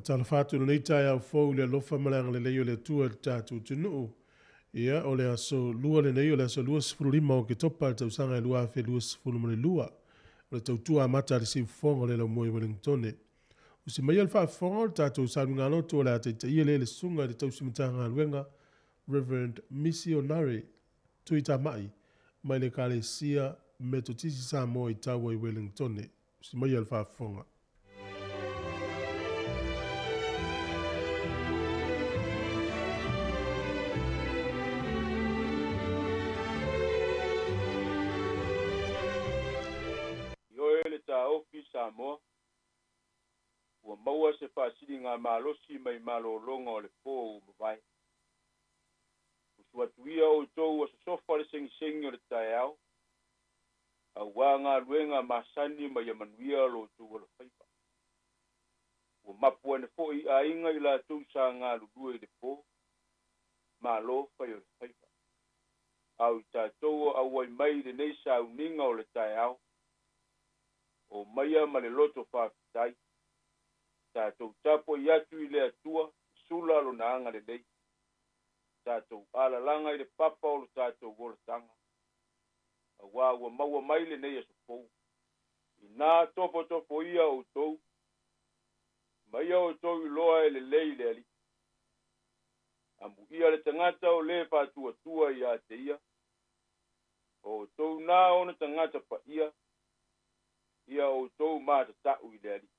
Faatalofa atu i lenei taeao fou i le alofa ma le agalelei o le Atua i le tatou atunuu. Ia, o le aso lua lenei, o le aso 25 o Oketopa i le tausaga e 2022. O le tautua amata a le siufofoga o le Laumua i Ueligitone. Usi maia le faafofoga o le tatou saluigaloto o le a taitaia lea e le Susuga i le Tausi Matagaluega, Reverend Misionare Tuitamai, mai le Ekalesia Metotisi Samoa i Taua i Ueligitone. Usi maia le faafofoga. Ioe le taofi Samoa, ua maua se faasiligamalosi mai malologa o le po ua mavae. Usu atu ia outou ua sosofa le segisegi o le taeao, auā galuega masani ma ia manuia lo outou alofaiva. Ua mapu ane foi i aiga i latou sa galulue i le po, malo fai o le faiva. A o i tatou o auai mai i lenei sauniga o le taeao, o maia ma le loto faafetai, tatou tapuai atu i le Atua, sula lona agalelei, tatou alalaga i le papa o lo tatou olataga, auā ua maua mai lenei aso fou. Inā tofotofo ia outou, ma ia outou iloa e lelei le Alii. Amuia le tagata o lē faatuatua ia te ia, o outou nā ona tagata paia, ia outou matata'u i le Alii.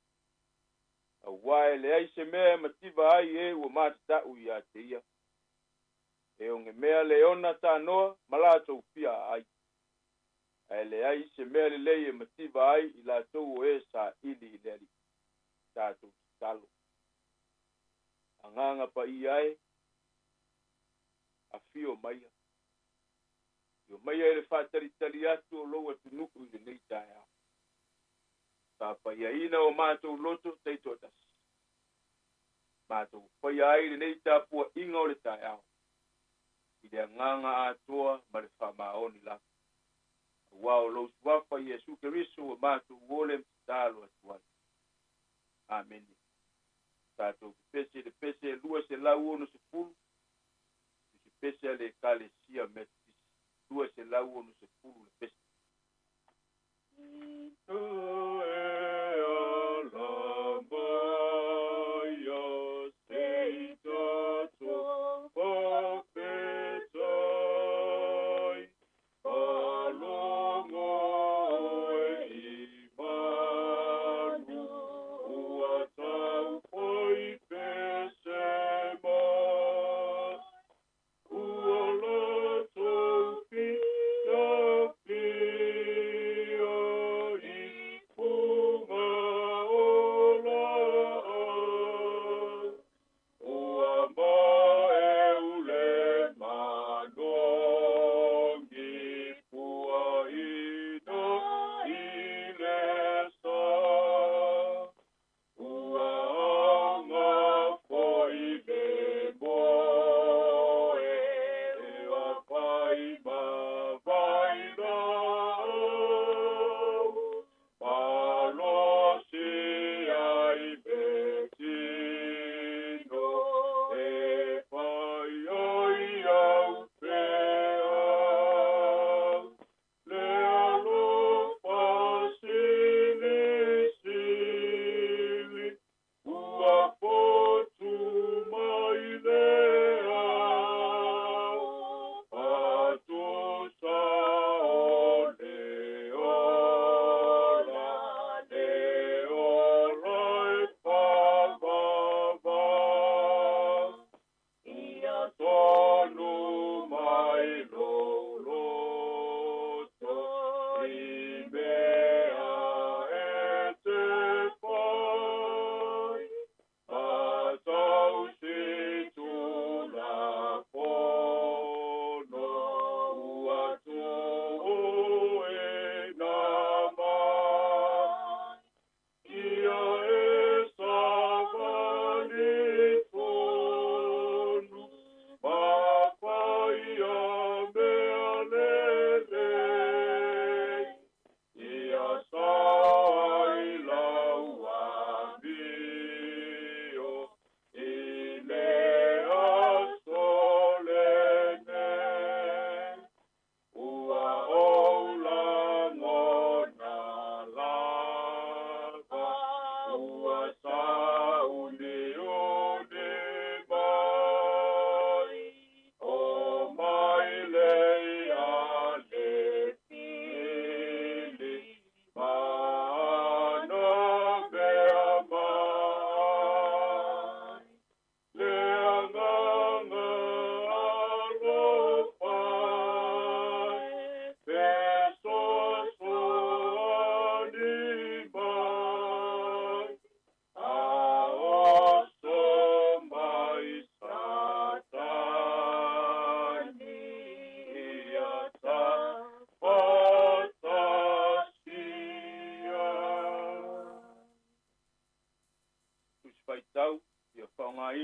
Auā e leai se mea e mativa ai e ua matata'u ia te ia. E ogemea le ona tanoa ma latou fia aai. Ae leai se mea lelei e mativa ai i latou o e saili i le Alii. Tatou tatalo. Agaga Paia e, afio maia. Afio maia i le faatalitali atu o lou atunuu i lenei taeao. Faapaiaina o matou loto taitoatasi. Matou faia ai lenei tapuaiga o le taeao i le agaga atoa ma le faamaoni lava. Auā o lou suafa Iesu Keriso ua matou ole ma tatalo atu ai. Amene. Tatou pepese i le pese e 260, se pese a le Ekalesia Metotisi, 260 le pese. Ua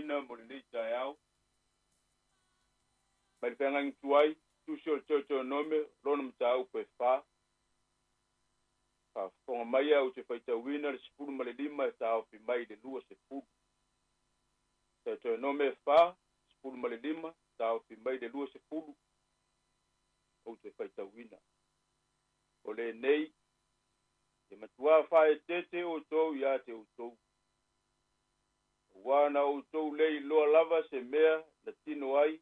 faitauina mo lenei taeao. Mai le feagaiga tuai, tusi o le Teuteronome, lona mataupu e 4. Faafofoga mai au te faitauina le 15 e taofi mai le 20. Teuteronome 4, 15, taofi mai le 20, ou te faitauina. O lenei, e matua faaeteete outou ia te outou. Ua na outou le iloa lava se mea na tino ai,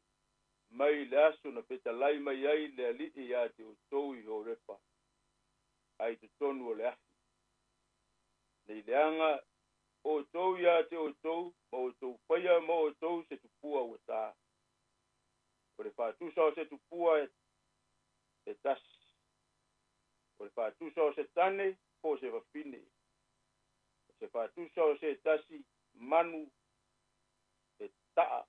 mai le aso na fetalai mai ai le Alii ia te outou i Horepa, ai totonu o le afi. Nei leaga outou ia te outou, ma outou faia ma outou se tupua ua tā. O le faatusa o se tupua e tasi. O le faatusa o se tane po o se fafine. O se faatusa o se tasi manu e taa.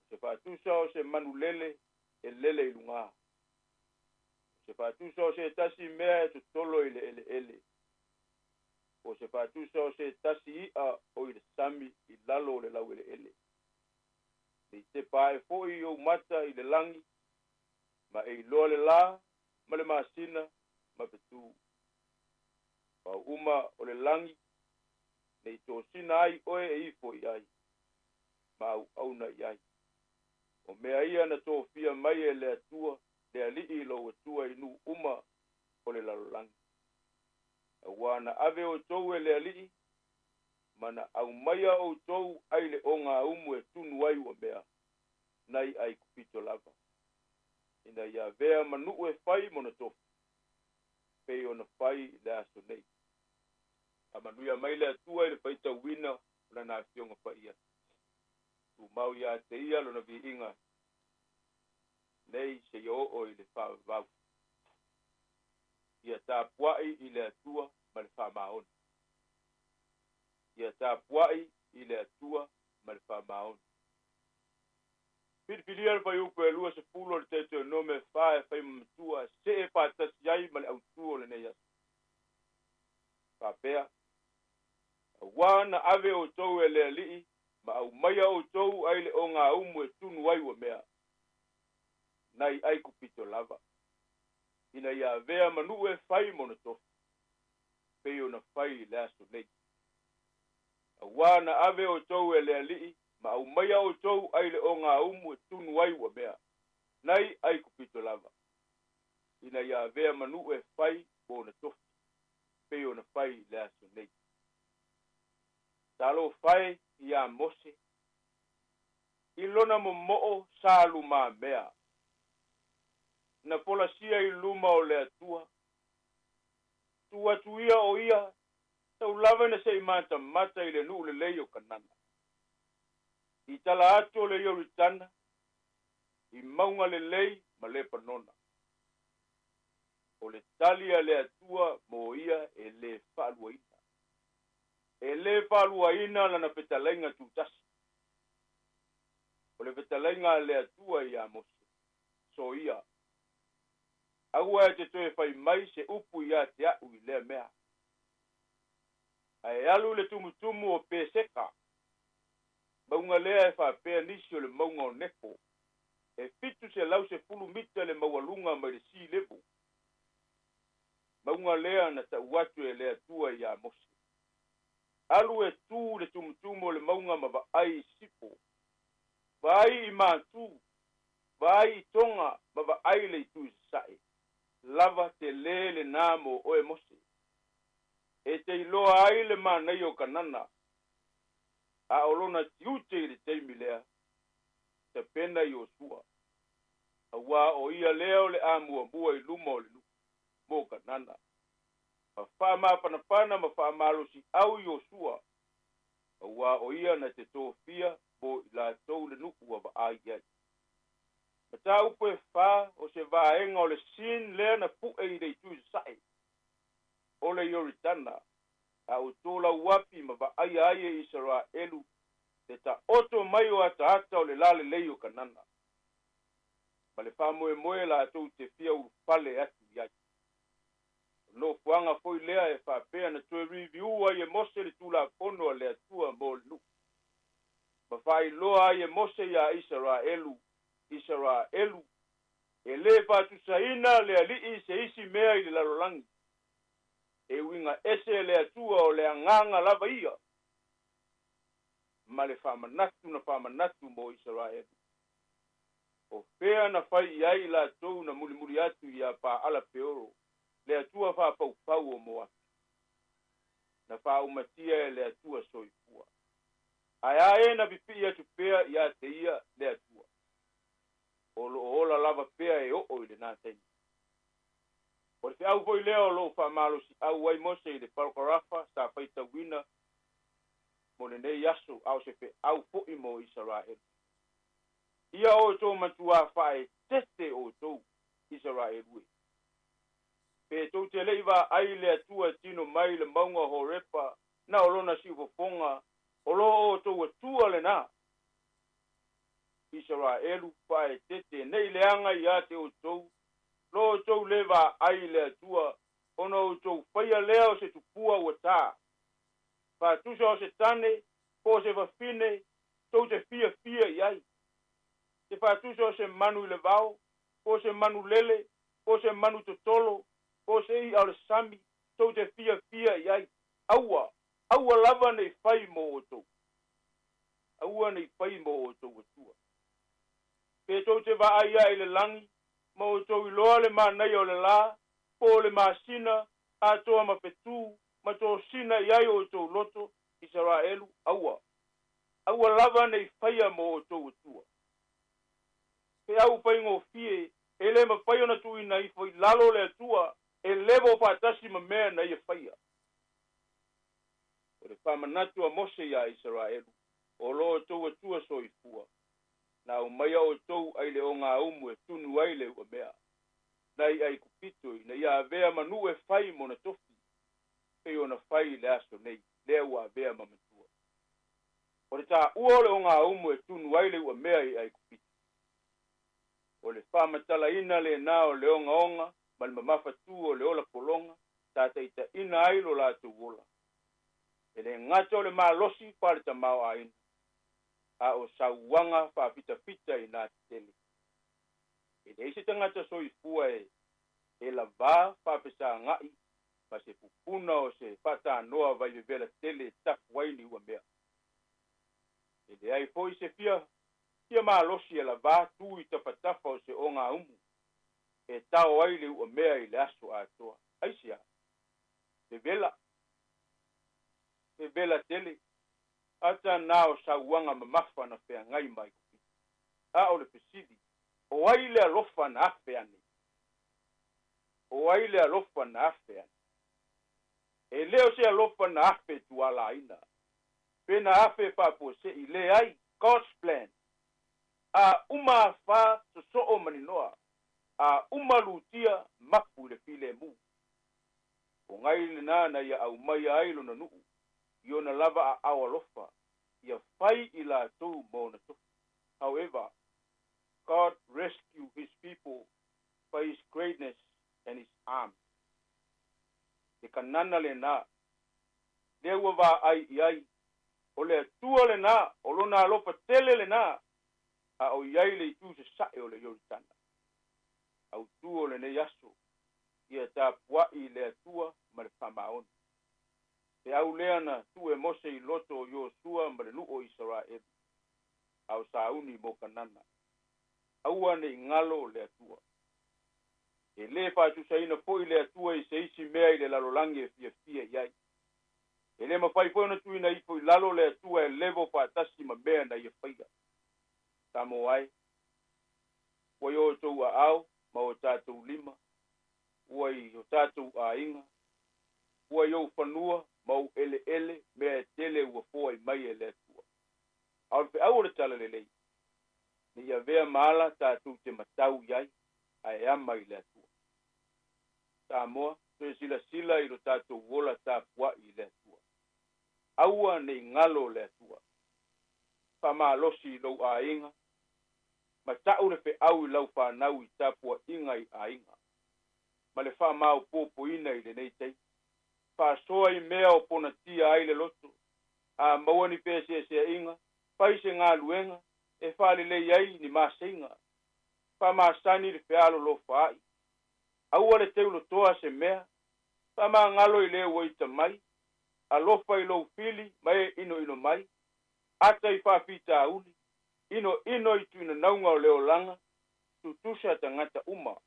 O se faatusa o se manulele e lele i luga. O se faatusa o se tasi mea e totolo i le eleele. O se faatusa o se tasi i'a o i le sami i lalo o le laueleele. Nei te pae foi ou mata i le langi, ma e iloa le la ma le masina ma fetu. Pau uma o le langi, nei tosina ai oe e ifo i ai, ma au auna i ai. O mea ia na tofia mai e le Atua, le Alii i lou Atua i nuu uma o le lalolagi. Auā na ave outou e le Alii, ma na aumaia outou ai le ogaumu e tunu ai ua mea, nai ai kupito lava. Ina ia avea ma nuu e fai mona tofi, pei ona fai i le aso nei. Faamanuia mai le Atua i le faitauina o lana afioga paia. Tumau ia te ia lona viiga nei seia oo i le faavavau. Ia tapuai i le Atua ma le faamaoni. Ia tapuai i le Atua ma le faamaoni. Filifilia le fuaiupu e 20 o le Teuteronome 4 e fai ma matua see faatasi ai ma le autū o lenei aso. Faapea, auā na ave outou e le Alii ma aumaia outou ai le ogaumu e tunu ai ua mea, nai Aikupito lava, ina ia avea ma nuu e fai mona tofi, pei ona fai i le aso nei. Auā na ave outou e le Alii ma aumaia outou ai le ogaumu e tunu ai ua mea, nai Aikupito lava, ina ia avea ma nuu e fai mona tofi, pei ona fai i le aso nei. Talofa e iā Mose, i lona momoo sa lumamea, na folasia i luma o le Atua, tuu atu ia o ia, tau lava ina se i matamata i le nuu lelei o Kanana. I tala atu o le Ioritana, i mauga lelei ma Lepanona. O le tali a le Atua mo ia e lē faaluaina. E lē faaluaina lana fetalaiga tutasi. O le fetalaiga a le Atua iā Mose, soia, aua e te toe fai mai se upu ia te a'u i lea mea. Ae alu i le tumutumu o Peseka, mauga lea e faapea nisi o le mauga o Nepo, e 710 mita le maualuga mai le sea level. Mauga lea na ta'u atu e le Atua iā Mose. Alu e tū i le tumutumu o le mauga ma vaai i sisifo, vaai i matū, vaai i toga ma vaai le itu i sasae. Lava telē lenā mo oe Mose. E te iloa ai le manaia o Kanana, a o lona tiute i le taimi lea, tapena Iosua, auā o ia lea o le a muamua i luma o le nuu mo Kanana. Ma faamafanafana ma faamalosiau Iosua, auā o ia na te tofia mo i latou le nuu ua vaai i ai. Mataupu e 4 o se vaega o le scene lea na pu'e i le itu i sasae o le Ioritana, a ua tolauapi ma vaaia ai e Isaraelu le taoto mai o ataata o le lalelei o Kanana, ma le faamoemoe latou te fia ulufale atu i ai. O nofoaga foi lea e faapea na toe review ai e Mose le Tulafono a le Atua mo le nuu. Ma faailoa ai e Mose iā Isaraelu, Isaraelu, e lē faatusaina le Alii i se isi mea i le lalolagi. E uiga ese le Atua o le agaga lava ia ma le faamanatu na faamanatu mo Isaraelu. O fea na fai i ai i latou na mulimuli atu iā Paala Peoro, le atua faapaupau o Moapi? Na faaumatia e le Atua soifua. Ae a e na pipii atu pea iā te ia le Atua? O loo ola lava pea e oo i lenā taimi. O le feau foi lea o loo faamalosiau ai Mose i le palokarafa sa faitauina mo lenei aso, a o se feau foi mo Isaraelu. Ia outou matuā faaeteete outou, Isaraelu e. Pe tou te le i vaai i le Atua e tino mai i le mauga o Horepa na o lona siufofoga, o lo outou Atua lenā. Isaraelu faaeteete nei leaga ia te outou, lo outou le vaai i le Atua, ona outou faia lea o se tupua ua tā. Faatusa o se tane, po o se fafine, tou te fiafia i ai. Te faatusa o se manu i le vao, po o se manu lele, po o se manu totolo, po o se i'a o le sami, tou te fiafia i ai. Aua, aua lava ne i fai mo outou. Aua ne i fai mo outou Atua. Pe tou te vaai ae i le lagi, ma outou iloa le manaia o le lā, po o le masina, atoa ma fetū, ma tosina i ai outou loto, Isaraelu, aua, aua lava ne i faia mo outou Atua. Feau faigofie, e le mafai ona tuuina ifo i lalo le Atua e levo faatasi ma mea na ia faia. O le faamanatu a Mose iā Isaraelu, o lo outou Atua soifua, na aumaia outou ai le ogaumu e tunu ai le uamea, nai Aikupito ina ia avea ma nuu e fai mona tofi, pei ona fai i le aso nei, lea ua avea ma matua. O le taua o le ogaumu e tunu ai le uamea i Aikupito. O le faamatalaina lenā o le ogaoga ma le mamafatū o le ola pologa sa taitaina ai lo latou ola. E le gata o le malosi faale-tamaoaiga, a o sauaga faafitafita inā tetele. E leai se tagata soifua e e lavā faafesagaʻi ma se pupuna o se faatanoa vaivevela tele e tafu ai ni uamea. E leai foi se fia fia malosi e lavā tu i tafatafa o se ogaumu e tao ai le uamea i le aso atoa. Aisea? Vevela. Vevela tele. Ata na o sauaga mamafa na feagai ma Aikupito. A o le fesili, o ai le alofa na afe ane? O ai le alofa na afe ane? E le o se alofa na afe tualaina, pe na afe faafuasei, leai, God's plan. A uma afā sosoo maninoa, a uma lutia mapu i le filemu. O gai lenā na ia aumaia ai lona nuu i ona lava aao alofa, ia fai i latou ma ona tofi. However, God rescue his people by his greatness and his arm. Le Kanana lenā, lea ua vaai i ai, o le Atua lenā, o lona alofa tele lenā, a o i ai le itu sasae o le Ioritana. Autū o lenei aso, ia tapuaʻi i le Atua ma le faamaoni. Feau lea na tuu e Mose i loto o Iosua ma le nuu o Isaraelu, a o sauni mo Kanana. Aua ne i galo le Atua. E lē faatusaina foi le Atua i se isi mea i le lalolagi e fiafia i ai. E lē mafai foi ona tuuina ifo i lalo le Atua e levo faatasi ma mea na ia faia. Samoa e, ua i o outou aao ma o tatou lima, ua i o tatou aiga, ua i ou fanua ma ou eleele mea e tele ua foai mai e le Atua. A o le feau o le Talalelei, ne i avea ma ala tatou te matau i ai, ae ama i le Atua. Samoa, toe silasila i lo tatou ola tapuaʻi i le Atua. Aua ne i galo le Atua. Faamalosi i lou aiga, ma ta'u le feau i lau fanau i tapuaʻiga i aiga, ma le faamaopoopoina i lenei taimi. Faasoa i mea o ponatia ai le loto, a maua ni feeseeseaʻiga, Fai se galuega e faalelei ai ni maseiga. Faamasani le fealolofaa'i. Aua le teulotoa se mea. Faamagalo i le ua ita mai. Alofa i lou fili ma e inoino mai. Ata i faafitauli. Inoino i tuinanauga o le olaga. Tutusa tagata uma.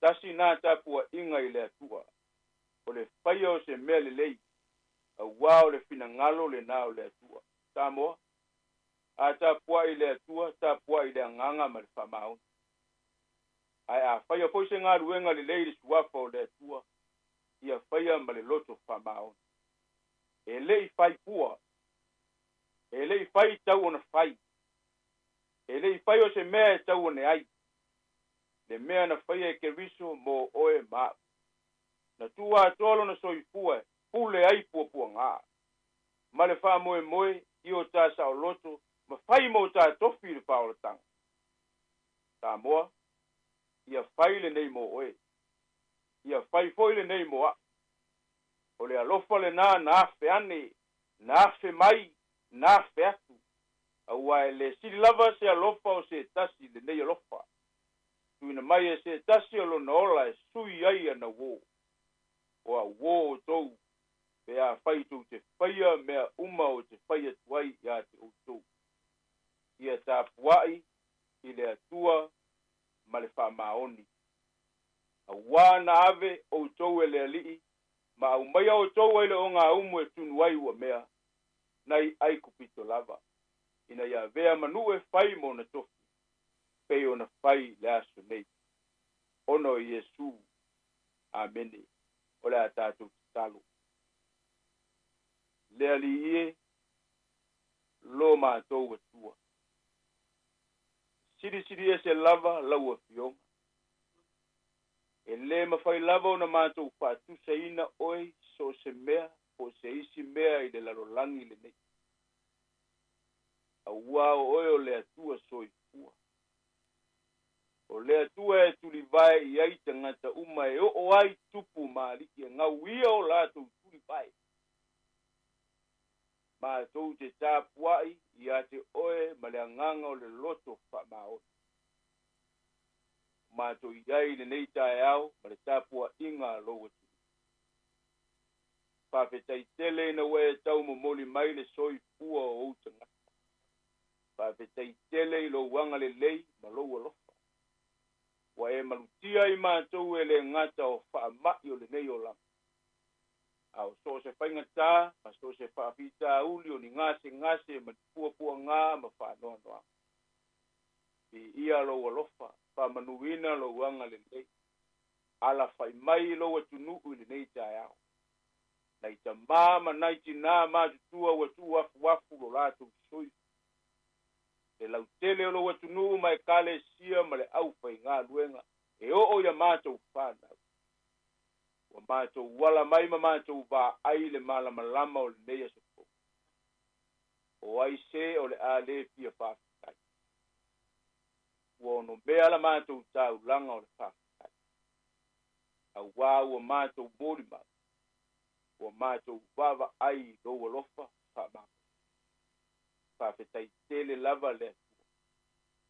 Tasi na tapuaʻiga i le Atua. O le faia o se mea lelei. Auā o le finagalo lenā o le Atua. Samoa, a tapuaʻi i le Atua, tapuaʻi i le agaga ma le faamaoni. Ae a faia foi se galuega lelei i le suafa o le Atua, ia faia ma le loto faamaoni. E leʻi fai pua, e leʻi fai tau ona fai, e leʻi fai o se mea e tau one ai, le mea na faia e Keriso mo oe ma aʻu. Na tuu atoa lona soifua e pule ai puapuagā, ma le faamoemoe i o tā saoloto ma fai mo tā tofi i le faaolataga. Samoa, ia fai lenei mo oe. Ia fai foi lenei mo aʻu. O le alofa lenā na afe ane, na afe mai, na afe atu. Auā e le sili lava se alofa o se tasi i lenei alofa. Tuuina mai e se tasi o lona ola e sui ai ana uō. O au uō outou, pe afai tou te faia mea uma o te fai atu ai iā te outou. Ia tapuaʻi i le Atua ma le faamaoni. Auā na ave outou e le Alii ma aumaia outou ai le ogaumu e tunu ai ua mea, nai Aikupito lava, ina ia avea ma nuu e fai mo ona tofi, pei ona fai i le aso nei. Ona o Iesu. Amene. O le a tatou tatalo. Le Alii e, lo matou Atua. Silisili ese lava lau Afioga. E lē mafai lava ona matou faatusaina oe i so o se mea po o se isi mea i le lalolagi lenei. Auā o oe o le Atua soifua. O le Atua e tulivae i ai tagata uma e oo ai tupu ma alii e gauia o latou tulivae. Matou te tapuaʻi iā te oe ma le agaga o le loto faamaoni. O matou i ai i lenei taeao ma le tapuaʻiga a lou atunuu. Faafetai tele ina ua e tau momoli mai le soifua o ou tagata. Faafetai tele i lou agalelei ma lou alofa. Ua e malutia i matou e le gata o faamaʻi o lenei olaga, a o so o se faigatā ma so o se faafitauli o ni gasegase ma ni puapuagā ma faanoanoaga. Viia lou alofa, faamanuina lou agalelei. Alafaʻi mai i lou atunuu i lenei taeao. Nai tamā ma nai tinā matutua ua tuuafuafu lo latou soifua. Le lautele o lou atunuu ma ekalesia ma le aufaigaluega e oo ia matou fanau. Ua matou ala mai ma matou vaai i le malamalama o lenei aso fou. O ai se o le a lē fia faafetai? Ua onomea la matou taulaga o le faafetai. Auā ua matou molimau, ua matou vaavaai i lou alofa faamagalo. Faafetai tele lava le Atua,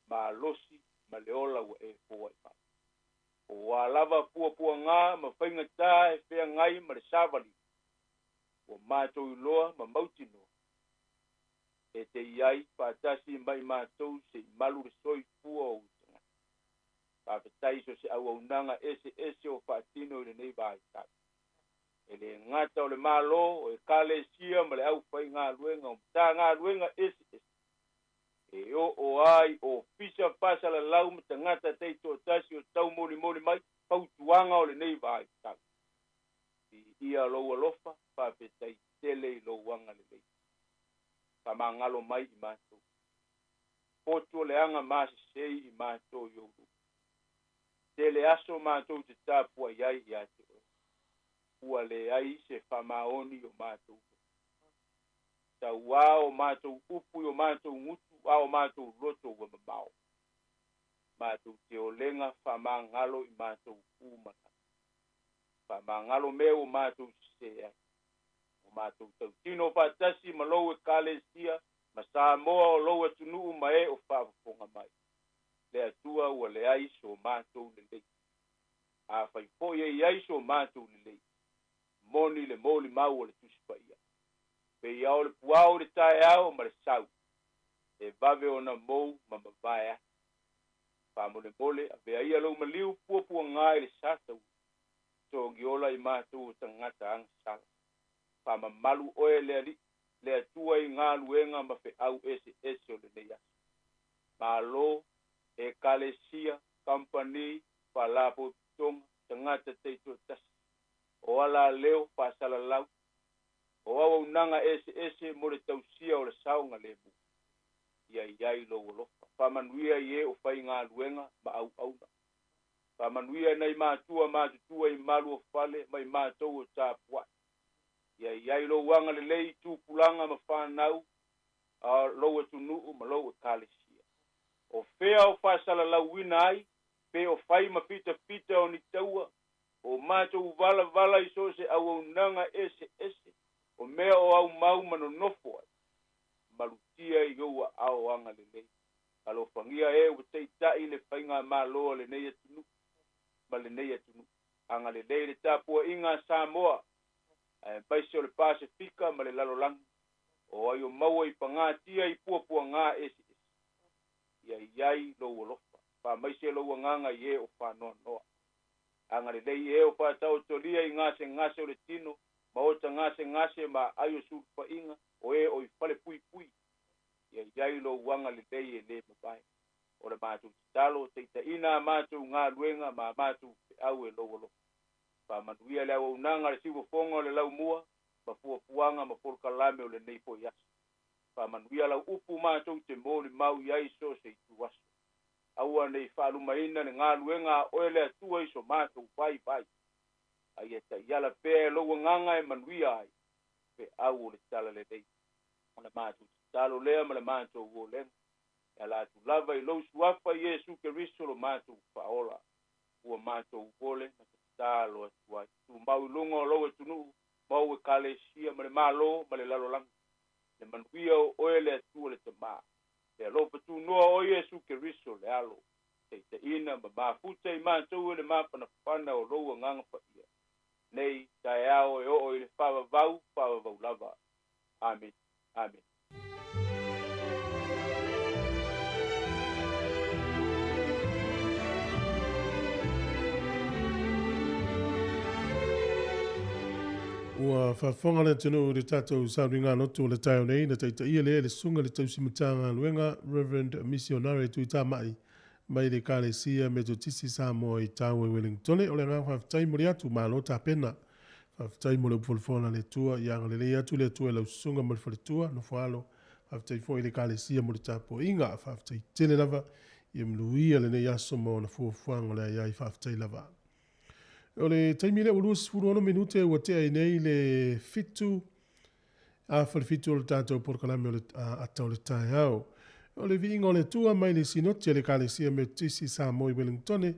malosi ma le ola ua e foai mai. O a lava puapuagā ma faigatā e feagai ma le savaliga, ua matou iloa ma mautinoa e te i ai faatasi ma i matou se i malu le soifua o ou tagata. Faafetai i so o se auaunaga eseese o faatino i lenei vaitau. E le gata o le Malo, o ekalesia ma le aufaigaluega o Matagaluega eseese, e oo lava i ofisa faasalalau ma tagata taitoatasi o taumolimoli mai fautuaga o lenei vaitau. Viia lou alofa, faafetai tele i lou agalelei. Faamagalo mai i matou. Potu o le aga masesei i matou i ou luma. Tele aso matou te tapuai ai iā te oe. Ua leai se faamaoni i o matou loto. Tauā o matou upu i o matou gutu a o matou loto ua mamao. Matou te olega faamagalo i matou pu ma lalo. Faamagalo mea ua matou sesē ai. Ua matou tautino faatasi ma lou ekalesia Ma Samoa o lou atunuu ma e o faafofoga mai. Le Atua ua leai so matou lelei. Afai foi e i ai so matou lelei, moni le molimau o le Tusi Paia. Pei ao le puao i le taeao ma le sau, e vave ona mou ma mavae atu. Faamolemole, avea ia lou maliu puapuaga i le sataua, togiola i matou o tagata agasala. Faamamalu oe le Alii, le Atua i galuega ma feau eseese o lenei aso. Malo, ekalesia, kampani, faalapotopotoga, tagata taitoatasi, o ala leo faasalalau, o auaunaga eseese mo le tausia o le saogalemu. Ia i ai lou alofa. Faamanuia i e o faigaluega ma auauna. Faamanuia nai matua matutua i malu o fale ma i matou o tapuai. Ia i ai lou agalelei i tupulaga ma fanau, a lou atunuu ma lou ekalesia. O fea o faasalalauina ai, pe o fai ma pitapita o ni taua, o matou valavala i so o se auaunaga eseese, o mea o aumau ma nonofo ai, malutia i ou aao agalelei. Alofagia e ua taitai le faigamalo a lenei atunuu ma lenei atunuu. Agalelei le tapuaiga a Samoa, aemaise o le Pasefika ma le lalolagi, o ai o maua i pagatia i puapuaga eseese. Ia i ai lou alofa, faamaise lou agaga i e o faanoanoa. Agalelei e o faataotolia i gasegase o le tino, ma ota gasegase ma aai o sulufaiga, o e o i falepuipui. Ia i ai lou agalelei e le mavae. O le matou tatalo, taitaiina a matou galuega ma a matou feau e lou alofa. Faamanuia le auaunaga le siufofoga o le laumua, ma fuafuaga ma polokalame o lenei foi aso. Faamanuia lau upu matou te molimau i ai so o se itu aso. Aua nei faalumaina le galuega a oe le Atua i so matou vaivai. A ia taiala pea e lou agaga e manuia ai feau o le talalelei. O le matou tatalo lea ma le matou olega, e ala atu lava i lou suafa Iesu Keriso lo matou faaola. Ua matou ole na tatalo atu ai. Tumau i luga o lou atunuu, ma ou ekalesia ma le malo ma le lalolagi. Le manuia o oe le Atua le Tamā. Le alofa tunoa o Iesu Keriso le Alo. Taitaiina ma mafuta i matou e le mafanafana o lou agaga paia. Nei taeao e oo i le faavavau, faavavau lava. Amene. Amene. Ua faafofoga le atunuu i le tatou sauniga lotu o le taeao nei na taitaia lea e le Susuga i le Tausi Matagaluega Reverend Missionary Tuitamai mai le Ekalesia Metotisi Samoa i Taua i Wellingtone. O le agaga faafetai moli atu, malo tapena. Faafetai mo le upu folafola a le Atua, ia agalelei atu le Atua i lau susuga ma le faletua, nofo alo. Faafetai foi i le Ekalesia mo le tapuaiga. Faafetai tele lava, ia manuia lenei aso ma ona fuafuaga o le aeai. Faafetai lava. O le taimi lea ua 26 minute ua tea ai nei le 7 afa le 7 o le tatou polokalame o le ata o le taeao. O le viiga o le Atua mai le Sinoti a le Ekalesia Metotisi Samoa i Wellingtone,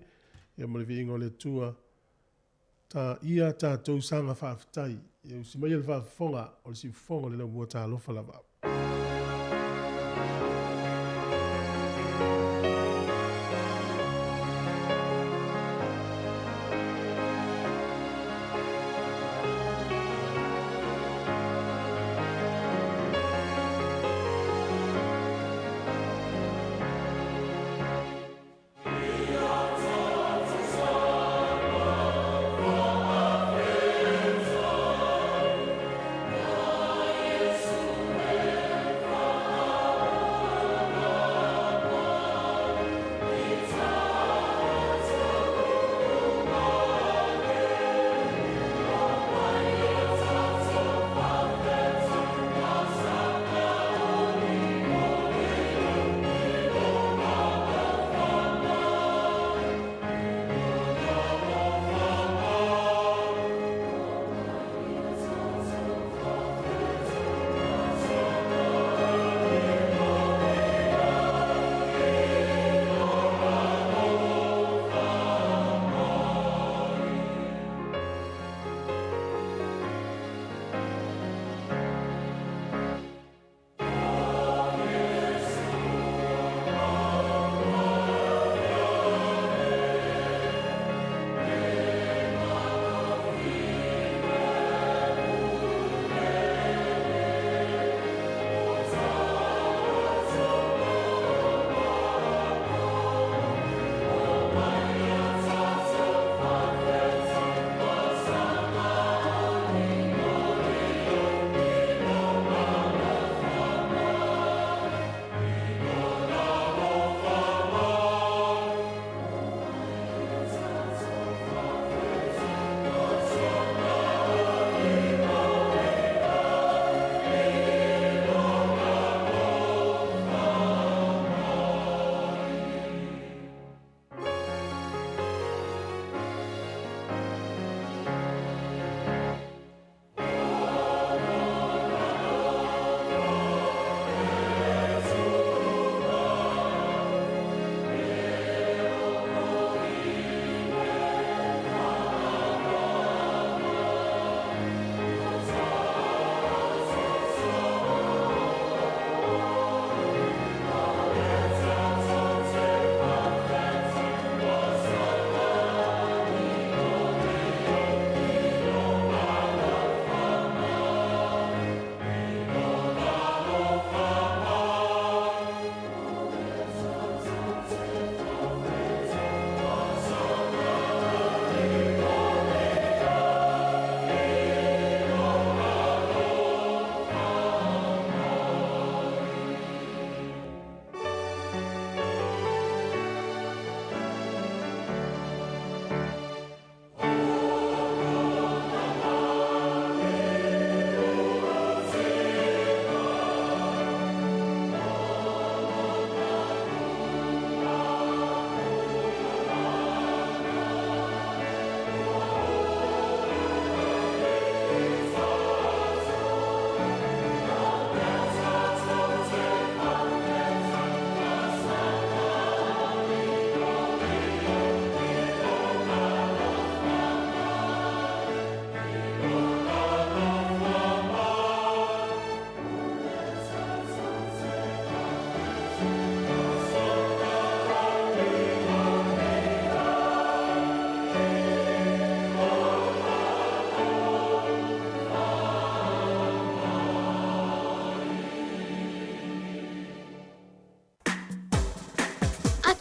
ia ma le viiga o le Atua ta ia tatou saga faafetai. Ia usi mai le faafofoga o le siufofoga o le laumua talofa lava.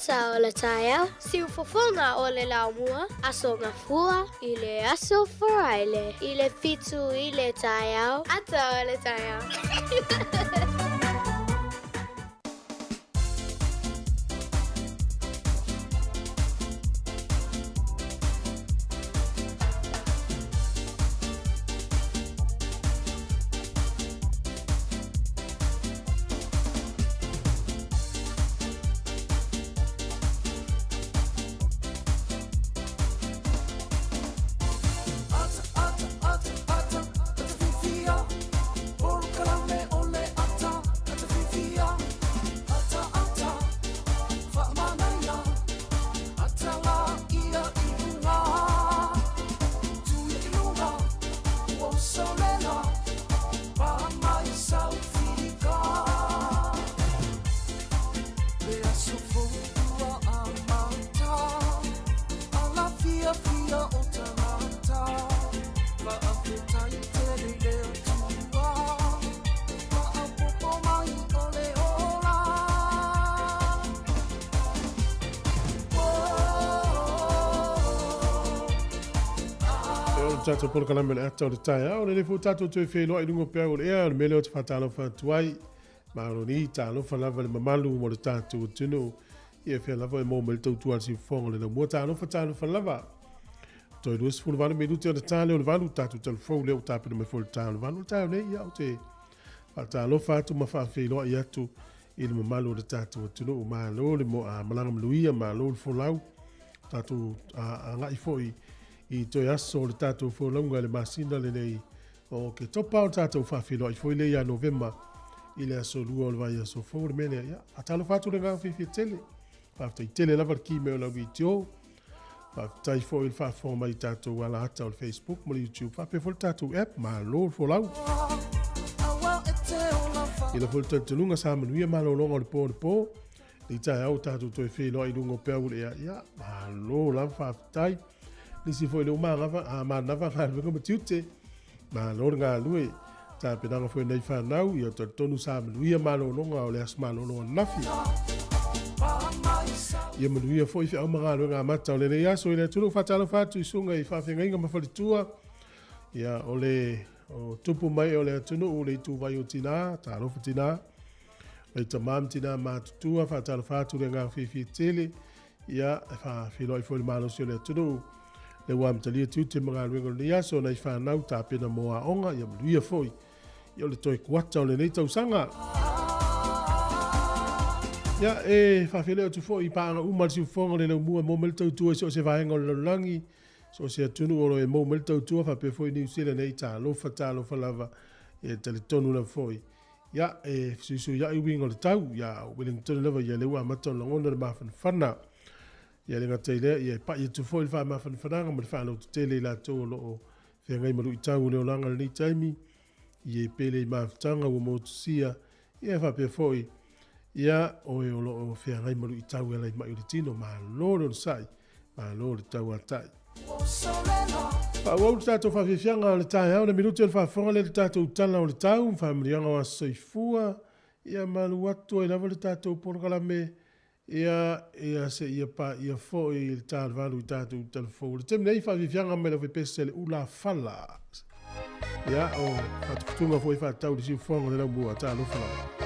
Ata o le taeao, siufofoga o le laumua, Aso Gafua i le Aso Faraile i le 7 i le taeao, Ata o le taeao. E o le tatou polokalame o le ata o le taeao, o lenei foi tatou toe feiloai i luga o peau o le ea, o le mea lea ou te faatalofa atu ai. Maloni, talofa lava le mamalu mo le tatou atunuu. Ia fea lava e maua mai le tautua a le siufofoga o le laumua. Talofa, talofa lava. Toe 28 minute ona ta lea o le 8, tatou talafou lea ua tapena mai foi le ta o le 8. O le taeao nei, ia, ou te faatalofa atu ma faafeiloai atu i le mamalu o le tatou atunuu. Malo le malaga manuia, malo le folau. Tatou agai foi i toe aso o le tatou folauga i le masina lenei o Oketopa, o le tatou faafeiloai foi lea ia Novema i le aso 2 o le vaiaso fou. Le mea lea, ia, faatalofa atu le agaga fiafia tele. Faafetai tele lava le ki mai o lau video. Faafetai foi le faafofoga mai i tatou alaata o le Facebook ma le YouTube. Faapea foi le tatou app, malo le folau. I la foi le talitonuga sa manuia malologa o le po o le po. Le taeao o tatou toe feiloai i luga o peau o le ea. Ia, malo lava faafetai. Nisi foi le uma a manava galuega ma tiute. Malo le galue. Tapenaga foi nei whanau, ia talitonu sa manuia malologa o le aso malolo ananafi. Ia manuia foi feau ma galuega amata o lenei aso i le atunuu. Faatalofa atu i susuga i faafeagaiga ma faletua. Ia o le o tupu mai o le atunuu le ituvai o tina, talofa tina. Nai tama ma tina matutua, faatalofa atu le agaga fiafia tele. Ia, e faafeiloai foi le malosi o le atunuu. Le ua amatalia tiute ma galuega o lenei aso, nai whanau tapena mo aoga, ia manuia foi. Ia o le toe kuata o lenei tausaga. Ia, e faafeiloai atu foi i paaga uma le siufofoga o le laumua mo mai le tautua i so o se vaega o le lalolagi, so o se atunuu o lo e maua mai le tautua, faapea foi Niu Sila nei, talofa, talofa lava, e talitonu lava foi. Ia, e fesuisuiai uiga o le tau, ia, o Wellington lava, ia le ua amata o lagona le mafanafana. Ia le gata i lea, ia e pai atu foi le faamafanafanaga ma le faalototele i latou o lo o feagai ma luitau o le olaga i lenei taimi, ia e pele i mafutaga ua motusia, ia faapea foi, ia o e o lo o feagai ma luitau e ala i mai o le tino, malo le onosai, malo le tauatai. Faaauau le tatou faafiafiaga o le taeao, le minute o le faafofoga lea i le tatou tala o le tau, ma faamanuiaga o aso soifua, ia malu atu ai lava le tatou polokalame, ia, ia seia paia foi i le ta o le 8 i tatou talafou. O le taimi nei, faafiafiaga mai le aufaipeses le ulafala. Ia, o faatufutuga foi faatatau i le siufofoga o le laumua, talofa lava.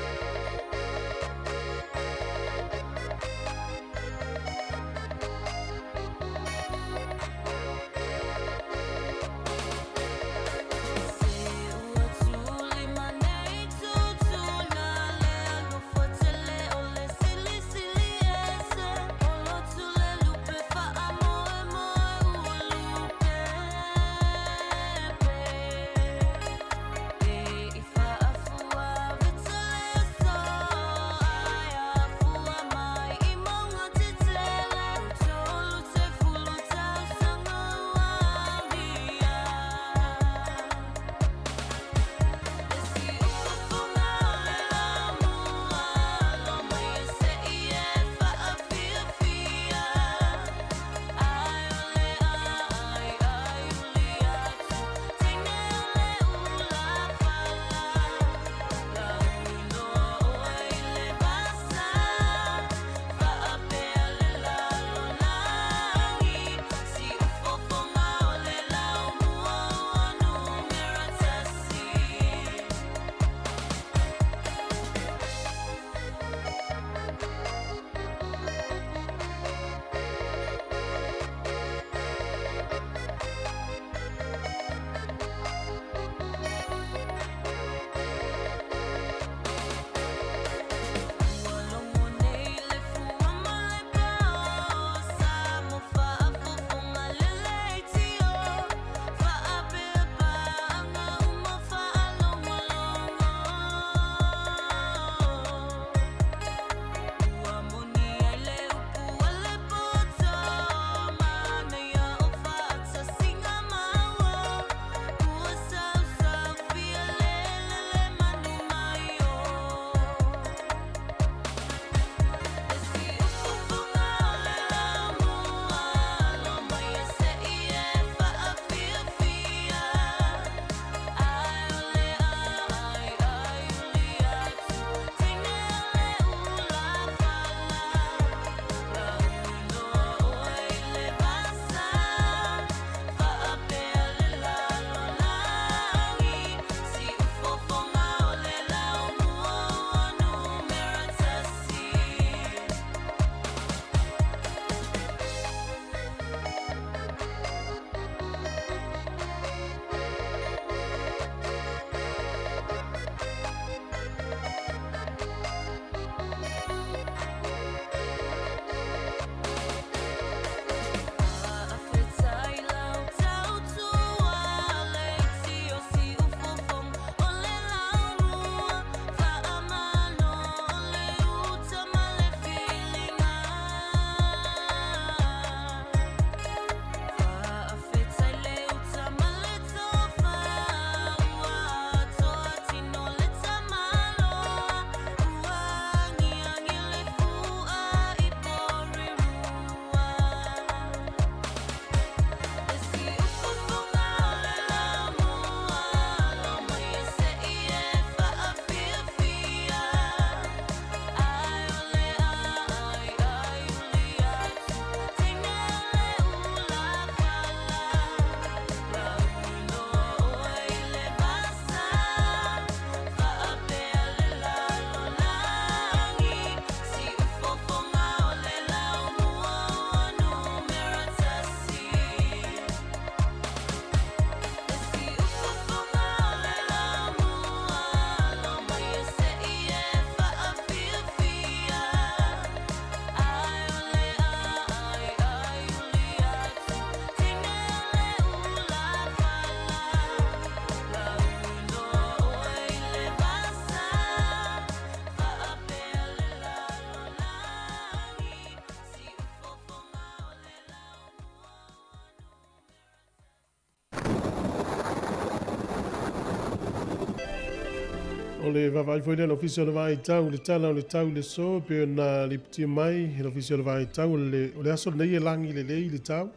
O le vaavaai foi lea i le Ofisa o le Vaai Tau i le Tala o le Tau i le Aso e pei ona lipotia mai e le Ofisa o le Vaai Tau o le aso lenei e lagi lelei le tau.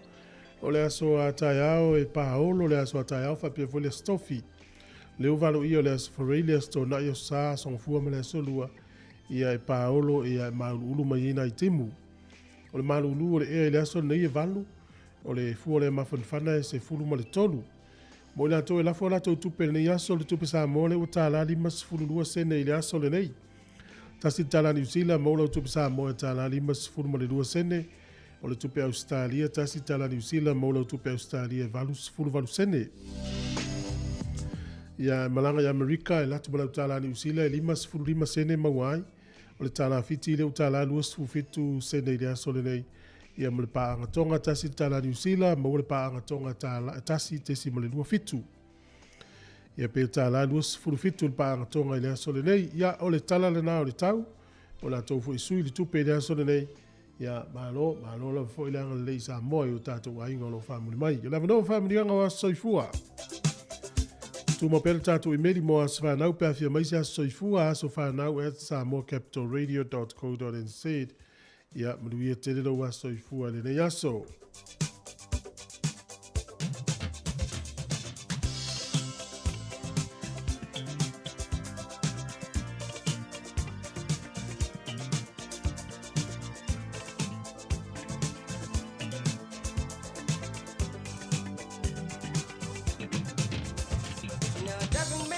O le aso a taeao e paolo le aso a taeao faapea foi le Aso Tofi. Lea ua valoia o le Aso Faraile, le Aso Toonai, Aso Sa, Aso Gafua ma le Aso Lua, ia e paolo ia e mauluulu mai ai nai timu. O le malulu o le ea i le aso lenei e 8, o le fua o le mafanafana e 13. Mo i latou e lafo a latou tupe i lenei aso, o le tupe Samoa lea ua $1.52 sene i le aso lenei. $1 Niu Sila maua lau tupe Samoa e $1.52 sene. O le tupe Ausetalia, $1 Niu Sila maua lau tupe Ausetalia e 88 sene. Ia, e malaga i Amerika, e latu ma lau $1 Niu Sila e 55 sene maua ai. O le $1 Fiti lea ua $1.27 sene i le aso lenei. Ia ma le paaga Tonga, $1 Niu Sila, maua le paaga Tonga 1.27. Ia pe $1.27 le paaga Tonga i le aso lenei. Ia, o le tala lena o le tau, o latou foi sui le tupe i le aso lenei. Ia, malo, malo lava foi le agalelei i Samoa i o tatou aiga o lo o faamuli mai. O le avanoa o faamanuiaga o aso soifua. Tumau pea le tatou imeli mo aso fanau pe afia mai se aso soifua, asofanau@samoacapitalradio.co.nz. Ia, manuia tele lou aso soifua i lenei aso.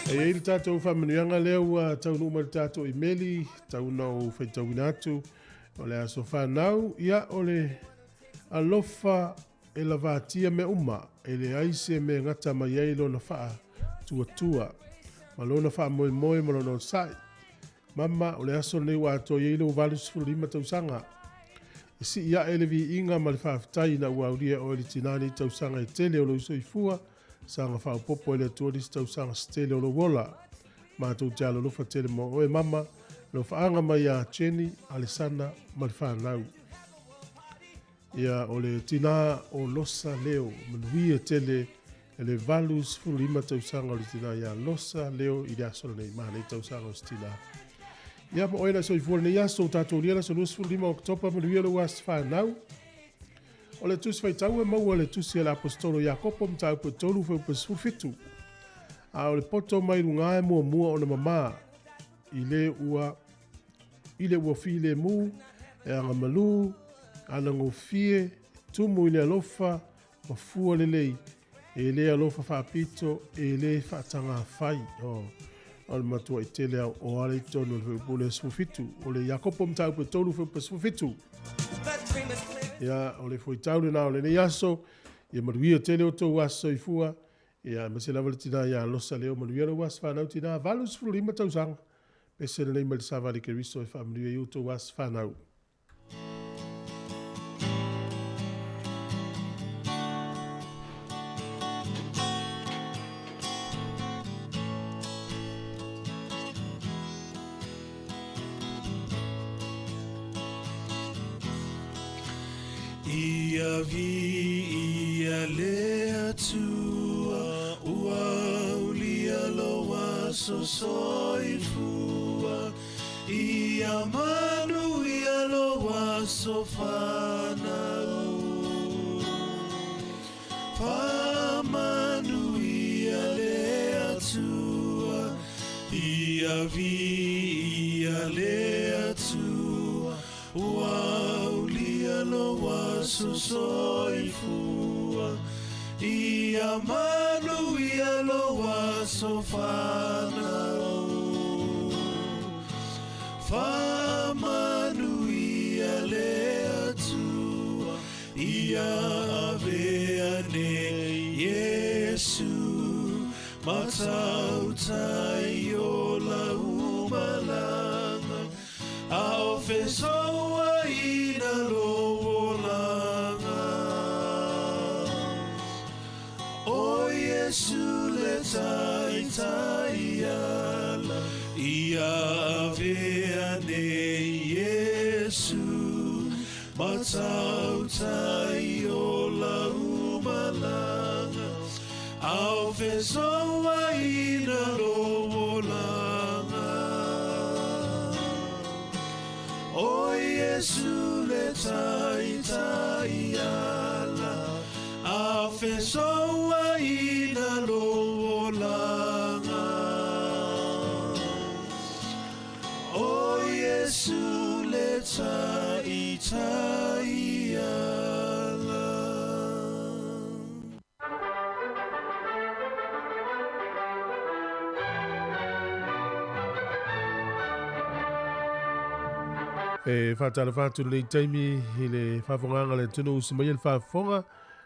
E i ai le tatou faamanuiaga lea ua taunuu mai le tatou imeli, tau na ou faitauina atu. O le aso fanau, ia o le alofa e lavatia mea uma, e leai se mea e gata mai ai lona faatuatua, ma lona faamoemoe ma lona onosai. Mama, o le aso lenei ua atoa i ai lou 85 tausaga. E sii ae le viiga ma le faafetai ina ua aulia e oe le tina nei tausaga e tele o lou soifua, saga faaopoopo e le Atua nisi tausaga se tele o lou ola. Matou te alolofa tele mo oe mama, alofaaga mai ia Jenny, Alesana ma le fanau. Ia o le tina o Losa Leo, manuia tele le 85 tausaga o le tina ia Losa Leo i le aso lenei, ma nei tausaga o se tina. Ia ma oe na soifua lenei aso, o tatou lia le aso 25 o Oketopa, manuia lou aso fanau. O le tusi faitau e maua le tusi a le Aposetolo Iakopo mataupu e 3 fuaiupu e 17. A o le poto mai luga e muamua ona mamā i le ua i le ua filemu, e agamalu, anagofie, e tumu i le alofa, ma fua lelei, e le alofa faapito, e le faatagafai. Oh, o le matuai tele au o ale i tonu o le fuaiupu lea 17. O le Iakopo mataupu e 3 fuaiupu 17. Ia, o le fuaitau lena o lenei aso, ia manuia tele o tou aso soifua, ia, aemaise lava le tina ia Losa Leo, manuia lou aso fanau tina, 85 tausaga. Pese lenei mai le Savali Keriso e faamanuia i outou aso fanau. Ia viia le Atua ua aulia lou aso soifua. Ia manuia lou aso fanau. Faamanuia le Atua. Ia viia le Atua ua aulia lou aso soifua. Ia manuia lou aso fanau. Faamanuia le Atua. Ia avea nei Iesu matautai o lau malaga. A o fesoaina lou olaga. O Iesu le taitai ala. Ia avea nei Iesu matautai o lau malaga. A o fesoaina lou olaga. taitai ala, a fesoaina lou olaga. O Iesu le taitai ala. E faatalofa atu lenei taimi i le faafofogaaga a le atunuu usi mai ai le faafofoga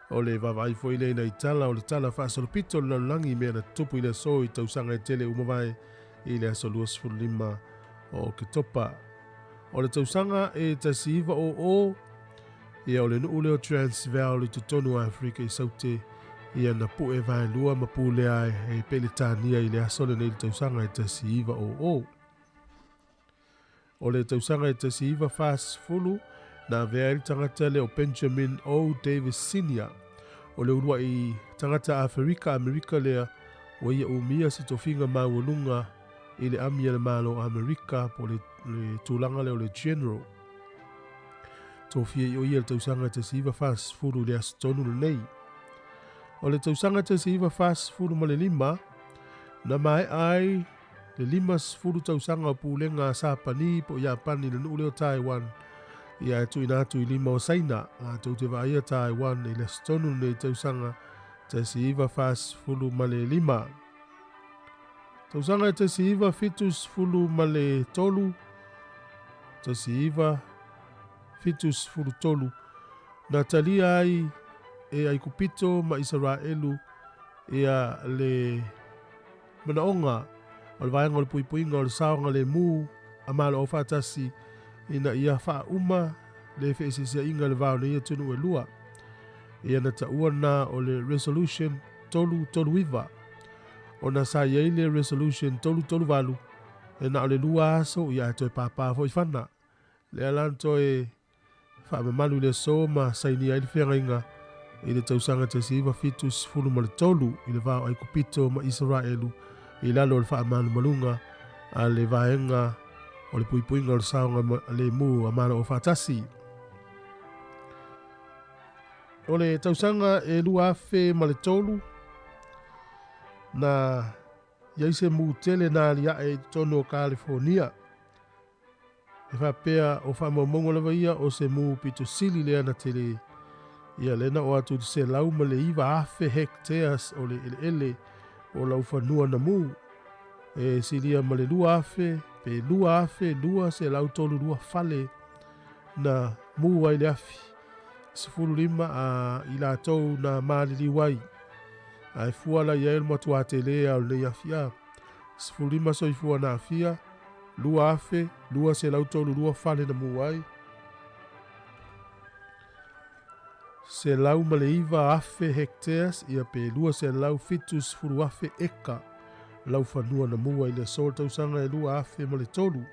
o le vaavaai foi lea i nai tala o le tala faasolopito o le lalolagi i mea na tutupu i le aso i tausaga e tele ua mavae i le aso 25 o Oketopa. O le tausaga e 1900, ia o le nuu lea o Transvaal i totonu o Afrika i Saute, ia na pu'e vaelua ma pulea e Peletania i le aso lenei i le tausaga e 1900. O le tausaga e 1940, na avea ai le tagata lea o Benjamin O. Davis Senior, o le uluai tagata Aferika Amerika lea ua ia umia se tofiga maualuga i le ami a le Malo Amerika po o le tulaga lea o le General. Tofia i o ia i le tausaga e 1940 i le aso tonu lenei. O le tausaga e 1945, na maea ai le 50 tausaga o pulega a Sapani po o Iapani i le nuu lea o Taiwan, ia e tuuina atu i lima o Saina latou te vaaia Taiwan i le aso tonu lenei tausaga 1945. Tausaga e 1973, 1973, na talia ai e Aikupito ma Isaraelu ia le manaoga o le Vaega o le Puipuiga o le Saogalemu a Malo Aufaatasi ina ia faauma le feeseeseaiga i le va o nei atunuu e lua. Ia na taua lena o le Resolution 339. Ona sa i ai le Resolution 338, e na o le lua aso ia ae toe pāpā foi fana. Lea la na toe faamamalu i le aso ma sainia ai le feagaiga i le tausaga 1973 i le va o Aikupito ma Isaraelu i lalo o le faamalumaluga a le Vaega o le Puipuiga o le Saogalemu a Malo Aufaatasi. O le tausaga e 2003, na i ai se mū tele na aliae i totonu o Kalifonia. E faapea o faamaumauga lava ia o se mū pito sili lea na tele ia lea na oo atu i le 109,000 hectares o le eleele o laufanua na mū, e silia ma le 2,000 pe 2,232 fale na mū ai le afi, 15 a i latou na maliliu ai, ae fua la i ai o le matuā tele a o lenei afi a. 15 soifua na aafia, 2,232 fale na mū ai, 109,000 hectares ia pe 270,000 eka laufanua na mū ai i le aso o le tausaga e 2003.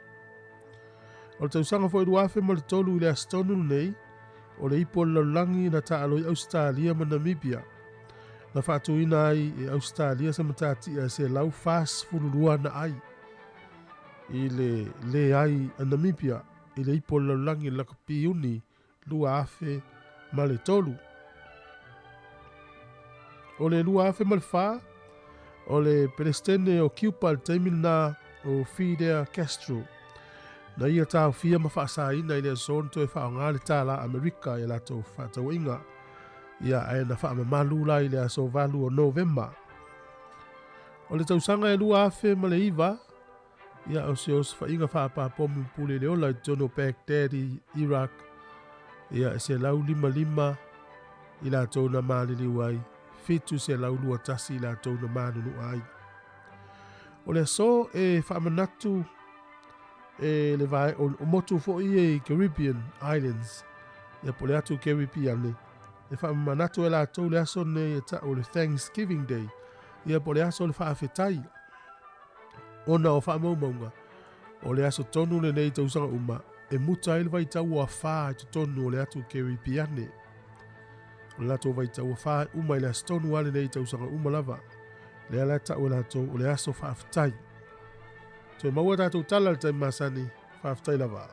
O le tausaga foi 2003 i le aso tonu lenei, o le ipu o le lalolagi na taalo i Ausetalia ma Namibia. Na faatuina ai e Ausetalia se matatia e 142 ana ai i le leai a Namibia i le ipu o le lalolagi i le lakapi Iuni 2003. O le 2004, o le Peresetene o Cuba i le taimi lena o Fidel Castro, na ia taofia ma faasaina i le aso ona toe faaaoga le tālā Amerika i a latou fefaatauaiga. Ia, ae na faamamalu la i le aso 8 o Novema. O le tausaga e 2009, ia, o se osofaiga faapapomu pule le ola i totonu o Baghdad i Iraq, ia, e 155 i latou na maliliu ai, 721 i latou na manunua ai. O le aso e faamanatu e le vae o, o motu foi ia i Caribbean Islands, ia po o le atu Keripiane, e faamanatu e latou le aso lenei e ta'u o le Thanksgiving Day, ia po o le aso o le faafetai, ona o faamaumauga o le aso tonu lenei i tausaga uma e muta ai le vaitau o afā i totonu o le atu Keripiane. O le latou vaitau afā e uma i le aso tonu lava lenei i tausaga uma lava, lea la e ta'u e latou o le aso faafetai. Toe maua tatou tala i le taimi masani, faafetai lava.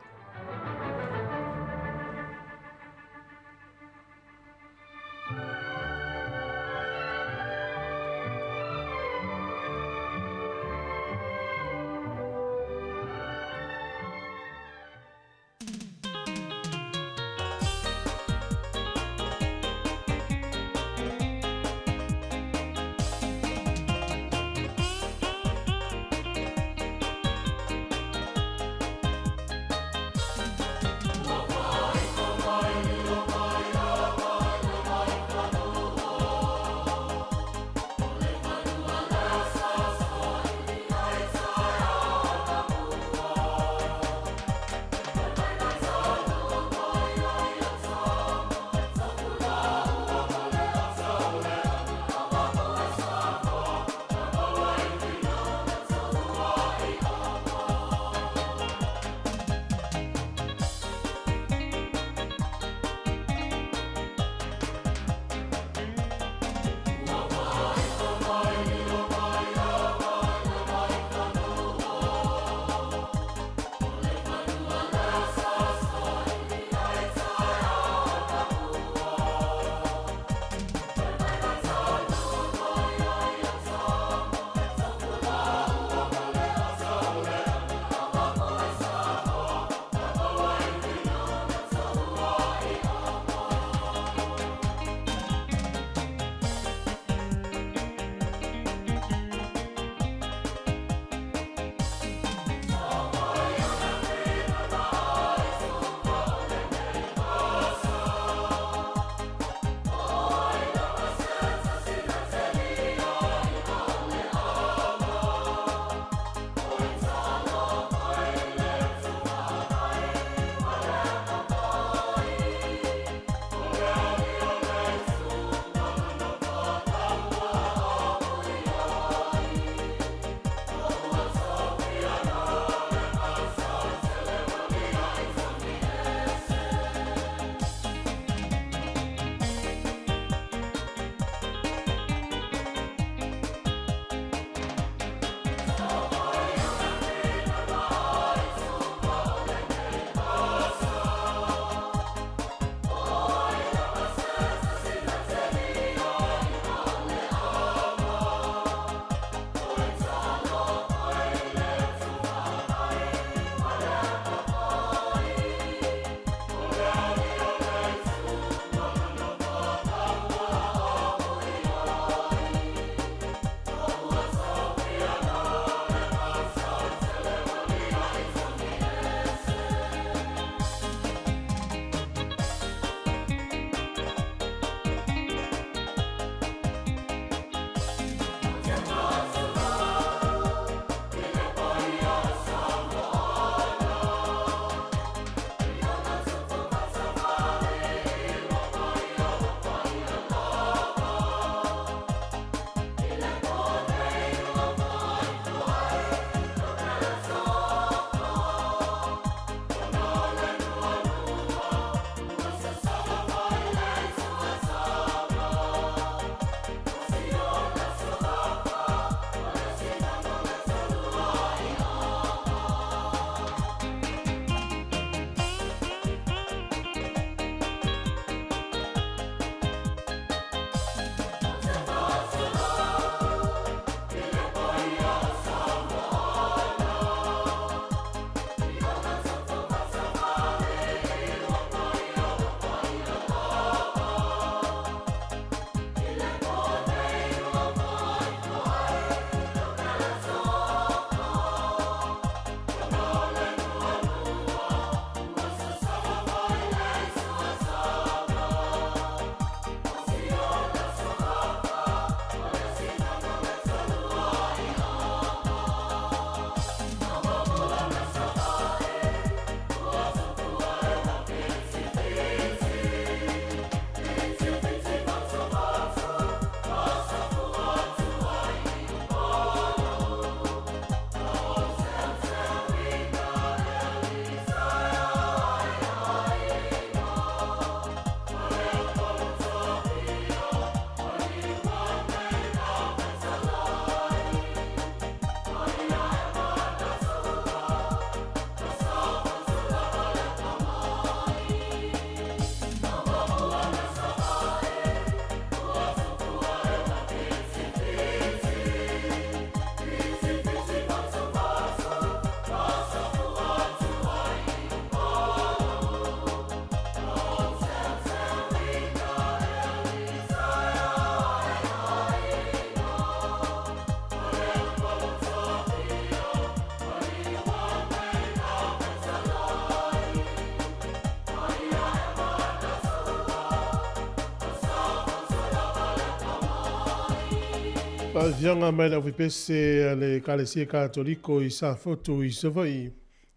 Faafiaga mai le aufipese a le Ekalesia Katoliko i Safotu i Savaii,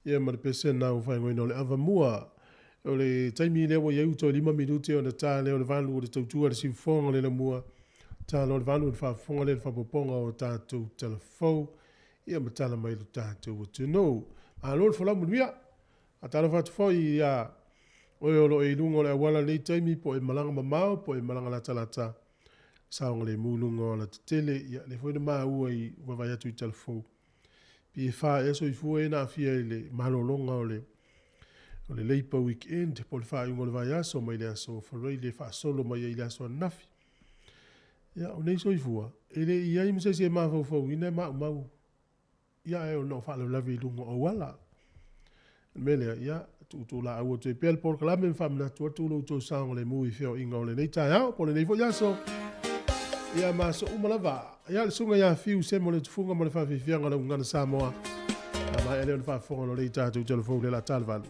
ia ma le pese na ua faaigoaina o le Avamua. O le taimi lea ua i ai ua toe 5 minute ona ta lea o le 8 o le tautua i le siufofoga o le lamua, ta loa le 8 ona faafofoga lea i le faaopoopoga o tatou talafou, ia ma tala mai i lo tatou atunuu. Malo le folau manuia! Faatalofa atu foi ia oe o lo o i luga o le auala i lenei taimi, po o e malaga mamao, po o e malaga latalata, saogalemu i luga o alatetele. Ia, lea foi na maua i vaavaai atu i talafou, pe fa ea soifua ia na aafia i le malologa o le o le Labour Weekend po o le faaiuga o le vaiaso mai le aso Faraile faasolo mai ai i le aso ananafi. Ia, o nei soifua, e le i i ai ma se isi e mafaufauina e maumau. Ia ae ona o faalavelave i luga o auala. O le mea lea, ia, tuutuulaau atu ai pea le polokalame ma faamanatu atu lo outou saogalemu i feoaiga o lenei taeao po o lenei foi aso. Ia ma aso uma lava. Ia le susuga ia Fiu Semo le Tufuga ma le faafiafiaga o le Ugana Samoa. A maea lea ona faafofoga loa lea i tatou telefou le la talevalu.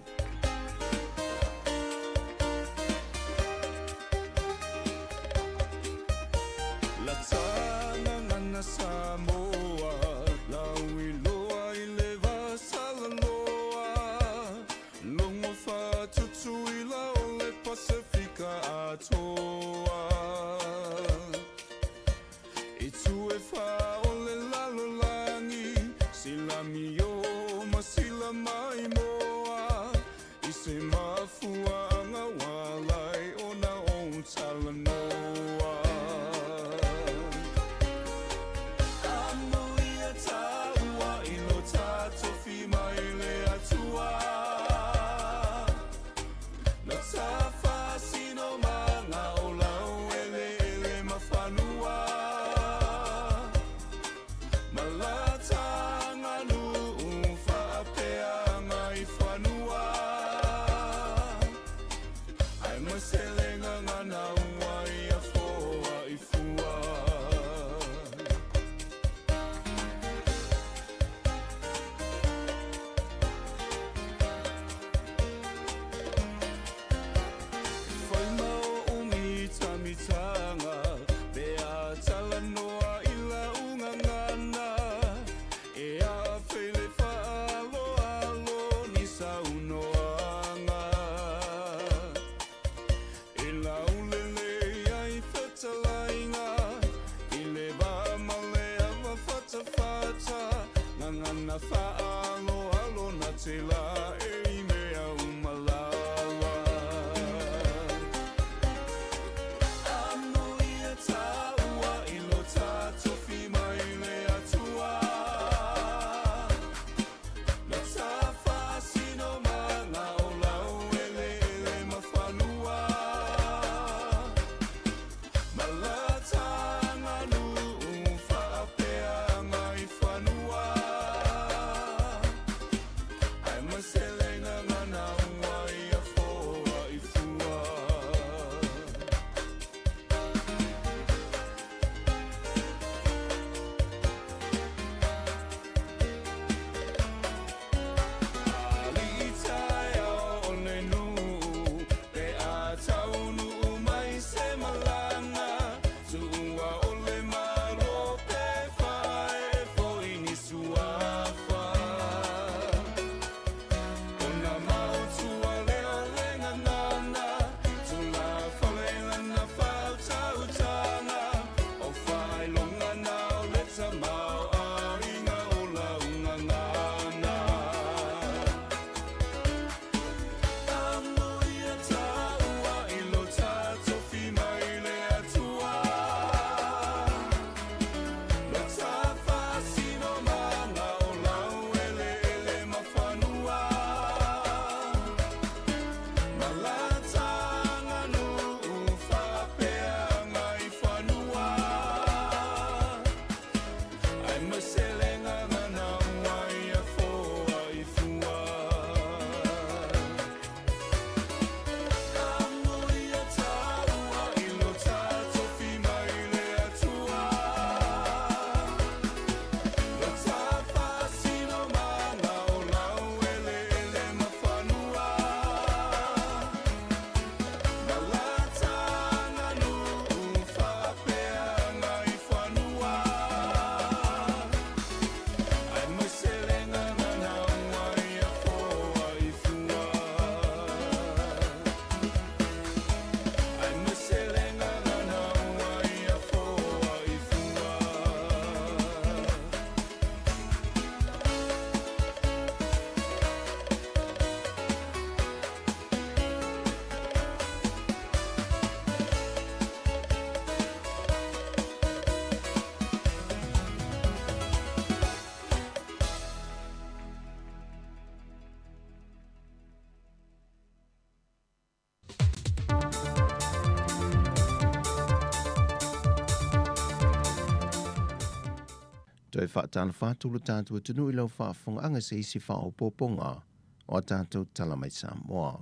Toe faatalofa atu lo tatou atunuu i lau faafofogaaga i se isi faaopoopoga o a tatou Tala mai Samoa.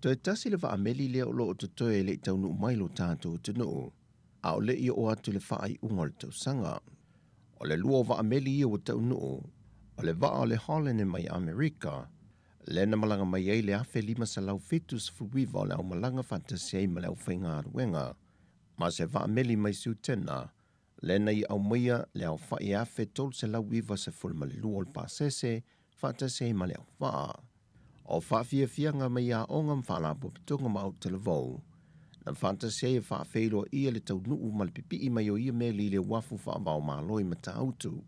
Toe tasi le vaameli lea o lo o totoe e le i taunuu mai lo tatou atunuu, a o le i oo atu i le faaiuga o le tausaga. O le lua o vaameli ia ua taunuu, o le vaa o le Holland mai Amerika, lea na malaga mai ai le 1579 o le aumalaga faatasi ai ma le aufaigaluega, ma se vaameli mai Siutena, lea na ia aumaia le aofai e 1392 o le pasese faatasi ai ma le auvaa. O faafiafiaga mai aoga ma faalapotopotoga ma autalavou, na faatasi ai e faafeiloaia le taunuu ma le pipii mai o ia meli i le uafu faava-o-Malo i Matautu.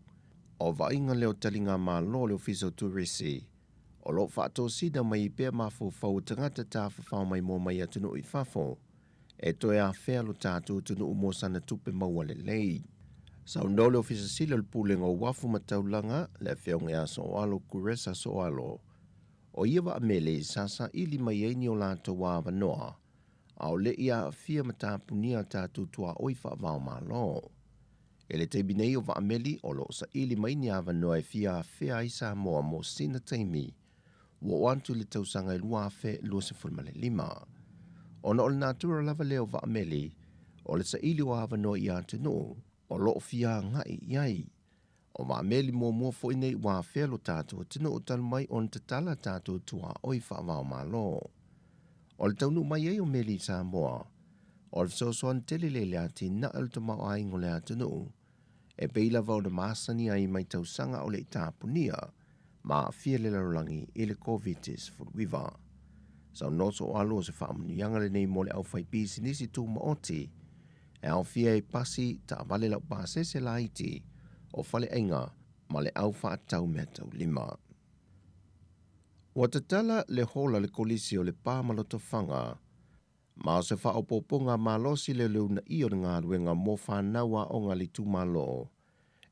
O vaaiga lea o taligamalo a le Ofisa o Turisi, o lo o faatosina mai ai pea mafaufau o tagata tafafao maimoa mai atunuu i fafo, e toe afea lo tatou atunuu mo sana tupe maua lelei. Saunoa le Ofisa Sili o le Pulega o Uafu ma Taulaga, le Afioga ia Soalo Kuresa Soalo, o ia vaamele sa saili mai ai ni o latou avanoa, a o le i aafia ma tapunia a tatou tuaoi faava-o-Malo. I le taimi nei o vaameli o lo o saili mai ni avanoa e fia afea ai Samoa mo sina taimi ua oo atu i le tausaga e 2025. Ona o le natura lava lea o vaameli, o le saili o avanoa i atunuu o lo o fia agai i ai. O vaameli muamua foi nei ua afea lo tatou atunuu talu mai ona tatala tatou tuaoi faava-o-Malo. O le taunuu mai ai o meli i Samoa, o le fesoasoani tele lea i le atinae o le tamaoaiga o le atunuu, e pei lava ona masani ai mai tausaga o le i tapunia ma aafia le lalolagi i le Koviti-19. Saunoa Soalo o se faamanuiaga lenei mo le aufaipisinisi tumaoti e aofia ai pasi, taavale laupasese laiti, o faleaiga ma le au faatau meataulima. Ua tatala le hola le Kolisi o Lepa ma Lotofaga, ma o se faaopoopoga malosi lea o le uunaia o le galuega mo fanau aoga a le itumalo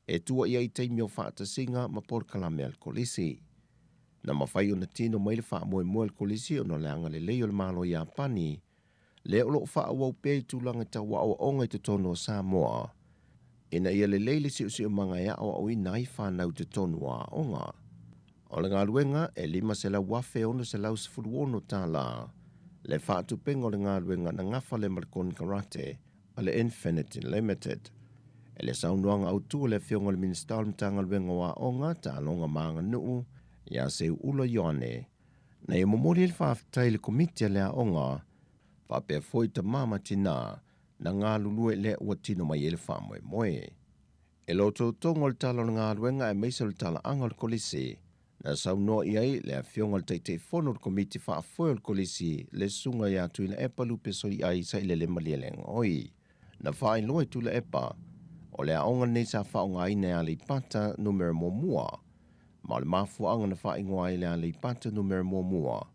e tua i ai i taimi o faatasiga ma polokalame a le Kolisi. Na mafai ona tino mai le faamoemoe a le Kolisi ona o le agalelei o le Malo Iapani, lea o lo o faaauau pea i tulaga tau aoaoga i totonu o Samoa, ina ia lelei le siosiomaga e aoaoina ai fanau i totonu o aoga. O le galuega e $500,616 le faatupenga o le galuega na gafa lea ma le konekarate a le Infinity Limited. E le saunoaga autu a le Afioga i le Minisita o le Matagaluega o Aoga, Taaloga ma Aganuu, ia Seuula Ioane, na ia momoli ai le faafetai i le Komiti a le Aoga, faapea foi tama ma tinā na galulue lea ua tino mai ai le faamoemoe. E lototoga o le tala o le galuega aemaise o le talaaga o le Kolisi, na saunoa i ai le Afioga i le Taitaifono o le Komiti Faafoe o le Kolisi, le Susuga ia Tuilaepa Lupe Soliai Sailele Malielegaoi. Na faailoa e Tuilaepa, o le aoga lenei sa faaaogaina e Aleipata Numera Muamua, ma o le mafuaaga na faaigoa ai le Aleipata Numera Muamua,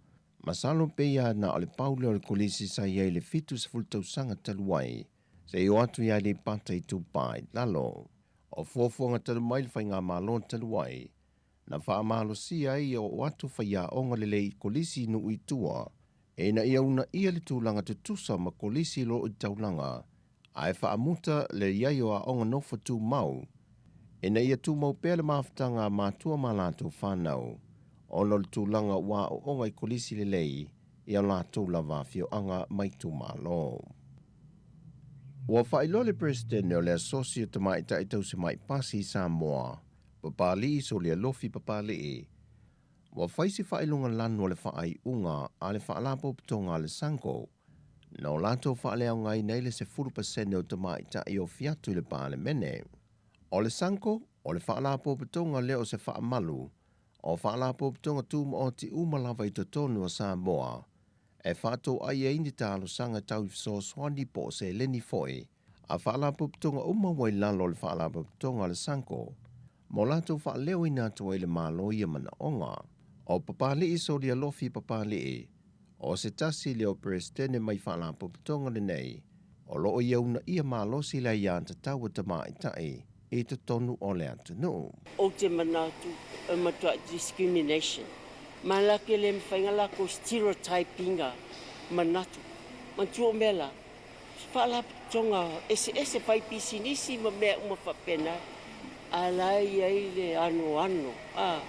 masalo pei lava na o le pau lea o le Kolisi sa i ai i le 70 tausaga talu ai, seia oo atu i Aleipata Itupa i Lalo. O fuafuaga talu mai le faigamalo talu ai, na faamalosia ai ia oo atu faiaoga lelei i kolisi i nuu i tua, ina ia uunaia le tulaga tutusa ma kolisi i lo i taulaga, ae faamuta le i ai o aoga nofo tumau, ina ia tumau pea le mafutaga a matua ma latou fanau, ona o le tulaga ua aooga i kolisi lelei i a latou lava afioaga ma itumalo. Ua faailoa le Peresetene o le Asosi o Tamaitai Tausimai Pasi i Samoa, Papalii Solialofi Papalii, ua fai se faailoga lanu o le faaiuga a le Faalapotopotoga a le SANGO, na o latou faaleaogaina ai le 10% o tamaitai e ofi atu i le Palemene. O le SANGO, o le Faalapotopotoga lea o se faamalu o Faalapotopotoga Tumaoti uma lava i totonu o Samoa, e faatoai ai ni talosaga tau i fesoasoani po o seleni foi a faalapotopotoga uma ua i lalo o le Faalapotopotoga a le SANGO mo latou faaleoina atu ai le Malo ia manaoga. O Papalii Solialofi Papalii, o se tasi lea o Peresetene mai Faalapotopotoga lenei, o lo o ia uunaia malosi le aiatatau a tamaitai i totonu o le atunuu. Ou te manatu e matuai discrimination ma la ke le mafai na lakou stereotype ina manatu. Manatua o mea la, Faalapotopotoga eseese fai pisinisi ma mea uma faapena, a o la e i ai le anoano a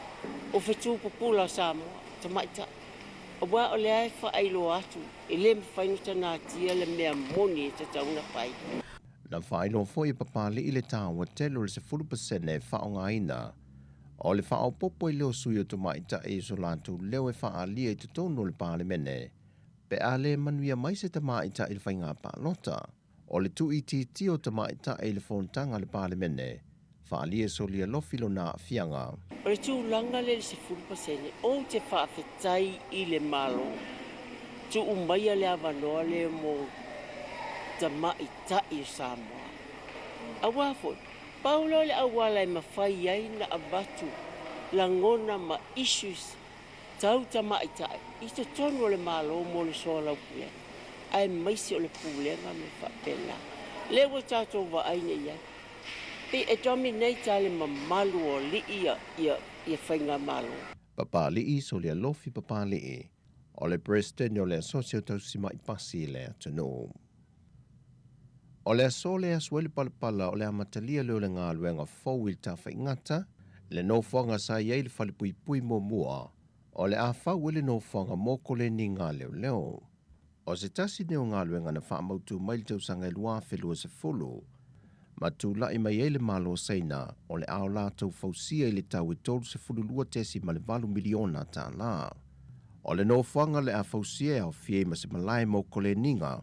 o fetu pupula o Samoa tamaitai, auā o lea e faailoa atu e le mafai ona tanatia le mea moni e tatau ona fai. Na faailoa foi e Papali'i le taua tele o le 10% e faaaogaina o le faaopoopo ai lea o sui o tamaitai i so latou leo e faaalia i totonu o le Palemene pe a le manuia mai se tamaitai i le faiga palota. O le tuuitiitia o tamaitai i le fonotaga a le Palemene, faaalia e Solialofi lona aafiaga. O le tulaga lea i le 10%, ou te faafetai i le Malo, tuu maia le avanoa lea mo tamaitai o Samoa. Aua foi, pau lea o le auala e mafai ai ona avatu lagona ma issues tau tamaitai i totonu o le Malo mo le soalaupulega, aemaise o le pulega ma mea faapena. Lea ua tatou vaai nei i ai, pei e dominate lava le mamalu o alii ia faigamalo. Papali'i Solialofi Papali'i, o le Peresetene o le Asosi o Tausima'i Pasi i le atunuu. O le aso lea asu ai le palapala o le amatalia lea o le galuega fou i le Tafaigata, le nofoaga sa i ai le falepuipui muamua, o le a fau ai le nofoaga mo koleniga a leoleo. O se tasi lenei o galuega na faamautu mai i le tausaga e 2020, ma tulai mai ai le Malo o Saina o le a o latou fausia i le tau e $32.8 miliona tālā. O le nofoaga le a fausia e aofia ai ma se malae mo koleniga,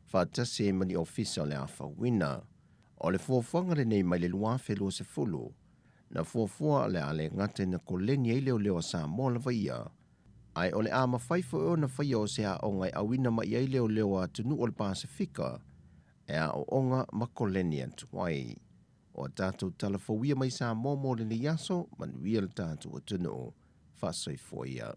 faatasi ai ma ni ofisa o le a fauina. O le fuafuaga lenei mai le 2020, na fuafua o le a le gata ina koleni ai leoleo a Samoa lava ia, ae o le a mafai foi ona faia o se aoga e auina mai ai leoleo a atunuu o le Pasefika e aooga ma koleni atu ai. O a tatou tala fou ia mai Samoa mo lenei aso, manuia le tatou atunuu. Faasoifua ia.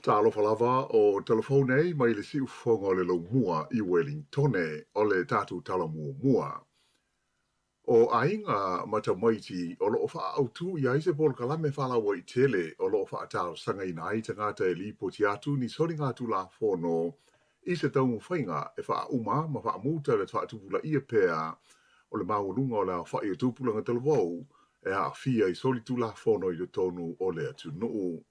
Talofa lava o telefou nei mai le siufofoga o le Laumua i Welingtone o le tatou tala muamua. O aiga ma tamaiti o lo o faaautu i ai se polokalame faalauaitele o lo o faatalosagaina ai tagata e lipoti atu ni soligatulafono i se taumafaiga e faauma ma faamuta le faatupulaia pea o le maualuga o le aofai o tupulaga talavou e aafia i solitulafono i totonu o le atunuu.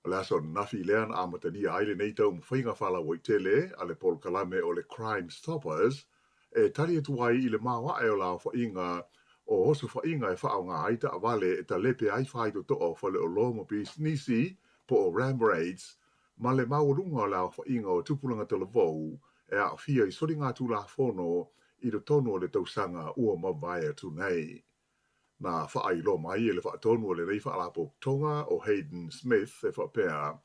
O le aso ananafi lea na amatalia ai lenei taumafaiga faalauaitele a le polokalame o le Crime Stoppers e tali atu ai i le maoae o le aofaiga o osofaiga e faaaoga ai taavale e talepe ai faitotoa o faleoloa ma pisinisi po o ram raids ma le maualuga o le aofaiga o tupulaga talavou e aafia i soligatulafono i totonu o le tausaga ua mavae atu nei. Na faailoa mai e le faatonu o lenei faalapotopotoga o Hayden Smith e faapea,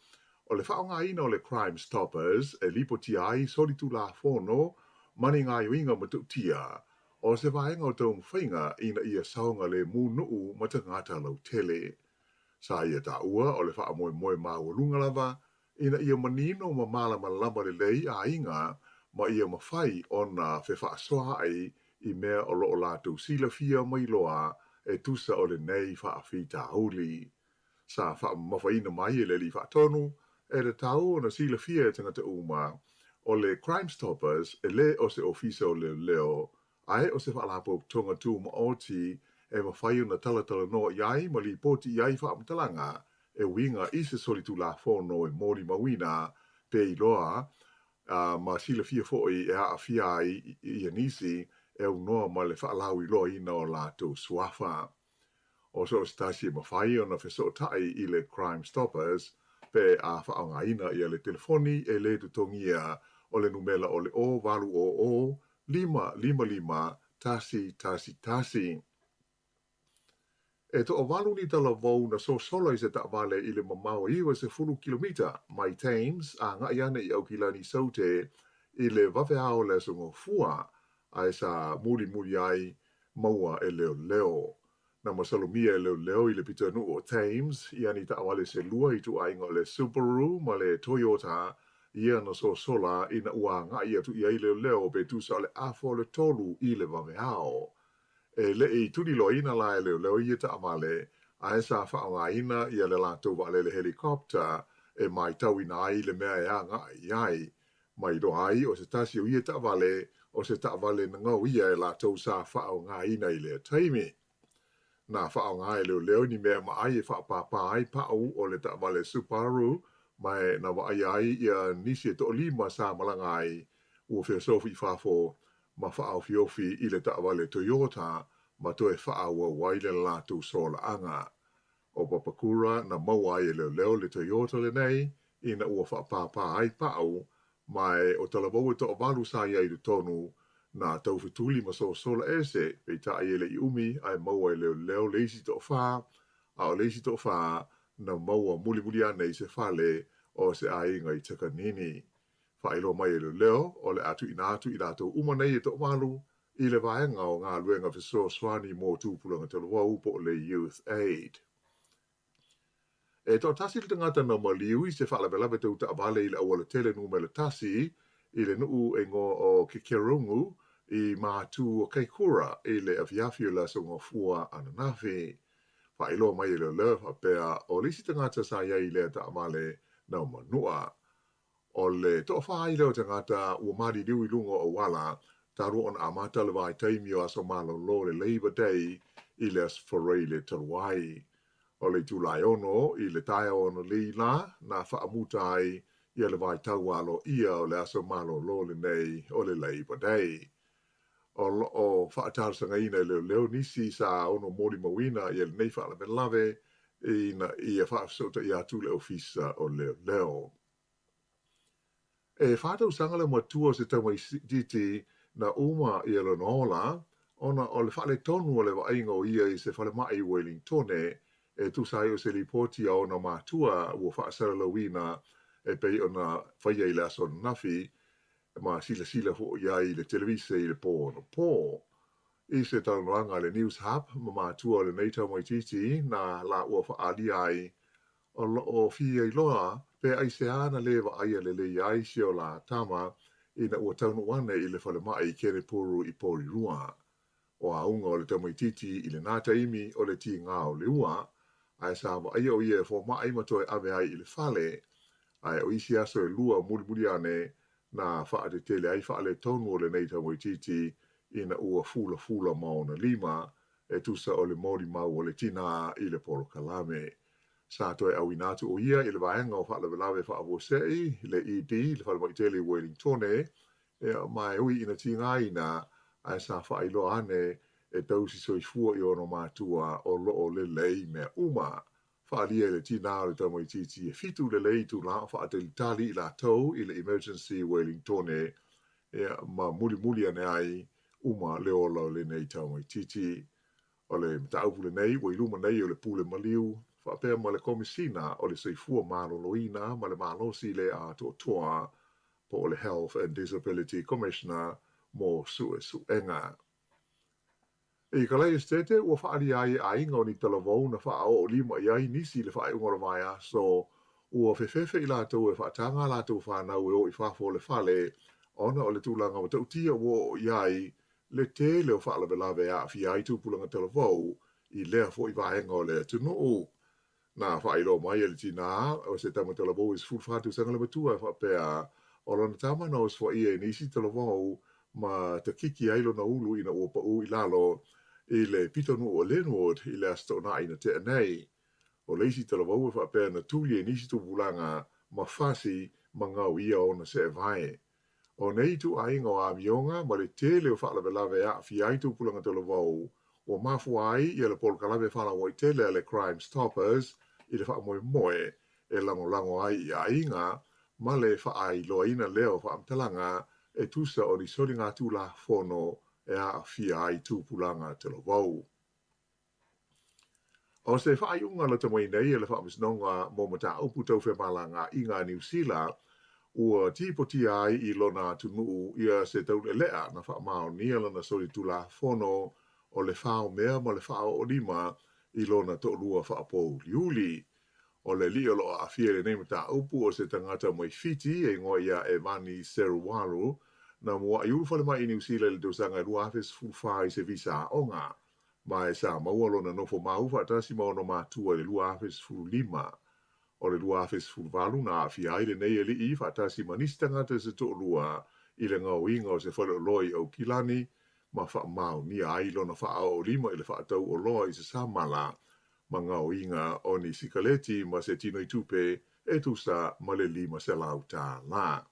o le faaaogaina o le Crime Stoppers e lipotia ai solitulafono ma ni gaoioiga matautia, o se vaega o taumafaiga ina ia saogalemu nuu ma tagata lautele. Sa ia taua o le faamoemoe maualuga lava ina ia manino ma malamalama lelei aiga ma ia mafai ona fefaasoaai i mea o lo o latou silafia ma iloa e tusa o lenei faafitauli. Sa faamamafaina mai e le Alii Faatonu e tatau ona silafia e tagata uma o le Crime Stoppers e le o se ofisa o leoleo ae o se faalapotopotoga tumaoti e mafai ona talatalanoa i ai ma lipoti i ai faamatalaga e uiga i se solitulafono e molimauina pe iloa ma silafia foi e aafia ai ia nisi e aunoa ma le faalauiloaina o latou suafa. O so o se tasi e mafai ona fesootai i le Crime Stoppers pe a faaaogaina ia le telefoni e le totogia o le numela o le 0800 555 111. E toavalu ni talavou na sosola i se taavale i le mamao e 90 kilomita mai Thames agai ane i Aukilani Saute i le vaveao o le Aso Gafua, ae sa mulimuli ai maua e leoleo. Na masalomia e leoleo i le pitonuu o Thames ia ni taavale se lua ituaiga o le Subaru ma le Toyota ia na sosola ina ua agai atu i ai leoleo pe tusa o le afa o le tolu i le vaveao. E le i tuliloaina la e leoleo ia taavale, ae sa faaaogaina ia le latou vaalele helicopter e matauina ai le mea e agai i ai. Ma iloa ai o se tasi o ia taavale o se taavale na gaoia e latou sa faaaogaina i lea taimi. Na faaaoga e leoleo ni mea maai e faapāpā ai pau o le taavale Subaru ma e na vaaia ai ia nisi e toalima sa malaga ai ua feosofi i fafo ma faaofiofi i le taavale Toyota ma toe faaauau ai le latou solaaga. O Papakura na maua ai e leoleo le Toyota lenei ina ua faapāpā ai pau ma e o talavou e toavalu sa i ai i totonu na taufetuli ma sosola ese, peitai e le i umi ae maua e leoleo le isi toafā, a o le isi toafā na maua mulimuli ane i se fale o se aiga i Takanini. Faailoa mai e leoleo o le a tuuina atu i latou uma nei e toavalu i le vaega o galuega fesoasoani mo tupulaga talavou po o le Youth Aid. E toatasi le tagata na maliu i se faalavelave tau taavale i le aualatele numera tasi i le nuu e igoa o Kekerongu i Matu o Kaikoura i le afiafi o le Aso Gafua ananafi. Faailoa mai e leoleo e faapea o le isi tagata sa i ai i lea taavale na manua. O le toafā ai lea o tagata ua maliliu i luga o auala talu ona amata le vaitaimi o aso malolo o le Labour Day i le Aso Faraile talu ai. O le itula e ono i le taeao analeila na faamuta ai ia le vaitau aloaia o le aso malolo lenei o le Labour Day. O lo o faatalosagaina e leoleo nisi sa ono molimauina ia lenei faalavelave ina ia faafesootai atu i le Ofisa o Leoleo. E fa tausaga le matua o se tamaitiiti na uma ia lona ola ona o le faaletonu o le vaaiga o ia i se falemai i Wellingtone e tusa ai o se lipoti a ona matua ua faasalalauina e pei ona faia i le aso ananafi ma silasila foi i ai i le televise i le pō anapo. I se talanoaga a le Newshub ma matua o lenei tamaitiiti na laua faaalia ai o lo o fia iloa pe aisea na lē vaaia lelei ai si o la tama ina ua taunuu ane i le falemai i Kenepuru i Porirua. O auga o le tamaitiiti i lenā taimi o le tigā o le ua, ae sa vaaia o ia e fomai ma toe ave ai i le fale, ae o isi aso e lua mulimuli ane na faatetele ai faaletonu o lenei tamaitiiti ina ua fulafula ma ona lima e tusa o le molimau a le tinā i le polokalame. Sa toe auina atu o ia i le vaega o faalavelave faafuasei, le ED, le falemai tele i Wellingtone, ma e ui ina tigaina, ae sa faailoa ane e tausi soifua i ona matua o lo o lelei mea uma. Faaalia e le tinā o le tamaitiiti e fitu lelei itulā o faatalitali i latou i le emergency i Wellingtone, ma mulimuli ane ai uma le ola o lenei tamaitiiti. O le mataupu lenei ua i luma nei o le Pule Maliu faapea ma le Komesina o le Soifua Maloloina ma le Malosi le Atoatoa po o le Health and Disability Commissioner mo suesuega. I Kalai Esitete ua faaalia ai e aiga o ni talavou na faaoo lima i ai nisi i le faaiuga o le vaiaso ua fefefe i latou e faataga a latou fanau e o i fafo o le fale ona o le tulaga matautia ua oo i ai le tele o faalavelave e aafia ai tupulaga talavou i lea foi vaega o le atunuu. Na faailoa mai e le tinā o se tama talavou e 14 tausaga le matua e faapea o lona tama na osofaia e nisi talavou ma takiki ai lona ulu ina ua paū i lalo i le pitonuu o Linwood i le Aso Toonai na tea nei. O le isi talavou e faapea na tuli e nisi tupulaga ma fasi ma gaoia ona seevae. O nei ituaiga o amioga ma le tele o faalavelave e aafia ai tupulaga talavou ua mafua ai ia le polokalame faalauaitele a le Crime Stoppers i le faamoemoe e lagolago ai i aiga ma le faailoaina lea o faamatalaga e tusa o ni soligatulafono e aafia ai tupulaga talavou. O se faaiuga lata mai nei e le Faamasinoga mo Mataupu Tau Femalagaaiga a Niu Sila, ua tipotia ai i lona atunuu ia se taulealea na faamaonia lana solitulafono o le faomea ma le faaoolima i lona toalua faapouliuli. O le alii o lo o aafia i lenei mataupu o se tagata mai Fiti e igoa ia Evani Seruwalu, na mua'i ulufale mai i Niu Sila i le tausaga e 2014 i se visa aoga, ma e sa maua lona nofo mau faatasi ma ona matua i le 2015. O le 2018 na aafia ai lenei alii faatasi ma nisi tagata se toalua i le gaoiga o se faleoloa i Aukilani ma faamaonia ai lona faaoolima i le faatau oloa i se samala ma gaoiga o ni sikaleti ma se tinoitupe e tusa ma le $500.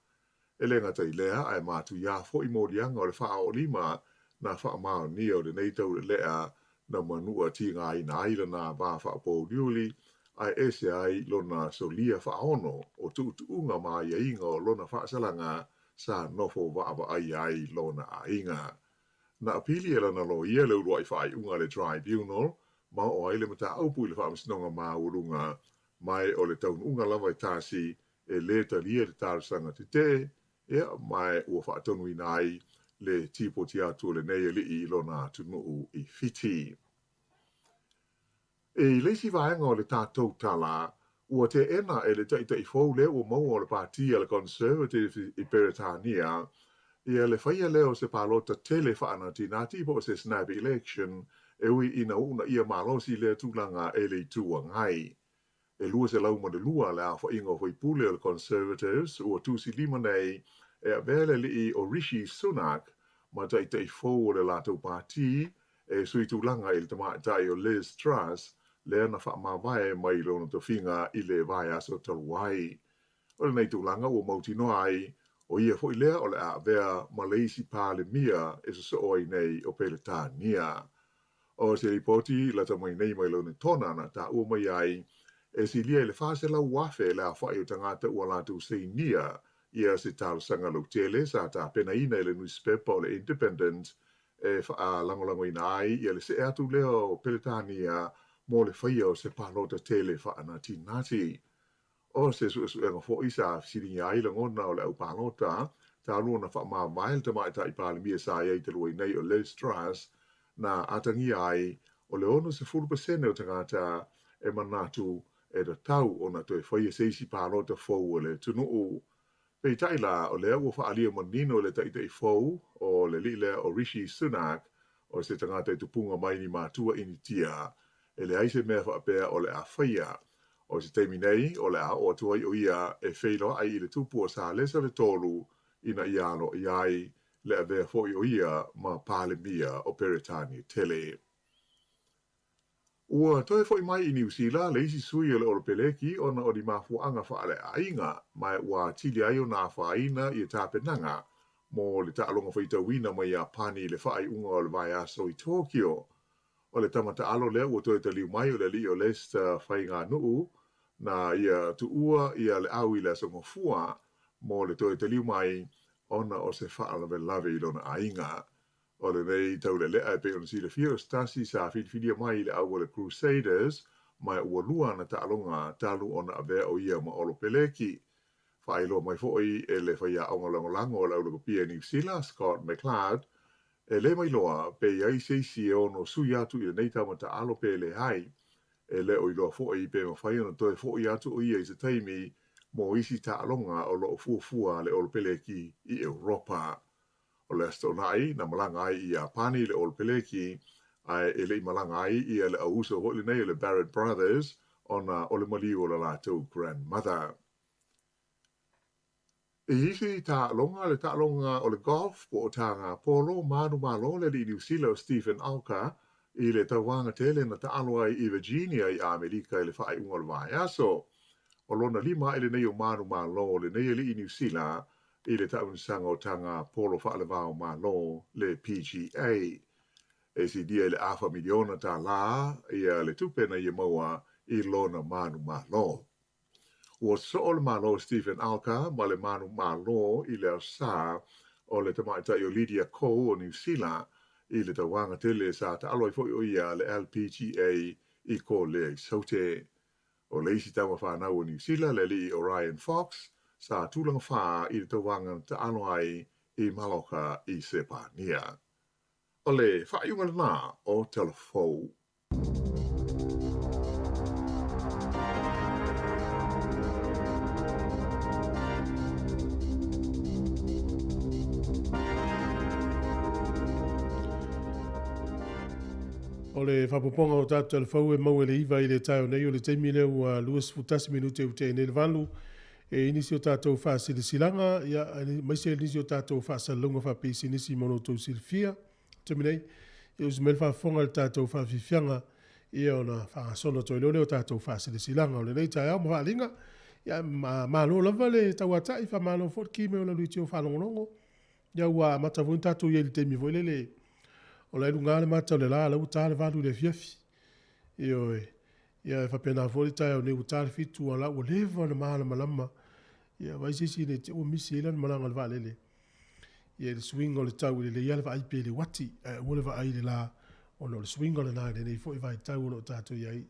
E le gata i lea, ae matuia foi moliaga o le faaoolima na faamaonia o lenei taulelea na manua tigaina ai lana va faapouliuli ae ese ai lona solia faaono o tuutuuga ma aiaiga o lona faasalaga sa nofo vaavaaia ai lona aiga. Na apili e lana loia le uluai faaiuga a le Tribunal ma oo ai le mataupu i le Faamasinoga Maualuga, ma e o le taunuuga lava e tasi e lē talia le talosaga tetee, ia, ma e ua faatonuina ai le tipoti atu o lenei alii i lona atunuu i Fiti. I le isi vaega o le tatou tala, ua teena e le taitai fou lea ua maua o le Pati a le Conservative i Peretania ia le faia lea o se palota tele faanatinati po o se snap election e ui ina uunaia malosi lea tulaga e le Itu Agai. E 202 le aofaiga o faipule o le Conservatives ua tusilima nei e avea le alii o Rishi Sunak ma taitai fou o le latou pati e sui tulaga i le tamaitai o Liz Truss lea na faamavae mai lona tofiga i le vaiaso talu ai. O lenei tulaga ua mautinoa ai o ia foi lea o le a avea ma le isi Palemia e sosoo ai nei o Peretania. O se lipoti lata mai nei mai Lonetona na taua mai ai, e silia i le 400,000 le aofai o tagata ua latou sainia ia se talosaga lautele sa tapenaina e le nusipepa o le Independent e faalagolagoina ai ia le see atu lea o Peretania mo le faia o se palota tele faanatinati. O se suesuega foi sa fesiligia ai lagona o le au palota, talu ona faamavae le tamaitai Palemia sa i ai talu ai nei o Liz Truss, na atagia ai o le 60% o tagata e manatu e tatau ona toe faia se isi palota fou a le atunuu. Peitai la, o lea ua faaalia manino e le taitai fou o le alii lea o Rishi Sunak, o se tagata i tupuga mai ni matua Initia, e leai se mea faapea o le a faia. O se taimi nei, o le a oo atu ai o ia e feiloai i le tupu o Salesa le Tolu ina ia aloaia ai le avea foi o ia ma Palemia o Peretania Tele. Ua toe foi mai i Niu Sila le isi sui o le Olopeleki ona o ni mafuaaga faaleaiga, ma ua atili ai ona afaina ia tapenaga mo le taaloga faitauina mai Iapani i le faaiuga o le vaiaso i Tokyo. O le tama taalo lea ua toe taliu mai o le alii o Lester Faiganuu na ia tuua ia le au i le Aso Gafua mo le toe taliu mai ona o se faalavelave i lona aiga. O lenei taulelea e pei ona silafia o se tasi sa filifilia mai i le au o le Crusaders ma ua lua ana taaloga talu ona avea o ia ma Olopeleki. Faailoa mai foi e le faiaoga lagolago o le au lakapia i Niu Sila, Scott McLeod, e le mailoa pe i ai se isi e ono sui atu i lenei tama taalo pe leai. E le o iloa foi pe mafai ona toe foi atu o ia i se taimi mo isi taaloga o lo o fuafua a le Olopeleki i Europa. O le Aso Toonai na malaga ai i Iapani le Olopeleki, ae e le i malaga ai ia le au uso foi lenei o le Barrett Brothers ona o le maliu o le latou grandmother. I isi taaloga, le taaloga o le golf po o taga polo, manumalo le alii Niu Sila o Steven Alker i le tauvaga tele na taalo ai i Virginia i Amerika i le faaiuga o le vaiaso. O lona lima ae lenei o manumalo o lenei alii Niu Sila i le taamilosaga o taga polo faaleva o Malo, le PGA. E silia i le afa miliona tālā ia le tupe na ia maua i lona manumalo. Ua soo le malo o Steven Alker ma le manumalo i le Aso Sa o le tamaitai o Lydia Ko o Niu Sila i le tauvaga tele sa taalo ai foi o ia le LPGA i Kolea i Saute. O le isi tama fanau o Niu Sila, le alii o Ryan Fox, sa tulaga fā i le tauvaga na taalo ai i Maloka i Sepania. O le faaiuga lena o Talafou. O le faapopoga o tatou talafou e maua i le 9 i le taeao nei, o le taimi lea ua 21 minute ua tea nei le 8, e i nisi o tatou faasilasilaga, ia, aemaise nisi o tatou faasalalauga faapisinisi mo lo outou silafia. Taimi nei, ia usi mai le faafofoga i le tatou faafiafiaga, ia ona faagasolo atu ai loa lea o tatou faasilasilaga o lenei taeao ma faaaliga. Ia, malo lava le tauatai, faamalo foi le ki mai o le leitio faalogologo. Ia ua amata foi ona tatou i ai i le taimi foi lele, o la e luga le mata o le la, la ua ta le 8 i le afiafi. Ioe. Ia e faapena foi le taeao nei ua ta le 7, a la ua leva ona malamalama. Ia vaai se isi ne i te i ua misi ai lana malaga i le vaalele. Ia i le suiga o le tau, e lelei lava le vaai pea i le uati, ae aua le vaai i le la, ona o le suiga lena i lenei foi vaitau o lo o tatou i ai.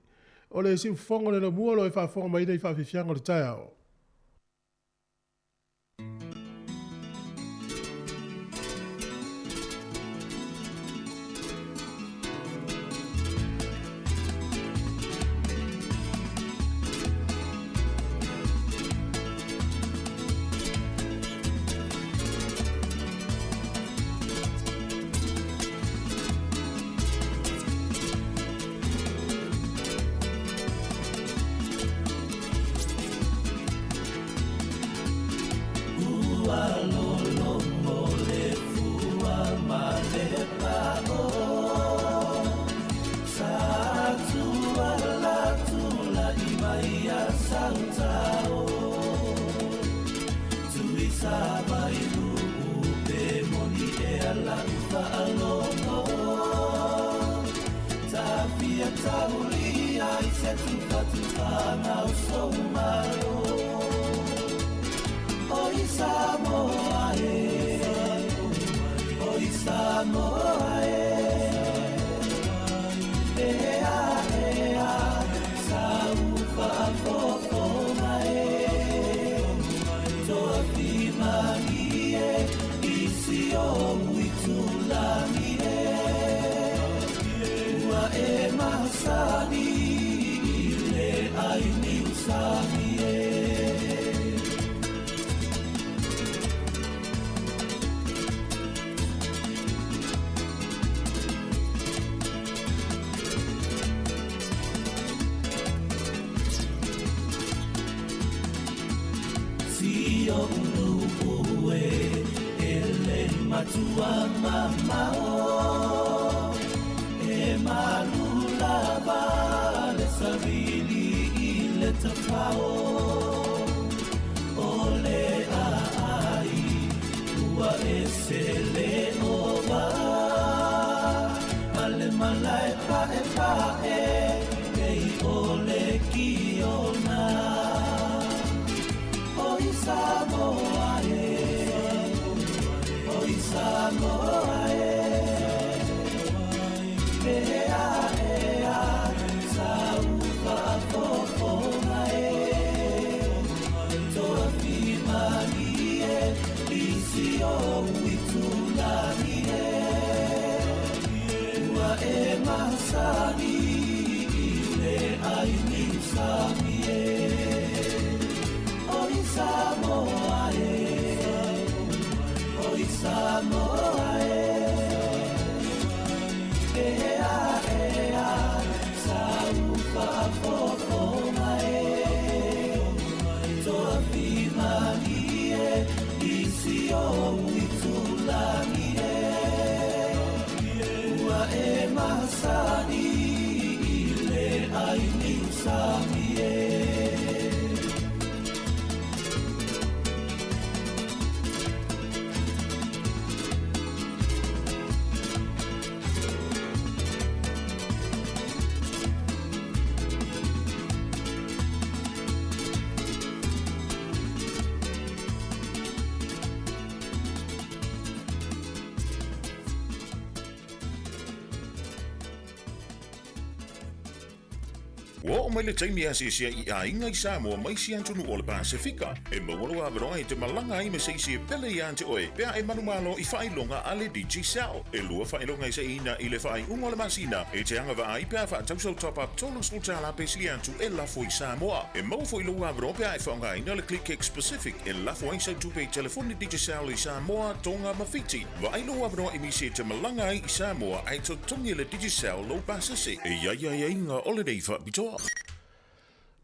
O le siufofoga o le laumua o lo o e faafofoga mai nei i faafiafiaga o le taeao. Samoa e, Ua oo mai le taimi e asiasi ai i aiga i Samoa ma isi atunuu o le Pasefika. E maua lou avanoa e te malaga ai ma se isi e pele ia te oe pe a e manumalo i faailoga a le Digicel. E lua faailoga e seiina i le faaiuga o le masina e te agavaa ai pe a faatau sau top-up $30 pe sili atu e lafo i Samoa. E maua foi lou avanoa pe a e faaaogaina le ClickX Pacific e lafo ai sau tupe i telefoni Digicel i Samoa, Tonga ma Fiti. Vaai lou avanoa e misi e te malaga ai i Samoa ae totogi e le Digicel lou pasese. E i ai aiaiga o lenei faapitoa.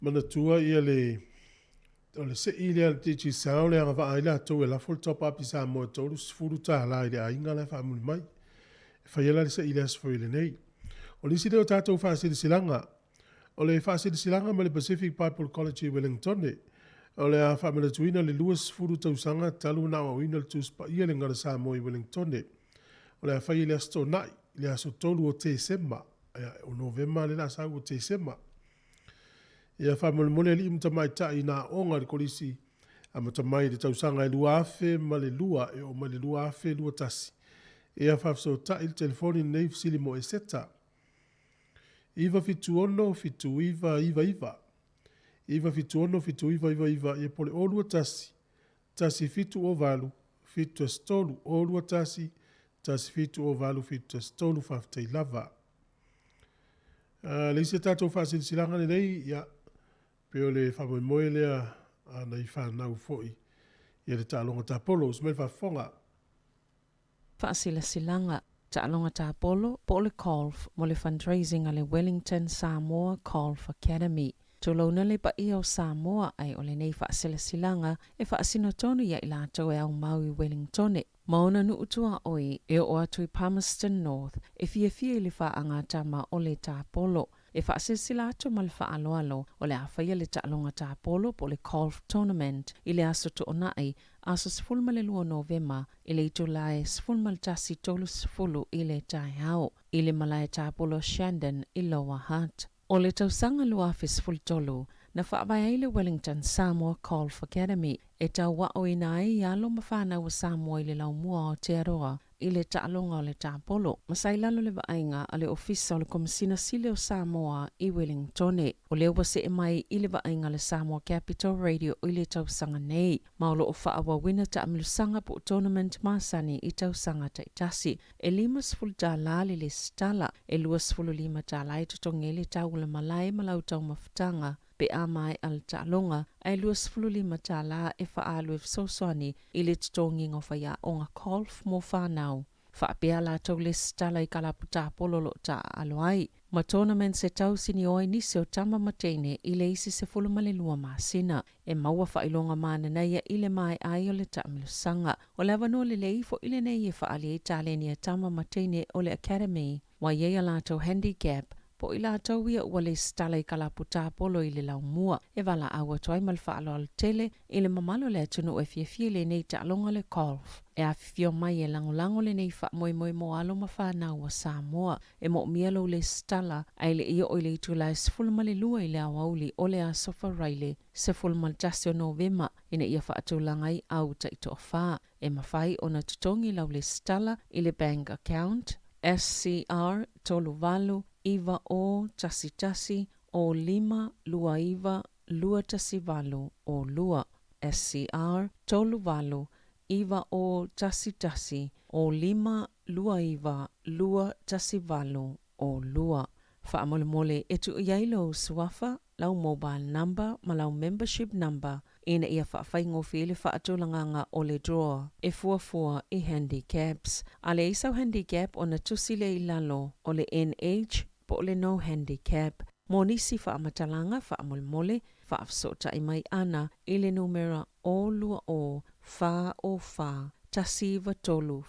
Manatua ia le o le sei lea a le Digicel le agavaa ai latou e lafo le top up i Samoa e $30 i le aiga la e faamuli mai. E faia la le sei i le aso foi lenei. O le isi lea o tatou faasilasilaga, o le faasilasilaga mai le Pacific Bible College i Wellingtone, o le a faamanatuina le 20 tausaga talu ona aoaoina le Tusi Paia i le Gagana Samoa i Wellingtone. O le a faia i le Aso Toonai, i le aso 3 o Tesema, o Novema lea o le a sau o Tesema. Ia faamolemole alii ma tamaitai i nā aoga i le kolisi amata mai i le tausaga e 2002 e oo mai i le 2021. Ia faafesootai i le telefoni lenei fesili mo Eseta. 976 7999 976 7999 ia po o le 021 1708 713 021 1708 713. Faafetai lava. Le isi a tatou faasilasilaga lenei, ia, pei o le faamoemoe lea a nai fanau foi ia le taaloga tapolo. Usu mai le faafofoga. Faasilasilaga, Taaloga Tapolo po o le Golf mo le fundraising a le Wellington Samoa Golf Academy. Tulouna le paia o Samoa ae o lenei faasilasilaga e faasino tonu ia i latou e aumau i Wellingtone ma ona nuu tuaoi e oo atu i Palmerston North e fiafia i le faagatama o le tapolo. E faasilasila atu ma le faaaloalo o le a faia le taaloga tapolo po o le Golf Tournament i le aso Toonai, aso 12 Novema i le itula e 11:30 i le taeao i le malae tapolo Shandon i Lower Hutt. O le tausaga 2013 na faavae ai le Wellington Samoa Golf Academy e tauaoina ai alo ma fanau a Samoa i le laumua o Aotearoa i le taaloga o le tapolo, ma sa i lalo le vaaiga a le Ofisa o le Komesina Sili o Samoa i Wellingtone. O lea ua see mai i le vaaiga a le Samoa Capital Radio i le tausaga nei, ma o lo o faaauauina taamilosaga po o tournament masani i tausaga taitasi. E $50 le lesitala, e $25 e totogi ai le tau o le malae ma lau taumafataga pe a maea le taaloga, ae $25 e faaalu e fesoasoani i le totogiina o faiaoga golf mo fanau. Faapea latou lesitala i kalapu tapolo o lo o taaalo ai, ma tournaments e tausinio ai nisi o tama ma teine i le isi 12 masina. E maua faailoga mananaia i le maea ai o le taamilosaga. O le avanoa lelei foi lenei e faaali ai taleni a tama ma teine o le Academy, ua i ai a latou handicap po o i latou ia ua lesitala i kalapu tapolo i le laumua. E valaau atu ai ma le faaaloalo tele i le mamalu o le atunuu e fiafia i lenei taaloga le golf. E afifio mai e lagolago lenei faamoemoe mo alo ma fanau a Samoa. E moomia lou lesitala ae le i oo i le itula e 12 i le aoauli o le aso Faraile 11 o Novema ina ia faatulaga ai au taitoafa. E mafai ona totogi lau lesitala i le bank account SCR 38 9 O 11 O 5 2 9 2 1 8 O 2 SCR 38 9 O 11 O 5 2 9 2 1 8 O 2. Faamolemole e tuu i ai lou suafa, lau mobile number ma lau membership number ina ia faafaigofie le faatulagaga o le draw e fuafua i handicaps. A leai sau handicap ona tusi lea i lalo o le NH po o le no handicap. Mo nisi faamatalaga faamolemole, faafesootai mai ana i le numera 0 2 0 4 0 4 1 9 3 7 3,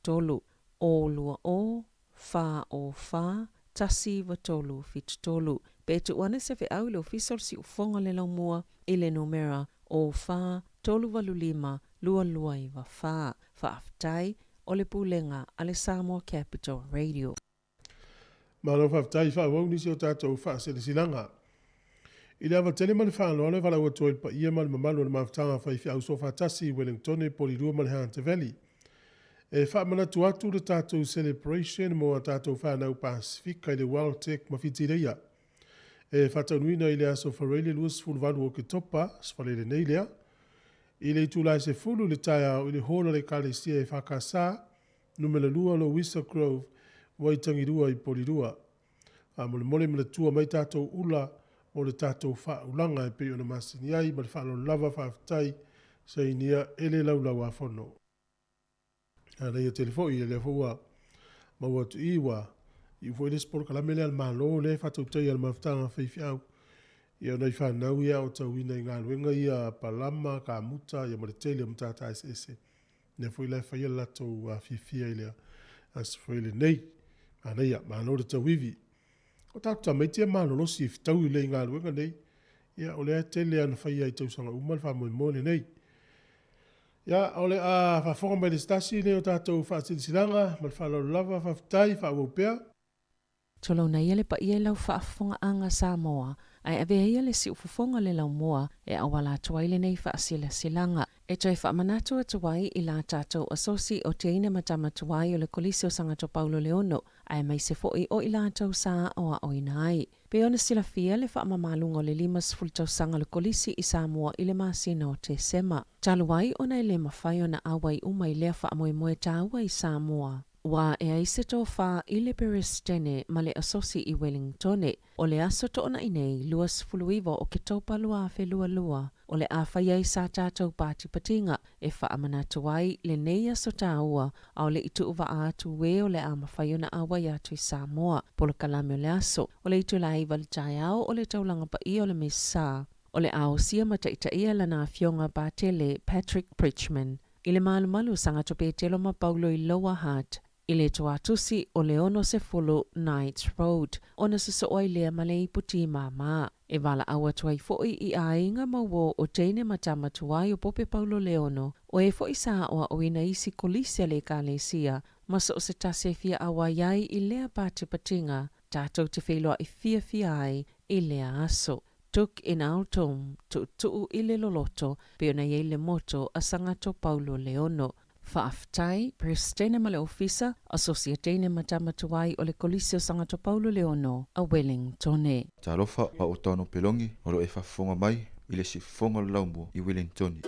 0 2 0 4 0 4 1 9 3 7 3, pe tuu ane se feau i le Ofisa o le Siufofoga o le Laumua i le numera 0 4 3 8 5 2 2 9 4. Faafetai, o le Pulega a le Samoa Capital Radio. Malo faafetai, faaauau nisi o tatou faasilasilaga. I le ava tele ma le faaaloalo e valaau atu ai i le paia ma le mamalu o le mafutaga faifeau soofaatasi i Wellingtone, Polilua ma le Hunter Valley. E faamanatu atu le tatou celebration mo a tatou fanau Pasifika i le Welltech ma Fitileia. E faataunuuina i le aso Faraile 28 o Oketopa, Aso Faraile nei lea, i le itula e 10 i le taeao i le hall a le Ekalesia EFKS, numera 2 Louisa Grove, Waitangirua i Polirua. Faamolemole manatua mai tatou ula mo le tatou faaulaga e pei ona masani ai ma le faaaloalo lava faafetai sainia e le Laulau-a-Fono. Manaia tele foi, ia lea foi ua maua atu i i ua iu foi le isi polokalame lea a le Malo lea e faatautaia e le mafutaga a faifeau. Ia o nai fanau ia e aotauina i galuega ia palama, kamuta ia ma le tele o matata eseese. Lea foi la e faia le latou fiafia i le aso foi lenei. Manaia, malo le tauivi. O tatou tamaiti e malolosi e fetaui lelei i galuega nei. Ia o lea e tele lava ina faia i tausaga uma le faamoemoe lenei. Ia, o le a faafofoga mai le se tasi lea o tatou faasilasilaga ma le faaaloalo lava, faafetai, faaauau pea. Tulauna ia le paia i lau faafofogaaga Samoa, ae avea ia le siufofoga le laumua e auala atu ai lenei faasilasilaga. E toe faamanatu atu ai i la tatou Asosi o Teine ma Tama Tuai o le Kolisi o Sagato Paulo Leono, aemaise foi o i latou sa aoaoina ai. Pei ona silafia le faamamaluga o le 50 tausaga o le Kolisi i Samoa i le masina o Tesema. Talu ai ona e le mafai ona auai uma i lea faamoemoe taua i Samoa, ua ae ai se tofa i le Peresetene ma le Asosi i Welingtone, o le aso toonai nei 29 o Oketopa 2022, o le a fai ai sa tatou patipatiga e faamanatu ai lenei aso taua a o le i tuuvaa atu e o le a mafai ona auai atu i Samoa. Polokalame o le aso, o le itula e 9 i le taeao o le taulaga paia o le Mesa, o le a osia ma taitaia lana Afioga Patele Patrick Bridgeman i le malumalu o Sagato Petelo ma Paulo i Lower Hutt i le tuatusi o le 60 Knights Road, ona sosoo ai lea ma le ipu tīmāmā. E valaau atu ai foi i aiga ma uō o teine ma tama tuai o Pope Paulo Leono, o e foi sa aoaoina isi kolisi a le Ekalesia, ma so o se tasi e fia auai ai i lea patipatiga tatou te feiloai fiafia ai i lea aso. Tuk in altum, tuutuu i le loloto, pei ona i ai le moto a Sagato Paulo Leono. Faafetai, Peresetene ma le Ofisa, Asosiateine ma Tama Tuai o le Kolisi o Sagato Paulo Leono a Wellingtone. Talofa, o au o Tano Pelongi, o lo o e faafofoga mai i le siufofoga o le laumua i Wellingtone.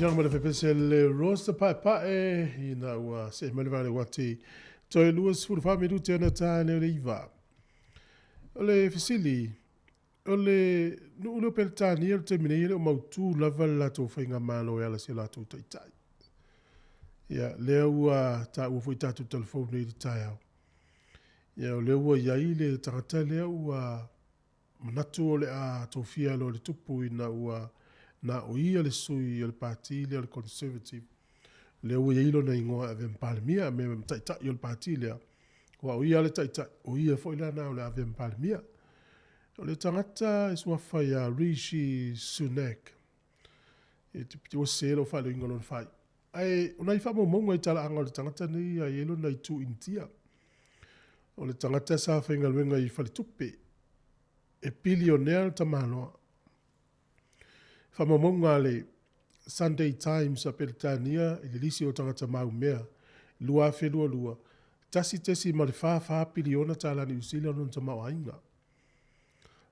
afioga ma le fepese le Rosa Paepae ina ua see mai le vale uati toe 24 minute ona ta lea o le 9. O le fesili, o le nuu lea o Peretania i le taimi nei e le o mautu lava le latou faigamalo e ala i si o latou taitai. Ia, lea ua taua foi i tatou telefoni nei i le taeao. Ia, o lea ua i ai le tagata lea ua manatu o le a tofia loa e le tupu ina ua na o ia le sui o le pati lea o le Conservative. Lea ua i ai lona igoa e avea ma Palemia, me ma taitai o le pati lea. Aua o ia le taitai, o ia foi la na o le a avea ma Palemia. O le tagata e suafa ia Rishi Sunak. E te piti ua sese lou faaleoina o lona faaiuga. Ae o nai faamaumauga i talaaga o le tagata nei e i ai lona itu Initia. O le tagata sa faigaluega i faletupe, e pilionea le tamaloa. Faamaumauga a le Sunday Times a Peretania i le lisi o tagata maumea 2022, $1.44 piliona tala Niu Sila lona tamaoaiga.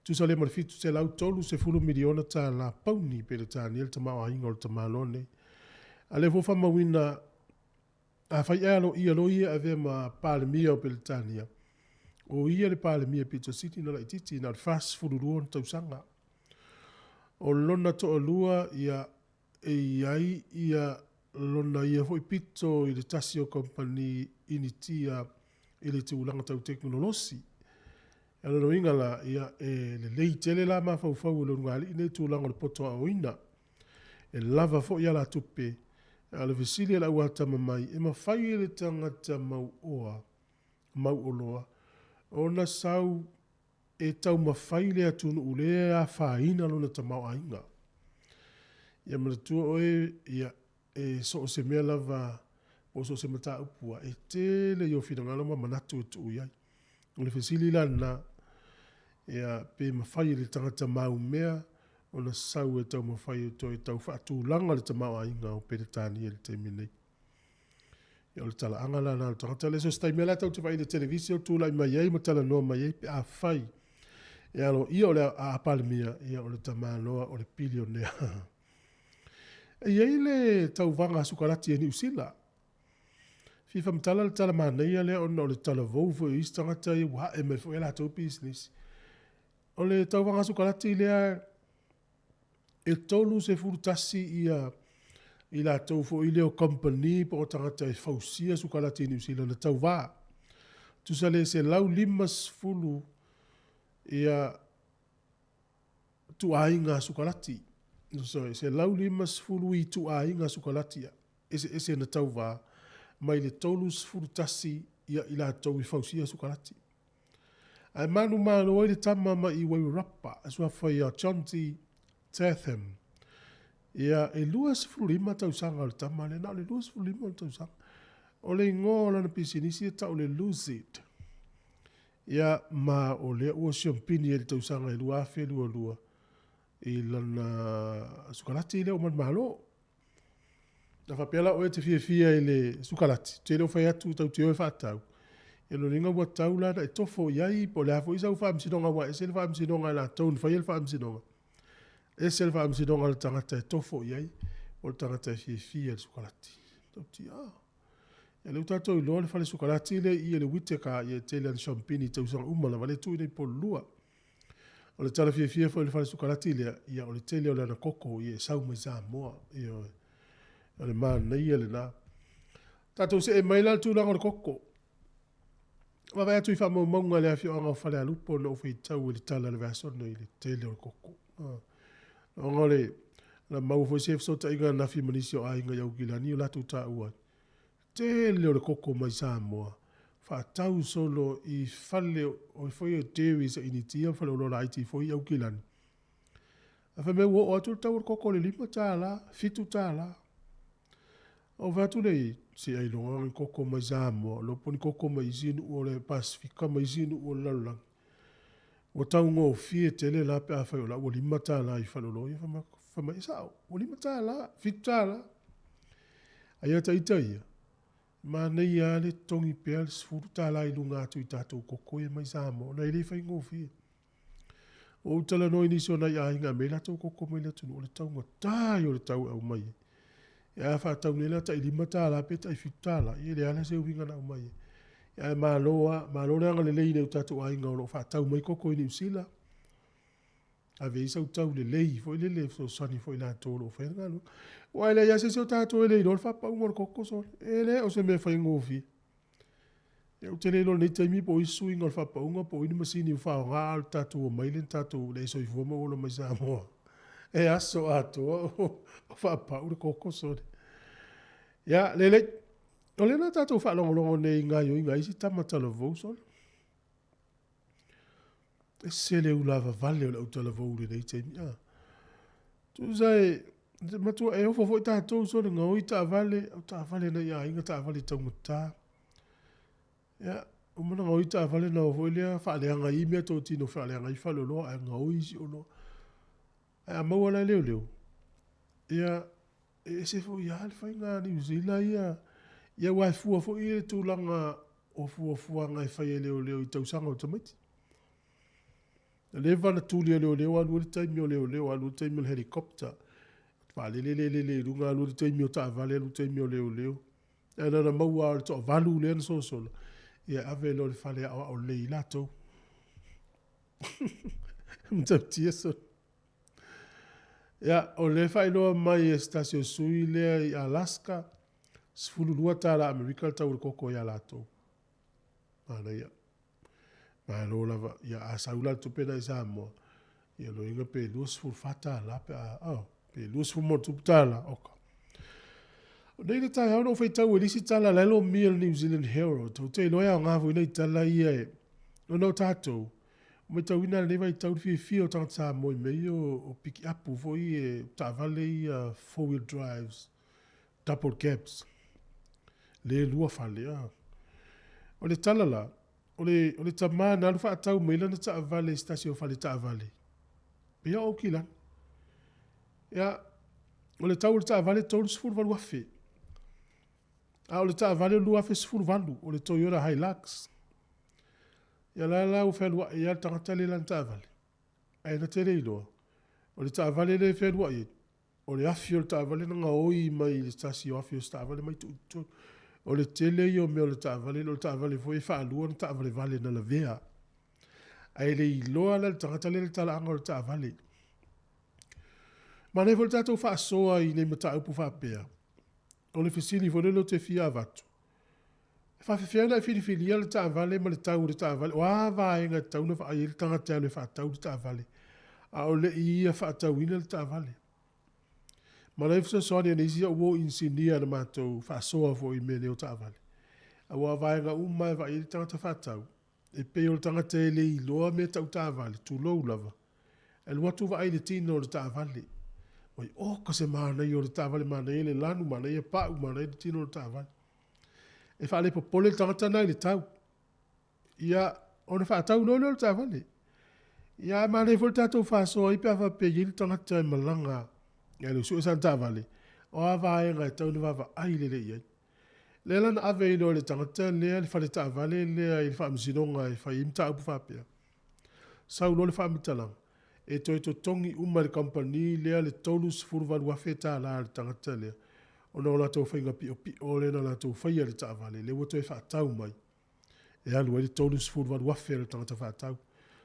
Tusa lea ma le $730 miliona tala pauni Peretania le tamaoaiga o le tamaloa nei. A lea foi ua faamauina Afai ae aloaia loa ia e avea ma Palemia o Peretania, o ia le Palemia pito sili ona laitiiti, na o le 42 ona tausaga. O lona toalua, ia, e i ai ia lona ia foi pito i le tasi o kamupani Initia i le tulaga tau tekonolosi. O lona uiga la, ia, e lelei tele la mafaufau o le ulugalii nei i tulaga o le poto aoaoina. E lava foi alatupe, a o le fesili a le auatamamai, e mafai e le tagata mauoa, mauoloa, ona sau e taumafai le atunuu lea e afaina lona tamaoaiga. Ia manatua oe, ia, e so o se mea lava po o so o se mataupu lava, e tele i ou finagalo ma manatu e tuu i ai. O le fesili la lena, ia, pe mafai e le tagata maumea ona sau e taumafai e toe tau faatulaga le tamaoaiga o Peretania i le taimi nei. Ia, o le talaaga la lena o le tagata lea. So o se taimi lava la tatou te vaai i le televise o tulai mai ai ma talanoa mai ai pe afai e aloaia o le a Palemia, ia o le tamaloa o le pilionea. E i ai le tauvaga sukalati a Niu Sila. Fia faamatala le tala manaia lea ona o le talavou foi o isi tagata ia ua ae mai foi a latou pisinisi. O le tauvaga sukalati lea e 31 ia i latou foi lea o kamupani po o tagata e fausia sukalati i Niu Sila na tauva. Tusa le 150 ia ituaiga sukalati. Sorry, 150 ituaiga sukalati eseese na tauva mai le 31 ia i latou i fausia sukalati. Ae manumalo ai le tama mai i Wairarapa, e suafa ia Jonty Tatham. Ia, e 25 tausaga o le tama lea, na o le 25 ona tausaga. O le igoa o lana pisinisi e tau o le Lucid. Ia, ma o lea ua siompini ai i le tausaga e 2022 i lana sukalati lea ua manumalo. A faapea la oe e te fiafia i le sukalati, ou te le o fai atu tatou te o e faatau. Ia lona uiga ua tatau la ona e tofo i ai po o le a foi sau faamasinoga aua e ese le faamasinoga a latou na faia le faamasinoga, ese le faamasinoga a le tagata e tofo i ai po o le tagata e fiafia i le sukalati. Tatou ah. Ia lea ua tatou iloa le fale sukalati lea i i le Whittaker ia e tele ana shampini i tausaga uma lava lea e tuu i inei i Pololua. O le tala fiafia foi o le fale sukalati lea, ia o le tele o le anakoko ia e sau mai Samoa. Ioe. O le manaia lena. Tatou see mai la i le tulaga o le koko. Vaavaai atu i faamaumauga a le afioaga o Falealupo na ou faitau i le tala o le vaiaso nei i le tele o le koko. Ona o le na maua foi se fesootaiga ananafi ma nisi o aiga i Aukilani o latou taua ai. Tele o le koko mai Samoa, faatau solo i fale o foi o dairies a Initia ma faleoloa laiti foi i Aukilani. Ae fai mai ua oo atu le tau o le koko i le $5, $7. Ou fai atu lea i ai, se ailoga ni koko mai Samoa, iloa po o ni koko mai isi nuu o le Pasefika ma isi nuu o le lalolagi. Ua taugofie tele la pe afai o la ua $5 i faleoloa ia. Fai mai, e sao, ua $5, $7. A ia ita ia, manaia lava le totogi pea le $10 i luga atu i tatou koko ia mai Samoa, ona e le faigofie. Ua ou talanoa i nisi o nai aiga e aumai latou koko mai le atunuu, o le taugata ia o le tau e aumai ai. Ia, a faatau nei la tai $5 pe tai $7, ia e leai lava se uiga na aumai ai. Ae malo lava, malo le agalelei i nai o tatou aiga o lo o faatau mai koko i Niu Sila. Ave i ai sau tau lelei foi lele e fesoasoani foi i latou o lo o faia le galuega. Aua e leai lava se isi o tatou e le iloa le faapauga o le koko sole. E le o se mea faigofie. Ia ou te le iloa i lenei taimi po o i ai se suiga o le faapauga po o i ai ni masini ua faaaoga a o le tatou omai lea na tatou le soifua ma ou ola mai Samoa e aso atoa o faapau le koko sole. Ia, lelei. O lea na tatou faalogologo nei i gaoioiga a isi tama talavou sole. Ese le ulavavale o le autalavou i lenei taimi. A. Tusa e, matua e ofo foi tatou sole gaoi taavale, o taavale nai aiga, taavale taugata. Ia, uma ona gaoi taavale ona o foi lea faaleaga ai meatotino faaleaga ai faleoloa ae gaoi isi oloa. Ae a maua la e leoleo, ia, e ese foi lava le faiga a Niu Sila ia, ia aua e fua foi le tulaga o fuafuaga e fai e leoleo i tausaga o tamaiti. Na leva ona tuli e leoleo alu ai le taimi o leoleo, alu ai le taimi o le helicopter, vaalele lea e lele i luga, alu ai le taimi o taavale, alu ai le taimi o leoleo. Ae na ona maua lava o le toavalu lea na sosola, ia ave loa i le fale e aoao lelei ai latou. E matautia sole. Ia, o lea e faailoa mai e se tasi o sui lea i Alaska, $12 Amerika le tau o le koko ia latou. Manaia. Malo lava. Ia a sau la le tupe lena i Samoa, ia lona uiga pe $24 pe a, oh, pe $20+ oka. O nei le taeao na ou faitau ai i le isi tala la e lomia i le New Zealand Herald. Ou te iloa e aoga foi nai tala ia e, ona o tatou, ua matauina lava i lenei vaitau le fiafia o tagata Samoa i mea ia o pikiapu foi ia, taavale ia 4 wheel drives, double cabs, le lua fale. O le tala la, o le, o le tama na alu faatau mai lana taavale i se tasi o fale taavale, pei lava o Aukilani. Ia, o le tau o le taavale e $38,000. A o le taavale o le 2018, o le Toyota Hilux. Ia la la ua fealuai lava le tagata lea i lana taavale, ae na te le iloa, o le taavale lea e fealuai ai, o le afi o le taavale na gaoi mai i se tasi o afi o se taavale mai tuu i totonu. O le tele ia o mea o le taavale, o le taavale foi e faalua ona taavalevale na lavea. Ae le iloa la e le tagata lea le talaaga o le taavale. Manaia foi le tatou faasoa i nei mataupu faapea. O le fesili foi lele ou te fia avatu, e faapefea ona e filifilia le taavale ma le tau o le taavale? O a vaega e tatau ona vaai i ai le tagata e alu e faatau le taavale, a o le i ia faatauina le taavale? Manaia le fesoasoani a nisi au uo inisinia na matou faasoa foi i mea nei o taavale. Aua o vaega uma lava e vaai i ai le tagata faatau, e pei o le tagata e le iloa mea tau taavale, tulou lava, e alu atu vaai i le tino o le taavale. Oi, oka se manaia o le taavale, manaia le lanu, manaia pau, manaia le tino o le taavale. E faalepopole le tagata lena i le tau. Ia, ona faatau loa lea o le taavale. Ia, ae manaia foi le tatou faasoa ai pe a faapea e i ai le tagata e malaga e alu e sue sana taavale, o a vaega e tatau ona vaavaai lelei i ai. Lea la na ave ai loa e le tagata lea le fale taavale lea i le faamasinoga e fai ai mataupu faapea. Sau loa le faamatalaga, e toe totogi uma e le kamupani lea le $38,000 a le tagata lea ona o latou faiga piopio lea na latou faia i le taavale, lea ua toe faatau mai e alu ai le $38,000 a le tagata faatau.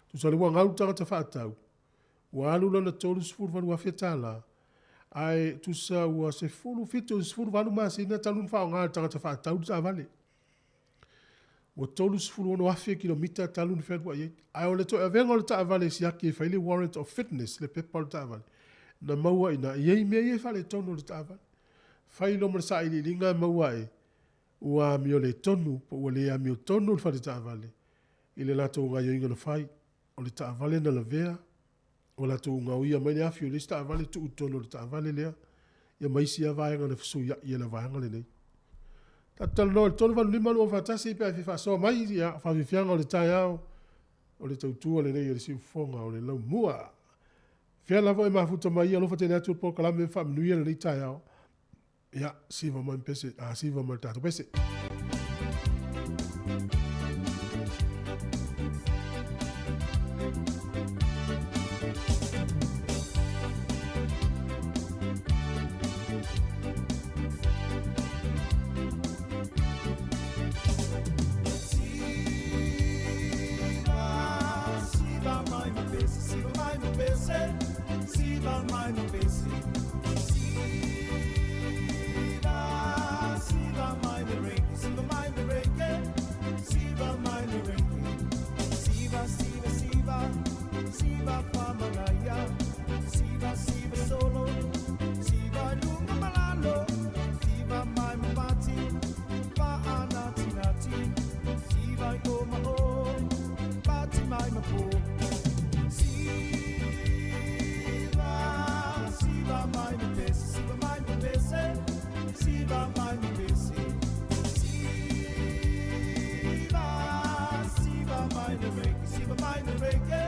Tusa o lea ua gau le tagata faatau, ua alu lana $38,000, ae tusa ua 17 i le 18 masina talu ona faaaoga e le tagata faatau le taavale. Ua 36,000 kilomita talu ona fealuai ai. Ae o le toe avega o le taavale e siaki e fai le warrant of fitness, le pepa o le taavale, na maua i ina, e i ai mea ia e faaletonu o le taavale. Fai loa ma le sailiiliga e maua ai, ua amio le tonu po ua le amiotonu le fale taavale i le latou gaoioiga na fai. O le taavale na lavea, ua latou gaoia mai le afi o le isi taavale tuu i totonu o le taavale lea, ia ma isi lava vaega na fesuiai e le vaega lenei. Tatou talanoa i le 385 241 pe a e fia faasoa mai, ia, faafiafiaga o le taeao, o le tautua lenei a le siufofoga o le laumua. Fea lava e mafuta mai, alofa tele atu le polokalame ma faamanuia lenei taeao. Ia, siva mai pese, a siva mai le tatou pese. Siva mai mapesi. Siva, Siva mai mereke, Siva mai mereke, Siva mai mereke. Siva, Siva, Siva, Siva pamanaya, Siva, Siva solo, Siva lunga malalo, Siva mai mapati, pa anati nati, Siva o ma o, pati mai mapo. Siva, Siva mai mapesi, Siva mai mapesi, Siva mai mapesi. Siva, Siva mai nereke, Siva mai nereke,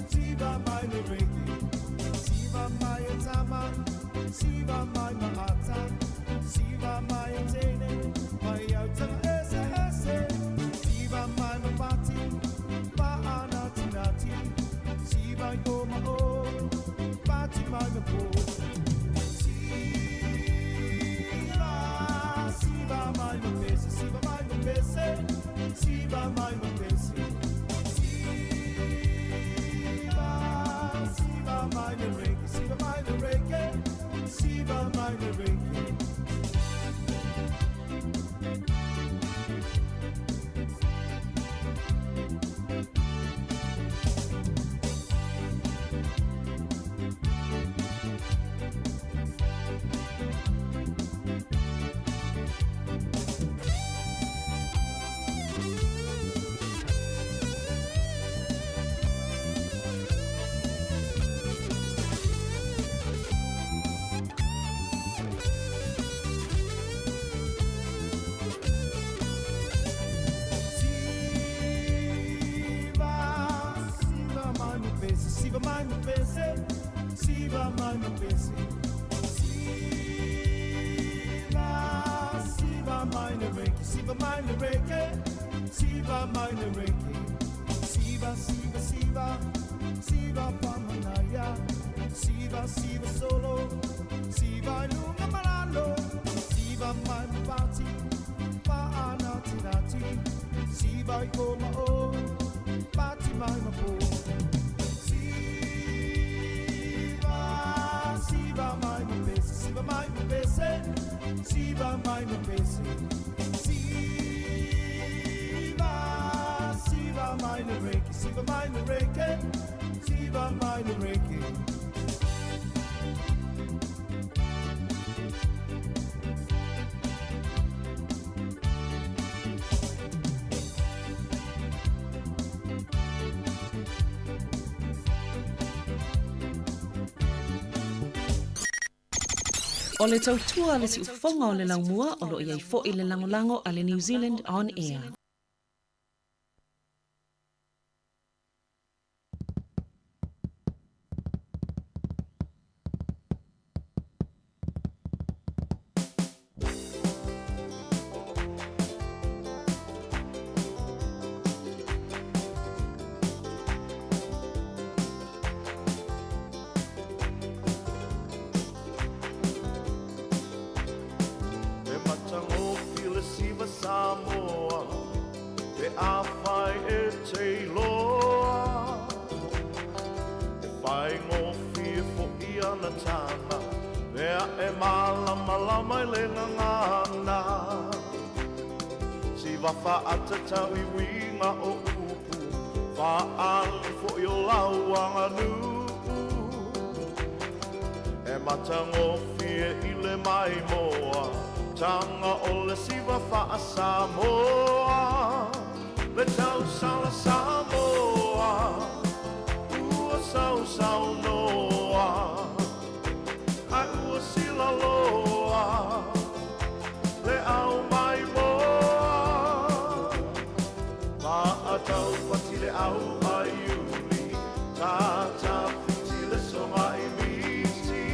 Siva mai nereke. Siva mai atama, Siva mai maata, Siva mai atene, mai autanga ese ese. Siva mai mapati, pa anati nati, Siva yo ma o, pati mai mapo. Siva, Siva mai mapese, Siva mai mapese, Siva mai mapese. Siva, Siva mai nereke, Siva mai nereke, Siva mai nereke. Siva, Siva mai mapese, Siva mai mapese, Siva mai mapese. Siva, Siva mai nereke, Siva mai nereke, Siva mai nereke. Siva, Siva, Siva, Siva pamanaya, Siva, Siva solo, Siva lunga malalo, Siva mai mapati, pa anati nati, Siva o ma o, pati mai mapo. Siva, Siva mai mapese, Siva mai mapese, Siva mai mapese. Siva, Siva mai nereke, Siva mai nereke, Siva mai nereke. O le tautua le siufofoga o le laumua o loo iai fo'i le lagolago a le New Zealand On Air. E matangofi le siva Samoa, te awhai e te iloa. E whaingofi e fo i ana tāna, mea e malamalama i le ngangana. Siva whaatatau i winga o upu, whaali fo i o lauanga nuu. E matangofi e i le maimoa, tanga o le siva whaa Samoa. Le tau sala Samoa, ua sau sau noa, ai ua sila loa, le au mai moa. Maa tau pati le au ai uli, tata fiti le songa i miti.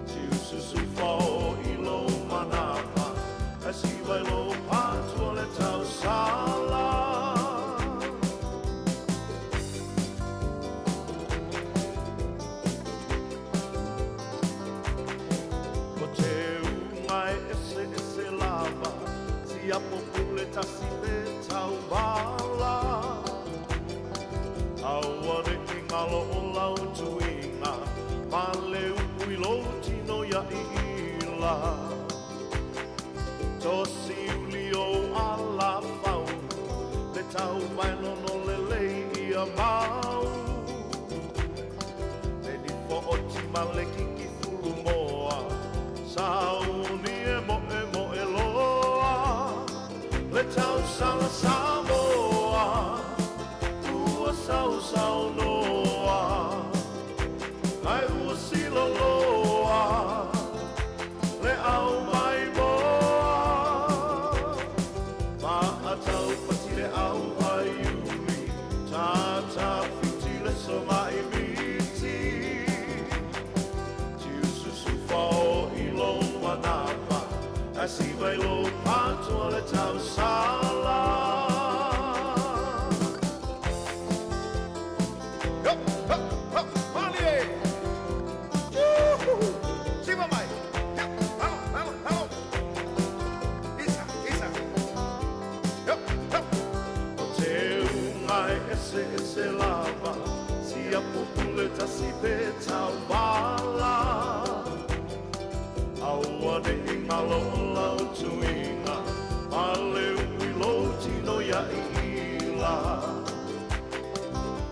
Tiu susu fao i lo manapa, a siva i lo patua le tau sala. Ko te unga e ese ese lava, tia popule tasi le tau bala. Aua ne tau vai nono lelei ia mau. Le nifo o tima le kiki fulu moa, sauni e moe moe loa. Le tau sala Samoa, ua sau sau noa. Ai ua silo loa, le au mai moa. Ma a tau pati le au ai uli, tata fiti le songa i miti. Tiu susu fao i lo manapa, a si vai lo patua le tau sala. Hop, hop, hop, malie! Juhu! Siva mai! Hop, halo, halo, halo! Isa, isa! Hop, hop! O te unga e ese ese lava, si a pupule tasi pe tau vala. Aua ne i ngalo o lau tuinga, ma le ui lo tino ia i ila.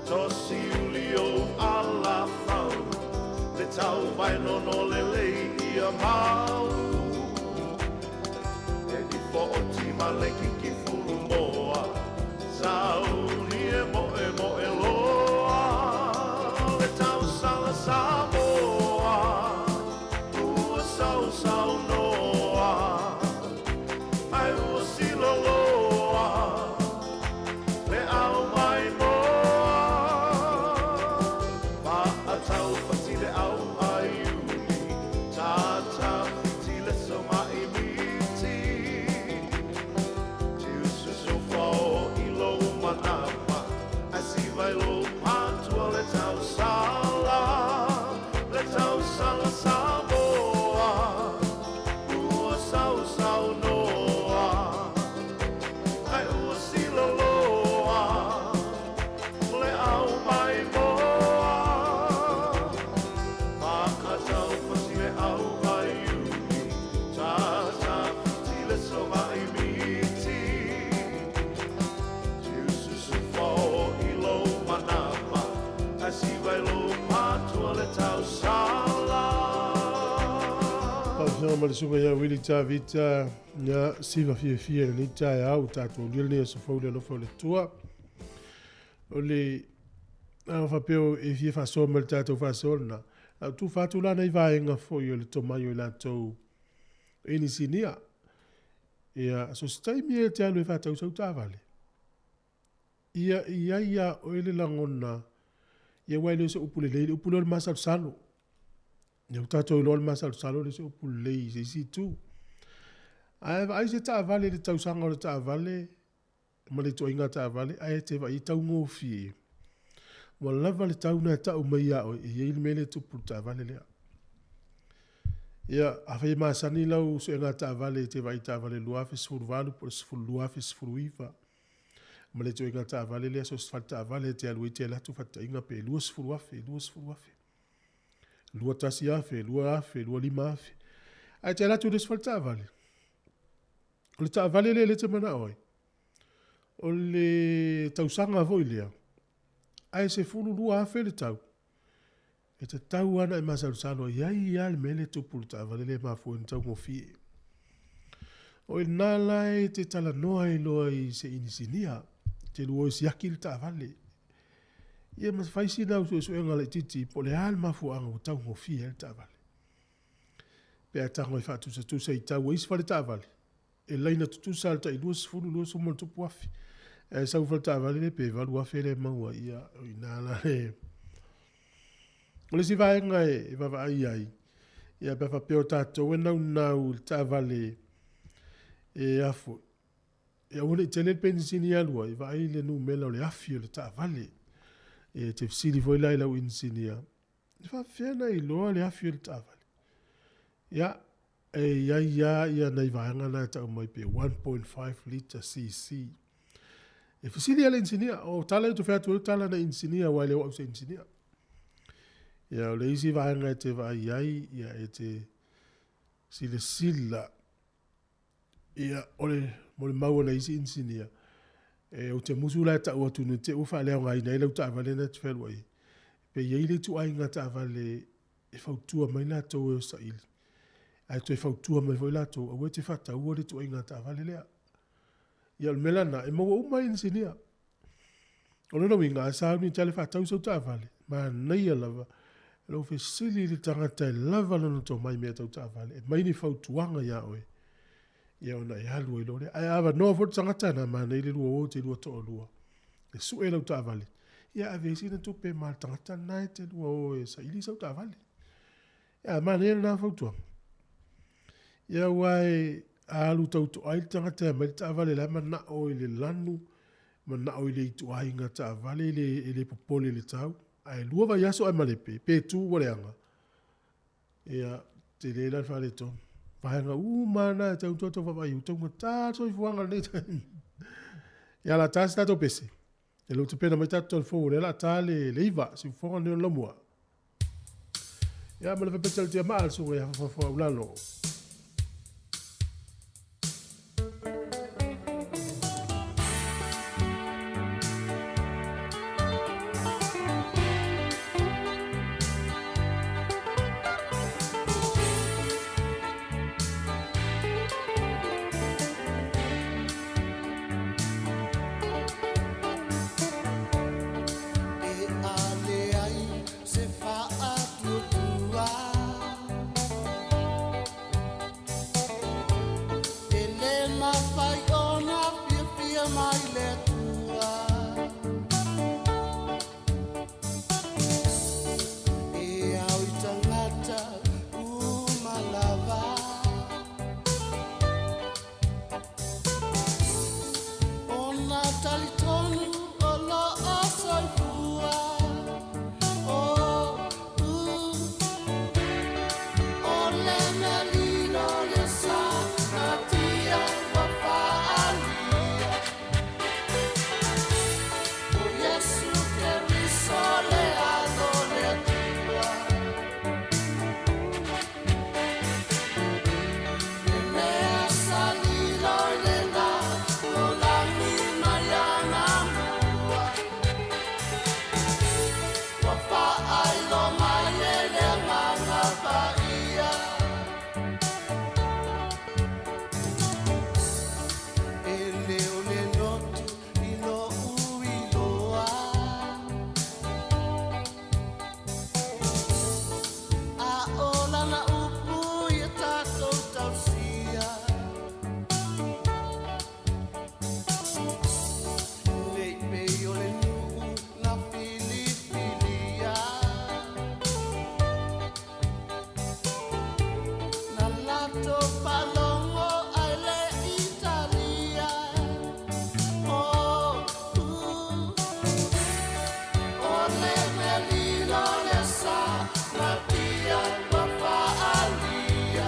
Tosi uli o ala fau, le tau vai nono le lei ia mau. E nifo o tima le kiki fulu moa, sauni e moe moe loa. Le tau sala Samoa, ua sau sau noa. Ai ua silo loa, le au mai moa. Ma a tau pati le au ai uli, tata fiti le songa i miti. Tiu susu fao i lo manapa, a si vai lo patua le tau sala. Le tau sala Samoa, ua sau sau noa. Ai ua silo loa, le au mai moa. Ma a tau pati le au ai uli, tata fiti le songa i miti. Tiu susu fao i lo manapa, a si vai lo patua le tau sala. Faafofoga ma le susuga ia Willy Tavita, ia siva fiafia i lenei taeao ua tatou aulia lenei aso fou i le alofa o le Atua. O le a faapea e fia faasoa mai le tatou faasoa lena, a o tufa atu la nai vaega foi o le tomai o i latou inisinia. Ia, so se taimi e te alu e faatau sau taavale, ia i ai ia oe le lagona, ia aua e le o se upu lelei, le upu lea o le masalosalo. Ia ua tatou iloa le masalosalo e le o se upu lelei i se isi itu. Ae vaai se taavale i le tausaga o le taavale ma le ituaiga taavale ae te vaai e taugofie. Ua lava le tau na e tau mai ia oe e i ai le mea lea e tupu i le taavale lea. Ia, afai e masani lau suega taavale e te vaai i taavale 2018 po o le 2019 ma le ituaiga taavale lea, so o se fale taavale e te alu ai e te alu atu faataitaiga pe $20,000, $20,000, $21,000, $2,000, $25,000. Ae te alu atu i le isi fale taavale, o le taavale lea lea e te manao ai, o le tausaga foi lea, ae $12,000 le tau, e tatau lava ona e masalosalo ai, e i ai lava le mea lea e tupu i le taavale lea e mafua ai ona taugofie. O i ina la e te talanoa ai loa i se inisinia, te lua o e siaki le taavale. Ia ma fai sina au suesuega laitiiti po o le a le mafuaaga ua taugofie ai le taavale. Pe a tago e faatusatusa i tau o isi fale taavale, e laina tutusa lava le tai 20, 20 ma ona tupu afe. Ae sau fale taavale lea pe 8,000 lea e maua ai, ia o i ina la le... O le isi vaega e vaavaai ai, ia pe a faapea o tatou e naunau i le taavale e a foi, e aua ne i tele le penisini e alu ai, vaai le numera o le afi o le taavale. E te fesili foi la i lau inisinia, e faapefea ona e iloa le afi o le taavale? Ia, e i ai lava ia nai vaega na e tau mai pe 1.5 litre cc. E fesili lava le inisinia, o tala ia ou te fai atu ai o tala na inisinia aua e le o au o se inisinia. Ia, o le isi vaega e te vaai ai, ia e te silasila, ia, o le molimau a nai isi inisinia, E ou te musu la e ta'u atu ne te ua faaleaogaina ai lau taavale na e te fealuai ai. Pe i ai le ituaiga taavale e fautua mai latou e o saili, ae toe fautua mai foi latou aua e te faataua le ituaiga taavale lea. Ia o le mea la lena, e maua uma inisinia. O lona uiga, a sauni e te alu e faatau sau taavale, manaia lava lou fesili i le tagata e lava lona tomai i mea tau taavale, e aumai ni fautuaga ia oe, ia ona e alu ai loa lea. Ae a avanoa foi le tagata lena, manaia le lua o te lua toalua e sue lau taavale, ia ave ai sina tupe ma le tagata lena e te lua o e saili sau taavale. Ia, manaia lena fautuaga. Ia aua e a alu tautoai le tagata e aumai le taavale la e manao i le lanu, manao i le ituaiga taavale e le popole i le tau, ae 2 vaiaso ae malepe, pe tu ua leaga, ia, tele la le faaletonu. Vaega uma lava na e tau tou vaavaai, ua taugata le soifuaga i lenei taimi. Ia, o le a ta se tatou pese. E lou tapena mai tatou telefou, o lea o le a ta le 9, siufofoga lenei o le laumua. Ia, ma le fepeta le tiamaa le susuga ia Fafafa Aulalo. E ale ai se faatuatua E le mafai ona fiafia mai le Atua E ao i tagata uma lava Ona talitonu o loo soifua Oh, uh, o le mea lilo le sa natia ua faaalia O Iesu Keriso le Alo o le Atua Le mea sa lilo i le lalolagi mai anamua Ua faailoa mai e le Agaga Paia E le o le loto i lou iloa A o lana upu ia tatou tausia Nei pei o le nuu na filifilia Na latou faalogo ae le Italia Oh, uh, o le mea lilo le sa natia ua faaalia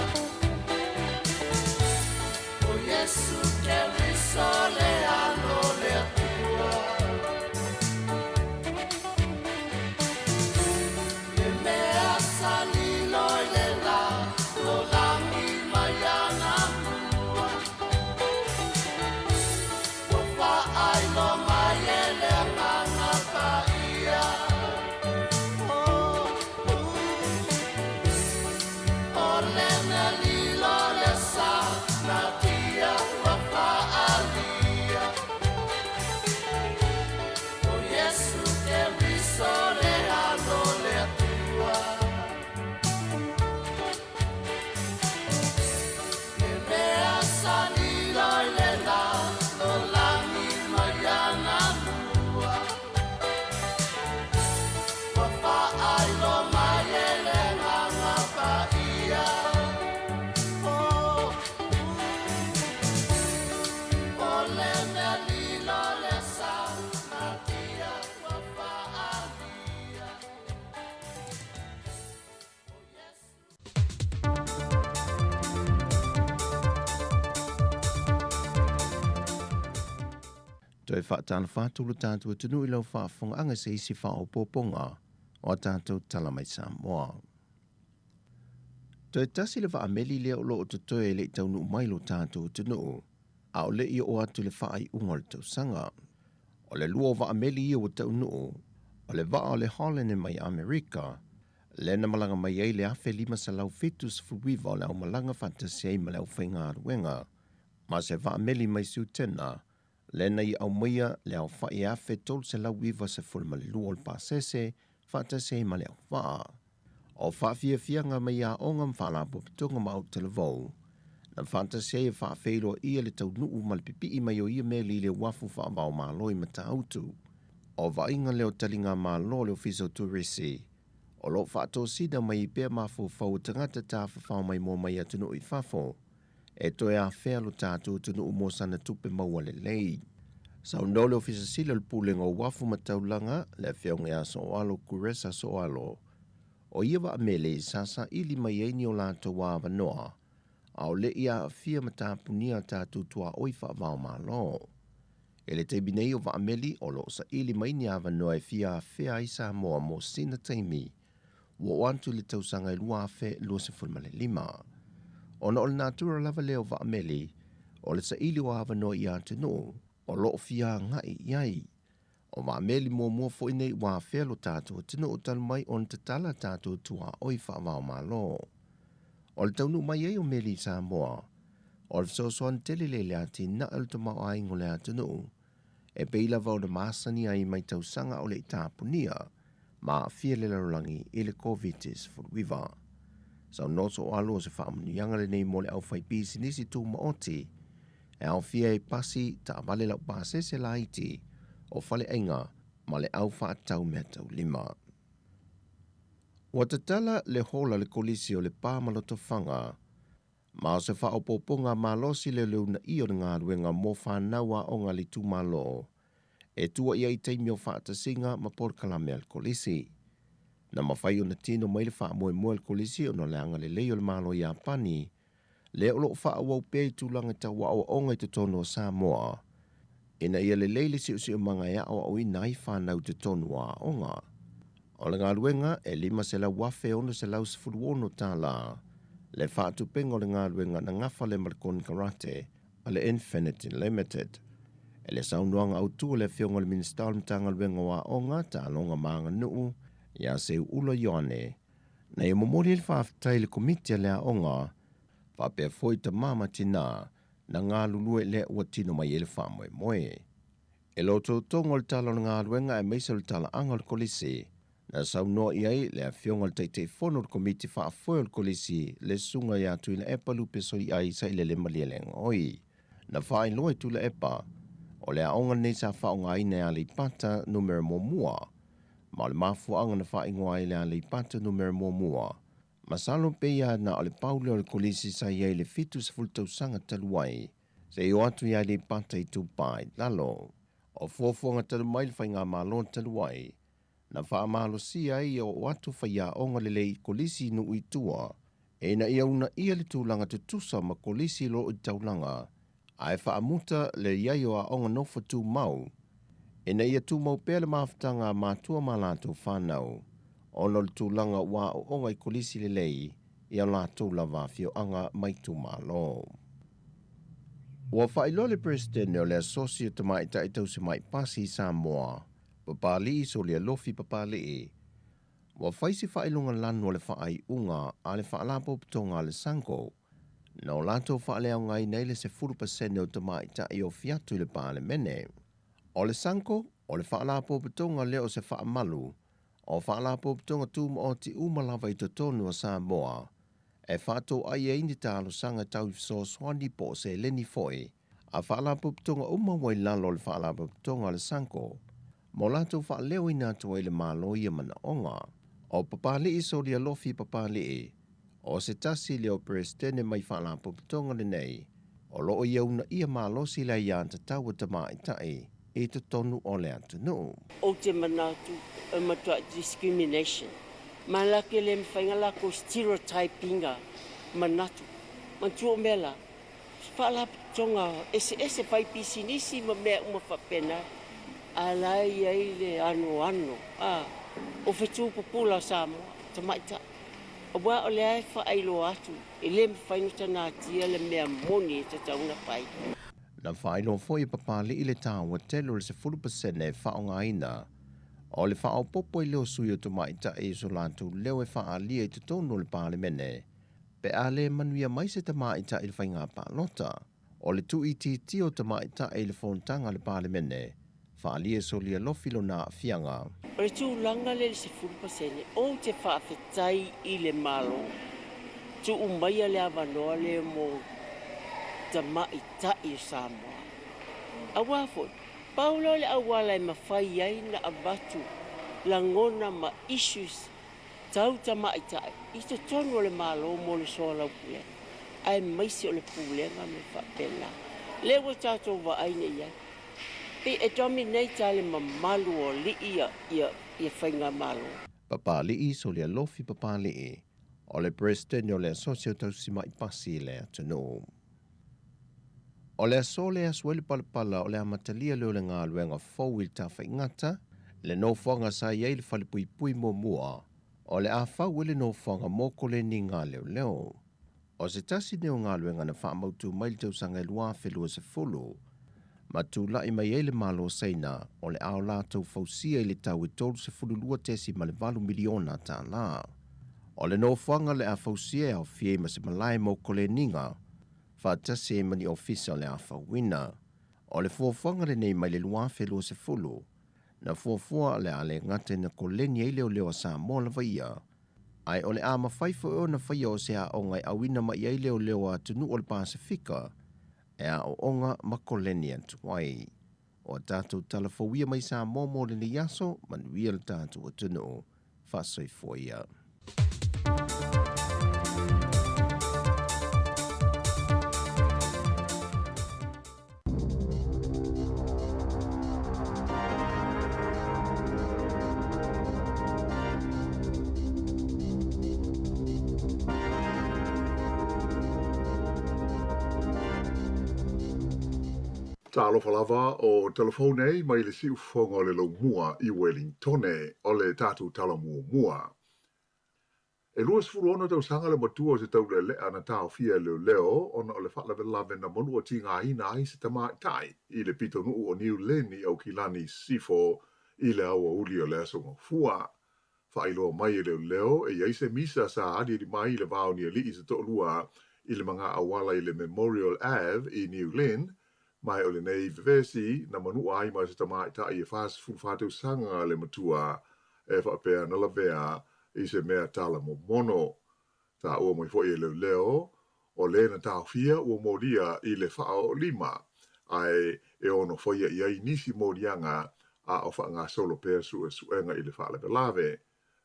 O Iesu Keriso le Alo o le Atua Le mea sa lilo i le lalolagi mai anamua Ua faailoa mai e le Agaga Paia Oh, uh, o le mea lilo le sa natia ua faaalia O Iesu Keriso le Alo o le Atua Le mea sa lilo i le lalolagi mai anamua Ua faailoa mai e le Agaga Paia Oh, uh, o le mea lilo le sa natia ua faaalia Toe faatalofa atu lo tatou atunuu i lau faafofogaaga i se isi faaopoopoga o a tatou tala mai Samoa. Toe tasi le vaameli lea o lo o totoe e le i taunuu mai lo tatou atunuu, a o le i oo atu i le faaiuga o le tausaga. O le lua o vaa meli ia ua taunuu, o le vaa o le Holland mai Amerika, lea na malaga mai ai le 1579 o le aumalaga faatasi ai ma le aufaigaluega, ma se vaa meli mai Siutena, lea na ia aumaia le aofa'i e 1392 o le pasese faatasi ai ma le auvaa. O faafiafiaga mai aoga ma faalapotopotoga ma autalavou, na faatasi ai e faafeiloaia le taunuu ma le pipii mai o ia meli i le uafu faavaomalo i Matautu. O vaaiga lea o taligamalo a le Ofisa o Turisi, o lo o faatosina mai ai pea mafaufau o tagata tafafao maimoa mai atunuu i fafo, e toe afea lo tatou atunuu mo sana tupe maua lelei. Saunoa le Ofisa Sili o le Pulega o Uafu ma Taulaga, le Afioga ia Soalo Kuresa Soalo, o ia vaa meli sa saili mai ai ni o latou avanoa, a o le i aafia ma tapunia a tatou tuaoi faavaomalo. I le taimi nei o vaa meli o lo o saili mai ni avanoa e fia afea ai Samoa mo sina taimi ua oo atu i le tausaga e 2025. Ona o le natura lava lea o vaa meli, o le saili o avanoa i atunuu o lo o fia agai i ai. O vaa meli muamua foi nei ua afea lo tatou atunuu talu mai ona tatala tatou tuaoi faavaomalo. O le taunuu mai ai o meli i Samoa, o le fesoasoani tele lea i le atinae o le tamaoaiga o le atunuu, e pei lava ona masani ai mai tausaga o le i tapunia ma aafia le lalolagi i le Koviti-19. Saunoa Sooalo o se faamanuiaga lenei mo le aufaipisinisi tumaoti e aofia ai pasi, taavale laupasese laiti, o faleaiga ma le au faatau meataulima. Ua tatala le hola le Kolisi o Lepa ma Lotofaga, ma o se faaopoopoga malosi lea o le uunaia o le galuega mo fanau aoga a le itumalo e tua i ai i taimi o faatasiga ma polokalame a le Kolisi. Na mafai ona tino mai le faamoemoe a le Kolisi ona o le agalelei o le Malo o Iapani, lea o lo o faaauau pea i tulaga tau aoaoga i totonu o Samoa, ina ia lelei le siosiomaga e aoaoina ai fanau i totonu o aoga. O le galuega e $500,616 le faatupenga o le galuega na gafa lea ma le konekarate a le Infinity Limited. E le saunoaga autu a le Afioga i le Minisita o le Matagaluega o Aoga, Taaloga ma Aganuu, ia Seuula Ioane, na ia momoli ai le faafetai i le Komiti a le Aoga faapea foi tama ma tinā na galulue lea ua tino mai ai le faamoemoe. E lototoga o le tala o le galuega aemaise o le talaaga o le Kolisi, na saunoa i ai le Afioga i le Taitaifono o le Komiti Faafoe o le Kolisi, le Susuga ia Tuilaepa Lupe Soliai Sailele Malielegaoi. Na faailoa e Tuilaepa, o le aoga lenei sa faaaogaina e Aleipata Numera Muamua, ma o le mafuaaga na faaigoa ai le Aleipata Numera Muamua, masalo pei lava na o le pau lea o le Kolisi sa i ai i le 70 tausaga talu ai, seia oo atu i Aleipata Itupa i Lalo. O fuafuaga talu mai le faigamalo talu ai, na faamalosia ai ia oo atu faiaoga lelei i kolisi i nuu i tua, ina ia uunaia le tulaga tutusa ma kolisi o lo o i taulaga, ae faamuta le i ai o aoga nofo tumau, ina ia tumau pea le mafutaga a matua ma latou fanau, ona o le tulaga ua aooga i kolisi lelei i a latou lava afioaga ma itumalo. Ua faailoa le Peresetene o le Asosi o Tamaitai Tausimai Pasi i Samoa, Papalii Solialofi Papalii, ua fai se faailoga lanu o le faaiuga a le Faalapotopotoga a le SANGO, na o latou faaleaogaina ai le 10% o tamaitai e ofi atu i le Palemene. O le SANGO, o le Faalapotopotoga lea o se faamalu o Faalapotopotoga Tumaoti uma lava i totonu o Samoa, e faatoai ai ni talosaga tau i fesoasoani po o seleni foi a Faalapotopotoga uma ua i lalo o le Faalapotopotoga a le SANGO, mo latou faaleoina atu ai i le Malo ia manaoga. O Papalii Solialofi Papalii, o se tasi lea o Peresetene mai Faalapotopotoga lenei, o lo o ia uunaia malosi le aiatatau a tamaitai i totonu o le atunuu. Ou te manatu e matuai discrimination ma la ke le mafai na lakou stereotype ina manatu. Manatua o mea la, faalapotopotoga eseese fai pisinisi ma mea uma faapena, a la e i ai le anoano a o fetu pupula o Samoa, tamaitai. Aua o lea e faailoa atu e le mafai ona tanatia le mea moni e tatau ona fai. Na faailoa foi e Papali'i le taua tele o le 10% e faaaogaina o le faaopoopo ai lea o sui o tamaitai i so latou leo e faaalia i totonu o le Palemene pe a le manuia mai se tamaitai i le faiga palota. O le tuuitiitia o tamaitai i le fonotaga a le Palemene, faaalia e Solialofi lona aafiaga. O le tulaga lea i le 10%, ou te faafetai i le Malo, tuu maia le avanoa lea mo tamaitai o Samoa. Aua foi, pau lea o le auala e mafai ai ona avatu lagona ma issues tau tamaitai i totonu o le Malo mo le soalaupulega, aemaise o le pulega ma mea faapena. Lea ua tatou vaai nei i ai, pei e dominate lava le mamalu o alii ia faigamalo. Papali'i Solialofi Papali'i, o le Peresetene o le Asosi o Tausima'i Pasi i le atunuu. O le aso lea e asu ai le palapala o le amatalia lea o le galuega fou i le Tafaigata, le nofoaga sa i ai le falepuipui muamua, o le a fau ai le nofoaga mo koleniga a leoleo. O se tasi lenei o galuega na faamautu mai i le tausaga e 2020, ma tulai mai ai le Malo o Saina o le a o latou fausia i le tau e $32.8 miliona tala. O le nofoaga o le a fausia e aofia ai ma se malae mo koleniga, faatasi ai ma ni ofisa o le a fauina. O le fuafuaga lenei mai le 2020, na fuafua o le a le gata ina koleni ai leoleo a Samoa lava ia, ae o le a mafai foi ona faia o se aoga e auina mai ai leoleo a atunuu o le Pasefika e aooga ma koleni atu ai. O a tatou tala fou ia mai Samoa mo lenei aso, manuia le tatou atunuu. Faasoifua ia. Talofa lava o telefou nei mai le siufofoga o le Laumua i Welingtone o le tatou tala muamua. E 26 tausaga le matua o se taulealea na taofia e leoleo ona o le faalavelave na manua tigaina ai se tamaitai i le pitonuu o New Lynn i Aukilani i Sisifo i le aoauli o le Aso Gafua. Faailoa mai e leoleo e i ai se misa sa aliali mai i le va o ni alii se toalua i le maga auala i le Memorial Ave i New Lynn, ma o lenei vevesi na manua ai ma se tamaitai e 44 tausaga le matua e faapea na lavea i se mea tala momono. Taua mai foi e leoleo, o le na taofia ua molia i le faaoolima, ae e ono faia i ai nisi moliaga a o faagasolo pea suesuega i le faalavelave.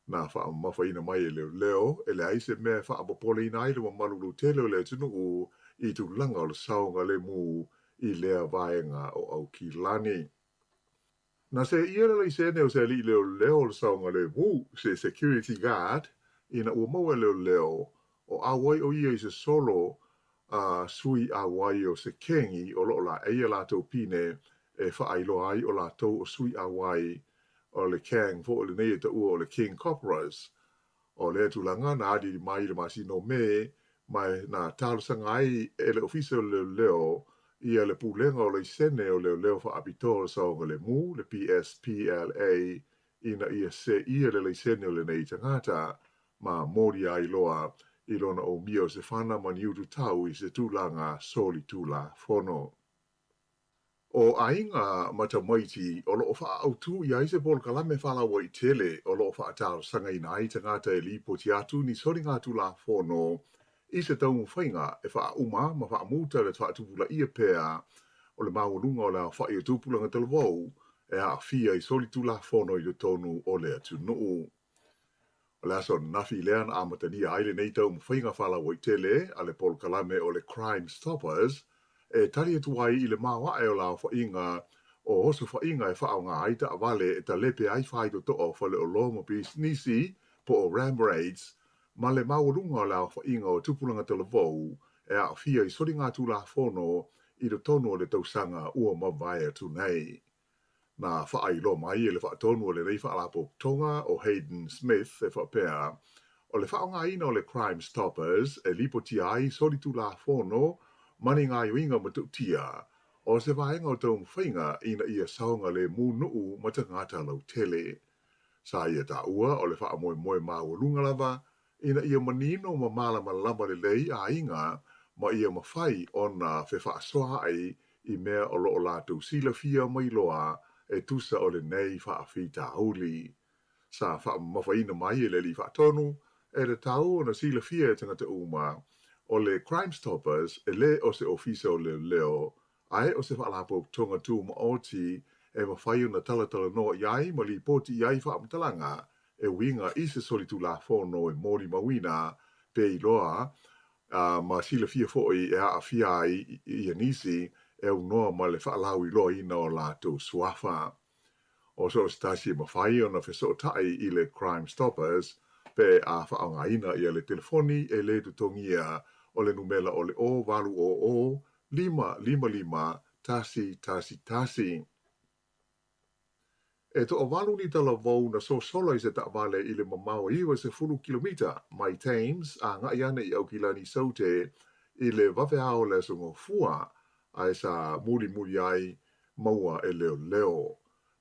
Na faamamafaina mai e leoleo, e leai se mea e faapopoleina ai le mamalu lautele o le atunuu i tulaga o le saogalemu i lea vaega o Aukilani. Na seia le laisene o se alii leoleo o le saogalemu, se security guard, ina ua maua e leoleo o auai o ia i se solo a sui auai o se kengi o loo laeia latou pine e faailoa ai o latou o sui auai o le kang foi lenei e taua o le King Copperas. O lea tulaga na aliali mai i le masina o Me, ma na talosaga ai e le Ofisa o le Leoleo ia le Pulega o Laisene o Leoleo Faapitoa o le Saogalemu, le PSPLA, ina ia seia le laisene o lenei tagata, ma molia ai loa i lona umia o se fana ma ni ututau i se tulaga solitulafono. O aiga ma tamaiti o loo faaautu i ai se polokalame faalauaitele o loo faatalosagaina ai tagata e lipoti atu ni soligatulafono i se taumafaiga e faauma ma faamuta le faatupulaia pea o le maualuga o le aofai o tupulaga talavou e aafia i solitulafono i totonu o le atunuu. O le aso ananafi lea na amatalia ai lenei taumafaiga faalauaitele a le polokalame o le Crime Stoppers e tali atu ai i le maoae o le aofaiga o osofaiga e faaaoga ai taavale e talepe ai faitotoa o faleoloa ma pisinisi po o ram raids ma le maualuga o le aofaiga o tupulaga talavou e aafia i soligatulafono i totonu o le tausaga ua mavae atu nei. Na faailoa mai e le faatonu o lenei faalapotopotoga o Hayden Smith e faapea, o le faaaogaina o le Crime Stoppers e lipotia ai solitulafono ma ni gaoioiga matautia, O se vaega o taumafaiga ina ia saogalemu nuu ma tagata lautele. Sa ia taua o le faamoemoe maualuga lava ina ia manino ma malamalama lelei aiga ma ia mafai ona fefaasoaai i mea o lo o latou silafia ma iloa e tusa o lenei faafitauli. Sa faamamafaina mai e le Alii Faatonu, e tatau ona silafia e tagata uma, o le Crime Stoppers e le o se ofisa o leoleo, ae o se faalapotopotoga tumaoti e mafai ona talatalanoa i ai ma lipoti i ai faamatalaga e uiga i se solitulafono e molimauina pe iloa ma silafia foi e aafia ai ia nisi e aunoa ma le faalauiloaina o latou suafa. O so o se tasi e mafai ona fesootai i le Crime Stoppers pe a faaaogaina ia le telefoni e lē totogia o le numela o le 0800 555 111. E toavalu ni talavou na sosola i se taavale i le mamao e 90 kilomita mai Thames agai ane i Aukilani Saute i le vaveao o le Aso Gafua, ae sa mulimuli ai maua e leoleo.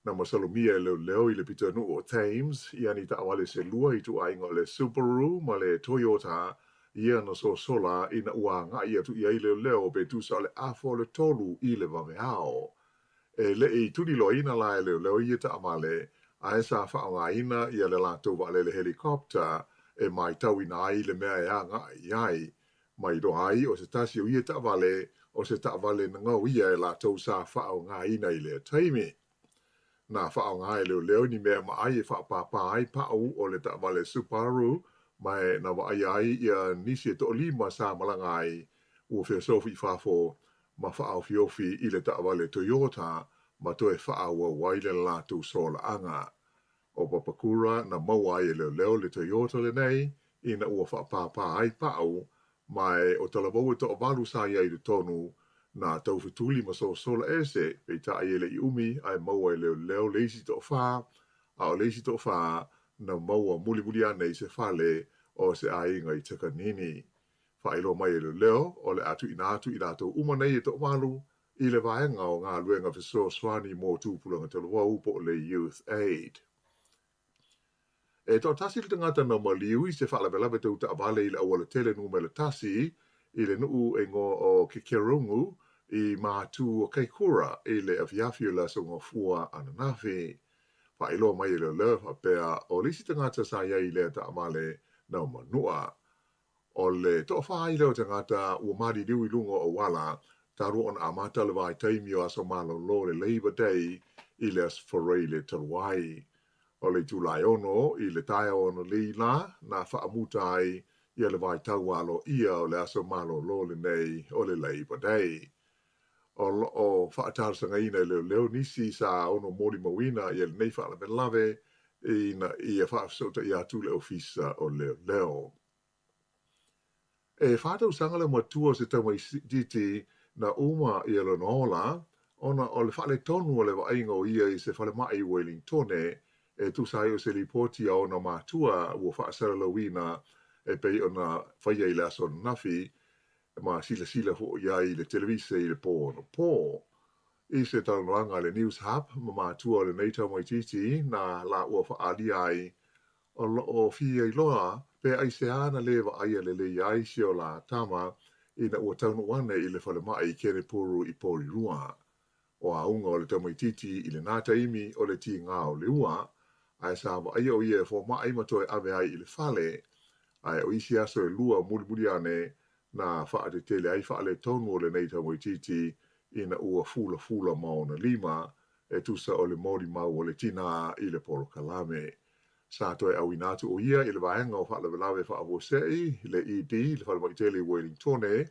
Na masalomia e leoleo i le pitonuu o Thames ia ni taavale se lua ituaiga o le Subaru ma le Toyota ia na sosola ina ua agai atu i ai leoleo pe tusa o le afa o le tolu i le vaveao. E le i tuliloaina la e leoleo ia taavale, ae sa faaaogaina ia le latou vaalele helicopter e matauina ai le mea e agai i ai. Ma iloa ai o se tasi o ia taavale o se taavale na gaoia e latou sa faaaogaina i lea taimi. Na faaaoga e leoleo ni mea maai e faapāpā ai pau o le taavale Subaru ma e na vaaia ai ia nisi e toalima sa malaga ai ua feosofi i fafo ma faaofiofi i le taavale Toyota ma toe faaauau ai le latou solaaga. O Papakura na maua ai e leoleo le Toyota lenei ina ua faapāpā ai pau, ma e o talavou e toavalu sa i ai i totonu, na taufetuli ma sosola ese, peitai e le i umi ae maua e leoleo le isi toafā, a o le isi toafā na maua mulimuli ane i se fale o se aiga i Takanini. Faailoa mai e leoleo o le a tuuina atu i latou uma nei e toavalu i le vaega o galuega fesoasoani mo tupulaga talavou po o le Youth Aid. E toatasi le tagata na maliu i se faalavelave tau taavale i le aualatele numera tasi i le nuu e igoa o Kekerongu i Matu o Kaikura i le afiafi o le Aso Gafua ananafi. Faailoa mai e leoleo e faapea o le isi tagata sa i ai i lea taavale na manua. O le toafā ai lea o tagata ua maliliu i luga o auala talu ona amata le vaitaimi o aso malolo o le Labour Day i le Aso Faraile talu ai. O le itula e ono i le taeao analeila la na faamuta ai ia le vaitau aloaia o le aso malolo lenei o le Labour Day. O lo o faatalosagaina e leoleo nisi sa ono molimauina ia lenei faalavelave ina ia faafesootaia atu le Ofisa o Leoleo. E fa tausaga le matua o se tamaitiiti na uma ia lona ola ona o le faaletonu o le vaaiga o ia i se falemai i Welingtone e tusa ai o se lipoti a ona matua ua faasalalauina e pei ona faia i le aso ananafi ma silasila foi i ai i le televise i le pō anapo. I se talanoaga a le Newshub ma matua o lenei tamaitiiti na laua faaalia ai o lo o fia iloa pe aisea na lē vaaia lelei ai si o la tama ina ua taunuu ane i le falemai i Kenepuru i Porirua. O auga o le tamaitiiti i lenā taimi o le tigā o le ua, ae sa vaaia o ia e fomai ma toe ave ai i le fale. Ae o isi aso e lua mulimuli ane na faatetele ai faaletonu o lenei tamaitiiti ina ua fulafula ma ona lima e tusa o le molimau a le tinā i le polokalame. Sa toe auina atu o ia i le vaega o faalavelave faafuasei, le ED, le falemai tele i Welingtone,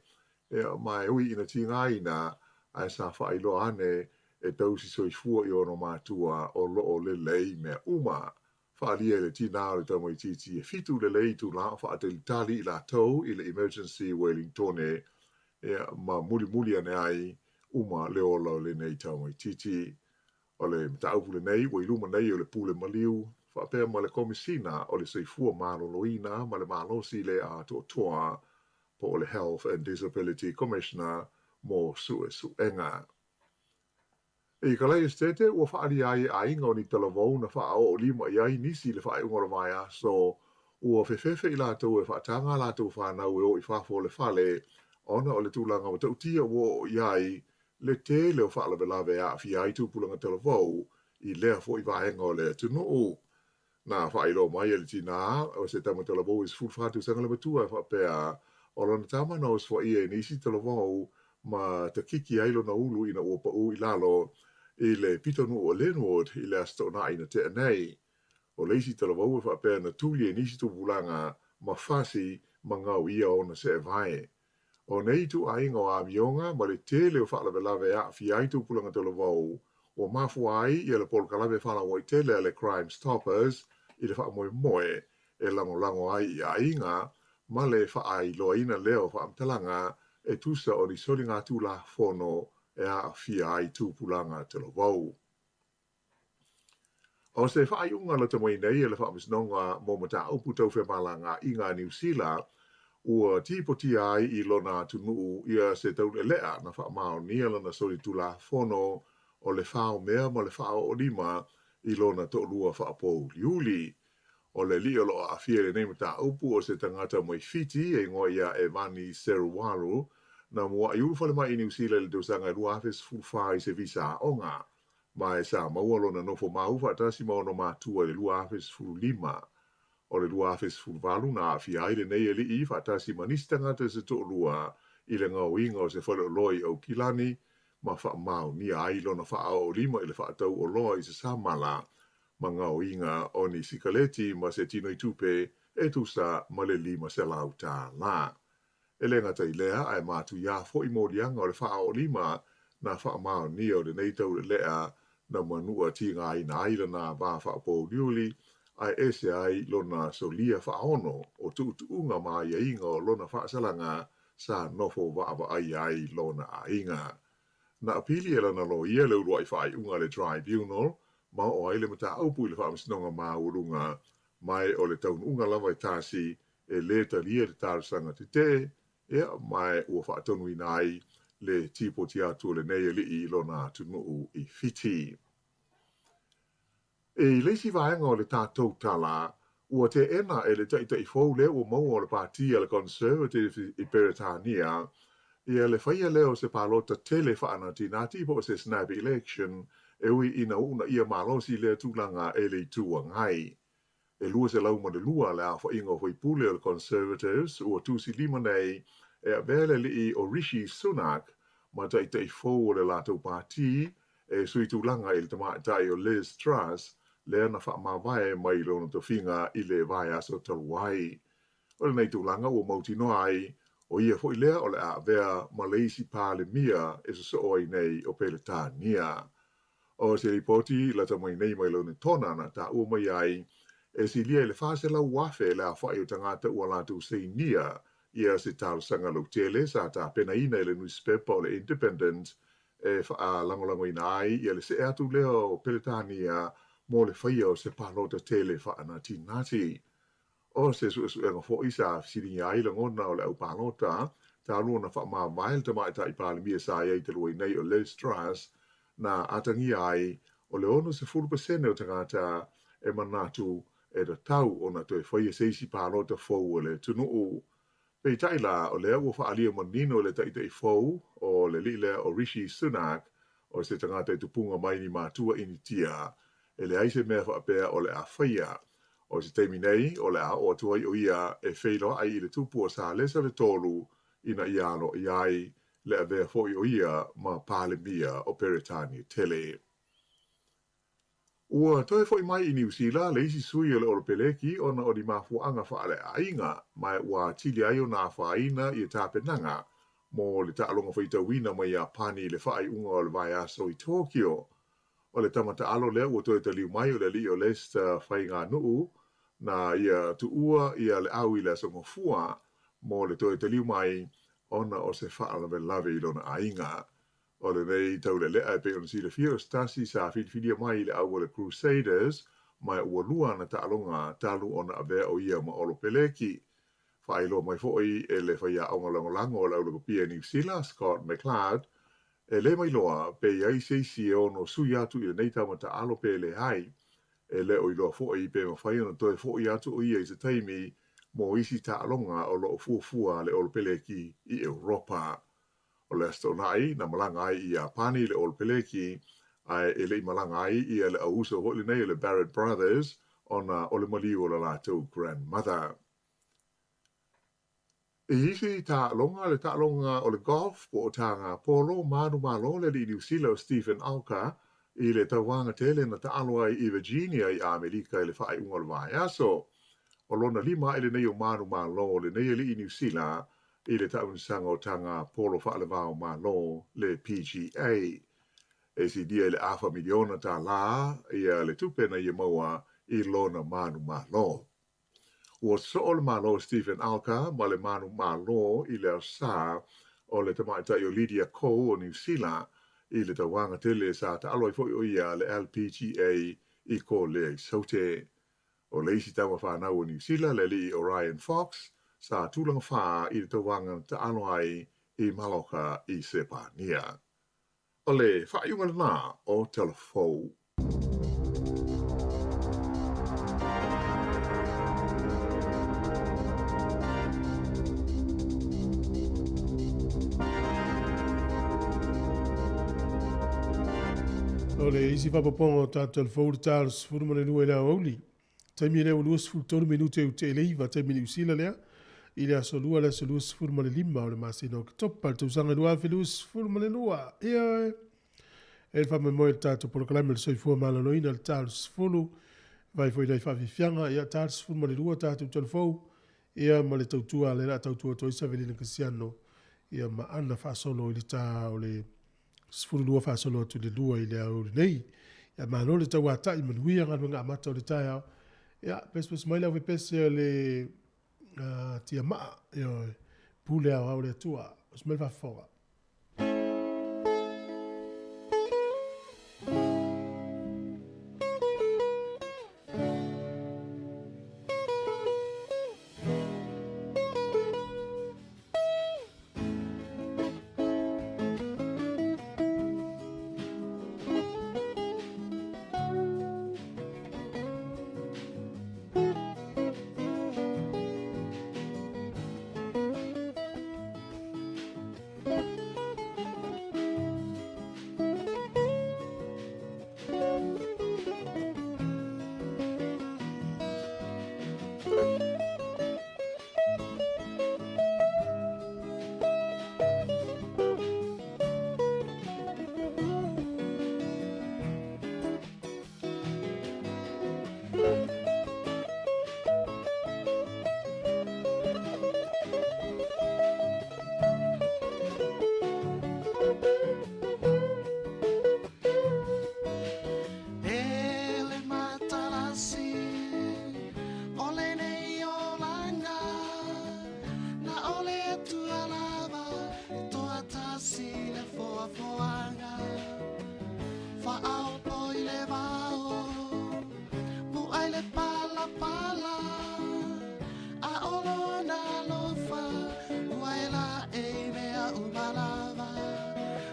ma e ui ina tigaina, ae sa faailoa ane e tausi soifua i ona matua o lo o lelei mea uma. Faaalia e le tinā o le tamaitiiti e fitu lelei itulā o faatalitali i latou i le Emergency Welingtone, ma mulimuli ane ai uma le ola o lenei tamaitiiti. O le mataupu lenei ua i luma nei o le Pule Maliu faapea ma le Komesina o le Soifua Maloloina ma le Malosi le Atoatoa po o le Health and Disability Commissioner mo suesuega. I Kalae Esitete, ua faaalia ai e aiga o ni talavou na faaoo lima i ai nisi i le faaiuga o le vaiaso, ua fefefe i latou e faataga a latou fanau e o i fafo o le fale ona o le tulaga matautia ua oo i ai le tele o faalavelave e aafia ai tupulaga talavou i lea foi vaega o le atunuu. Na faailoa mai e le tinā o se tama talavou e 14 tausaga le matua e faapea, o lona tama na osofaia e nisi talavou ma takiki ai lona ulu ina ua paʻū i lalo i le pitonuu o Linwood i le Aso Toonai na tea nei. O le isi talavou e faapea na tuli e nisi tupulaga ma fasi ma gaoia ona seevae. O nei ituaiga o amioga ma le tele o faalavelave e aafia ai tupulaga talavou, ua mafua ai ia le polokalame faalauaitele a le Crime Stoppers i le faamoemoe e lagolago ai i aiga ma le faailoaina lea o faamatalaga e tusa o ni soligatulafono e aafia ai tupulaga talavou. O se faaiuga lata mai nei e le Faamasinoga mo Mataupu Tau Femalagaaiga a Niu Sila, ua tipotia ai i lona atunuu ia se taulealea na faamaonia lana solitulafono o le faomea ma le faaoolima i lona toalua faapouliuli. O le alii o lo o aafia i lenei mataupu o se tagata mai Fiti e igoa ia Evani Seruwaru, na muaʻi ulu falemai i Niu Sila i le tausaga e 2014 i se visa aoga. Ma e sa maua lona nofo mau faatasi ma ona matua i le 2015. O le 2018 na aafia ai lenei alii faatasi ma nisi tagata se toalua i le gaoiga o se faleoloa i Aukilani ma faamaonia ai lona faaoolima i le faatau oloa i se samala ma gaoiga o ni sikaleti ma se tinoitupe e tusa ma le $500. E le gata i lea, ae matuia foi moliaga o le faaoolima na faamaonia o lenei taulealea na manua tigaina ai lana va faapouliuli ae ese ai lona solia faaono o tuutuuga ma aiaiga o lona faasalaga sa nofo vaavaai ai lona aiga. Na apili e lana loia le uluai faaiuga a le Tribunal ma oo ai le mataupu i le Faamasinoga Maualuga, ma e o le taunuuga lava e tasi e lē talia le talosaga tetee, ia, ma ua faatonuina ai le tipoti atu o lenei alii i lona atunuu i Fiti. I le isi vaega o le tatou tala, ua teena e le taitai fou lea ua maua o le Pati a le Conservative i Peretania ia le faia lea o se palota tele faanatinati po o se snap election e ui ina uunaia malosi lea tulaga e le Itu Agai. E 202 le aofaiga o faipule o le Conservatives ua tusilima nei e avea le alii o Rishi Sunak ma taitai fou o le latou pati e sui tulaga i le tamaitai o Liz Truss lea na faamavae mai lona tofiga i le vaiaso talu ai. O lenei tulaga ua mautinoa ai o ia foi lea o le a avea ma le isi Palemia e sosoo ai nei o Peretania. O se lipoti lata mai nei mai Lonetona na taua mai ai, e silia i le 400,000 le aofai o tagata ua latou sainia ia se talosaga lautele sa tapenaina e le nusipepa o le Independent e faalagolagoina ai ia le see atu lea o Peretania mo le faia o se palota tele faanatinati. O se suesuega foi sa fesiligia ai lagona o le au palota, talu ona faamavae le tamaitai Palemia sa i ai talu ai nei o Liz Truss, na atagia ai o le 60% o tagata e manatu e tatau ona toe faia se isi palota fou a le atunuu. Peitai la, o lea ua faaalia manino e le taitai fou o le alii lea o Rishi Sunak, o se tagata i tupuga mai ni matua Initia, e leai se mea faapea o le a faia. O se taimi nei, o le a oo atu ai o ia e feiloai i le tupu o Salesa le Tolu ina ia aloaia ai le avea foi o ia ma Palemia o Peretania Tele. Ua toe foi mai i Niu Sila le isi sui o le Olopeleki ona o ni mafuaaga faaleaiga ma ua atili ai ona afaina ia tapenaga mo le taaloga faitauina mai Iapani i le faaiuga o le vaiaso i Tokyo. O le tama taalo lea ua toe taliu mai o le alii o Lester Faiganuu na ia tuua ia le au i le Aso Gafua mo le toe taliu mai ona o se faalavelave i lona aiga. O lenei taulealea e pei ona silafia o se tasi sa filifilia mai i le au o le Crusaders ma ua lua ana taaloga talu ona avea o ia ma Olopeleki. Faailoa mai foi e le faiaoga lagolago o le au lakapia i Niu Sila, Scott McLeod, E le mailoa pe i ai se isi e ono sui atu i lenei tama taalo pe leai. E le o iloa foi pe mafai ona toe fo'i atu o ia i se taimi mo isi taaloga o lo o fuafua a le Olopeleki i Europa. O le Aso Toonai na malaga ai i Iapani le Olopeleki, ae e le i malaga ai ia le auuso foi lenei o le Barrett Brothers ona o le maliu o le latou grandmother. I isi taaloga, le taaloga o le golf po o taga polo, manumalo le alii Niu Sila o Steven Alker i le tauvaga tele na taalo ai i Virginia i Amerika i le faaiuga o le vaiaso. O lona lima ae lenei o manumalo o lenei alii Niu Sila i le taamilosaga o taga polo faaleva o Malo, le PGA. E silia i le afa miliona tālā ia le tupe na ia maua i lona manumalo. Ua soo le malo o Steven Alker ma le manumalo i le Aso Sa o le tamaitai o Lydia Ko o Niu Sila i le tauvaga tele sa taalo ai foi o ia le LPGA i Kolea i Saute. O le isi tama fanau o Niu Sila, le alii o Ryan Fox, sa tulaga fa i le tauvaga na taalo ai i Maloka i Sepania. O le faaiuga lena o Tala Fou. O le isi faapopoga o tatou Tala Fou le ta o le 12 i le aoauli. Taimi lea ua 23 minute i uta i le iva, taimi Niu Sila lea, i le aso Lua le aso 25 o le masina o Oketopa le tausaga 2022. Ioe, e le faamoemoe le tatou polokalame o le soifua maloloina le ta o le 10, vai foi nai faafiafiaga, ia ta le 12 tatou talafou, ia ma le tautua lea la tautua atu ai Savelina Kasiano, ia ma ana faasolo i le ta o le 12 faasolo atu i le 2 i le aoauli nei. Ia malo le tauata'i manuia galuega amata o le taeao. Ia pesepese mai le auvepese o le uh, tiamaa, ioe, pule aoao le Atua. Osi mai le faafofoga. E le matalasi o lenei olaga, na o le Atua lava e toatasi le foafoaga. Faaopo i le vao, mu'ai le palapala, a o lona alofa ua e laei mea uma lava.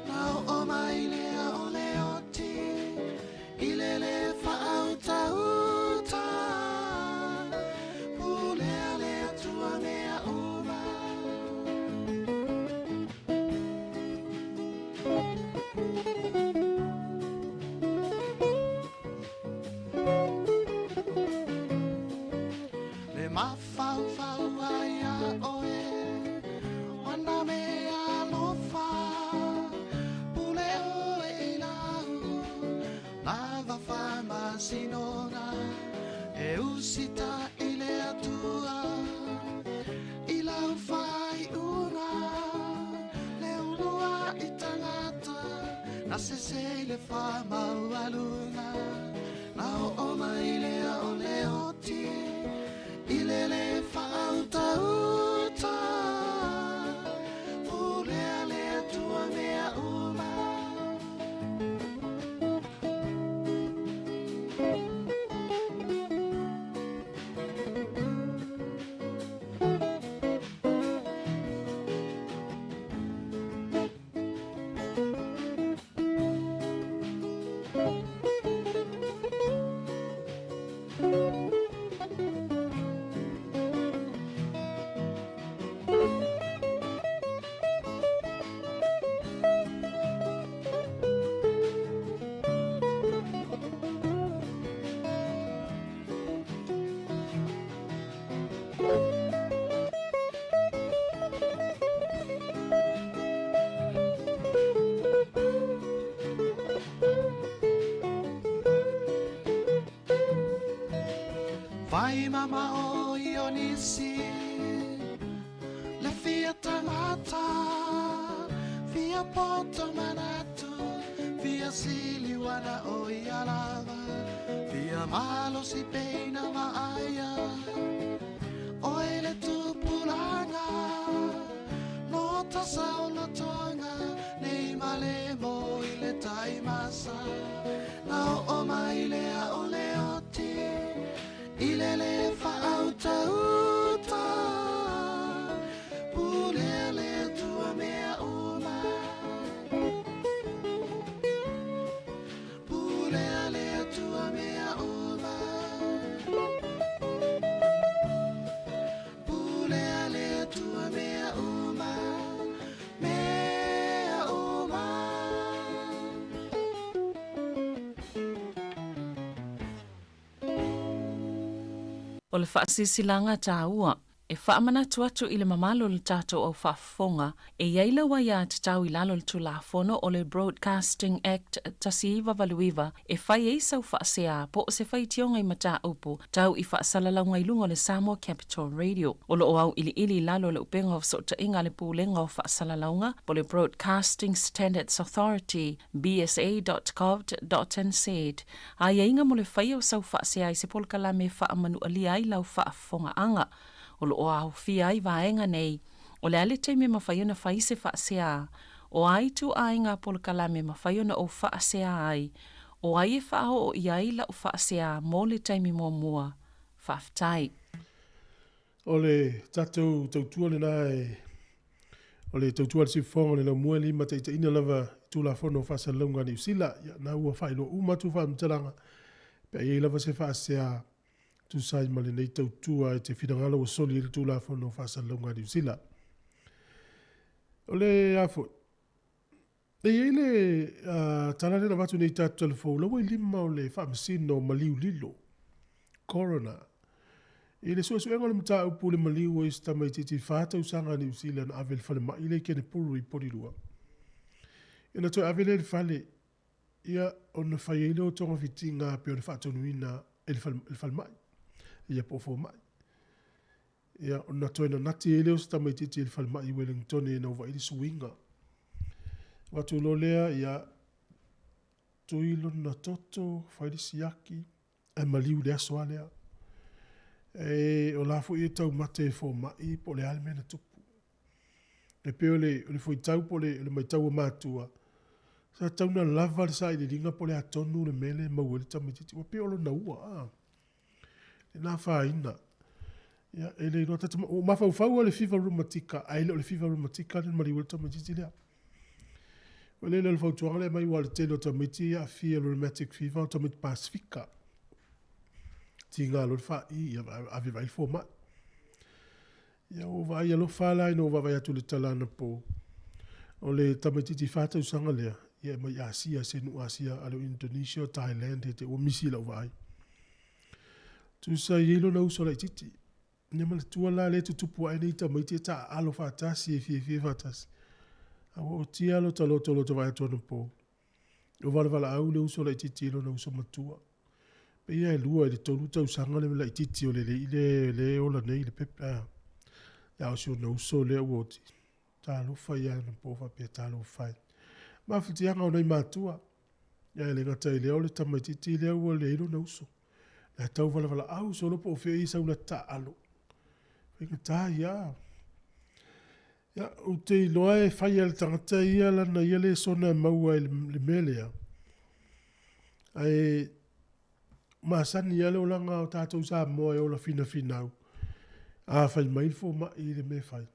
Na oo mai lea o le oti i le lē faautauta, pulea le Atua mea uma. Le mafaufau ai ia oe o nā mea alofa, pule oe i lau lava faamasinoga, e usita'i le Atua i lau faaiuga, le ulua'i tagata na sese i le faamaualuga, na oo mai lea o le oti i le lē faautauta, pulea le Atua mea uma. Vai mamao i o nisi Le fia tagata Fia poto manatu Fia siliuana o ia lava Fia malosi peina vaaia Oe le tupulaga No tasa o lotoga Nei male mo i le taimasa Na oo mai lea o le oti I le lē faautauta Pulea le Atua mea uma Pulea le Atua mea uma Pulea le Atua mea uma Mea uma. O le faasilasilaga taua e faamanatu atu i le mamalu o le tatou au faafofoga e i ai lau aiatatau i lalo o le Tulafono o le Broadcasting Act 1989 e fai ai sau faasea po o se faitioga i mataupu tau i faasalalauga i luga o le Samoa Capital Radio. O lo o auiliili i lalo o le upega o fesootaiga a le Pulega o Faasalalauga po o le Broadcasting Standards Authority, bsa.govt.nz, aiaiga mo le faia o sau faasea i se polokalame e faamanualia ai lau faafofogaaga. O lo o aofia ai vaega nei, o le a le taimi e mafai ona fai se faasea, o a ituaiga polokalame e mafai ona ou faasea ai, o ai e faaoo i ai lau faasea mo le taimi muamua. Faafetai. O le tatou tautua lena e, o le tautua a le Siufofoga o le Laumua e limataitaiina lava i Tulafono o Faasalalauga a Niu Sila. Ia, na ua faailoa uma atu faamatalaga, pe a i ai lava se faasea tusa ai ma lenei tautua i te finagalo ua soli ai le Tulafono o Faasalalauga a Niu Sila. O le a foi? E i ai le tala lea na avatu nei i tatou talafou, la ua i lima o le Faamasino o Maliu Lilo, Coroner, i le suesuega o le mataupu i le maliu o isi tamaitiiti fa tausaga a Niu Sila na ave i le falemai lea i Kenepuru i Porirua. Ia na toe ave lea i le fale, ia ona fai ai lea o togafitiga pei ona faatonuina e le falemai, ia po o fomai. Ia, ona toe nanati ai lea o si tamaitiiti i le falemai i Wellingtone ina ua vaai le suiga. Avatu loa lea, ia, tui lona toto, fai le siaki, ae maliu i le aso lava lea. E, o la foi e taumate e fomai po o le a le mea na tupu. E pei o le, o le fuaitau po o le, o le maitau a matua, sa tatau ona lava le sailiiliga po o le a tonu le mea lea e maua ai le tamaitiiti. Ua pei o lona ua, a. Lena afaina. Ia, e le iloa tata, ua ou mafaufau lava i le fiva reumatica, ae le o le fiva reumatica lea na maliu ai le tamaitiiti lea. Ua le o le fautuaga lea e aumai aua o le tele o tamaiti ia e aafia i le rheumatic fever o tamaiti Pasifika. Tiga loa le fa'i, ia ave vaai le fomai. Ia ua ou vaai alofa la ina ua vaavaai atu i le tala anapo, o le tamaitiiti fa tausaga lea, ia e mai Asia, se nuu Asia, a le o Indonesia, o Thailand, he te ua misi i lau vaai. Tusa i ai lona uso laitiiti. Ia manatua la lea e tutupu ae nei tamaiti e taaalo faatasi, e fiafia faatasi. A ua otia lota loto lota vaai atu anapo. O Valevalaau le uso laitiiti i lona uso matua. Pei lava e lua i le tolu tausaga le laitiiti o le alii lea lea e ola nei i le pepe a. A o si ona uso lea ua oti. Talofa ia anapo faapea talofa e. Mafutiaga o nai matua. Ia e le gata i lea o le tamaitiiti lea ua leai lona uso. La e tau valevalaau solo po o fea ia sau la taaalo. Faigata ia. Ia, ou te iloa e fai lava e le tagata ia lana ia lesona e maua i le mea lea. Ae masani lava le olaga o tatou Samoa e ola finafinau. A fai mai le fomai i le mea e fai,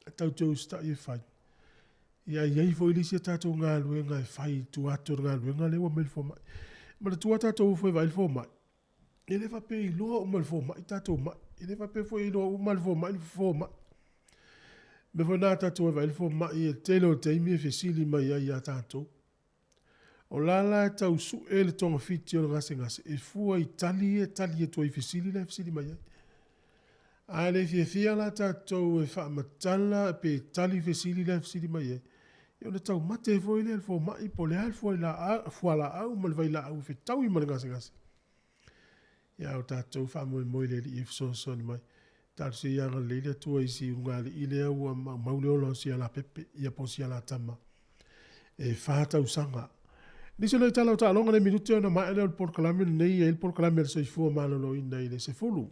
e tatou te usitai e fai. Ia, e i ai foi le isi a tatou galuega e fai i tua atu o le galuega lea ua aumai le fomai. Manatua tatou ofo e vaai le fomai, E le faapea e iloa uma e le fomai tatou mai. E le faapea foi e iloa uma e le fomai le fofo o mai. O le mea foi lena a tatou o e vaai le fomai, e tele o taimi e fesili mai ai ia tatou. O la la e tau sue le togafiti o le gasegase e fua i tali ia e tali atu ai i fesili la e fesili mai ai. A le fiafia la tatou e faamatala pe tali fesili la e fesili mai ai, ia ona taumate ai foi lea e le fomai po o le a le fualaau ma le vailaau e fetaui ma le gasegase. Ia, o tatou faamoemoe i le Alii e fesoasoani mai. Talosia ia agalelei le Atua i si ulugalii lea ua maumau le ola o si alapepe, ia po o si alatama e fa tausaga. Nisi o nai tala o taaloga le minute ona maea lea o le polokalame lenei, e i ai le polokalame a le soifua maloloina i le 10.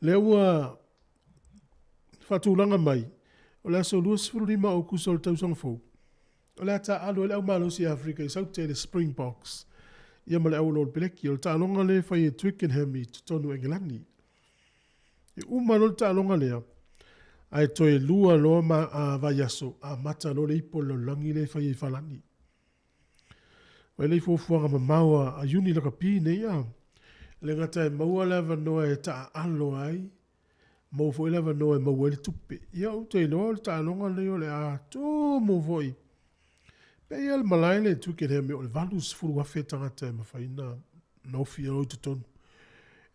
Lea ua faatulaga mai, o le aso 25 o Aokuso o le tausaga fou, o le a taaalo ai le aumalosi a Afrika i Saute i le Springboks ia ma le au o le Peleki. O le taaloga lea e fai e Twickenham i totonu o Engelani. E uma loa le taaloga lea, ae toe lua loa ma a vaiaso amata loa le ipu o le lalolagi lea e fai ai i Falani. Vaai la i fuafuaga mamao a Iuni Lakapi nei a. Le gata e maua le avanoa e taaalo ai, maua foi le avanoa e maua ai le tupe. Ia ou te iloa o le taaloga lenei o le a tumu foi. Pei lava le malae lea i Twickenham o le 80,000 tagata e mafai ona ofi i totonu.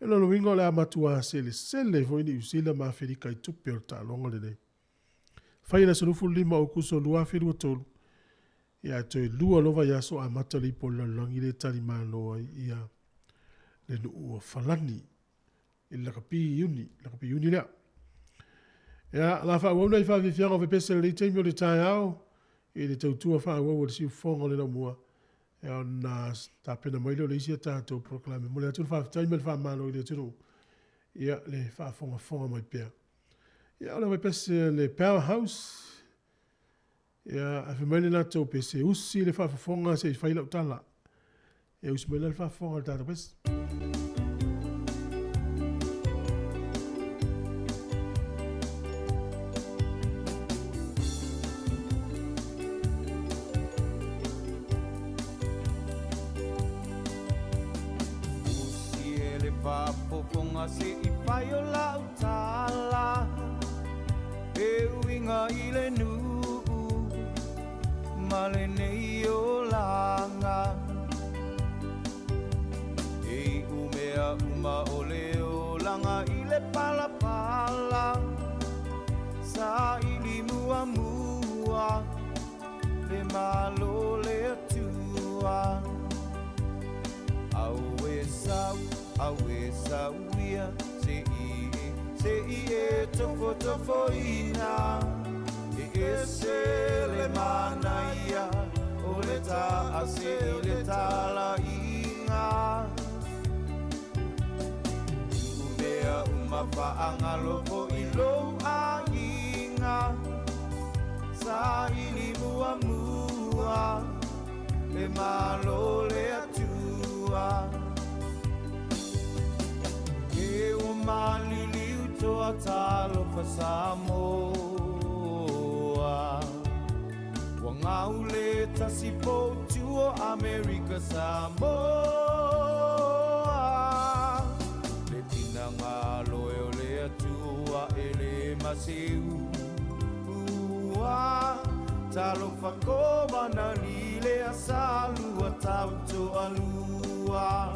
O lona uiga o le a matua selesele foi Niu Sila ma Aferika i tupe o le taaloga lenei. Fai i le aso 25 o Aokuso 2023, ia ae toe lua loa vaiaso amata le ipu o le lalolagi lea e talimalo ai ia le nuu o Falani i le lakapi i Iuni, lakapi Iuni lea. Ia, la faaauau nai faafiafiaga o fepese i lenei taimi o le taeao i le tautua faaauau a le siufofoga o le laumua. Ia ona tapena mai lea o le isi a tatou polokalame. Momoli atu le faafetai ma le faamalo i le atunuu ia le faafogafoga mai pea. Ia o le vaipese a le Powerhouse, ia ae fai mai le latou pese, usi le faafofoga se i fai lau tala. Ia usi mai la le faafofoga a le tatou pese. Usi e le faafofoga se i fai o lau tala, e uiga i le nuu ma lenei olaga. E iu mea uma o le olaga i le palapala, sa ili muamua le malo le Atua. Au e sau, au e sau ia, se i e, se i e tofo tofo ina. E ese le manaia, o le ta a se i le tala inga. Umea uma whaangalofo i lou ainga, sa ili mua mua, le malo le Atua. E o malili utoa talofa Samoa, ua ngau le tasi poutu o Amerika Samoa. Le pinangalo e o le Atua e le maseu ua, talofa ko manali le asalua tauto alua.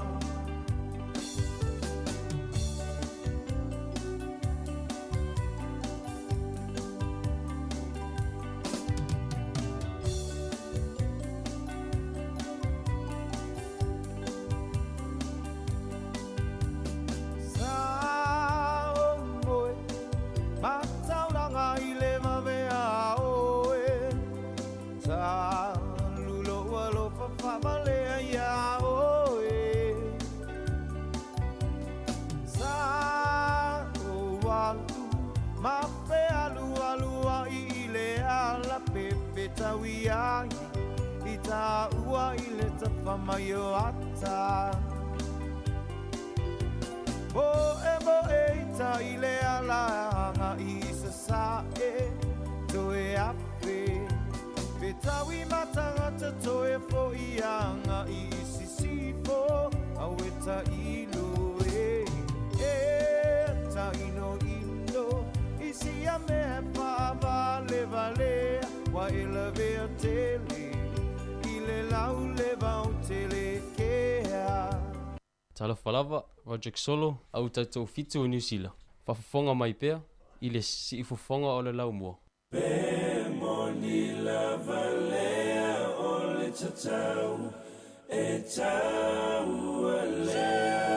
Talofa lava, Roderick Solo, au tatou fitu o Niu Sila. Faafofoga mai pea i le siifofoga o le laumua. Pe moni lava lea o le tatau, e taua lea.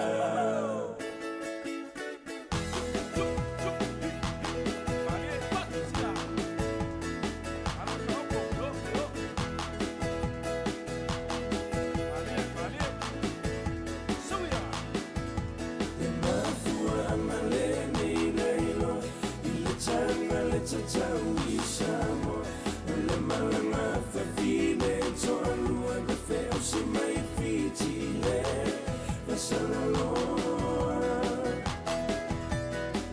Salaloa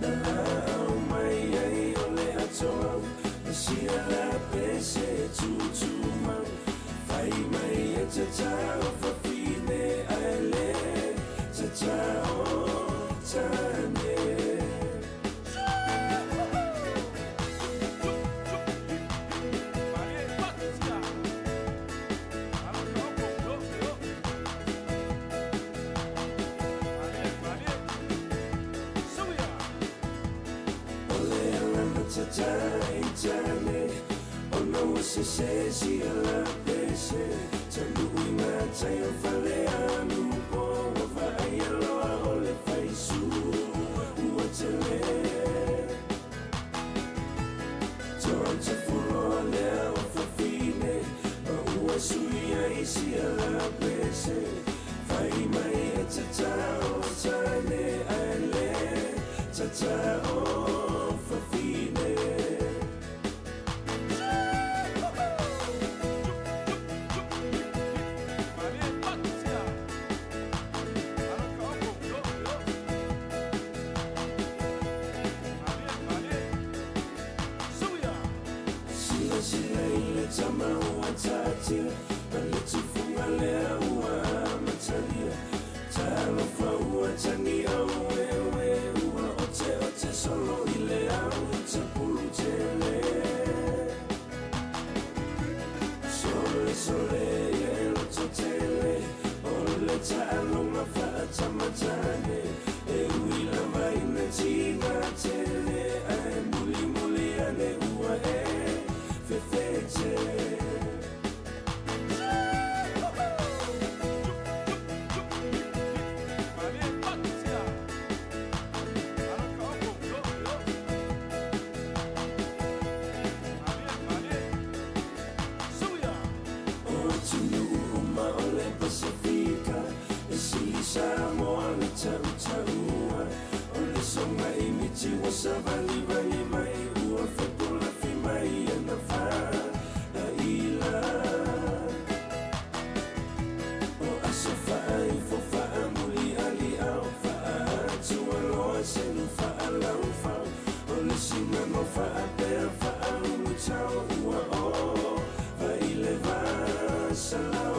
Na laau mai ai o le atoa Na sia la pese tutumau Fai mai e tatao fafine ae le tatao tane. Ole ala na tatai tane Ona ua se se si ala pese Tanui ngā tai o fale anu po Ua vaai aloa o le faisu ua tele Toa fuloa lea o fafine Ma ua sui ai si ala pese Fai mai e tatao tane ae le tatao fafine. Sila sila ile tama ua tatia Ale tufunga lea ua amatalia Talofa ua tani au wewe Ua ote ote solo ile au tapulu tele Sole sole ye loto tele Ole ta'alonga fa'atamatane E ui lava ina tina tele Ae muli muli ane ua e fefete. O atunuu uma o le Pasifika E sili Samoa le tautaua O le soga i miti ua savalivali mai Ua fepulafi mai ana faaila O aso faaifo faamulialiao Faaatualoa selu faalaufau O le sigano faapea faaulutau Ua o vaile vasalaolau.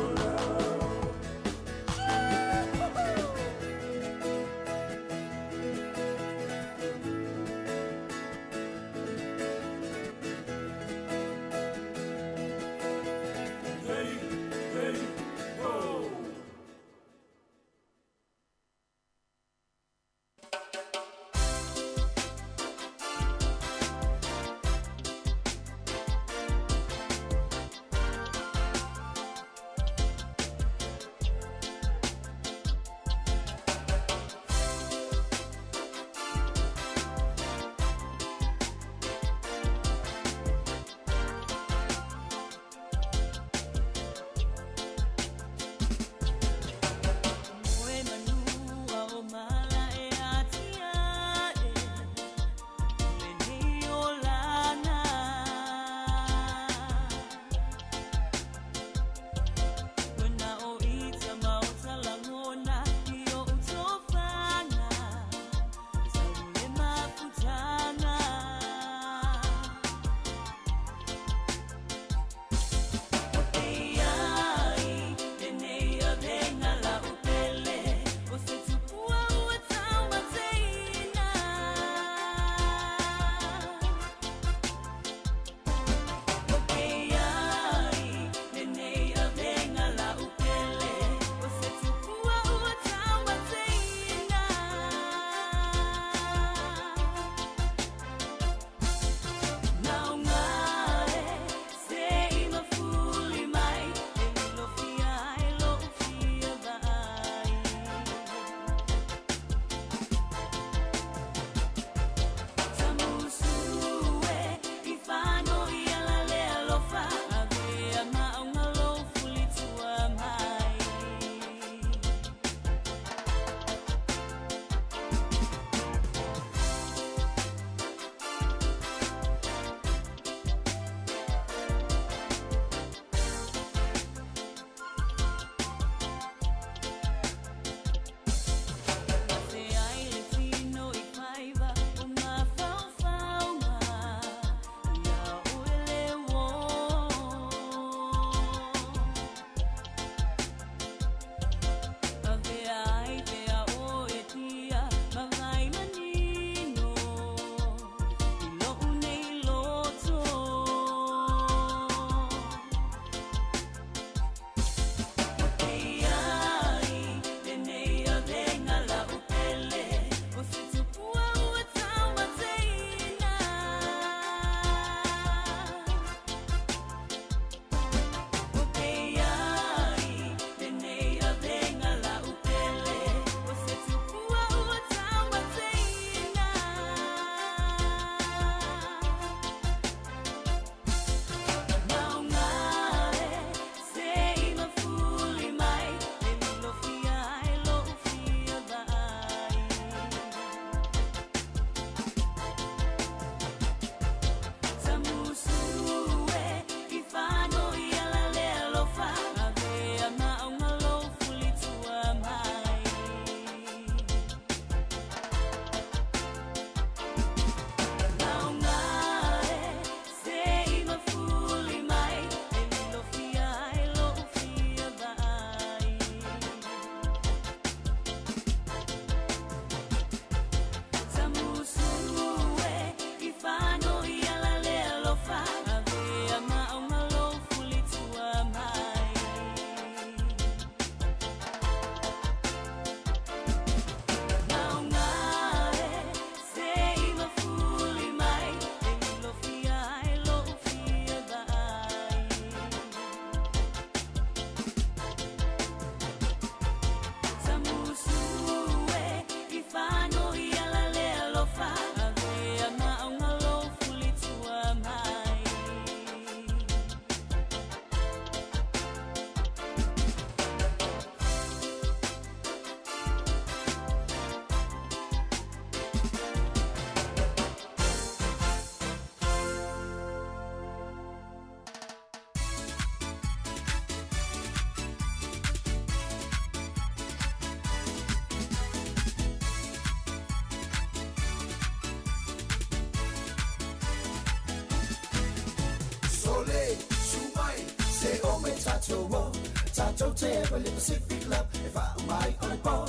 aso Tatou te ewa le Pacific Love E wha umai o le po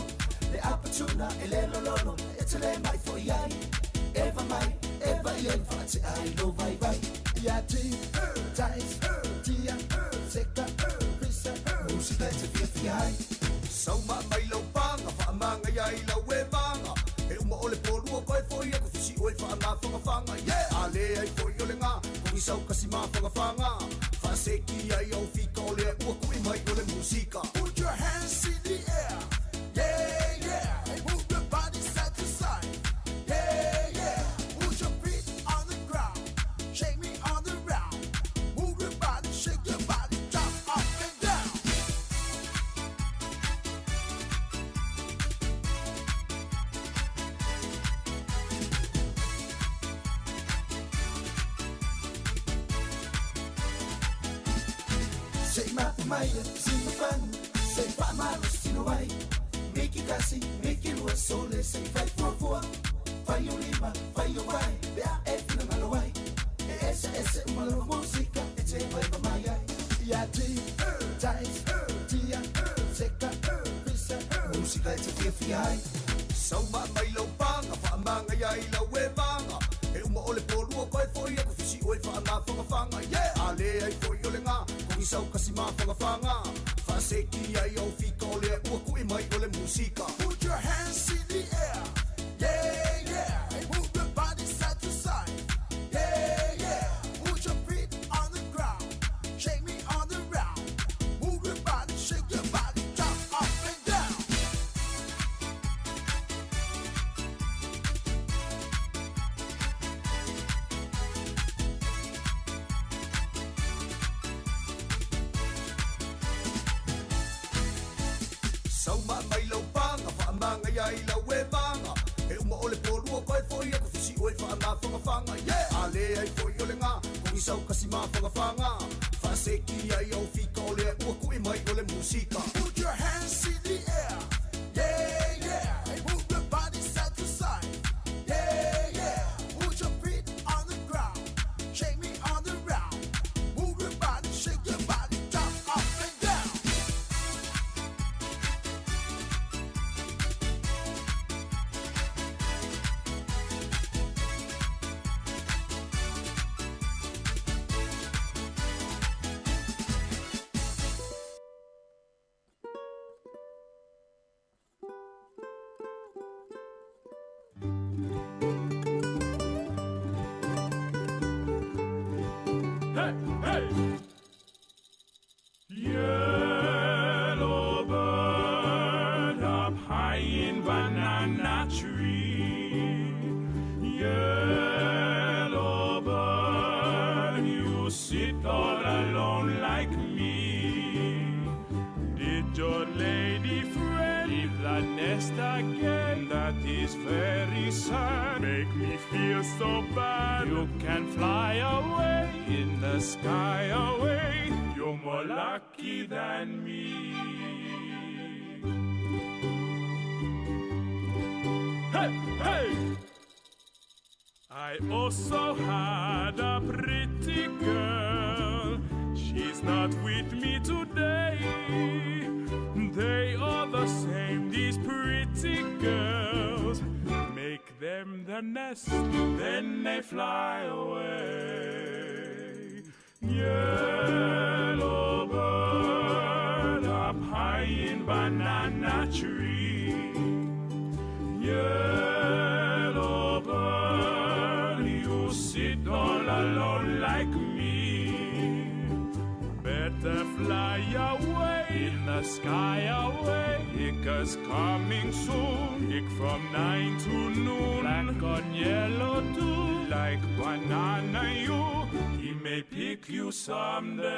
Le apatuna e le lololo E te le mai fo iai Eva mai, eva ien Wha te ai lo vai vai Ia ti, tais, tia, seka, risa Musika e te fia fia ai Sauma mai lau panga, whaamanga ia i lau e vanga E uma o le pōlua koe foi aku fisi oe whaamawhangawhanga Yeah! Ale ai foi o le ngā, kongi sau kasi mawhangawhanga Whaaseki ai au fika o le ua kui mai o le musika Put your hands in the air Yeah, yeah Move your body side to side Yeah, yeah Put your feet on the ground Shake me on the round Move your body, shake your body Jump up and down Sei mapu maia, si mapanu, sei whaamaru sino ai Miki kasi, miki lua, sole, sei fai fuafua Fai o lima, fai o vai, bea e fina malo ai E ese ese umalo musika, e te vai pa mai ai Ia ti, tais, tia, seka, risa, musika e te fia fia ai Sauma mai lau panga, whaamanga ia i lau e vanga E uma o le pōlua koe foi aku fisi oe whaamawhangawhanga Yeah! Ale ai foi o le ngā, kongi sau kasi mawhangawhanga Whaaseki ai au fika o le ua kui mai o le musika Put your hands in the air Yeah, yeah Move your body side to side Yeah, yeah Put your feet on the ground Shake me on the round Move your body, shake your body Jump up and down Sauma mai lau panga, whaamanga ia i lau e vanga E uma o le pōlua koe foi aku fisi oe whaamawhangawhanga Yeah! Ale ai foi o le ngā, kongi sau kasi mawhangawhanga Whaaseki ai au fika o le ua kui mai o le musika Put your hands in the air Yeah, yeah Move your body side to side Yeah, yeah Put your feet on the ground Shake me on the round Move your body, shake your body Jump up and down Hey, hey! Yellow bird up high in banana tree. Yellow bird, you sit all alone like me. Did your lady friend leave the nest again? That is very sad. Make me feel so bad. You can fly away in the sky away. You're more lucky than me. Hey, hey! I also had a pretty girl. She's not with me today. They are the same, these pretty girls. Make them the nest, then they fly away. Yellow bird up high in banana tree. Yellow bird, you sit all alone like me. Better fly away in the sky away. Ika's coming soon. Ik from 9 to noon. Black on yellow too, like banana you. He may pick you someday.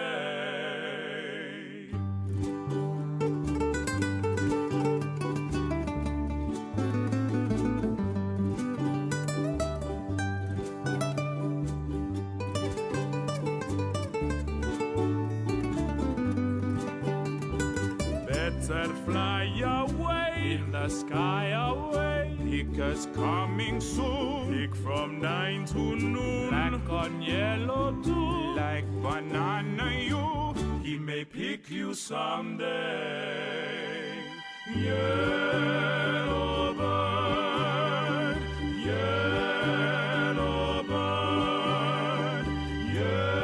Better fly away in the sky away. Ika's coming soon. Ik from 9 to noon. Black on yellow too, like banana you. He may pick you someday. Yellow bird, yellow bird, yellow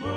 bird.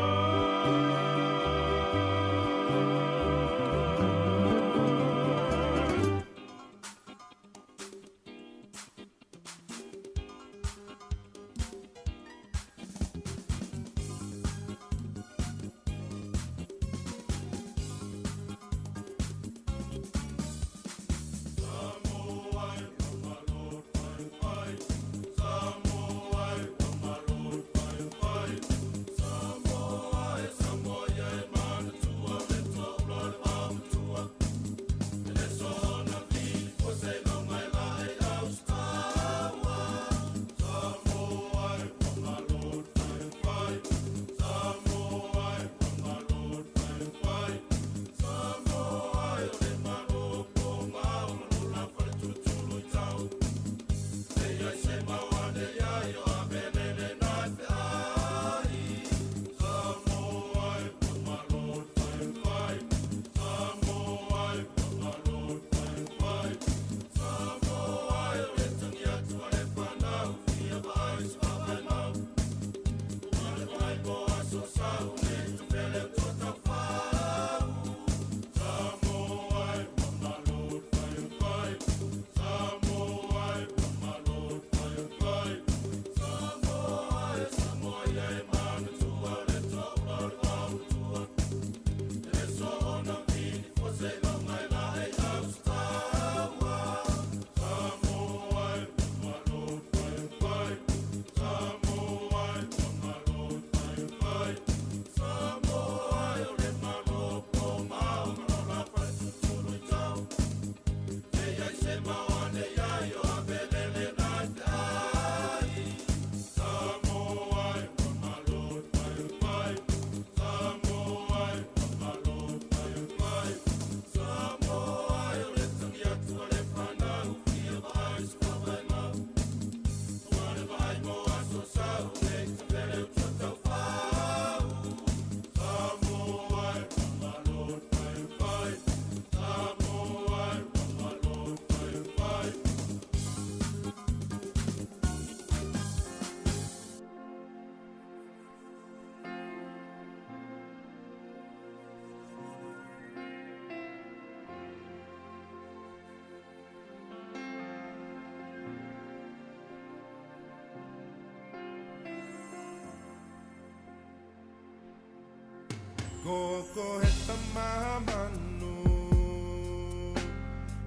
Koko he tamamanu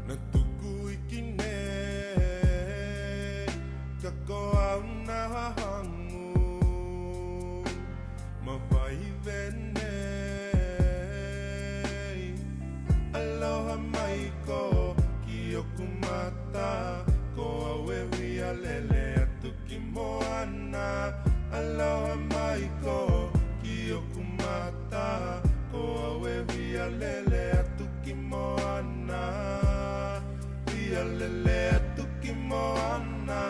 Na tuku iki ne Kako au na hangu Mawai vene Aloha mai ko ki oku mata Ko au e hui alele atu ki moana Aloha mai ko ki oku mata Ko au e hui alele atu ki moana Hui alele atu ki moana.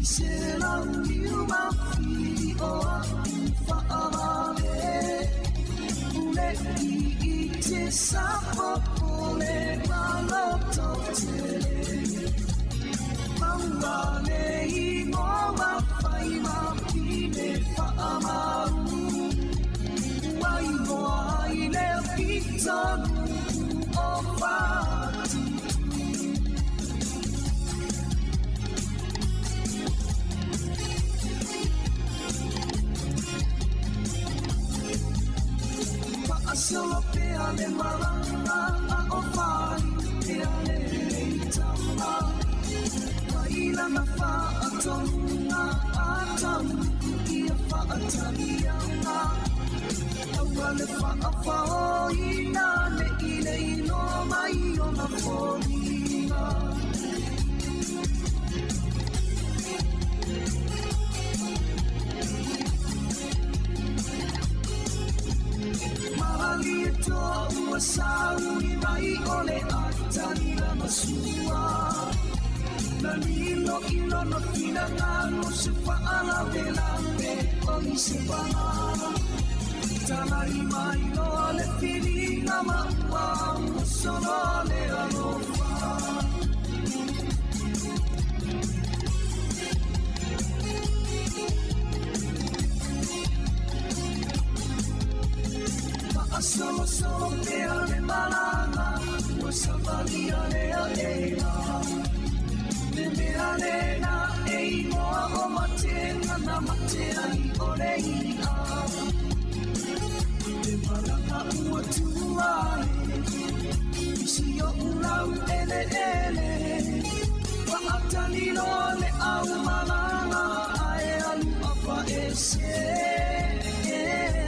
Se lau liu ma fili o a'u fa'avale Ule i i te sapopole malototele Maua le ingoa fai ma pine fa'amau Ua igoa ai le pitonu o Fatu. Fa'asolo pea le malaga a o fai pea le tama Mai lana fa'atonuga a taunu'u ia fa'ataliaga Aua le fa'afaoina ne'i le iloa mai ona foliga. Malie toa ua sauni mai o le atani lana sua. Na lilo i lona finagalo se fa'alavelave o i se paga. Talai mai loa le filiga ma ua ua soloa le alofa. Fa'asolosolo pea le malaga ua savalia le a'ega. Le mea lena e igoa o matega na mate ai o le i'a. Le malaga ua tua e isi o'u lau eleele. Fa'ataliloa le au malaga ae alu afa'ese.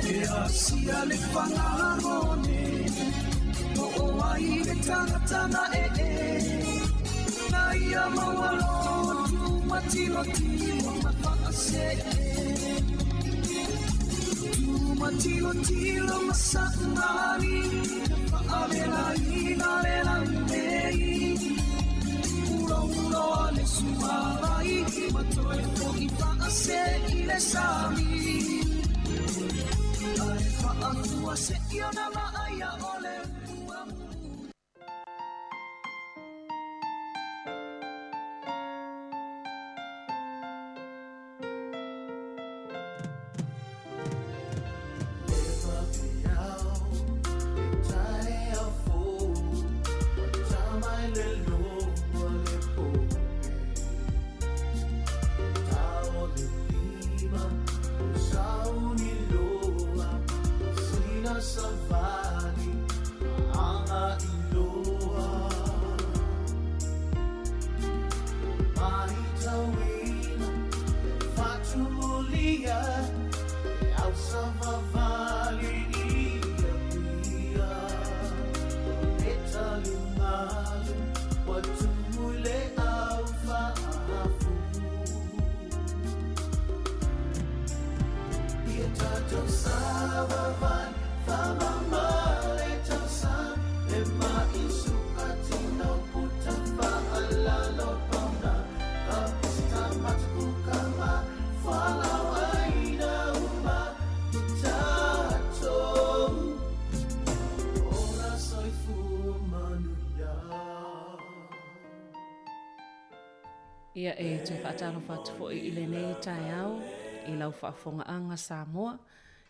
E asia le fagagone o o ai le tagata na ee. Na ia maua lotu matilotilo ma fa'asee. Tumatilotilo ma sa'umali na fa'avelaina le laumei. Ulouloa le suavai ma toe fo'i fa'ase i le sami. Ae fa'afua se'i ona va'aia o le ua Savali, anga iloa. Mahitawina, fatumulia, e au savavali ia pia. E talumalu, watumule au faafu. Ia tatou savavali, famamale tausa, e maisuka tino puta fa'alalo pauna. Ka pista matakuka ma, falauaina uma i tatou. Ola soifua manuia. Ia e toe fa'atalofa atu fo'i i lenei taeao i lau fa'afoga'aga Samoa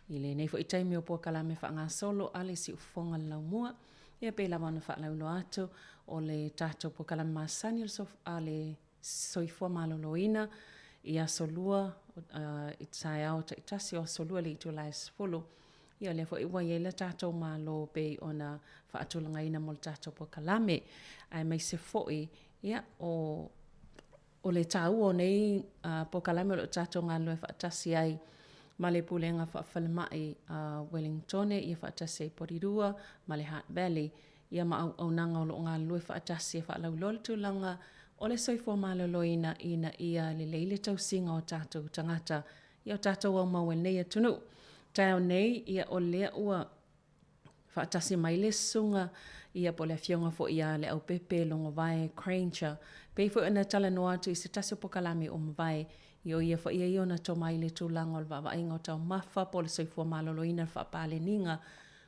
i lenei fo'i taimi o puakalame fa'agasolo a le si'ufofoga le laumua. Ia pei lava ona fa'alauloa atu o le tatou puakalame masani o le sof- a le soifua malōlōina i aso lua i taeao ta'itasi o aso lua le itulā e 10. Ia lea fo'i ua iai le tatou mālō pei ona fa'atulagaina mo le tatou puakalame. Ae maise fo'i ia o o le tāua o nei puakalame o lo'o tatou galulue fa'atasi ai ma le pulega fa'afalema'i a Wellingtone ia fa'atasi ai Porirua ma le Heart Valley ia ma auaunaga o lo'o galulue fa'atasi e fa'alauiloa le tulaga o le soifua malōlōina ina ia lelei le tausiga o tatou tagata ia o tatou aumau e lenei atunu'u. Taeao nei ia o lea ua Faatasi mai le susuga ia po o le afioga foi ia Leaupepe Logovae Granger. Pei foi ona talanoa atu i se tasi o pokalame o mavae, i o ia foi ia ona tomai i le tulaga o le vaavaaiga o taumafa po o le soifua maloloina le faapaleniga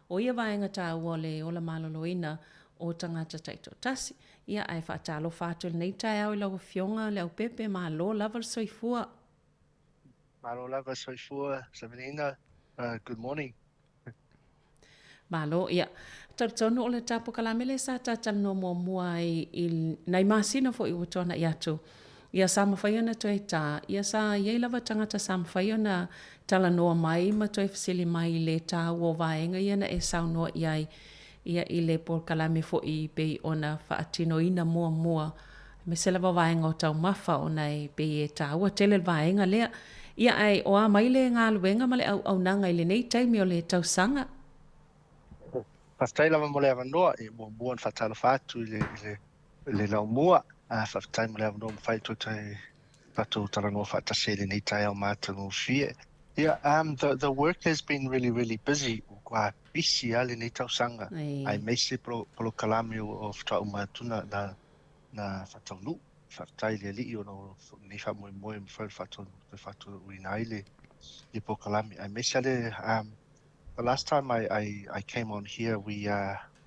o ia vaega taua o le ola maloloina o tagata taitoatasi. Ia ae faatalofa atu i lenei taeao i lau afioga Leaupepe, malo lava le soifua. Malo lava soifua, Savelina. Good morning. Malo, ia. Talitonu o le ta pokalame lea sa ta talanoa muamua ai i nai masina foi ua tuanai atu, ia sa mafai ona toe ta, ia sa i ai lava tagata sa mafai ona talanoa mai ma toe fesili mai i le taua o vaega ia na e saunoa i ai, ia i le polokalame foi pei ona faatinoina muamua aemaise lava vaega o taumafa ona e pei e taua tele le vaega lea. Ia ae o a mai le galuega ma le auaunaga i lenei taimi o le tausaga? Faafetai lava mo le avanoa. E muamua ona faatalofa atu i le, i le, i le laumua. Faafetai mo le avanoa mafai toe toe tatou talanoa faatasi i lenei taeao matagofie. Yeah, the work has been really, really busy. Ua busy lava lenei tausaga. Aemaise polokalame o faatoa uma atu na, na, na faataunuu. Faafetai i le Alii ona o lenei faamoemoe e mafai ona faataunuu toe faataunuuina ai le le polokalame. Aemaise le the last time I came on here we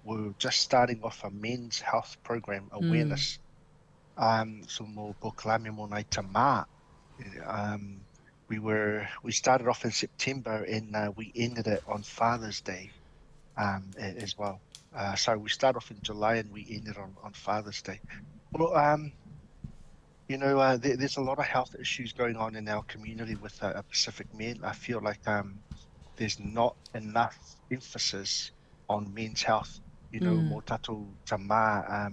were just starting off a men's health program awareness. So mo polokalame mo nai tamā. We were we started off in September and we ended it on Father's Day as well. So we started off in July and we ended on Father's Day. Well, there's a lot of health issues going on in our community with Pacific men. I feel like there's not enough emphasis on men's health. Mo tātou tamā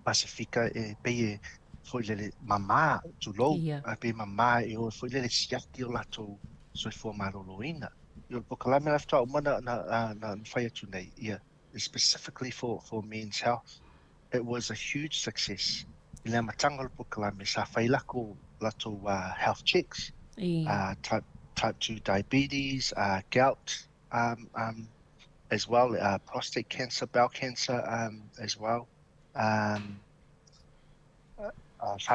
Pasifika e pei e foi lele mamā, tulou, a pei mamā e o foi lele siaki o latou soifua maloloina. I o le polokalame la faatoa uma na fai atu nei, ia, specifically for men's health. It was a huge success. I le amataga o le polokalame, sa fai latou health checks, type 2 diabetes, gout as well, prostate cancer, bowel cancer as well, high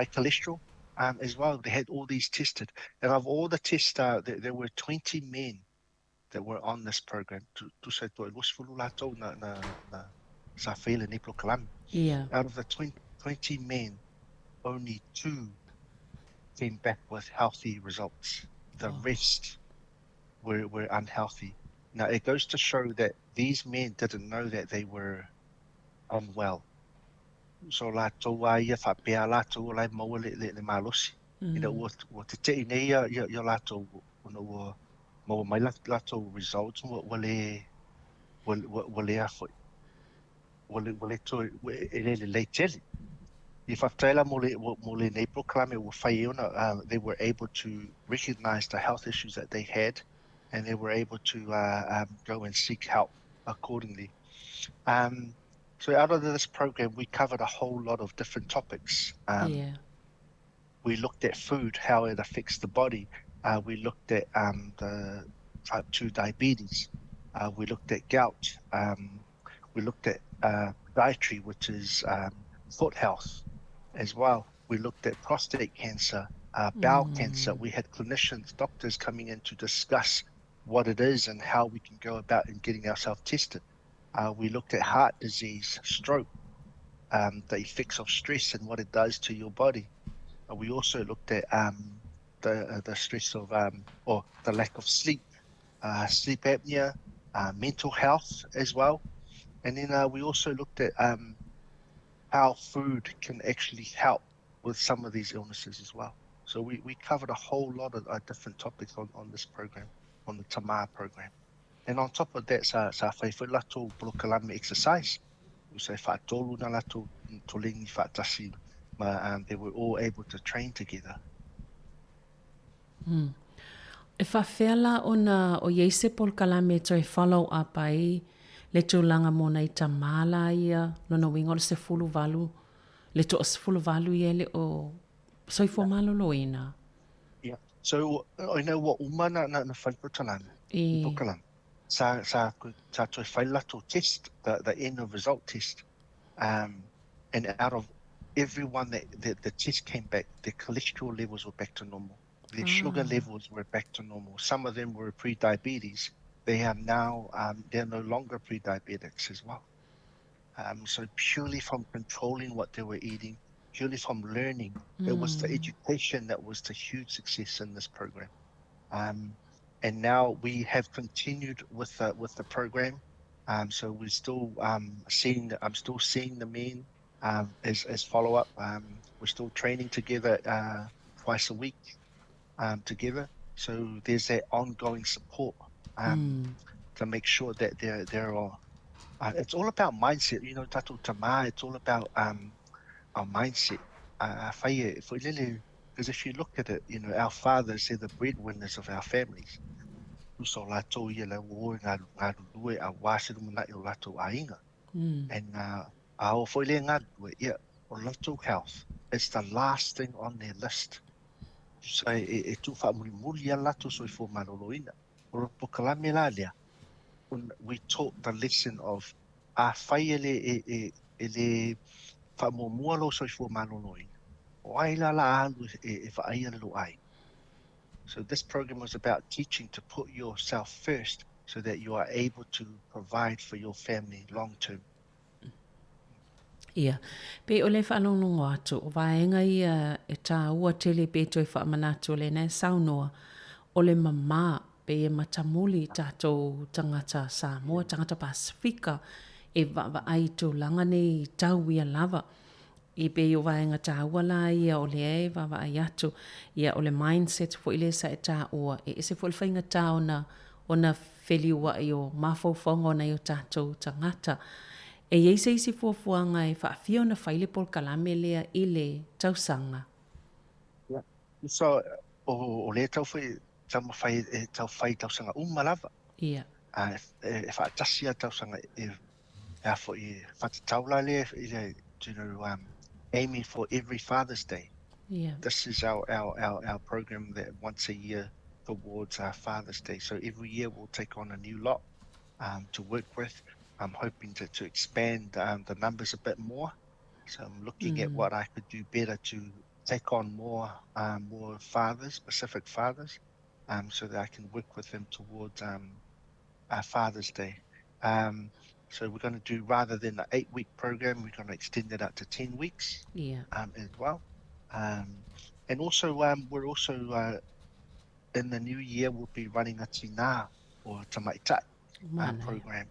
cholesterol as well. They had all these tested. And of all the tests, there were 20 men that were on this program. Tusa e 20 latou na sa fai lenei polokalame. Out of the 20 men, only 2 came back with healthy results. The rest were unhealthy. Now, it goes to show that these men didn't know that they were unwell. So latou a ia faapea latou o la e maua le malosi. Ina ua tete'i nei ia latou ona ua maua mai latou results ua le ua le a foi. Ua le toe e le lelei tele. I faafetai la mo lenei polokalame ua fai ai ona they were able to recognize the health issues that they had and they were able to go and seek help accordingly. So out of this program, we covered a whole lot of different topics. We looked at food, how it affects the body. We looked at the type 2 diabetes. We looked at gout. We looked at dietary, which is foot health as well. We looked at prostate cancer, bowel cancer. We had clinicians, doctors coming in to discuss what it is and how we can go about in getting ourselves tested. We looked at heart disease, stroke, the effects of stress and what it does to your body. We also looked at the stress of or the lack of sleep, sleep apnea, mental health as well. And then we also looked at how food can actually help with some of these illnesses as well. So we covered a whole lot of different topics on this program, on the Tamar program. And on top of that, sa fai foi latou polokalame exercise. Sa faatolu na latou toleni faatasi ma they were all able to train together. E faafefea la ona o i ai se polokalame e toe follow up ai le tulaga mo nai tamā la ia, lona uiga o le 18, le 18 ia e le o soifua maloloina? Yeah. So, ina ua uma na fai polokalame. Sa, sa, sa toe fai le latou test, the, the end of result test. Um, and out of everyone that the, the test came back, their cholesterol levels were back to normal. Their sugar levels were back to normal. Some of them were pre-diabetes. They are now, um, they're no longer pre-diabetics as well. Um, so purely from controlling what they were eating, purely from learning, it was the education that was the huge success in this program. Um, and now we have continued with the, with the program. Um, so we're still um, seeing, I'm still seeing the men um, as, as follow up. Um, we're still training together uh, twice a week um, together. So there's that ongoing support um, to make sure that they're, they're all, uh, it's all about mindset, you know, tatou tama, it's all about um, our mindset. Uh, because if you look at it, you know, our fathers, they're the breadwinners of our families. Usa o latou ia le ua o e galulue auā se lumanai o latou aiga. And uh, a o foi le galulue, ia, o latou health is the last thing on their list. Tusa e, e, e tuu faamulimuli a latou soifua maloloina. O le polokalame la lea, we taught the lesson of afai e le, e, e, e le faamuamua lou soifua maloloina, o ai la la alu e, e, e vaaia le lou aiga. So this program was about teaching to put yourself first so that you are able to provide for your family long term. Ia, pei o le faalogologo atu, o vaega ia e tāua tele pe toe faamanatu o lena e saunoa, o le mamā, pei e matamuli i tātou tagata Samoa, tagata Pasifika, e vaavaai i tulaga nei i tau ia lava. I pei o vaega tāua la ia o lea e vaavaai atu, ia o le mindset foi lea sa e tāua, e ese foi le faigata ona, ona feliuai o mafaufauga o nai o tātou tagata. E i ai se isi fuafuaga e faafia ona fai le polokalame lea i le tausaga? Ia, so o, o lea tau foi taumafai e tau fai tausaga uma lava. Ia. A e, e faatasi a tausaga e, e a foi e whatatau la lea i le, you know, um, aiming for every Father's Day. Yeah. This is our, our, our, our program that once a year towards our Father's Day. So every year we'll take on a new lot um, to work with. I'm hoping to, to expand um, the numbers a bit more. So I'm looking at what I could do better to take on more um, more fathers, specific fathers, um, so that I can work with them towards um, our Father's Day. Um, so we're going to do rather than the eight week program, we're going to extend it out to 10 weeks um, as well. Um, and also, um, we're also uh, in the new year, we'll be running a Tina or Tamaitai uh, program.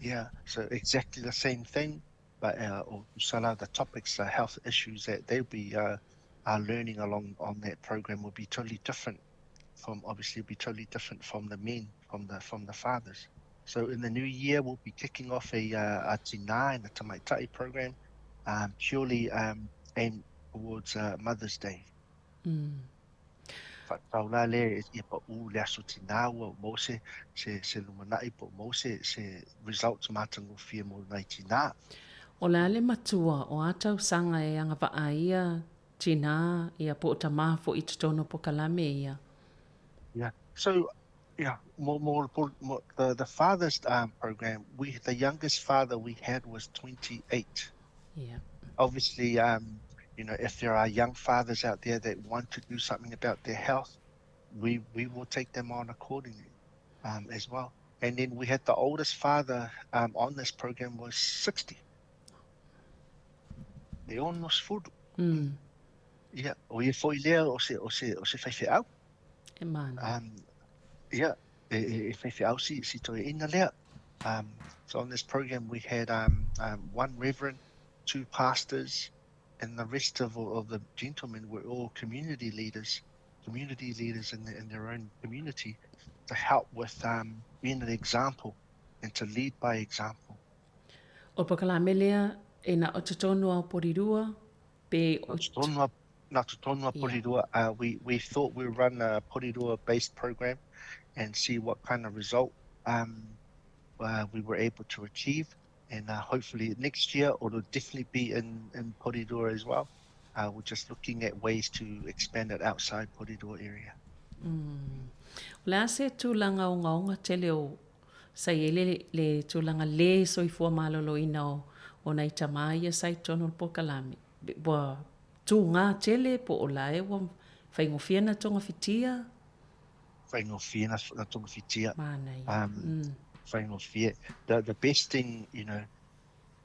Yeah, so exactly the same thing, but uh, or sala, the topics, the health issues that they'll be uh, are learning along on that program will be totally different from obviously be totally different from the men, from the from the fathers. So in the new year, we'll be kicking off a, uh, a Tina and a Tamaitai program, um, purely um, aimed towards uh, Mother's Day. Whakatau la lea ia pa'ū le aso tinā ua maua se, se, se lumanai po o maua se, se results matagofie mo nai tinā. O le a le matua o a tausaga e agavaa ai ia tinā ia po o tamā foʻi i totonu o pokalame ia? Yeah. So, yeah, mo, mo, mo, the, the father's um, program, we, the youngest father we had was 28. Yeah. Obviously, um, you know, if there are young fathers out there that want to do something about their health, we, we will take them on accordingly um, as well. And then we had the oldest father um, on this program was 60. The almost food. Ia, o ia foi lea o se, o se, o se faifeau. E mana. Um, ia, e, e, e faifeau si, si toeaina lea. Um, so on this program we had um, um, one reverend, two pastors, and the rest of, of the gentlemen were all community leaders, community leaders in, the, in their own community to help with um, being an example and to lead by example. O polokalame lea e na o totonu a o Porirua pe o... Totonu a, na totonu a Porirua. Uh, we, we thought we'd run a Porirua based program and see what kind of result um, uh, we were able to achieve. And uh, hopefully next year it'll definitely be in, in Porirua as well. Uh, we're just looking at ways to expand it outside Porirua area. O le a se tulaga ogaoga tele o Sa i ai le, le tulaga lē soifua maloloina o, o nai tamā ia sa i totonu o le polokalame. Ua tugā tele po o la e ua faigofie na togafitia? Faigofie na, na togafitia. Manaia. Um, mm. Faigofie. The, the best thing, you know,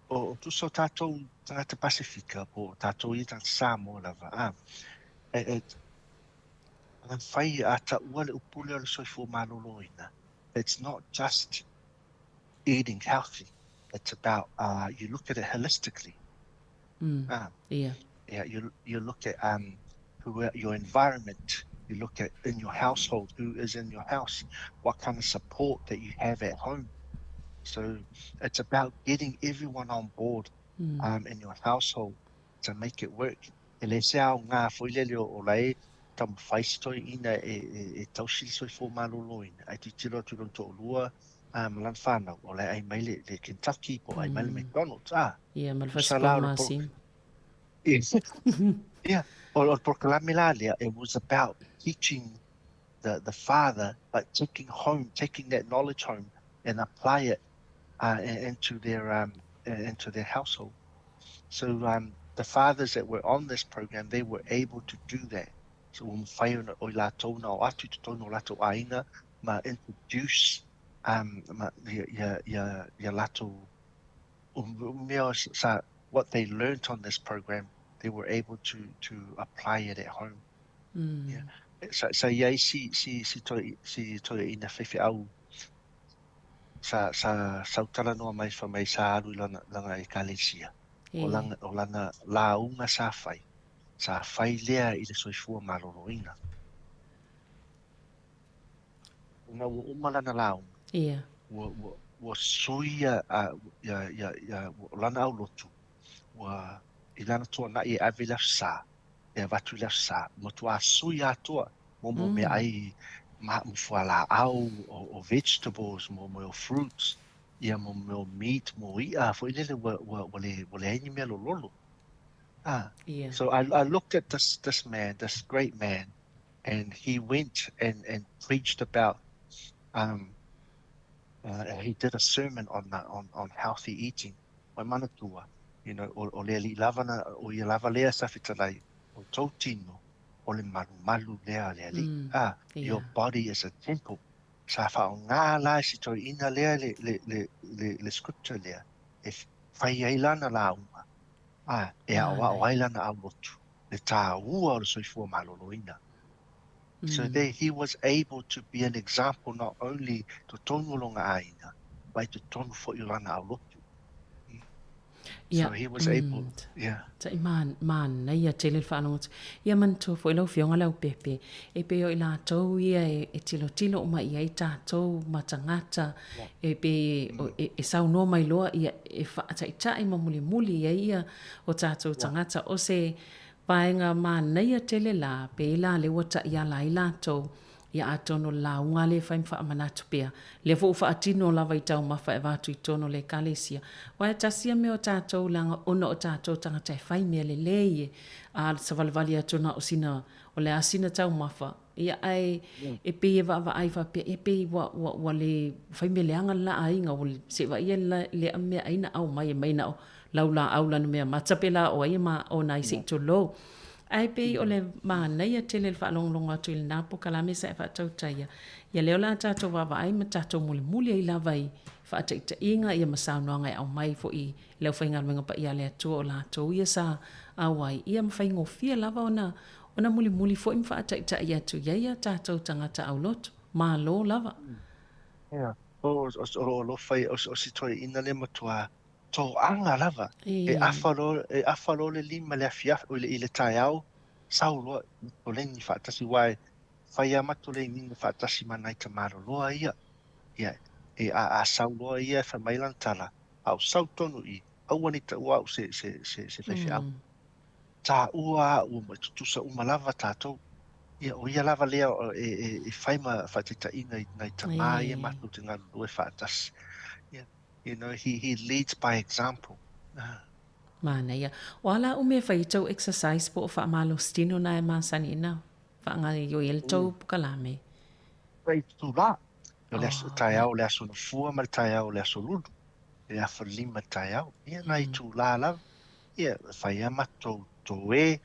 o, o tusa o tātou tagata Pasifika, po o tātou ia tagata Samoa lava, ah, e, e, afai a taua le upu lea o le soifua maloloina, it's not just eating healthy, it's about uh, you look at it holistically. Mm. Yeah. Yeah, you, you look at um, who your environment, you look at in your household, who is in your house, what kind of support that you have at home. So it's about getting everyone on board um, in your household to make it work. E le se aoga foi lele o la e taumafai si toeaina e, e, e tausi le soifua maloloina, ae tilotilo atu i lona toalua ma lana fanau, o la e ai mai le, le Kentucky po o ai mai le McDonald's, a. Ia, ma le Tusa la fasipoa o le masima. Ia, o le polokalame la lea, it was about teaching the, the father, like taking home, taking that knowledge home and apply it uh, into their um, into their household. So um, the fathers that were on this program, they were able to do that. So ua mafai ona o i latou na o atu i totonu o latou aiga ma introduce um, ma, ia, ia, ia, ia latou mea sa, what they learnt on this program, they were able to, to apply it at home. Mm. Yeah. Sa, sa iai si, si, si, toi, si toeaina faifeau sa, sa sautalanoa mai fai mai sa alu i lana, lana ekalesia. O lana, o lana lauga sa fai, sa fai lea i le soifua maloloina. Ina ua uma lana lauga, Ia. ua, ua, ua suia a, ia, ia, ia, o lana aulotu, ua, i lana tuanai e ave i le aso Sa, e avatu i le Aso Sa, matuā sui atoa mo mo meaai ma mo fualaau, o, o vegetables, mo mo fruits, ia mo mo meat, mo i'a foi lele ua, ua, ua le, ua leai ni mea lololo. Ah, Ia. so I, I looked at this, this man, this great man, and he went and, and preached about, um, uh, he did a sermon on, the, on, on healthy eating. Mai manatua, you know, o, o le alii lava na, o ia lava lea sa fetalai, o tou tino, o le malumalu lea a le alii. Mm, Ah, ia. your body is a temple. Sa faaaoga la e si toeaina lea le, le, le, le, le scripture lea, e fai ai lana lauga, ah, e aoao ai lana aulotu, le tāua o le soifua maloloina. So there he was able to be an example not only totonu o lona aiga, mai totonu foi o lana aulotu. Ia, So he was able, mm, yeah. tai manaia tele le faalogo atu. Ia manatua foi lau Afioga Leaupepe, e pei o i latou ia e, e tilotilo uma i ai tatou ma tagata, e pei e, e, e saunoa mai loa ia e faataitai ma mulimuli i ai ia o tatou tagata. O se vaega manaia tele la, pei la lea ua taiala ai latou, ia atonu o le lauga lea e fai ma faamanatu pea. Lea foi ua faatino lava i taumafa e avatu i totonu o le Ekalesia. Aua e tasi ia mea o tatou leaga ona o tatou tagata e fai mea lelei e a savalivali atu na o sina o le a sina taumafa ia ae e pei e vaavaai faapea e pei ua ua ua le fai mea leaga le la aiga ua se i vaaia le lea meaai na aumai e mai na o lau laau lana mea mata pe la o ai ma o nai se i tulou. Ae pei o le manaia tele le faalogologo atu i lena polokalame sa e faatautaia, ia lea o le a tatou vaavaai ma tatou mulimuli ai lava i faataitaiga ia ma saunoaga e aumai foi i le aufaigaluega paia a le Atua o latou ia sa auai, ia ma faigofie lava ona ona mulimuli foi ma faataitai atu i ai a tatou tagata aulotu. Malo lava. Ia, o, o, o lo o alofa ia, o, o si toeaina lea matua toaga lava. E afa loa, e afa loa le lima i le afiafi, i le, i le taeao, sau loa matoleni faatasi, aua e fai lava matoleniga faatasi ma nai tamaloloa ia. Ia, e, a, a sau loa ia e fai mai lana tala, a o sau tonu i, aua ne i taua au se, se, se, se faifeau. Taua au ua tutusa uma lava tatou. Ia, o ia lava lea e, e, e fai ma faataitaiga i nai tamā ia matou te galulue faatasi. Ia, You know, he, he leads by example. Ah. Manaia. O a la umi e fai i tou exercise po o faamalositino na e masani ina faagaoioi ai le tou polokalame? Fai itulā. O le aso taeao o le aso Gafua ma le taeao o le aso Lulu, le 5:30 taeao. Ia nai itulā lava. Ia, e fai lava matou toe.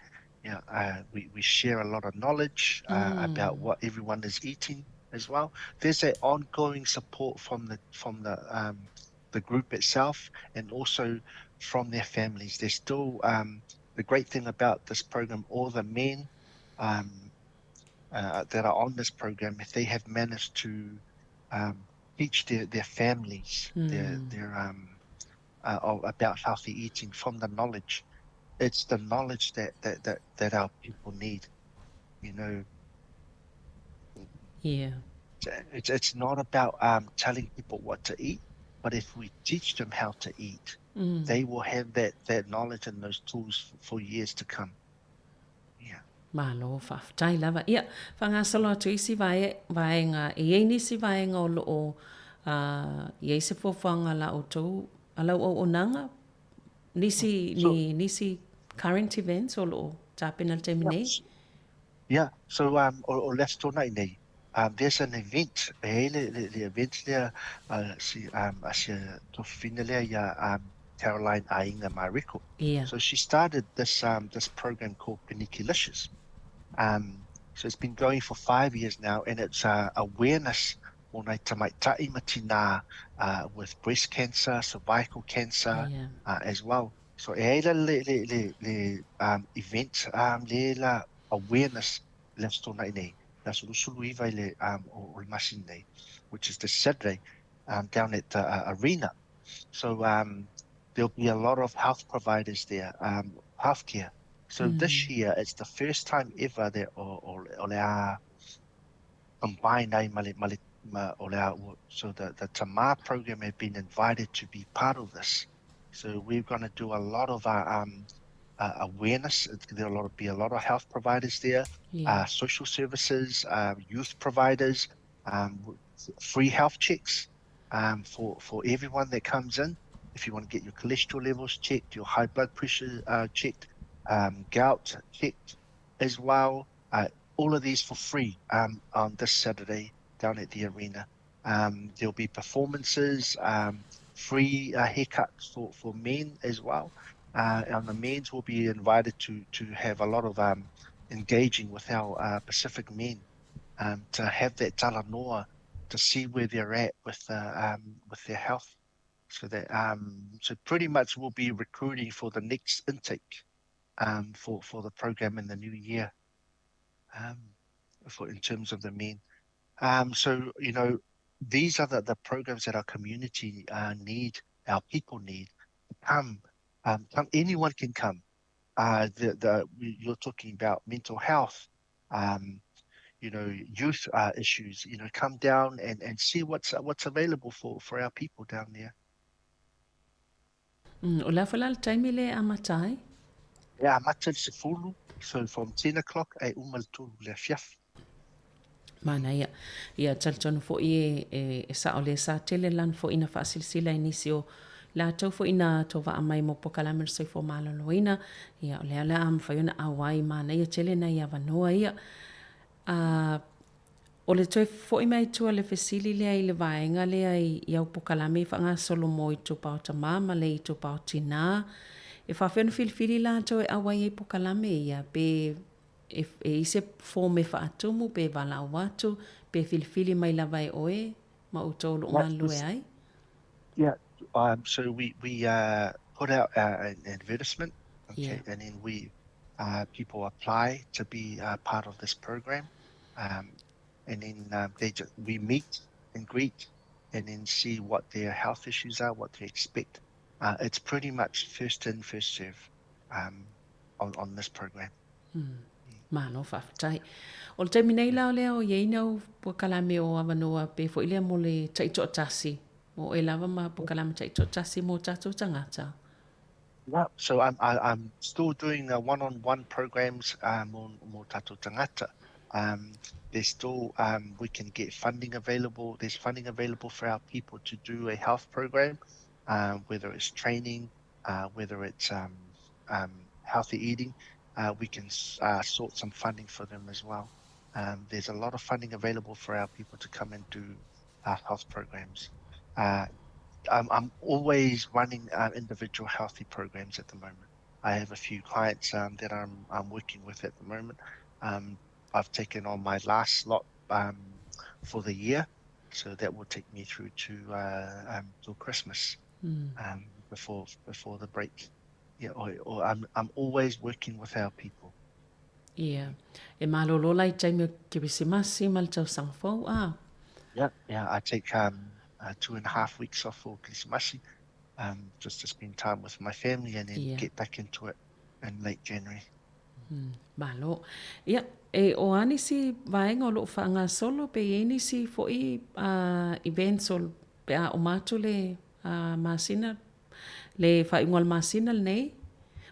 Yeah, we share a lot of knowledge about what everyone is eating as well. There's that ongoing support from the group itself and also from their families. There's still the great thing about this program, all the men that are on this program, if they have managed to teach their families their about healthy eating from the knowledge. It's the knowledge that our people need, you know. Yeah. It's not about telling people what to eat, but if we teach them how to eat, they will have that knowledge and those tools for years to come. Yeah. Malo, faafetai lava. Ia, faagasolo atu isi vaega, e i ai nisi vaega o loo i ai se fuafuaga a la outou, a lau auaunaga, nisi, ni, nisi current events o loo tapena i le taimi nei? Yeah, so o le Aso Toonai nei, there's an event, e i ai le event lea si a si tofina lea ia Caroline Ainga Mariko. Yeah. So she started this program called Penikilicious. So it's been going for 5 years now, and it's awareness o nai tamaita'i ma tinā with breast cancer, cervical cancer as well. So e ai la le event le la awareness le Aso Toonai nei, le aso 29 i le o le masina nei, which is this Saturday, down at the arena. So there'll be a lot of health providers there, healthcare. So this year, it's the first time ever that o le a combine ai ma le, ma le, ma, o le a, so the Tamar program have been invited to be part of this. So we're going to do a lot of awareness. There'll be a lot of health providers there, social services, youth providers, free health checks for everyone that comes in. If you want to get your cholesterol levels checked, your high blood pressure checked, gout checked as well, all of these for free on this Saturday down at the arena. There'll be performances, free haircuts for men as well. And the men's will be invited to have a lot of engaging with our Pacific men, to have that talanoa, to see where they're at with their health. So that so pretty much we'll be recruiting for the next intake for the program in the new year, for in terms of the men. So, you know, these are the programs that our community need, our people need. Come, anyone can come. You're talking about mental health, you know, youth issues. You know, come down and see what's available for our people down there. O le a foi la le taimi le amata ai? E amata i le 10, so from 10 o'clock e uma le 3 le afiafi. Manaia. Ia talitonu foi e sao le sa tele lana foi ina faasilasila i nisi o latou foi na tovaa mai mo polokalame o le soifua maloloina. Ia o lea le a mafai ona auai manaia tele nai avanoa ia. O le toe foi mai tua le fesili lea i le vaega lea i au polokalame i faagasolo mo itupa o tamā ma le itupa o tinā. E faapefea ona filifili latou e auai ai polokalame ia pe e i se form e faatumu pe valaau atu pe filifili mai lava e oe ma outou o loo galulue ai? Yeah, so we put out an advertisement, okay, and then we people apply to be part of this program, and then we meet and greet, and then see what their health issues are, what they expect. It's pretty much first in, first serve on this program. Malo, faafetai. O le taimi nei la o lea o i ai nau polokalame o avanoa pe foi lea mo le taitoatasi. Mo oe lava ma polokalame taitoatasi mo tatou tagata. Yeah, so I'm still doing one-on-one programs mo tatou tagata. There's still we can get funding available. There's funding available for our people to do a health program, whether it's training, whether it's healthy eating. We can sort some funding for them as well. There's a lot of funding available for our people to come and do health programs. I'm, I'm always running individual healthy programs at the moment. I have a few clients um, that I'm, I'm working with at the moment. Um, I've taken on my last lot um, for the year, so that will take me through to uh, um, till Christmas um, before before the break. Yeah, or, or I'm I'm always working with our people. Ia. E malolo la i taimi o Kerisimasi ma le tausaga fou, a? Yeah, yeah, I take um, 2.5 weeks off for Kerisimasi, um, just to spend time with my family and then get back into it in late January. Malo. Ia, e o a nisi vaega o loo faagasolo pe i ai nisi foi events o pe a uma atu le masina, le faaiuga o le masina lenei?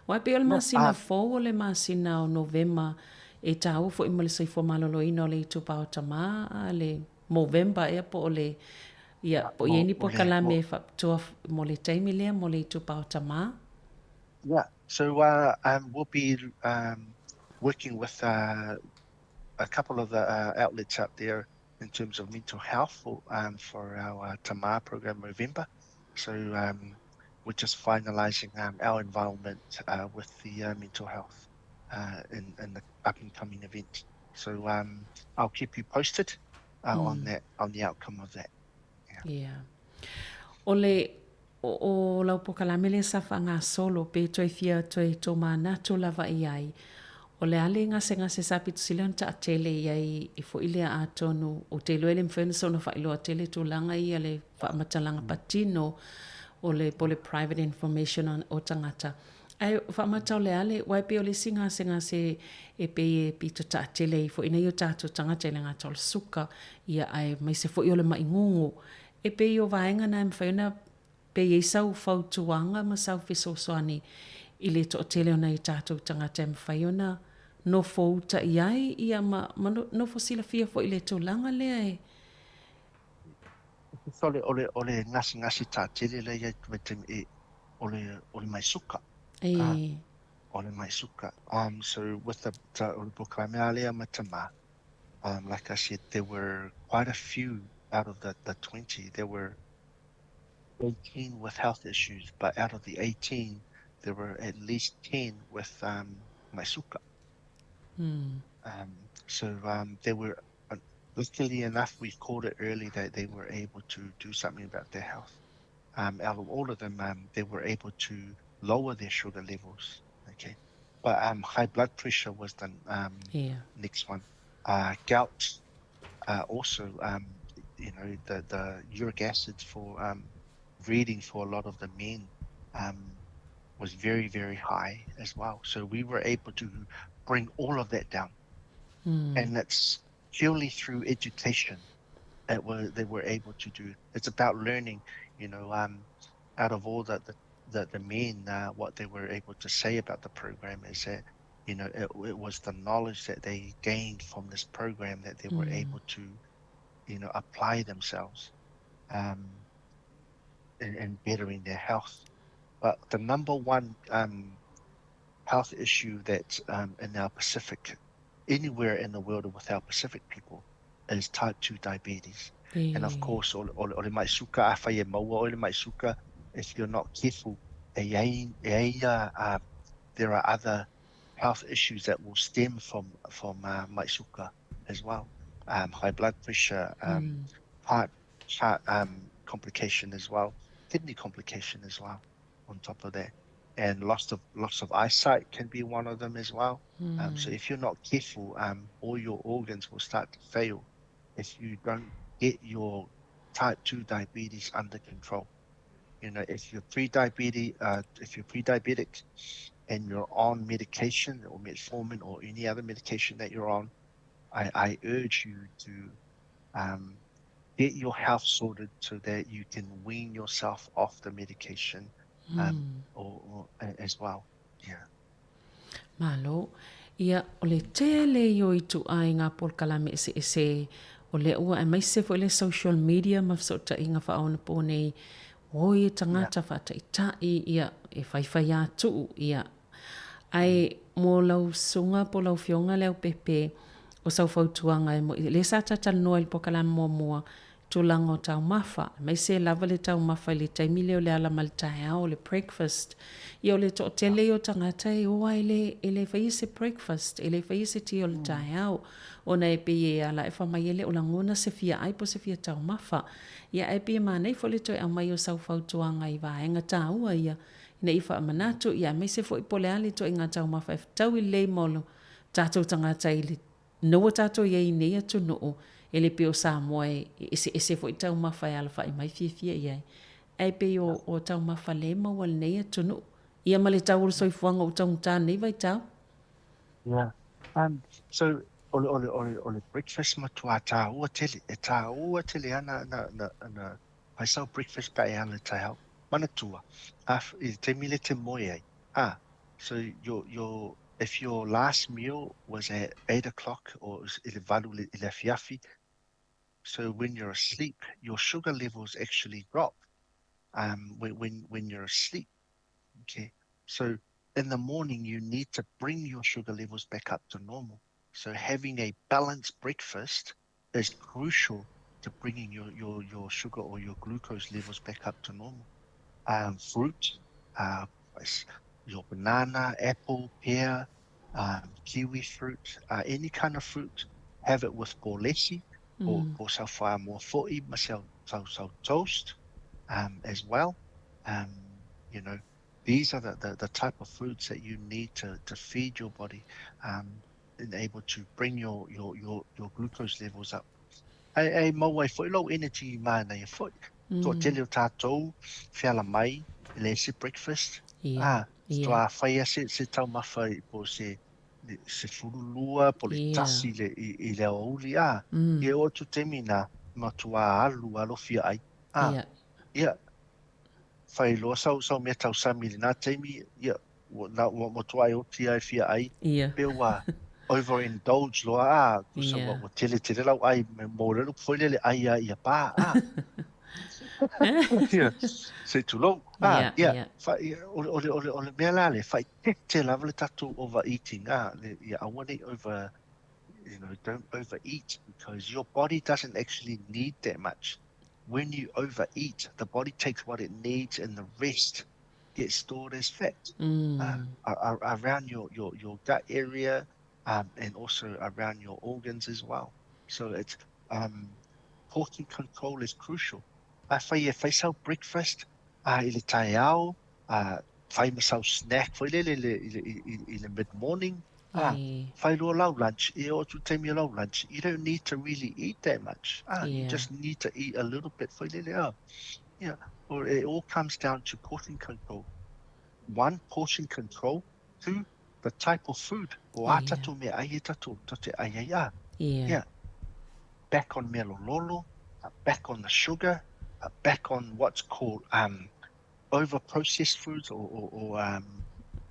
Aua e pei o le masina fou o le masina o Novema e taua foi mo le soifua maloloina o le itupa o tama a le Movember ea po o le, ia, po o i ai ni polokalame faapitoa mo le taimi lea mo le itupa o tama? Yeah, so uh, um, we'll be um, working with uh, a couple of the uh, outlets out there in terms of mental health for, um, for our uh, Tamar program November. So um, we're just finalising um, our involvement uh, with the uh, mental health uh, in, in the up and coming event. So um, I'll keep you posted uh, mm. on that on the outcome of that. Yeah. yeah. O le o, o lau polokalame lea sa faagasolo pe toe fia toe tomanatu lava i ai, o le a le gasegase sa pito sili ona taatele i ai e fo'i lea atonu ou te iloa e le mafai ona soona faailoa tele tulaga ia le faamatalaga patino o le po o le private information o tagata. Ae faamatau o le a le, aua e pei o le isi gasegase e pei e pito taatele ai fo'i nei o tatou tagata i le gata o le suka, ia aemaise foi o le ma'i gugu. E pei o vaega na e mafai ona pe i ai sau fautuaga ma sau fesoasoani i le toatele o nai o tatou tagata e mafai ona nofo uta i ai ia ma, ma nofo silafia foi i le tulaga lea e. O le, o le, o le gasegase taatele lea i ai vaitaimi e, o le, o le mai suka. E. O le mai suka. Um, so with the, ta, o le polokalame a lea ma Tamar, um, like I said, there were quite a few out of the, the 20, there were 18 with health issues, but out of the 18, there were at least 10 with um, Maisuka. Um, so um, they were, uh, luckily enough, we caught it early that they were able to do something about their health. Um, out of all of them, um, they were able to lower their sugar levels. Okay, but um, high blood pressure was the um, next one. Uh, gout, uh, also, um, you know, the, the uric acid for um, reading for a lot of the men um, was very, very high as well. So we were able to bring all of that down. And that's purely through education that were they were able to do. It's about learning, you know, um, out of all the, the, the, the men, uh, what they were able to say about the program is that, you know, it, it was the knowledge that they gained from this program that they were able to, you know, apply themselves um, in, in bettering their health. But the number one um, health issue that um, in our Pacific, anywhere in the world with our Pacific people, is type 2 diabetes. And of course, o, o, o le mai suka, a whai e maua o le mai suka, if you're not careful, e ai, e ai, uh, there are other health issues that will stem from, from uh, mai suka as well. Um, high blood pressure, um, heart, heart um, complication as well, kidney complication as well on top of that. And loss of loss of eyesight can be one of them as well. Um, so if you're not careful, um, all your organs will start to fail if you don't get your type 2 diabetes under control. You know, if you're pre-diabetes, uh, if you're pre-diabetic and you're on medication or metformin or any other medication that you're on, I, I urge you to um, get your health sorted so that you can wean yourself off the medication um, or, or as well. Yeah. Malo. Ia, o le tele ia o ituaiga i ngā polokalame eseese o lea ua aemaise foi le social media ma fesootaiga faaonapō nei, oi e tagata faataitai, ia, e faifaiā tuu, ia. Ae mo lau susuga po o lau afioga le Leaupepe, o sau fautuaga e moi, lea sa talatalanoa i le polokalame muamua, tulaga o taumafa, aemaise lava le taumafa i le taimi lea o le ala mai le taeao o le breakfast. Ia o le toatele ia o tagata e o lava e le, e le faia se breakfast, e le faia se ti o le taeao, ona e pei e ala e fai mai e le o lagona se fia ai po o se fia taumafa. Ia ae pei e manaia foi le toe aumai o sau fautuaga i vaega taua ia, ina ia faamanatu, ia aemaise foi po o le a le ituaiga taumafa e fetaui lelei mo lo tatou tagata i le Ina ua tatou i ai i nei atunuu, e le pei o Samoa e eseese foi taumafa e alafai mai fiafia i ai, ae pei o, o taumafa lea e maua i lenei atunuu. Ia ma le tau o le soifuaga ua taugata lenei vaitau. Yeah. So, o le, o le, o le, o le breakfast matua tāua tele, e tāua tele ana na, na, na fai sau breakfast pe a e ala i le taeao. Manatua, a, i le taimi lea e te moe ai, a, so your, your, if your last meal was at 8 o'clock or i le valu i le afiafi, so when you're asleep, your sugar levels actually drop when, when, when you're asleep. Okay, so in the morning you need to bring your sugar levels back up to normal. So having a balanced breakfast is crucial to bringing your, your, your sugar or your glucose levels back up to normal. Fruit, your banana, apple, pear, kiwi fruit, any kind of fruit, have it with polesi or sau whaimoa fo'i ma sau, sau, sau toast as well. You know, these are the, the, the type of foods that you need to, to feed your body and able to bring your, your, your, your glucose levels up. Ai, ai mau ai fo'i lou energy i mānaia fo'i. Toatele o tātou, whiala mai, e le se breakfast. Ia, Ah, ia. toa whaia se, se taumafa i po se, se furulua, po le Ia. tasi le, i, i le aoauli. Ah, ia o atu taimi nā, matua alu alofia ai. Ah, Ia. ia, whai loa sau, sau mea tausami i lenā taimi, ia, ua, na, ua matua e oti ai fia ai. Ia. Pe ua overindulge loa, ah, tusa Ia. ua, ua tele tele lau ai, me mō le luku foi lele ai a ia pā, ah. Ia, se tulou, ah, Ia, ia, ia. wha, ia, o, le, o, le, o, le, o le mea la le, whaitete lava le tatou overeating, ah, le, ia, aua nei over, you know, don't overeat because your body doesn't actually need that much. When you overeat, the body takes what it needs and the rest gets stored as fat around your, your, your gut area and also around your organs as well. So it's portion control is crucial. A whai e whai sau breakfast i le taeao, whai ma sau snack foi lele i le, i le, i, i le mid-morning, whai loa lau lunch, e o atu taimi o lau lunch. You don't need to really eat that much. You just need to eat a little bit foi lele. Yeah, or it all comes down to portion control. One, portion control. Two, the type of food. O a tatou mea ai e tatou, tatou te ai ai a. Yeah. Back on mea lololo, back on the sugar, back on what's called over-processed foods or, or, or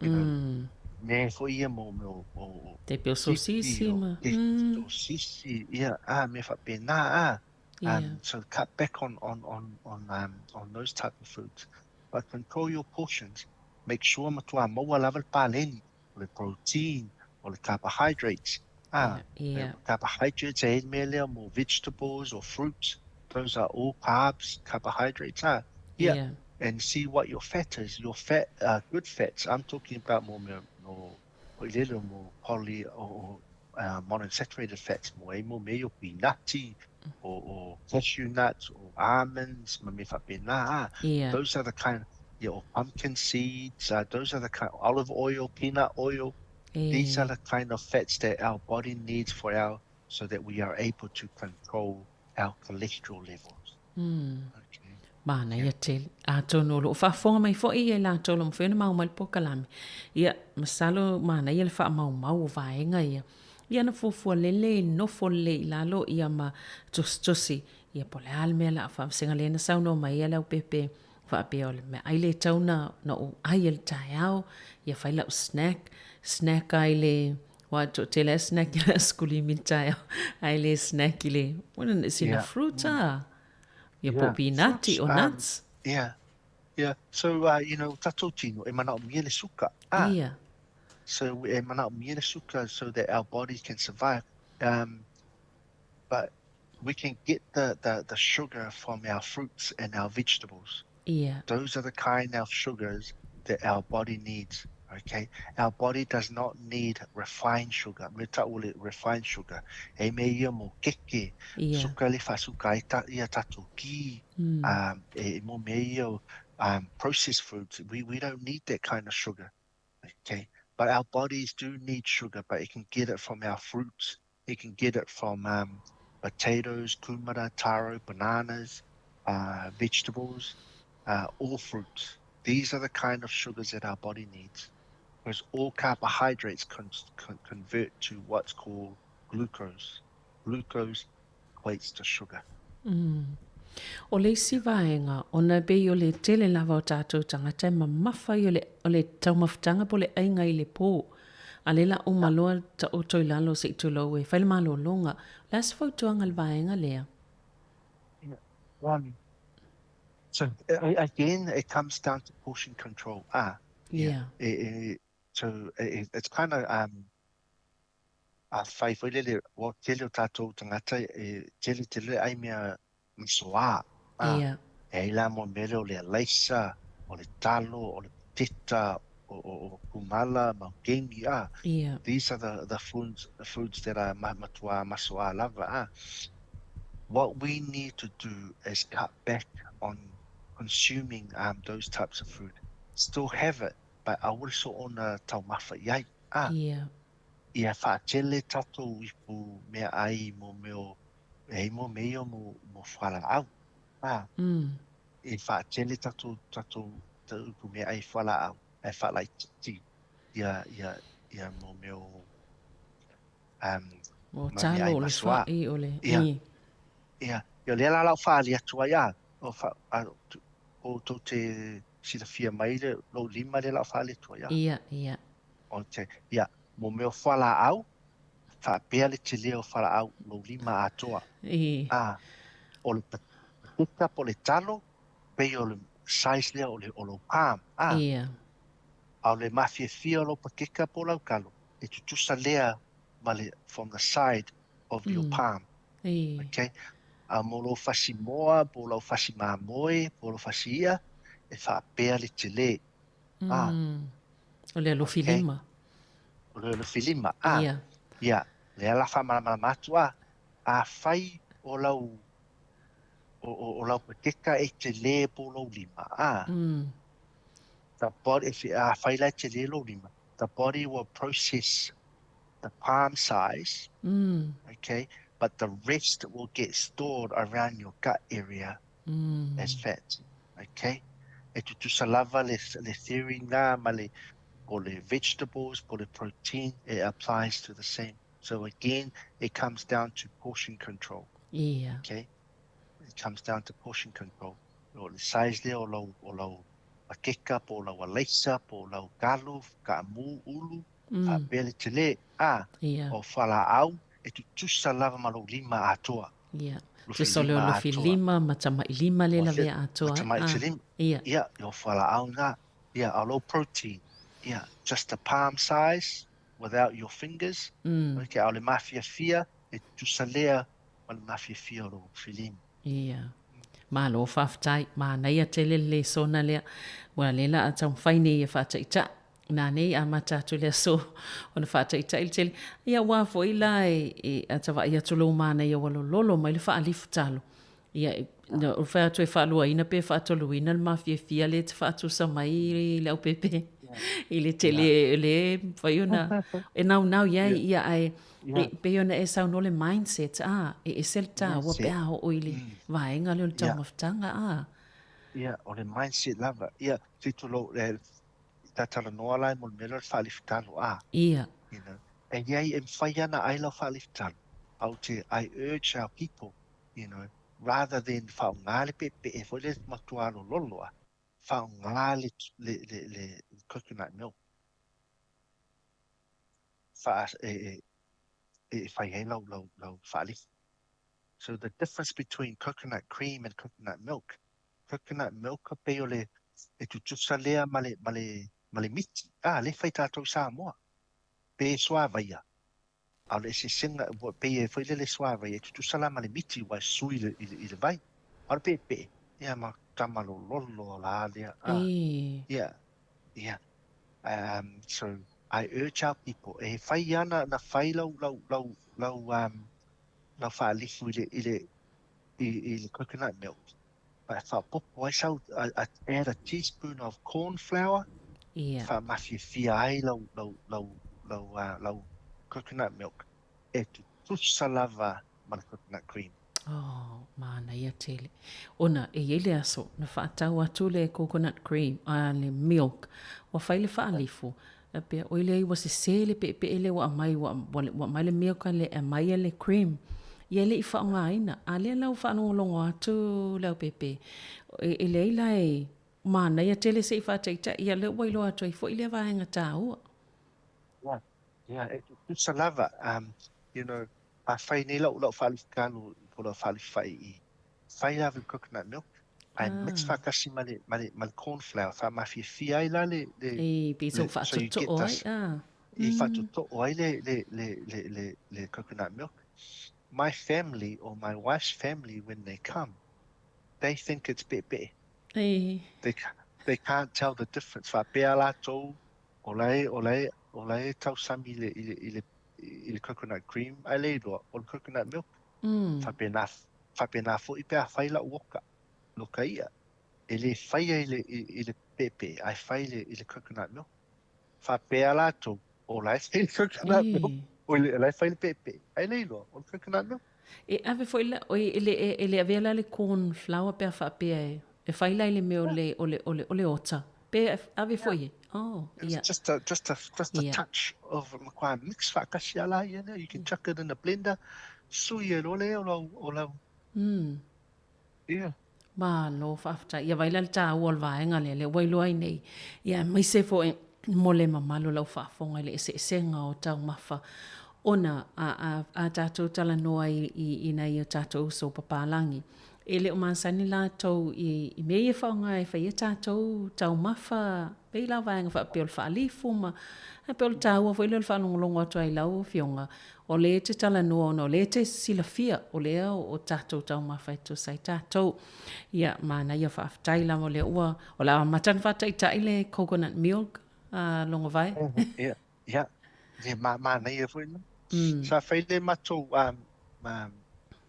you know, mea foi ia mo, mo, mo Te peo sosisi o ma. te sosisi, ia, ah, mea whapena, ah. So cut back on, on, on, on, on those type of foods. But control your portions. Make sure matua maua lava le paleni, o le protein, o le carbohydrates. Ah, carbohydrates e mea lea mo vegetables or fruits. Those are all carbs, carbohydrates. Ah, yeah. And see what your fat is. Your fat, good fats. I'm talking about more, more, more, more, more poly or monounsaturated fats. Mo e mo me yo peanut or cashew nuts or almonds. Ma me whapena. Ah. Those are the kind, yeah, or pumpkin seeds. Those are the kind, olive oil, peanut oil. These are the kind of fats that our body needs for our, so that we are able to control our cholesterol levels. Okay. Manaia tele. Atonu o loo faafofoga mai foi ia i latou o lo o mafai ona maumau le polokalame. Ia, masalo manaia le faamaumau o vaega ia. Ia na fuafua lele e nofo lelei i lalo ia ma tusitusi. Ia po o le a le mea o le a faavasega lea na saunoa mai ai le aupepe faapea o le meaai le tatau na na ou ai i le taeao, ia fai lau snack, snack ai le aua e toatele lava snack i le aso 15 i le taeao, ae le snack i le, ua sina fruit a. Ia po o pinati o nuts. Yeah. Yeah. So, you know, tatou tino, e manaomia le suka. Ah. So, e manaomia le suka so that our bodies can survive. But We can get the, the, the sugar from our fruits and our vegetables. Those are the kind of sugars that our body needs. Okay, our body does not need refined sugar. Me ta'u le refined sugar. E me ia mo keke, suka le whasuka ai ta, ia tātou ki, e mo me ia processed foods. We don't need that kind of sugar. Okay, but our bodies do need sugar, but it can get it from our fruits. It can get it from potatoes, kumara, taro, bananas, vegetables, all fruits. These are the kind of sugars that our body needs. Because all carbohydrates convert to what's called glucose. Glucose equates to sugar. O le isi vaega, ona e pei o le tele lava o tatou tagata e mamafa i o le, o le taumafataga po o le aiga i le po. A le la uma loa taoto i lalo se i tulou e fai le malologa. O le a se fautuaga i le vaega lea? Yeah. So again, it comes down to portion control. Ah, yeah. So it's kind of a fai foi lele, ua tele o tātou tagata e tele tele ai mea masoā. Ah, E ai la mo mele o le alaisa, o le talo, o le peteta, o kumala, ma o gengi. Ah. These are the foods that are matua masoā lava. Ah. What we need to do is cut back on consuming those types of food. Still have it, but aua le soona taumafa i ai. Ah. Ia whaatele tātou ipu mea ai mo meo, e ai mo mea mo, mo whalaau. Ah. E whaatele tātou, tātou, tātou mea ai whalaau, e whalaititi ia, ia, ia mo meo, Mo ma mea ai talo o le masoa. wha'i o le, Ia. Ia, ia lea la lau whaali atu ai a, o wha, a, tu, o tau te silafia mai le, lou lima le lau whaali atu ai a. Ia, ia. O te, ia, mo meo whalaau, whaapea le te leo whalaau, lou lima atoa. A, o le pateka po le talo, pei o le size lea o le, o lou palm. A, a o le mafiafia o lou pakeka po lau kalo, e tutusa lea ma le, from the side of your palm. Okay? A mo lou fasi moa, po lau fasi mamoe, po lau fasi ia, e whaapea le te le. A. O le alofi lima. O le alofi lima. A. Ia, lea la whamalamalama atu a, a whai o lau, o lau pakeka e te le po lau lima. A. The body, if, a whai lai te le lau lima, the body will process the palm size, okay, but the rest will get stored around your gut area as fat, okay? E tutusa lava le, le theory ngā ma le, po le vegetables, po le protein, it applies to the same. So again, it comes down to portion control. Okay? It comes down to portion control. O le size lea o lau, o lau pakeka, po lau alaisa, po lau kalo, ka mu, ulu, whaapea le te le, a, o whalaau, e tutusa lava ma lou lima atoa. Lufi Tusa o le lima lufi atoa. lima, ma tama'i lima le O lavea se- atoa, ma tama'i ah. te lima. Ia, o whalaau ngā. Ia, a low protein. Ia, just a palm size without your fingers. Okay, a le mafiafia, e tutusa lea ma le mafiafia o lou filima. Ia. Malo whawhtai, mā nei a te lele le sona lea. Ua le la a taumawhai nei e whaataita. Nā nei a mata atu lea so, ona whaataita i le tele. Ia wā foi la e a tawai atu lou māna ia walo lolo mai le whaalifu talo. Ia, na, o whai atu e whaalua ina pe whaatolu ina le mafiafia le te whaatusa mai i le au pepe. I le tele, le whai ona, e nau nau ia, ia ai, e, pe ona e sau no le mindset, a, e e sel tā, ua Mindset. pe a ho o i le vaenga le o le taumafataga, a. Ia, o le mindset lava. Ia, titulo, le, tatala noa lai mo le mea lea o le faalifutalo, a. You know, e iai e mwhai ana ai lau faalifutalo. Au te, I urge our people, you know, rather than whaongā le pepe e foi le matua lololo, a, whaongā le, le, le, le coconut milk. Wha, e, e, e whai hei lau, lau, lau whaalifu. So the difference between coconut cream and coconut milk, coconut milk a pe o le, e tutusa lea ma le, ma le, ma le miti. Ah, le whai tātou Samoa. Pe soa vaia. A o le eseesega, ua pei e foi lele suavai e tutusa la ma le miti ua e sui i le, i le, i le vai. A o le peepee, ia ma tama lololo la lea. Ah, E. yeah, yeah. So I urge our people, e fai ana na fai lau, lau, lau, lau, lau faalifu i le, i le, i, i le coconut milk. E faaopoopo ai sau, add a teaspoon of corn flour, Ia. faamafiafia ai lau, lau, lau, lau, lau coconut milk e tutusa lava ma le coconut cream. Oh, manaia tele. Ona e i ai le aso na faatau atu le coconut cream, a le milk, ua fai le faalifu, e pea, oi leai ua sese le peepee lea ua aumai, ua, ua, ua aumai le milk ae le aumaia le cream. Ia e le i faaaogaina. A lea la ua faalogologo atu le au pepe, e, e leai la e manaia tele se i faataitai, ia lea ua iloa atu ai foi lea vaega taua. Yeah, yeah, e tutusa lava, you know, a fai nei lau, lau faalifukalu po o lau faalifai i fai lava i le coconut milk, ae mix faatasi ma le, ma le, ma le corn flour, faamafiafia ai la le, le, E, pei le, sou so you get faatotoo ai, this, ah. i faatotoo ai le, le, le, le, le, le coconut milk. My family or my wife's family when they come, they think it's peepee. E. They, they can't tell the difference. Faapea latou, o la e, o la e, o la e tausami i le, i le, i le, i le coconut cream, ae le iloa, o le coconut milk. Faapena, faapena foi pe a fai lau oka, loka i'a. E le faia i le, i, i le peepee, ae fai i le, i le coconut milk. Faapea latou, o la e fai i le coconut milk, o le, o la e fai i le peepee, ae le iloa, o le coconut milk. E ave foi la, oi, e le, e le avea la le corn flour pe a faapea e, e fai la i le mea o le, o le, o le, o le ota. Pe ave foi e? Oh, It's ia. just a, just a, just a Ia. touch of makuā mix faatasi a la ia lea. You can chuck it in a blender, sui e loa lea o lau, o lau. Ia. Malo, faafetai. Ia vaai la le taua o le vaega lea, lea ua iloa ai nei. Ia, aemaise foi mo le mamalu o lau faafofoga i le eseesega o taumafa ona a, a, a tatou talanoa i, i, i nai o tatou uso papalagi, e le o masani latou i, i mea ia e faaaoga e fai ai tatou taumafa, pei la vaega faapea o le faalifu ma, ae pei o le taua foi lea o le faalogologo atu ai i lau Afioga, o lea e te talanoa ona o lea e te silafia o lea o tatou taumafa e tusa ai tatou. Ia, manaia faafetai lava o lea ua, o le a amata ona faataitai le coconut milk a Logovae. Ia, ia, ia ma, manaia foi lena. Sa fai le matou ma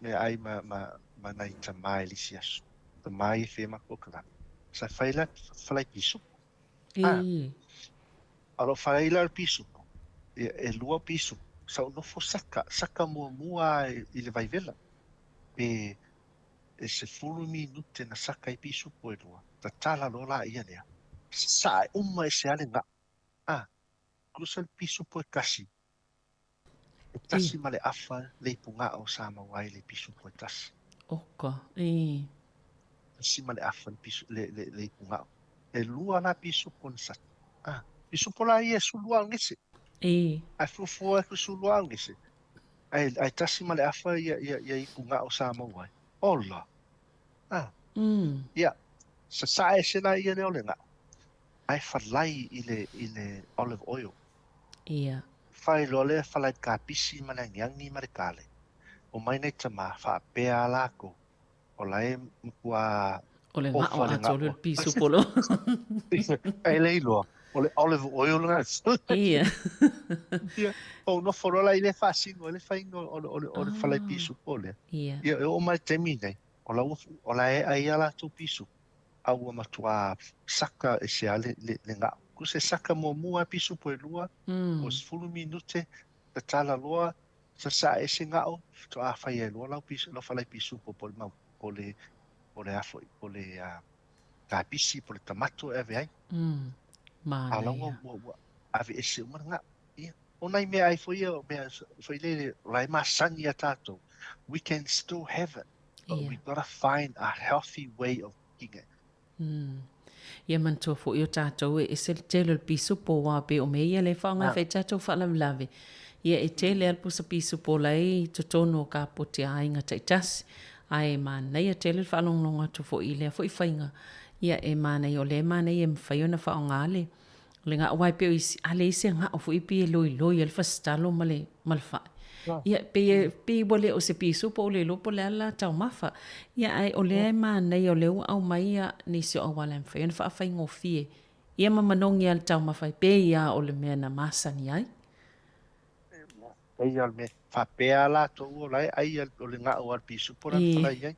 meaai ma, ma, ma nai tama i le isi aso. Tama ia fia matou kalama. Sa fai la falai pisupo. Ah. A o lo o falai la le pisupo. Ia, e lua pisupo. Sa ou nofo saka, saka muamua i le vaivela. Pe e 10 minute na saka ai pisupo e lua. Tatala loa laia lea. Sasae uma ese lava le gao. Ah, tusa le pisupo e tasi. E tasi ma le afa le ipugao sa maua ai le pisupo e tasi. Oka, e. Tasi ma le afa le pisu, le, le, le ipugao. E lua la pisupo na saka. Ah, pisupo la ia e sulu aogese. E. Ae fuafua atu sulu aogese. Ae, ae tasi ma le afa ia, ia, ia ipugao sa maua ai. Ola. Ah. Ia, sasae ese la ia lea o le gao. Ae falai i le, i le olive oil. Ia. Fai loa lea falai kapisi ma le agiagi ma le kale. Omai nai tama faapea a lakou, o la e matua O le gao ofa le atoa gao. le pisu polo. Ae le iloa, o le olive oil lena. Ia. Ia, ou nofo loa la i lea faasino, i le faiga o le, o le, o le falai pisupo lea. Ia. Ia, e oo mai i le taimi nei, o la ua, o la e ai a latou pisupo. A ua matua saka ese lava le, le, le gao. Tusa e saka muamua lava pisupo e lua, po o 10 minute, tatala loa, sasaa ese gao, faatoa fai ai loa lau pisu, lau falai pisupo po o le mau, po o le, po o le a foi, po o le kapisi, po o le tamato e ave ai. A o la ua, Manaia. ua, ua ave ese uma le gao. Ia, o nai meaai foi ia, o mea foi lele, o la e masani iā tatou. We can still have it. But Ia. we gotta find a healthy way of cooking it. Ia manatua foi o tatou e ese le tele o le pisupo aua pei o mea ia lea e faaaoga e fai tatou faalavelave. Ia e tele lava le pusa pisupo la e i totonu o kapoti a aiga taitasi. Ae manaia tele le faalogologo atu foi i lea foi faiga. Ia e manaia o lea e manaia e mafai ona faaaoga le le gao aua e pei o isi a leai se gao foi pei e loiloi ai le fasitalo ma le ma le fai. Ia, pei e, pei ua le o se pisupo ua le iloa po o le a le la taumafa. Ia, ae o lea e manaia o lea ua aumai ia nisi o auala e mafai ona faafaigofie ia ma manogi lava le taumafa e pei lava o le mea na masani ai. Pei lava o le mea, faapea lava latou o la e ai o le gao a le pisupo la na falai ai.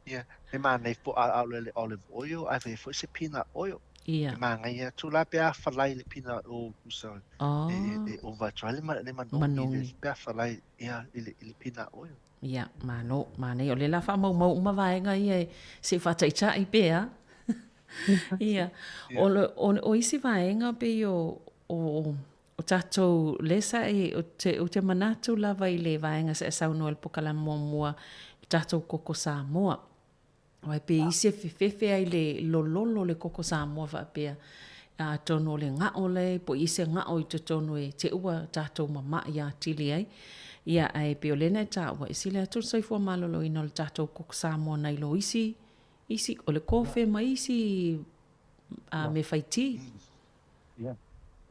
Ia, e manaia po a o le olive oil, ave ai foi se peanut oil. Ia. E manaia atu la pe a falai le peanut oil tusa e ova atu ai le manogi pe a falai ia i le peanut oil. Ia, malo, manaia. O lea la faamaumau uma vaega ia e se i faataitai pea. Ia, o isi vaega pei o o tatou lea sa e, ou te manatu lava i le vaega sa e saunoa i le polokalame muamua, le tatou koko Samoa. Aua e pei isi e fefefe ai i le lololo o le koko Samoa faapea, atonu o le gao lea po o i ai se gao i totonu e te ua tatou mama'i atili ai. Ia, ae pei o lea na e taua, e sili atu le soifua maloloina o le tatou koko Samoa nai lo isi, isi, o le kofe ma isi mea fai ti. Yeah.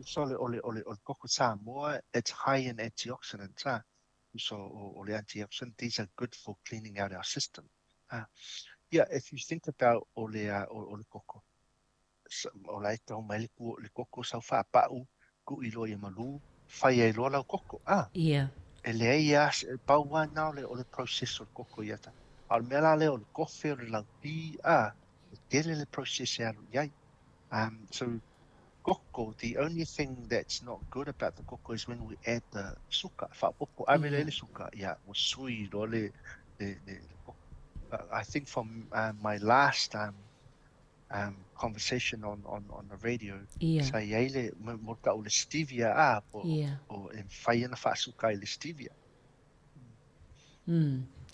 So o le, o le, o le koko Samoa, it's high in antioxidants, ah. So o le antioxidant, these are good for cleaning out our system. Ah. Yeah, if you think about o le, o le koko, o la e tau mai le koko sau faapau, ku'i loa ia malu, fai ai loa lau koko, ah. Yeah. E leai lava, pau lava lena o le process o le koko ia te. A o le mea la lea o le kofe, o le lauti, ah, e tele le process e alu i ai. So koko, the only thing that's not good about the koko is when we add the suka, faaopoopo, ave lea i le suka, ia, ua sui loa le koko. I think from my last conversation on the radio, sa i ai le, mo le tau o le stevia, a, po o e mafai ona faasuka i le stevia.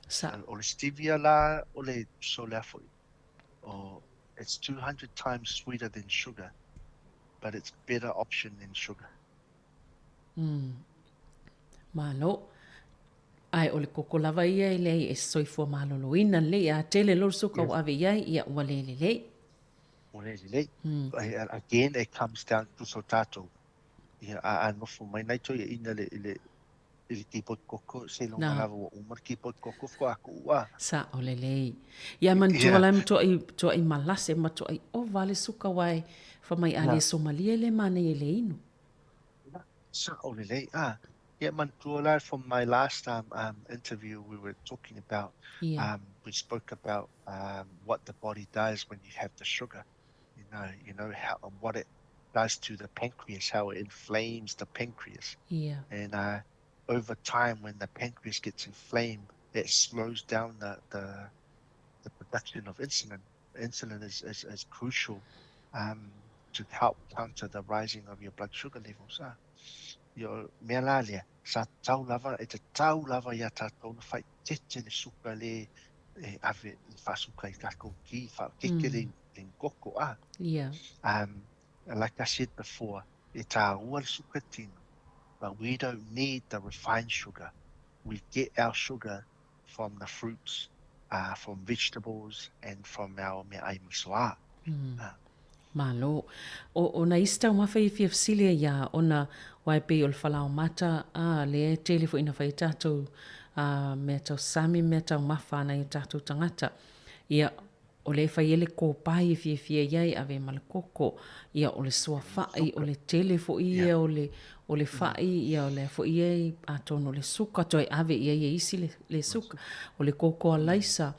Sa. O le stevia la, o le, so le a foi, o, it's 200 times sweeter than sugar, but it's better option than sugar. Malo. Ae o le koko lava ia e leai e soifua maloloina lelei, a tele loa le suka ua ave i ai, ia ua le lelei. Ua le lelei. Again, it comes down to so tātou. Ia, a nofo mai nai toeaiina i le i le kipoi koko, seiloga lava ua uma le kipoi koko faatoa ku'u a. Sa'o lelei. Ia manatua la e matua'i matua'i malase, matua'i ova le suka aua e fai mai a le somalie le manaia i le inu. Sa'o lelei. A, ia manatua la from my last interview we were talking about, we spoke about what the body does when you have the sugar. You know how, what it does to the pancreas, how it inflames the pancreas. And over time, when the pancreas gets inflamed, it slows down the production of insulin. Insulin is crucial to help counter the rising of your blood sugar levels. Ia, o le mea la lea, sa tatau lava, e tatau lava iā tatou ona faaeteete le suka le e ave i faasuka i tatou ki, faaeteete le koko, a. Like I said before, e tāua le suka tino, but we don't need the refined sugar. We get our sugar from the fruits, from vegetables and from our meaai masoa. Malo. O nai isi taumafa ia e fia fesili ai ia ona aua e pei o le falaomata a lea e tele foi ina fai ai tatou mea tausami mea taumafa a nai o tatou tagata. Ia o lea e fai ai le kopai e fiafia i ai ave ma le koko. Ia o le sua fa'i, o le tele foi ia o le o le fa'i, ia o lea foi ia atonu o le suka toe ave i ai e isi le suka. O le koko alaisa.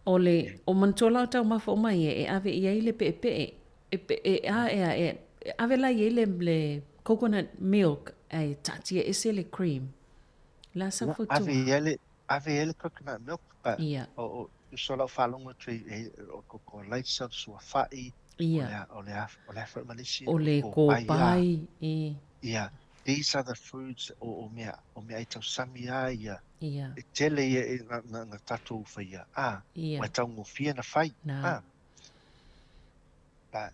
O le, o manatua la o taumafa uma ia e ave i ai le peʻepeʻe, e, e, a, e, a, e ave la i ai le, le coconut milk ae taatia ese le cream. Le a sau fautua? Ave i ai le, ave i ai le coconut milk, but o, o, so lau faalogo atu i, o koko alaisa, o le suafaʻi, o le, o le a, o le a foi ma le isi? O le kōpae, e. Ia, these are the foods o, o mea, o meaai tausami a ia, E tele ia e nga tatou whaia, a, ua e taugofie na whai, a. But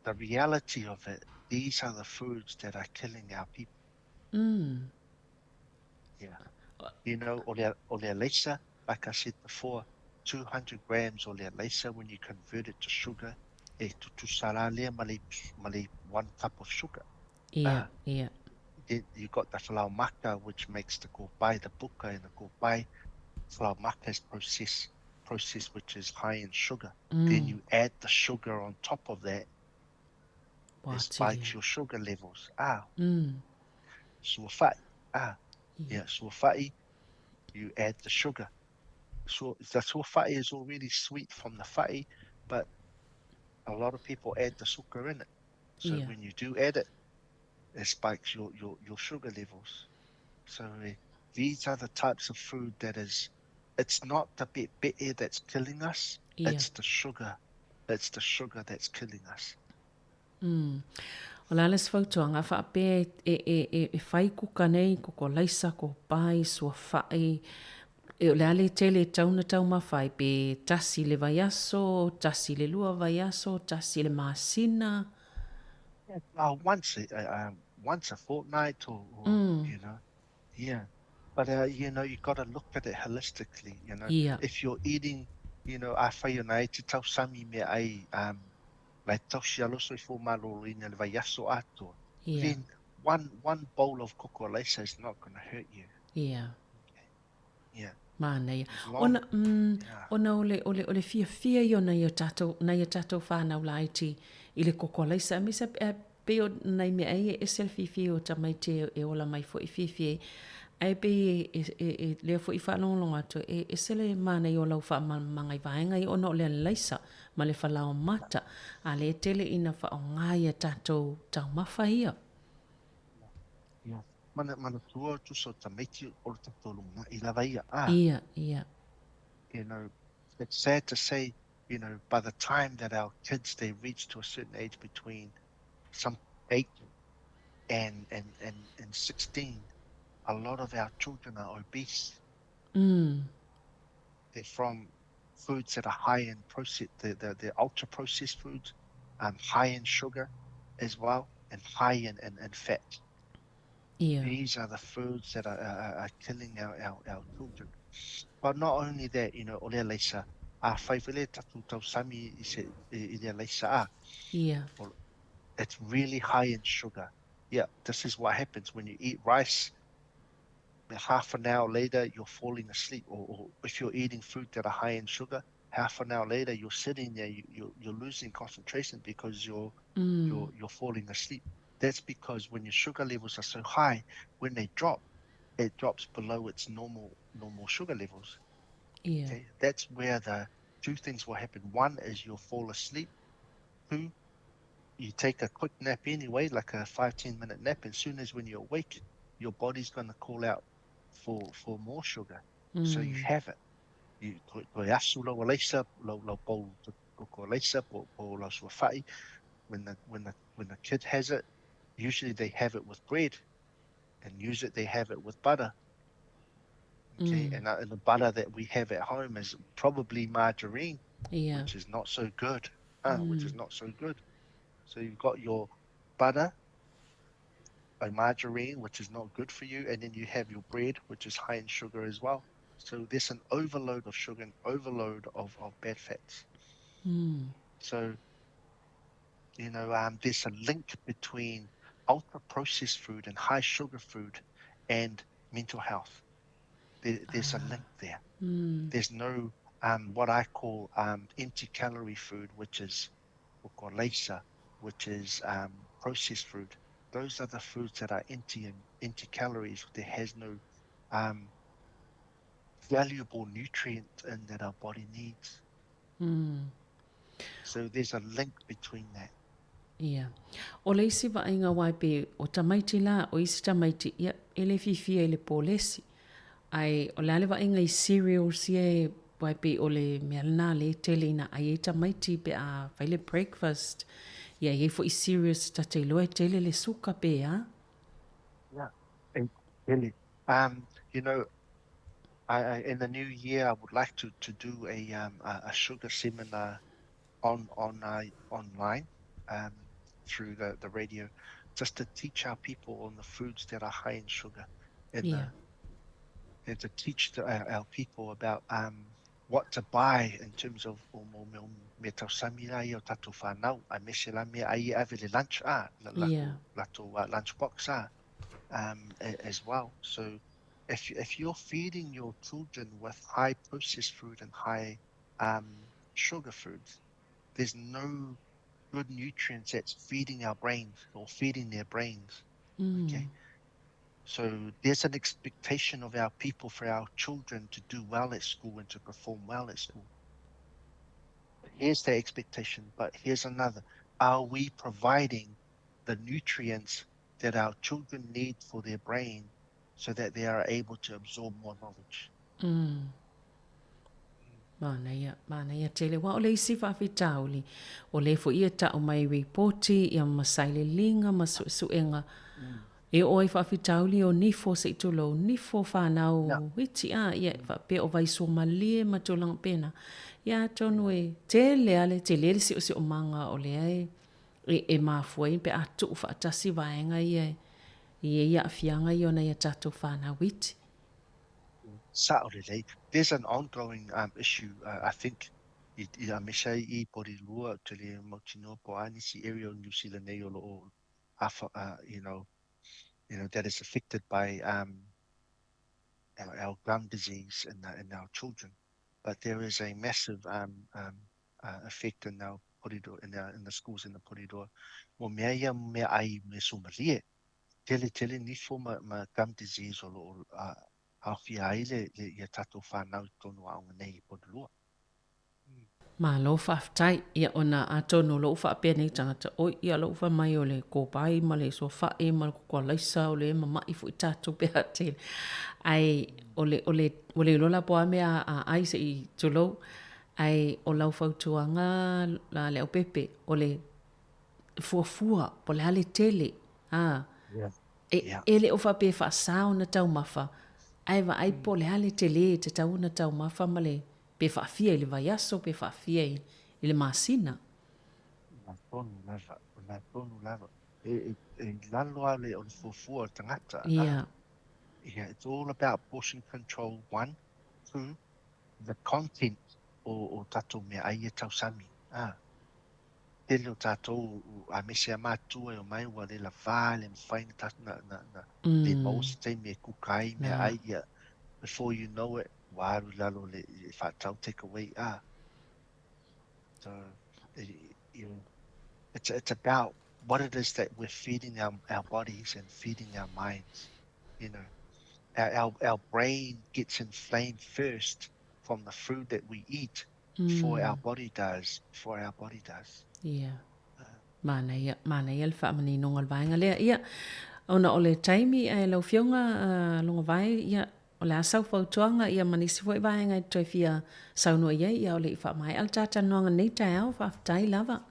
the reality of it, these are the foods that are killing our people. Yeah. You know, o le, o le alaisa, like I said before, 200 grams o le alaisa when you convert it to sugar, e tutusa la lea ma le, ma le one cup of sugar. Ia, ia. Then you got the falaomaka, which makes the kopai, the puka, and the kopai. Falaomaka is processed, which is high in sugar. Then you add the sugar on top of that, Wā it tele. spikes your sugar levels. Ah, Suafa'i. Ah, yeah, suafa'i, you add the sugar. So the suafa'i is already sweet from the fa'i, but a lot of people add the sugar in it. So when you do add it, it spikes your sugar levels. So these are the types of food that is, it's not the pe'epe'e that's killing us, it's the sugar. It's the sugar that's killing us. O le a le se fautuaga faapea e, e, e, e fai kuka nei, koko laisa, ko pai, suafa'i, e o le a le tele e tau na taumafa ai, pe tasi le vaiaso, tasi le lua vaiaso, tasi le masina? Yeah, once a fortnight or yeah. But, you got to look at it holistically. If you're eating, afai o na e te tausami mea ai, lai tausi alo soifua malōlōina le vaiaso atoa, then one bowl of koko alaisa is not going to hurt you. Okay. Yeah. Manaia. As long, Ona, yeah. ona o le, o le, o le fiafia ia o nai o tātou, nai o tātou whānau laiti i le koko alaisa. Aemaise e pei o nai mea ai e ese le fiafia o tamaiti e, e ola mai foi fiafia ai. Ae pei e, e, e, e lea foi faalogologo atu, e ese le manaia o lau faamalamalamaga i vaega ia ona o le alaisa ma le falaomata. A lea e tele ina faaaoga ia tātou taumafa ia. Yeah. Mana, manatua o tusa o tamaiti o le tatou lumanai lava ia. Ah. Ia, ia. It's sad to say, by the time that our kids, they reach to a certain age between some 8 and 16, a lot of our children are obese. They're from foods that are high in process, the ultra processed foods, high in sugar as well, and high in fat. These are the foods that are killing our children. But not only that, o le alaisa, a fai foi le tatou tausami i se i le alaisa a. Well, it's really high in sugar. Yeah, this is what happens when you eat rice. Half an hour later, you're falling asleep. Or if you're eating food that are high in sugar, half an hour later, you're sitting there, you're losing concentration because you're falling asleep. That's because when your sugar levels are so high, when they drop, it drops below its normal sugar levels. Okay? That's where the two things will happen. One is you'll fall asleep. Two, you take a quick nap anyway, like a 5-10 minute nap. As soon as when you're awake, your body's going to call out for more sugar. So you have it. You toe asu lau alaisa, lau bowl koko alaisa, po lau suafa'i. When the kid has it, usually they have it with bread, and usually they have it with butter. Okay, and the butter that we have at home is probably margarine, which is not so good. Which is not so good. So you've got your butter, a margarine, which is not good for you, and then you have your bread, which is high in sugar as well. So there's an overload of sugar and overload of bad fats. So, there's a link between ultra-processed food and high sugar food and mental health. There's a link there. There's no what I call empty calorie food, which is leisa, which is processed food. Those are the foods that are empty and empty calories. There has no valuable nutrient in that our body needs. So there's a link between that. Yeah. O le isi vaaiga wai pe o tamaiti la, o isi tamaiti, ia, e le fiafia i le polesi. Ae o le a le vaaiga i cereals ia e wai pe o le mea lena le tele ina ai ai tamaiti pe a fai le breakfast. Ia, e iai foi cereals e ta te iloa e tele le suka pe a? Yeah, e tele. In the new year, I would like to do a sugar seminar online through the radio, just to teach our people on the foods that are high in sugar, and to teach our people about what to buy in terms of o mo mea mea tausami la ia o tātou whānau, a me se la mea ai e ave le lunch a, la, la, latou lunch box a. um, as well. So if, if you're feeding your children with high processed food and high um, sugar foods, there's no good nutrients that's feeding our brains or feeding their brains. Okay. So there's an expectation of our people for our children to do well at school and to perform well at school. Here's the expectation, but here's another. Are we providing the nutrients that our children need for their brain so that they are able to absorb more knowledge? Manaia, manaia tele. Aua o le isi faafitauli, o lea foi e ta'u mai i ripoti ia ma saililiga ma su'esu'ega e oo ai faafitauli o nifo se i tulou, nifo fanau iti a, ia e faapea o vaisuamalie ma tulaga pena. Ia atonu e tele a le tele le si'osi'omaga o lea e e mafua ai pe a tuu faatasi vaega ia e i ai aafiaga ia o nai a tatou fanau iti. Sa'o lelei. There's an ongoing um, issue, uh, I think, i, i aemaise ai i Porirua, ou te le mautinoa po o a nisi area o New Zealand nei o lo o afa, uh, you know, you know, that is affected by um, our, our gum disease in, the, in our children. But there is a massive um, um, uh, effect in our Porirua, in, our, in the schools in the Porirua. Mo mea ia mea ai me sumalie. Tele tele nifo ma, ma gum disease o lo o uh, aofia ai le, le, ia tātou whānau i tonu aoga nei i Porirua. Malo faafetai, ia ona atonu o lou faapea nei tagata, oi ia lou fai mai o le kopai ma le suafa'i ma le kokoalaisa o le mama'i foi tatou pe a tele. Ae o le, o le, ua le iloa la po o a mea a ai se i tulou, ae o lau fautuaga la Leaupepe, o le fuafua po o le a le tele, a, e, e le o faapea e faasa ona taumafa, ae vaai po o le a le tele e tatau ona taumafa ma le Pe faafia i le vaiaso, pe faafia i le masina. O na tonu lava, o na tonu lava. E, e, e lalo a le o le fuafua o le tagata. Yeah. Yeah, it's all about portion control, one. Two, the content o, o tatou mea ai e tausami. Ah. Tele o tatou, aemaise a matua e omai ua le lavā, le mawhai na, na, na, na mm. le maua se taimi e kuka ai, mea ai, ia, before you know it, ua alu i lalo le faatau take away a. So, you know, it's, it's about what it is that we're feeding our, our bodies and feeding our minds. You know, our, our, our brain gets inflamed first from the food that we eat before our body does, before our body does. Yeah. Manaia, manaia le faamaninoga o le vaega lea. Ia, ona o le taimi ae lau Afioga uh, Logovae, ia, O le a sau fautuaga ia ma nisi foi vaega e toe fia saunoa i ai, ia o le i faamaea le talanoaga nei taeao, faafetai lava.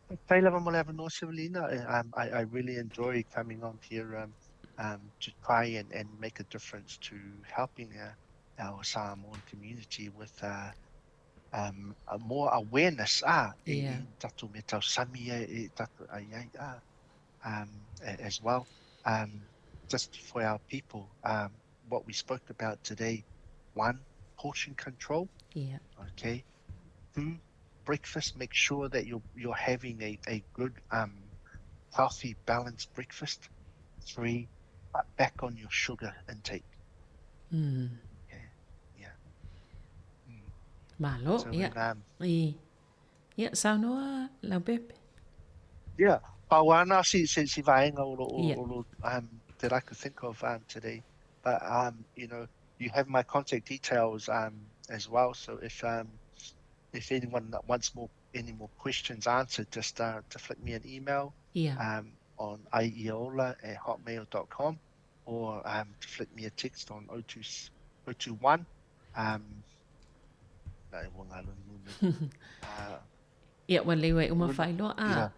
Faafetai lava mo le avanoa Sevelina. Um, I, I really enjoy coming on here um, um, to try and, and make a difference to helping our, our Samoan community with uh, um, more awareness ah, i, yeah. i tatou me tausami e, e tatou ai ai ah, um, as well. Um, just for our people, um, what we spoke about today, one, portion control. Yeah. Okay. Two, breakfast. Make sure that you're you're having a, a good, um, healthy, balanced breakfast. Three, cut back on your sugar intake. Okay. Yeah. Malo, So ia. when, um, I, ia, saunoa Leaupepe. Yeah, pau ana si, si, si vaega o lo, Yeah. o lo, um, that I could think of um, today. But, um, you know, you have my contact details um, as well. So if, um, if anyone that wants more, any more questions answered, just uh, to flick me an email Yeah. um, on aiiola at hotmail.com or um, to flick me a text on 02, 021 um, uh, Ia, ua lei ua e uma faailoa. A,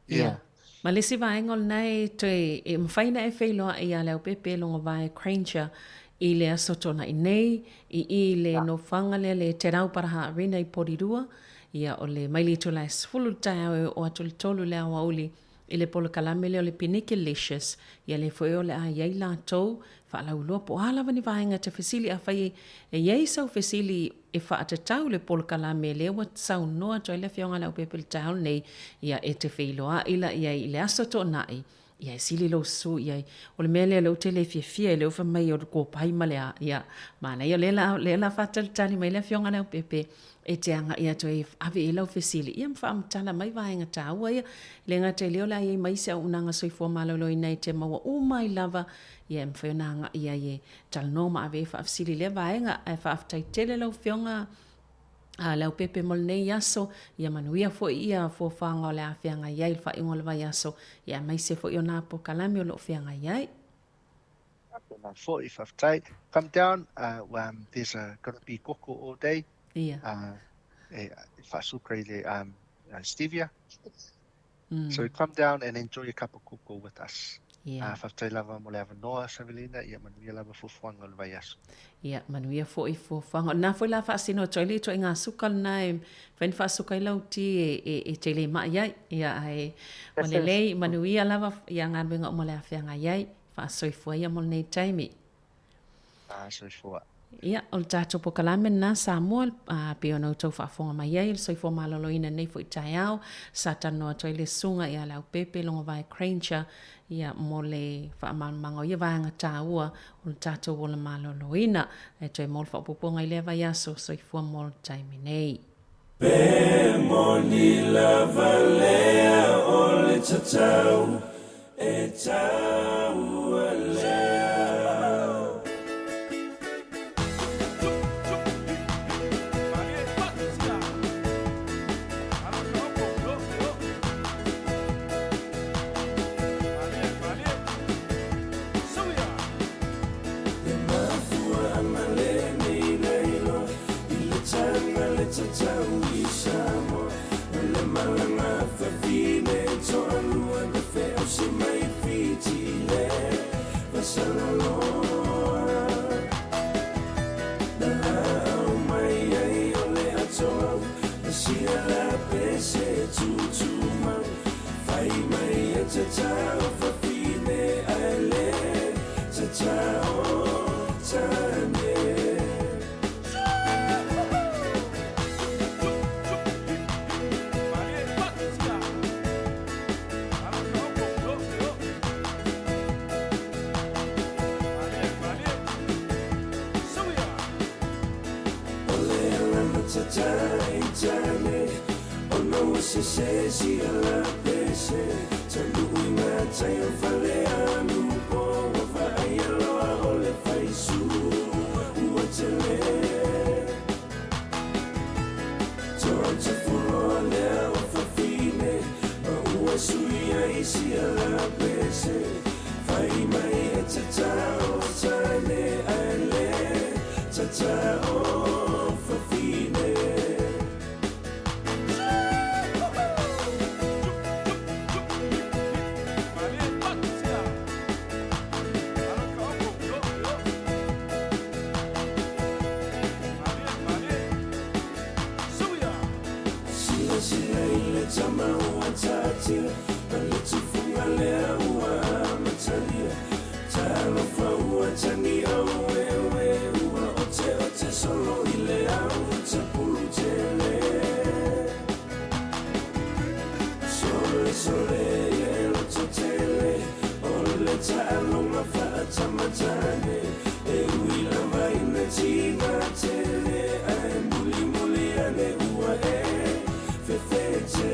ia. Ma le isi vaega o lena e toe, e mafai ona e feiloa'i iā Leaupepe Logovae Granger i le Aso Tona'i nei, i i le nofoaga lea le Te Rauparaha Arena i Porirua, ia o le mai le itula e 10 le taeao e oo atu i le 3 le aoauli i le polokalame lea o le Pinikelicious, ia lea foi o le a i ai latou faalauiloa po o a lava ni vaega e te fesili afai e i ai sau fesili e faatatau le polokalame lea ua saunoa atu ai le Afioga a Leaupepe i le taeao lenei, ia e te feiloai la i ai i le Aso Toonai. Ia, e sili lou susu i ai. O le mea lea o lea ou te le fiafia ai, lea ua fai mai o le kopai ma le a, ia, manaia, o lea la, lea la faatalitali mai le Afioga Leaupepe e te agai atu ai e ave i ai lau fesili, ia ma faamatala mai vaega taua ia. E le gata i lea o le a i ai ma isi auaunaga soifua maloloina e te maua uma ai lava, ia e mafai ona agai ai e talanoa ma ave ai faafesili i lea vaega. Ae faafetai tele lau Afioga a Leaupepe mo lenei aso, ia manuia foi ia fuafuaga o le a feagai ai i le faaiuga o le vaiaso, ia aemaise foi o nā polokalame o lo o feagai ai. Faapena foi, faafetai. Come down, uh, um, there's a, gonna be koko all day. Ia. Uh, e, e faasuka i le um, stevia. Mm. So come down and enjoy a cup of koko with us. Yeah. Faafetai lava mo le avanoa, Savelina, ia manuia lava fuafuaga o le vaiaso. Ia, manuia foi fuafuaga. O lena foi la faasino atu ai le ituaiga suka lena e mafai ona faasuka ai lau ti e, e, e te le ma'i ai. Ia, ae ua lelei, manuia lava ia galuega uma o le a feagai ai. Faasoifua ia mo lenei taimi. Soifua. Ia, o le tatou polokalame lena Samoa, a, pei ona outou faafofoga mai ai, o le soifua maloloina i lenei foi taeao, sa talanoa atu ai le Susuga ia Leaupepe Logovae Granger, ia, mo le faamalamalamaga o ia vaega taua o le tatou ola maloloina. E toe mo le faaopoopoga i lea vaiaso, soifua mo le taimi nei. Pe moni lava lea o le tatau e taua lea. Le mafuaaga lenei na iloa i le taga le tatau i Samoa o le malaga fafine toalua na feausi mai Fiti le Vasalaloa na laau mai ai o le atoau na sia la pese tutumau fai mai e tatao fafine ae le tatao tane. O le ala na tatai tane Ona ua sese sia la pese Taunuu i ngā tai o Falealupo Ua vaaia loa o le faisu ua tele Toa lea o fafine Ma ua sui ai sia la pese Fai mai e tatao tane Ae le tatao fafine. Silasila i le tama ua taatia, ma le tufuga lea ua amatalia. Talofa ua tagi aueue, ua oteote solo i le au tapulu tele. Sole sole e loto tele, o le taaloga faatamatane. E ui lava ina tiga tele, ae mulimuli ane ua e fefete.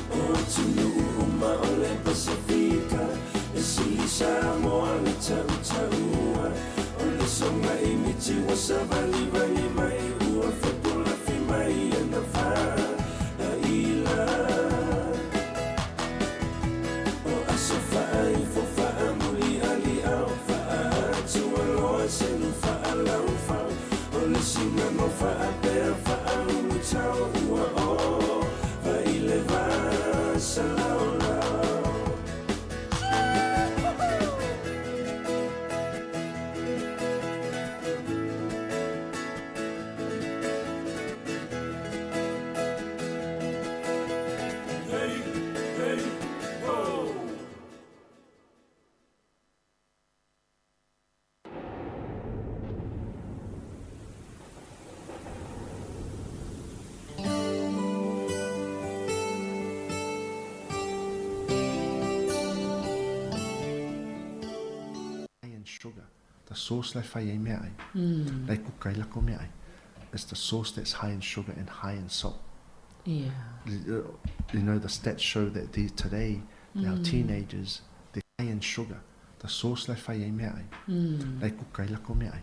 O atunuu uma o le Pasefika, e sili Samoa le tautaua. O le soga i miti ua savalivali mai, ua fepulafi mai e na faaila. O aso faaifo faamulialiao, faaatualoa selu faalaufau. O le sigano faapea faaulutau, ua ova i le va salaolao. sugar. The sauce la e fai ai meaai, la e kuka ai lakou meaai, it's the sauce that's high in sugar and high in salt. Yeah. You know, the stats show that the, today, our teenagers, they're high in sugar. The sauce la e fai ai meaai, la e kuka ai lakou meaai.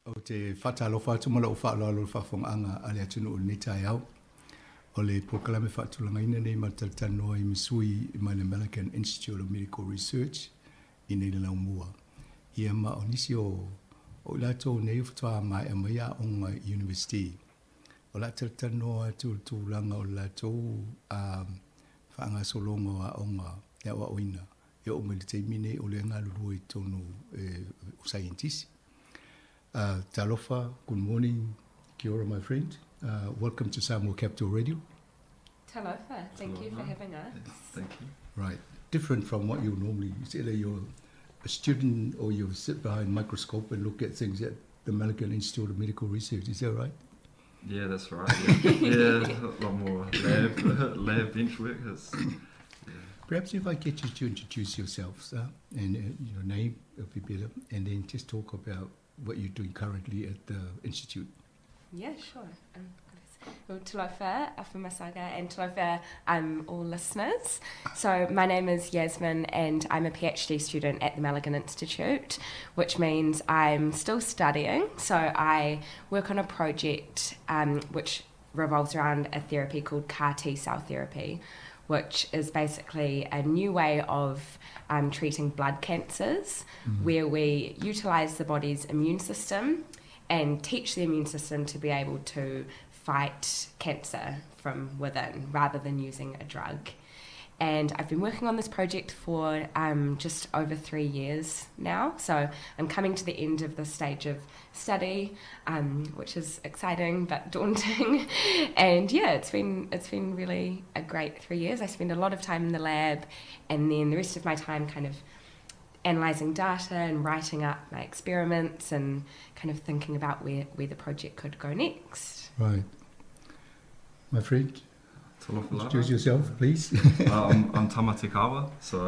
Ou te faatalofa atu ma lou faaaloalo i le faafofogaaga a le atunuu i lenei taeao. O le polokalame faatulagaina nei ma talatalanoa ai ma sui mai le Milligan Institute of Medical Research i nei le laumua. Ia ma o nisi o o i latou nei faatoa maea mai aoga i University. O le a talatalanoa atu i le tulaga o le latou faagasologa o aoga e aoaoina e oo mai le taimi nei o lea e galulue i totonu o saienitisi. Talofa, good morning, kia ora my friend. Welcome to Samoa Capital Radio. Talofa, thank you for having us. Thank you. Right, different from what you normally, it's either you're a student or you sit behind a microscope and look at things at the Milligan Institute of Medical Research, is that right? Yeah, that's right. Yeah, yeah a lot more lab, lab bench work. It's, yeah. Perhaps if I get you to introduce yourselves and your name, it'll be better, and then just talk about what you're doing currently at the Institute. Yeah, sure. Well, talofa, Afamasaga, and talofa, all listeners. So my name is Yasmin, and I'm a PhD student at the Malaghan Institute, which means I'm still studying. So I work on a project which revolves around a therapy called CAR T-cell therapy, which is basically a new way of treating blood cancers, where we utilise the body's immune system and teach the immune system to be able to fight cancer from within rather than using a drug. And I've been working on this project for just over 3 years now. So I'm coming to the end of this stage of study, which is exciting but daunting. And yeah, it's been really a great 3 years. I spend a lot of time in the lab, and then the rest of my time kind of analysing data and writing up my experiments and kind of thinking about where the project could go next. Right. My friend, introduce yourself, please. I'm Tama Te Kawa, so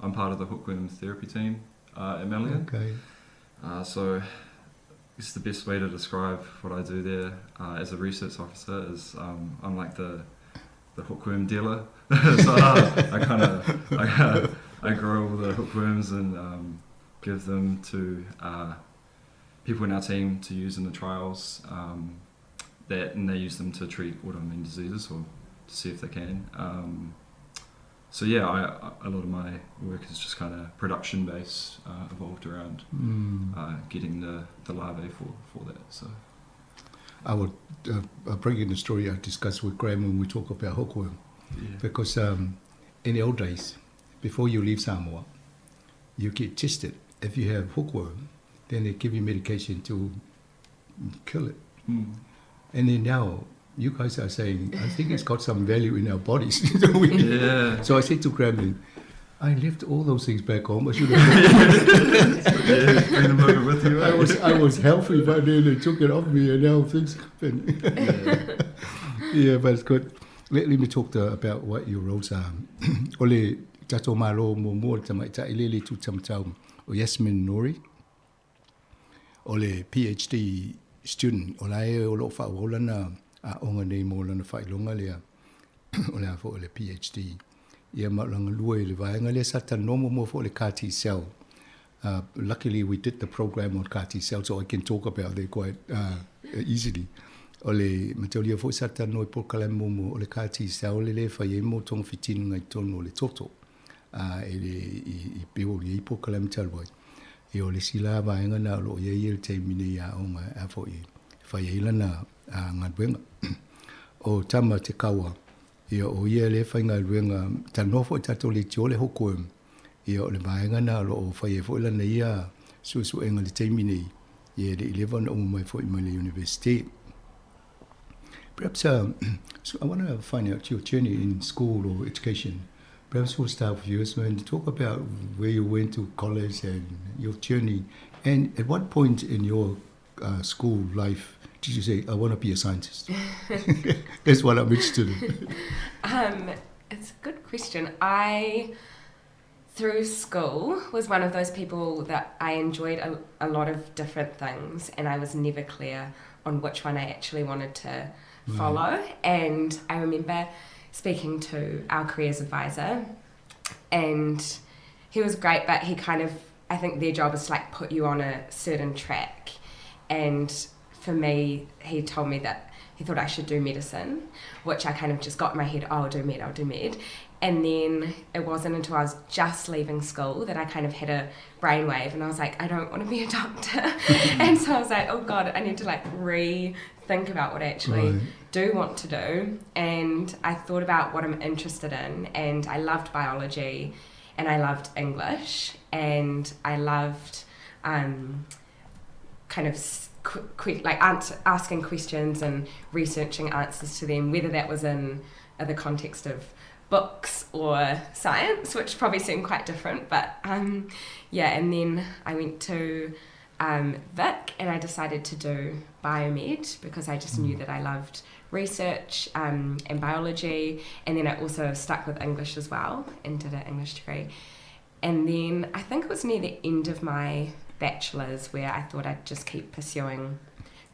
I'm part of the hookworm therapy team at Malaghan. Okay. So this is the best way to describe what I do there as a research officer is I'm like the hookworm dealer. So I grow all the hookworms and give them to people in our team to use in the trials. And they use them to treat autoimmune diseases or to see if they can. So yeah, I, a lot of my work is just kind of production based, evolved around getting the larvae for that. So I would bring in the story I discussed with Graham when we talk about hookworm, because in the old days, before you leave Samoa, you get tested. If you have hookworm, then they give you medication to kill it. Mm. And then now, you guys are saying, I think it's got some value in our bodies. Yeah. So I said to Graham, I left all those things back home. I should have. Yeah, bring them over with you. I was healthy, but then they took it off me, and now things happen. Yeah, but it's good. Let me talk about what your roles are. Ole tato malo mo mo tamaitai lele tu tamatau o Yasmin Nori. Ole PhD student. O lae o lo whaolana a onga nei mo lana whailonga lea. O lea fo le PhD. Ia maulanga lua i le vaenga lea sa tanomo mo fo le CAR T cell. Luckily we did the program on CAR T cell, so I can talk about it quite easily. O le mataulia fo sa tano i polokalame mo o le CAR T cell le le whai e mo tonga fitinu ngai tono o le toto. E le i peo i polokalame taluai. E o le sila vaenga na lo ia i le taimi nei a onga a fo i whai e lana ngā O Tama Te Kawa, ia o ia le whai ngā ruenga, ta noa fo i tātou le tio le hookworm, ia o le vaenga na lo o whai e fo i lana ia suesuenga le taimi nei, ia le 11 na umu mai fo i mai le university. Perhaps so I want to find out your journey in school or education. Perhaps we'll start with you, Yasmin, to talk about where you went to college and your journey. And at what point in your school life did you say, I want to be a scientist? That's what I'm interested in. It's a good question. I, through school, was one of those people that I enjoyed a lot of different things, and I was never clear on which one I actually wanted to follow. And I remember speaking to our careers advisor, and he was great, but he kind of, I think their job is to like put you on a certain track. And for me, he told me that he thought I should do medicine, which I kind of just got in my head, oh, I'll do med, I'll do med. And then it wasn't until I was just leaving school that I kind of had a brainwave and I was like, I don't want to be a doctor. And so I was like, oh God, I need to like rethink about what I actually do want to do. And I thought about what I'm interested in, and I loved biology and I loved English and I loved kind of like asking questions and researching answers to them, whether that was in the context of books or science, which probably seemed quite different, but yeah. And then I went to Vic and I decided to do biomed because I just knew that I loved research and biology, and then I also stuck with English as well and did an English degree. And then I think it was near the end of my bachelor's where I thought I'd just keep pursuing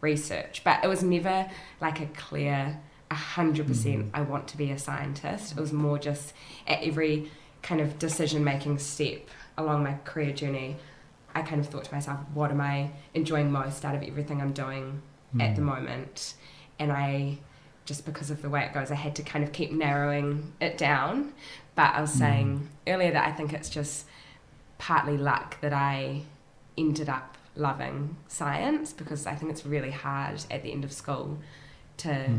research, but it was never like a clear 100% I want to be a scientist. It was more just at every kind of decision-making step along my career journey, I kind of thought to myself, what am I enjoying most out of everything I'm doing at the moment? And I, just because of the way it goes, I had to kind of keep narrowing it down. But I was saying earlier that I think it's just partly luck that I ended up loving science, because I think it's really hard at the end of school to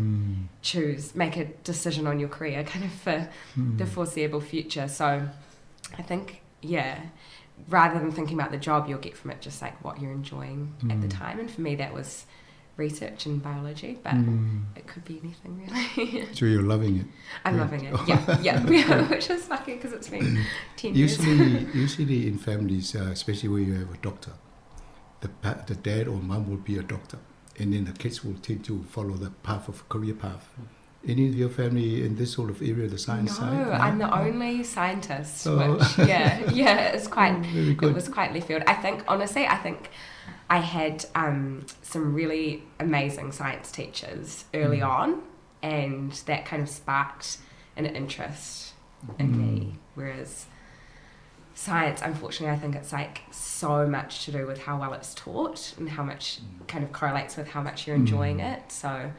make a decision on your career kind of for the foreseeable future. So I think, yeah, rather than thinking about the job you'll get from it, just like what you're enjoying at the time. And for me, that was research and biology, but it could be anything really. So you're loving it. I'm loving it, yeah, which is lucky because it's been 10 years. Usually in families, especially where you have a doctor, the dad or mum will be a doctor, and then the kids will tend to follow the path of career path. Any of your family in this sort of area, the science side? No, I'm the only scientist, which, yeah, it's quite, very good. It was quite left field. I think, honestly, I think I had some really amazing science teachers early on, and that kind of sparked an interest in me. Whereas science, unfortunately, I think it's like so much to do with how well it's taught and how much kind of correlates with how much you're enjoying it. So,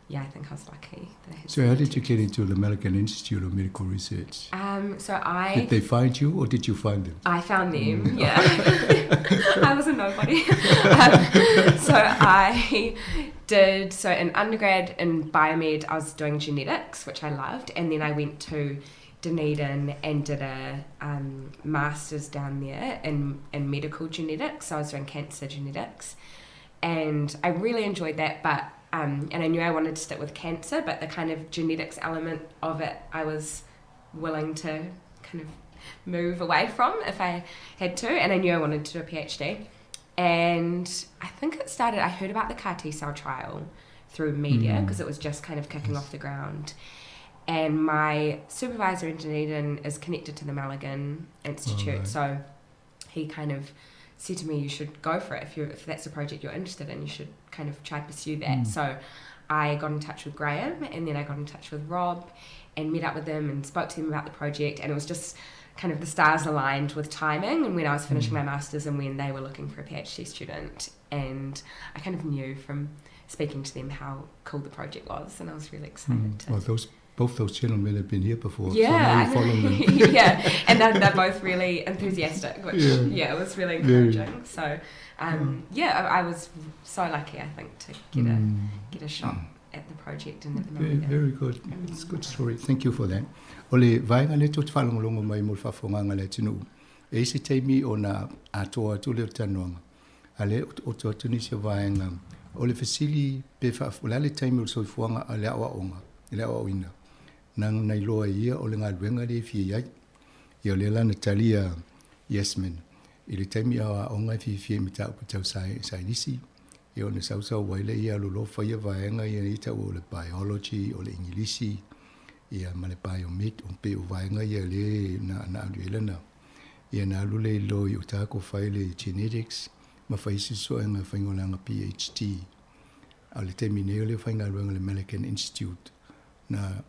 yeah, I think I was lucky that I had So how did you get into the Malaghan Institute of Medical Research? Did they find you or did you find them? I found them, yeah. I was a nobody. So I did, so in undergrad in biomed, I was doing genetics, which I loved, and then I went to Dunedin and did a master's down there in medical genetics. So I was doing cancer genetics, and I really enjoyed that, but and I knew I wanted to stick with cancer, but the kind of genetics element of it I was willing to kind of move away from if I had to, and I knew I wanted to do a PhD. And I think it started, I heard about the CAR T-cell trial through media because it was just kind of kicking off the ground. And my supervisor in Dunedin is connected to the Malaghan Institute, so he kind of said to me, you should go for it. If that's a project you're interested in, you should kind of try to pursue that. So I got in touch with Graham, and then I got in touch with Rob and met up with them and spoke to them about the project. And it was just kind of the stars aligned with timing and when I was finishing my master's and when they were looking for a PhD student. And I kind of knew from speaking to them how cool the project was, and I was really excited to... Well, both those gentlemen have been here before, yeah, so now you follow them. Yeah, and they're both really enthusiastic, which, yeah, it was really encouraging. So, yeah, I was so lucky, I think, to get a shot at the project and at the moment. Very good. It's a good story. Thank you for that. O le vaega le tō te whalongolongo mai mo le whawhonganga le tunu. E isi teimi o nā atoa atu le tanoanga. A le o tō atu nisi vaega. O le fesili pe wha, o le ale teimi o le soifuanga a le awa onga, le awa oina. Nang nei loa ia o le ngā luenga le fia iai. Ia o le lana talia Yasmin. I le taimi awa onga fi fia mi tau tau sainisi. Ia o ne sausau waile ia lolo whaia vaenga ia ni tau o le biology, o le Ingilisi, ia ma le biomed, o pe o vaenga ia le na alu elana. Ia na alu le lo i o tāko whai le genetics, ma whaisi soenga whaingolanga PhD. A le taimi nei o le whainga luenga le Malaghan Institute. Na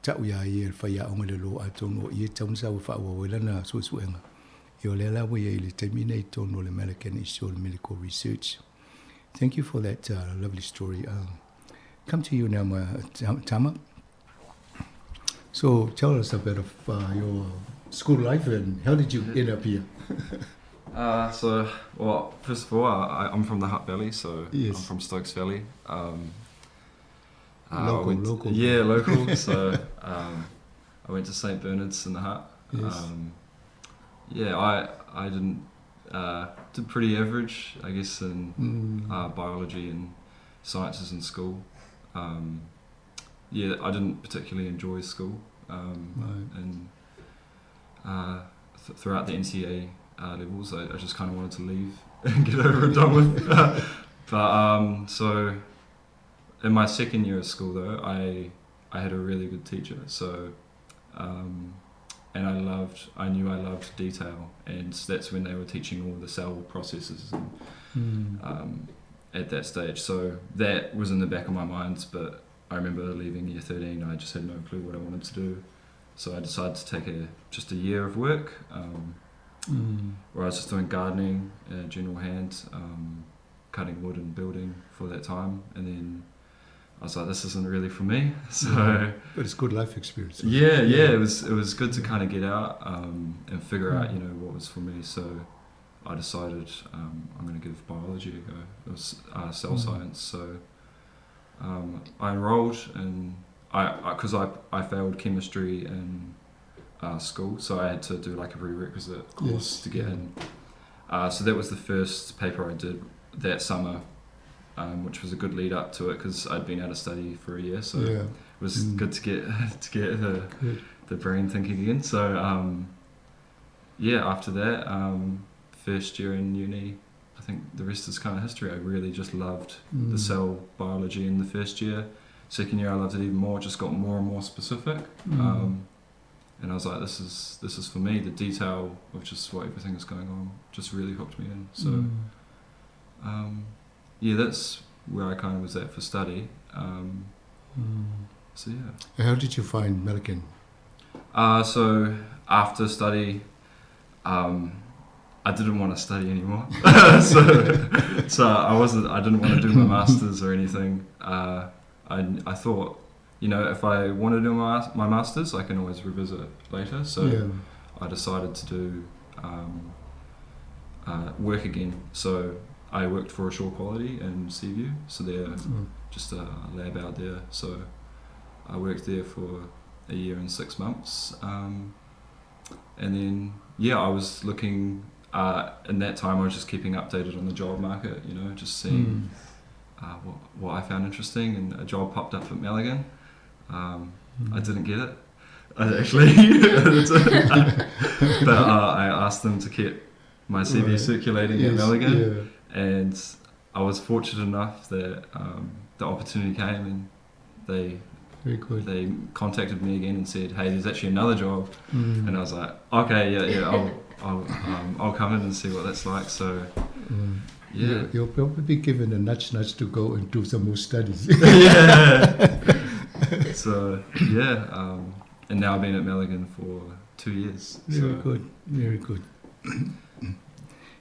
tau ia ia le whaia onga le lo atono ia taunsa o wha welana suesuenga. Ia o le lawa ia i le taimi nei tono le Malaghan Institute of Medical Research. Thank you for that lovely story. Come to you now, my Tama. So tell us a bit of your school life and how did you end up here? So, well, first of all, I'm from the Hutt Valley, so Yes. I'm from Stokes Valley. Local, local. Yeah, local. So I went to St. Bernard's in the Hutt. Yes. Yeah, I didn't, did pretty average, I guess, in biology and sciences in school. Yeah, I didn't particularly enjoy school. Right. And throughout the NCEA levels, I just kind of wanted to leave and get over and done with. But so in my second year of school, though, I had a really good teacher. And I knew I loved detail, and that's when they were teaching all the cell processes and, at that stage. So that was in the back of my mind, but I remember leaving year 13, I just had no clue what I wanted to do. So I decided to take just a year of work, where I was just doing gardening, general hand, cutting wood and building for that time. And then I was like, this isn't really for me. So, Yeah. But it's good life experience. Right? Yeah, yeah, Yeah. it was good to kind of get out and figure out, what was for me. So I decided I'm going to give biology a go. It was cell science. So I enrolled, and because I failed chemistry in school, so I had to do a prerequisite course to get in. So that was the first paper I did that summer, which was a good lead up to it because I'd been out of study for a year, so it was good to get Good. the brain thinking again. After that first year in uni, I think the rest is kind of history. I really just loved the cell biology in the first year. Second year, I loved it even more. It just got more and more specific, and I was like, this is for me. The detail of just what everything is going on just really hooked me in. That's where I kind of was at for study. How did you find Malaghan? So after study, I didn't want to study anymore. So I wasn't. I didn't want to do my masters or anything. I thought, if I want to do my masters, I can always revisit it later. So I decided to do work again. So I worked for AsureQuality in Seaview. So they're just a lab out there. So I worked there for a year and 6 months. And then, yeah, I was looking, in that time I was just keeping updated on the job market, just seeing what I found interesting, and a job popped up at Malaghan. I didn't get it, actually. But I asked them to keep my CV circulating at Malaghan, and I was fortunate enough that the opportunity came, and Very good. they contacted me again and said, hey, there's actually another job. And I was like, okay, yeah, yeah, I'll come in and see what that's like. You'll probably be given a nudge, nudge to go and do some more studies. And now I've been at Malaghan for 2 years. Very good, very good.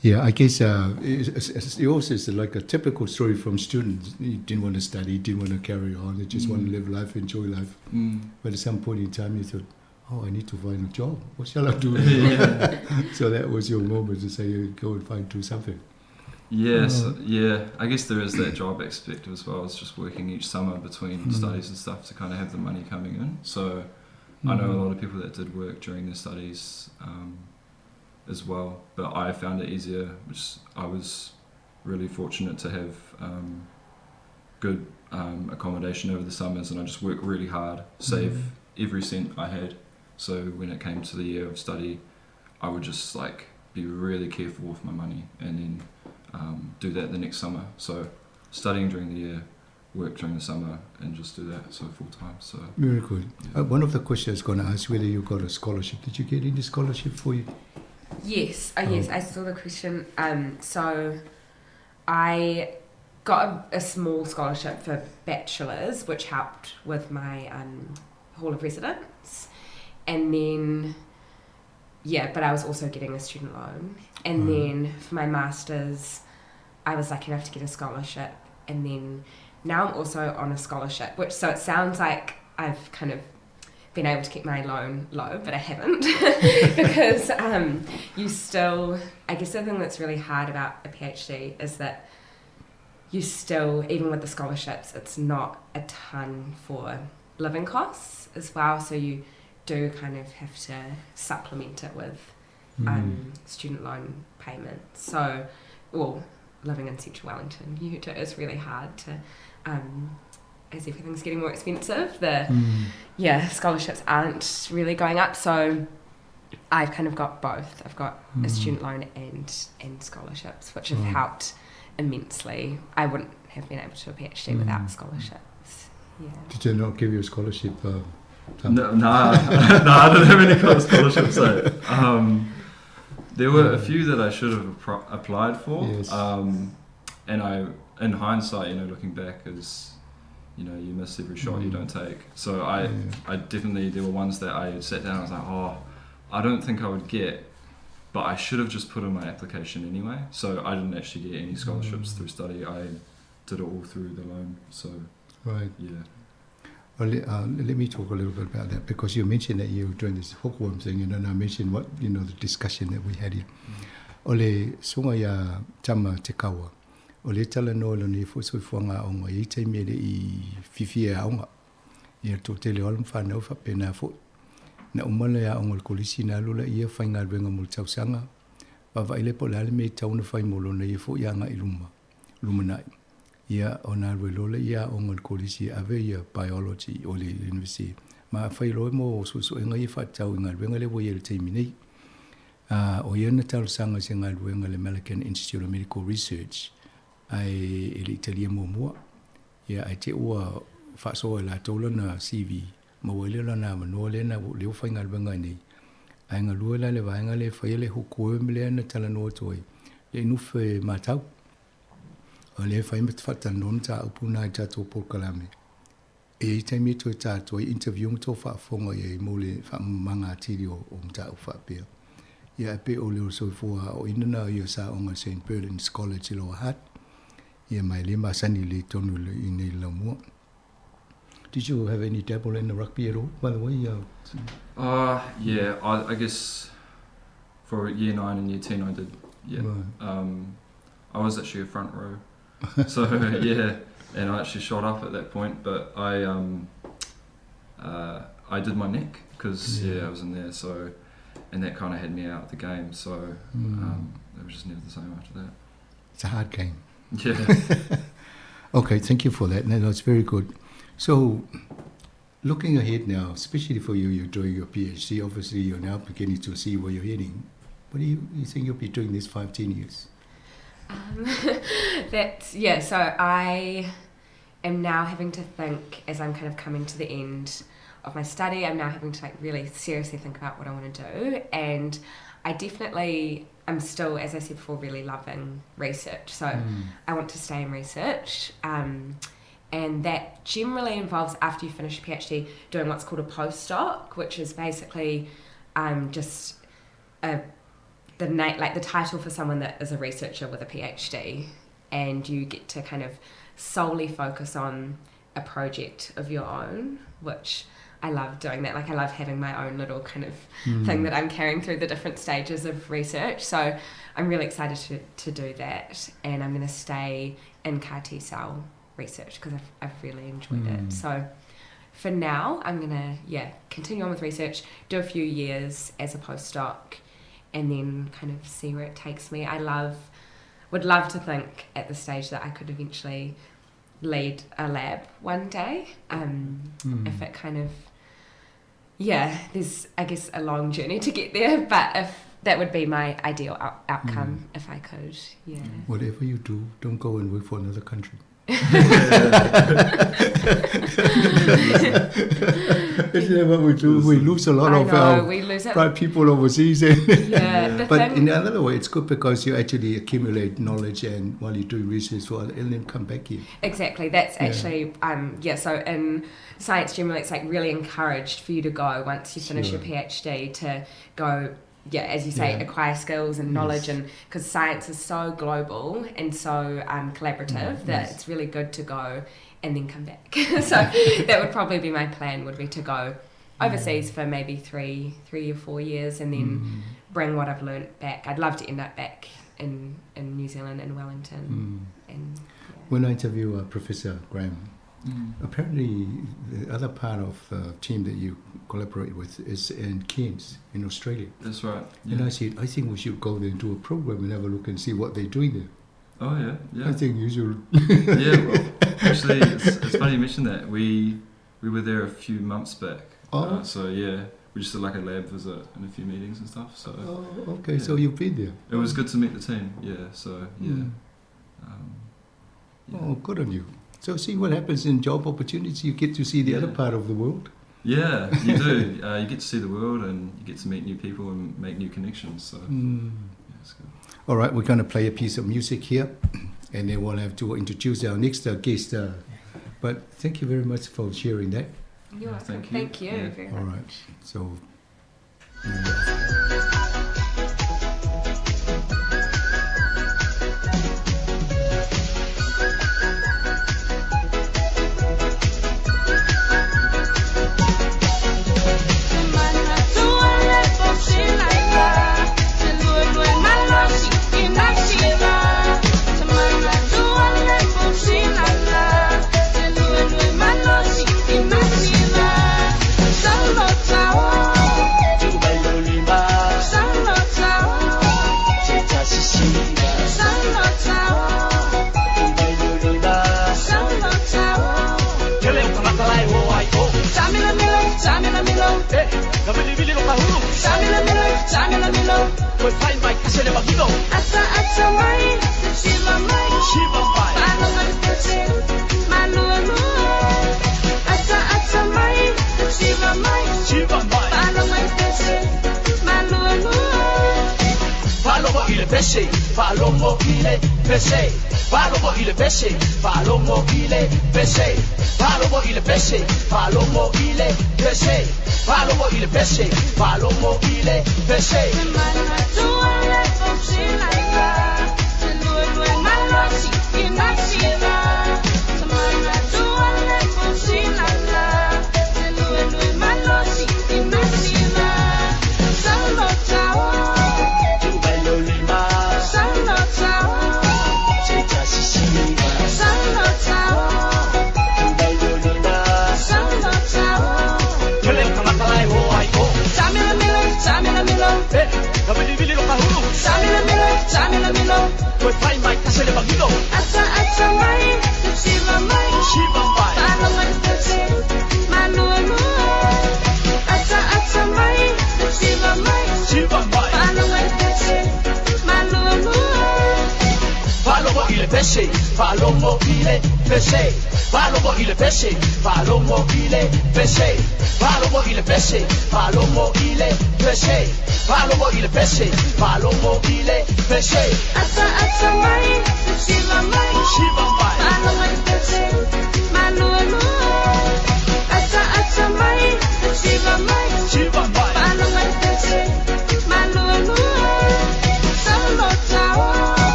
Yeah, I guess yours is like a typical story from students. You didn't want to study, didn't want to carry on, you just want to live life, enjoy life. But at some point in time, you thought, oh, I need to find a job. What shall I do? So that was your moment to say, you go and find do something. Yes, yeah. I guess there is that job aspect as well as just working each summer between studies to kind of have the money coming in. So I know a lot of people that did work during their studies as well, but I found it easier, which I was really fortunate to have good accommodation over the summers, and I just worked really hard, save every cent I had. So when it came to the year of study, I would just be really careful with my money, and then do that the next summer. So studying during the year, work during the summer, and just do that so full time. So Very good. Yeah. One of the questions I was going to ask whether you got a scholarship. Did you get any scholarship for you? Yes, yes, I saw the question. So I got a small scholarship for bachelor's, which helped with my hall of residence. But I was also getting a student loan. And then for my master's, I was lucky enough to get a scholarship. And then Now I'm also on a scholarship, which so it sounds like I've kind of been able to keep my loan low, but I haven't because you still, I guess the thing that's really hard about a PhD is that you still, even with the scholarships, it's not a ton for living costs as well. So you do kind of have to supplement it with student loan payments. So, well, living in central Wellington, you do, it's really hard to, as everything's getting more expensive, the scholarships aren't really going up. So I've kind of got both. I've got a student loan and scholarships, which have helped immensely. I wouldn't have been able to do a PhD without scholarships. Yeah. Did they not give you a scholarship? No, no, I didn't have any kind of scholarship. So there were a few that I should have applied for. Yes. And I, in hindsight, you know, looking back, is, you know, you miss every shot you don't take. So I definitely, there were ones that I sat down and I was like, oh, I don't think I would get, but I should have just put in my application anyway. So I didn't actually get any scholarships through study. I did it all through the loan. So, yeah. Well, let me talk a little bit about that, because you mentioned that you were doing this hookworm thing, and then I mentioned what, you know, the discussion that we had here. Ole sunga ya tama te kawa. Ole tala no lo ni fo so fuanga onga i te mele i fifi e aonga. Ia tō tele ola mwhanau wha pēnā fo. Na umala ya onga le kolisi na lula ia whainga luenga mo le tausanga. Wawa ile po lale me tauna whai mo lona ia fo ia nga i luma. Lumanai. Ia o nā rue lola ia onga le kolisi ave ia biology o le university. Ma whai loe mo so so enga ia whatau inga luenga le wo ia le teimi nei. O ia na tausanga se ngā luenga le Malaghan Institute of Medical Research ai e le Italia mua. Ia ai te ua whaasoa la tōla na CV. Ma wele la nā manoa le na leo whai ngā luenga nei. Ai ngā lua la le vaenga le whai le hukuwe mle na tala noa toi. Le nuwhe mātau. O le whai me te whatanona tā upuna i tātou pōkalame. E i taimi toi tātou i interview ng tō whaafonga ia i mōle whaamanga atiri o mtāu whaapea. Ia e pe o leo soifua o inana ia sa onga St. Bernard's College i Lower Hutt. Ia mai le masani le tonu le i nei lau mua. Did you have any dabble in the rugby at all, by the way? Yeah, I guess for year 9 and year 10 I did, yeah. Right. I was actually a front row. So, yeah, and I actually shot up at that point, but I did my neck because, I was in there, so, and that kind of had me out of the game, so it was just never the same after that. It's a hard game. Yeah. Okay, thank you for that. No, that's very good. So, looking ahead now, especially for you, you're doing your PhD, obviously you're now beginning to see where you're heading. What do you think you'll be doing this 5-10 years? So I am now having to think, as I'm kind of coming to the end of my study, I'm now having to like really seriously think about what I want to do. And I definitely, I'm still, as I said before, really loving research. So I want to stay in research. And that generally involves, after you finish your PhD, doing what's called a postdoc, which is basically just the title for someone that is a researcher with a PhD, and you get to kind of solely focus on a project of your own, which I love doing that. Like, I love having my own little kind of thing that I'm carrying through the different stages of research. So I'm really excited to do that, and I'm going to stay in CAR T cell research because I've really enjoyed it. So for now, I'm going to, continue on with research, do a few years as a postdoc, and then kind of see where it takes me. I would love to think at the stage that I could eventually lead a lab one day. If it kind of, there's, I guess, a long journey to get there, but if that would be my ideal outcome, if I could, yeah. Whatever you do, don't go and work for another country. Isn't that what we do? We lose a lot of our bright people overseas. Yeah, but in another way, it's good because you actually accumulate knowledge, and while you do research for other, and then come back here. Exactly. That's actually, So in science generally, it's like really encouraged for you to go once you finish your PhD to go. Yeah, as you say, acquire skills and knowledge, and because science is so global and so collaborative that it's really good to go and then come back. So that would probably be my plan, would be to go overseas for maybe three or 4 years and then bring what I've learnt back. I'd love to end up back in New Zealand, in Wellington. And When I interview Professor Graham, apparently the other part of the team that you collaborate with is in Cairns, in Australia. That's right. And I said, I think we should go there and do a program and have a look and see what they're doing there. Oh, yeah, yeah. I think you should. Yeah, well, actually, it's funny you mentioned that. We were there a few months back. Oh. So, yeah, we just did a lab visit and a few meetings. So, Oh, okay, yeah. So you've been there. It was good to meet the team, yeah, so, yeah. Yeah. Oh, good on you. So see what happens in job opportunities. You get to see the other part of the world. Yeah, you do. You get to see the world and you get to meet new people and make new connections. So, yeah, it's good. All right, we're going to play a piece of music here, and then we'll have to introduce our next guest. But thank you very much for sharing that. You're welcome. Thank you. Thank you very All much. right. So.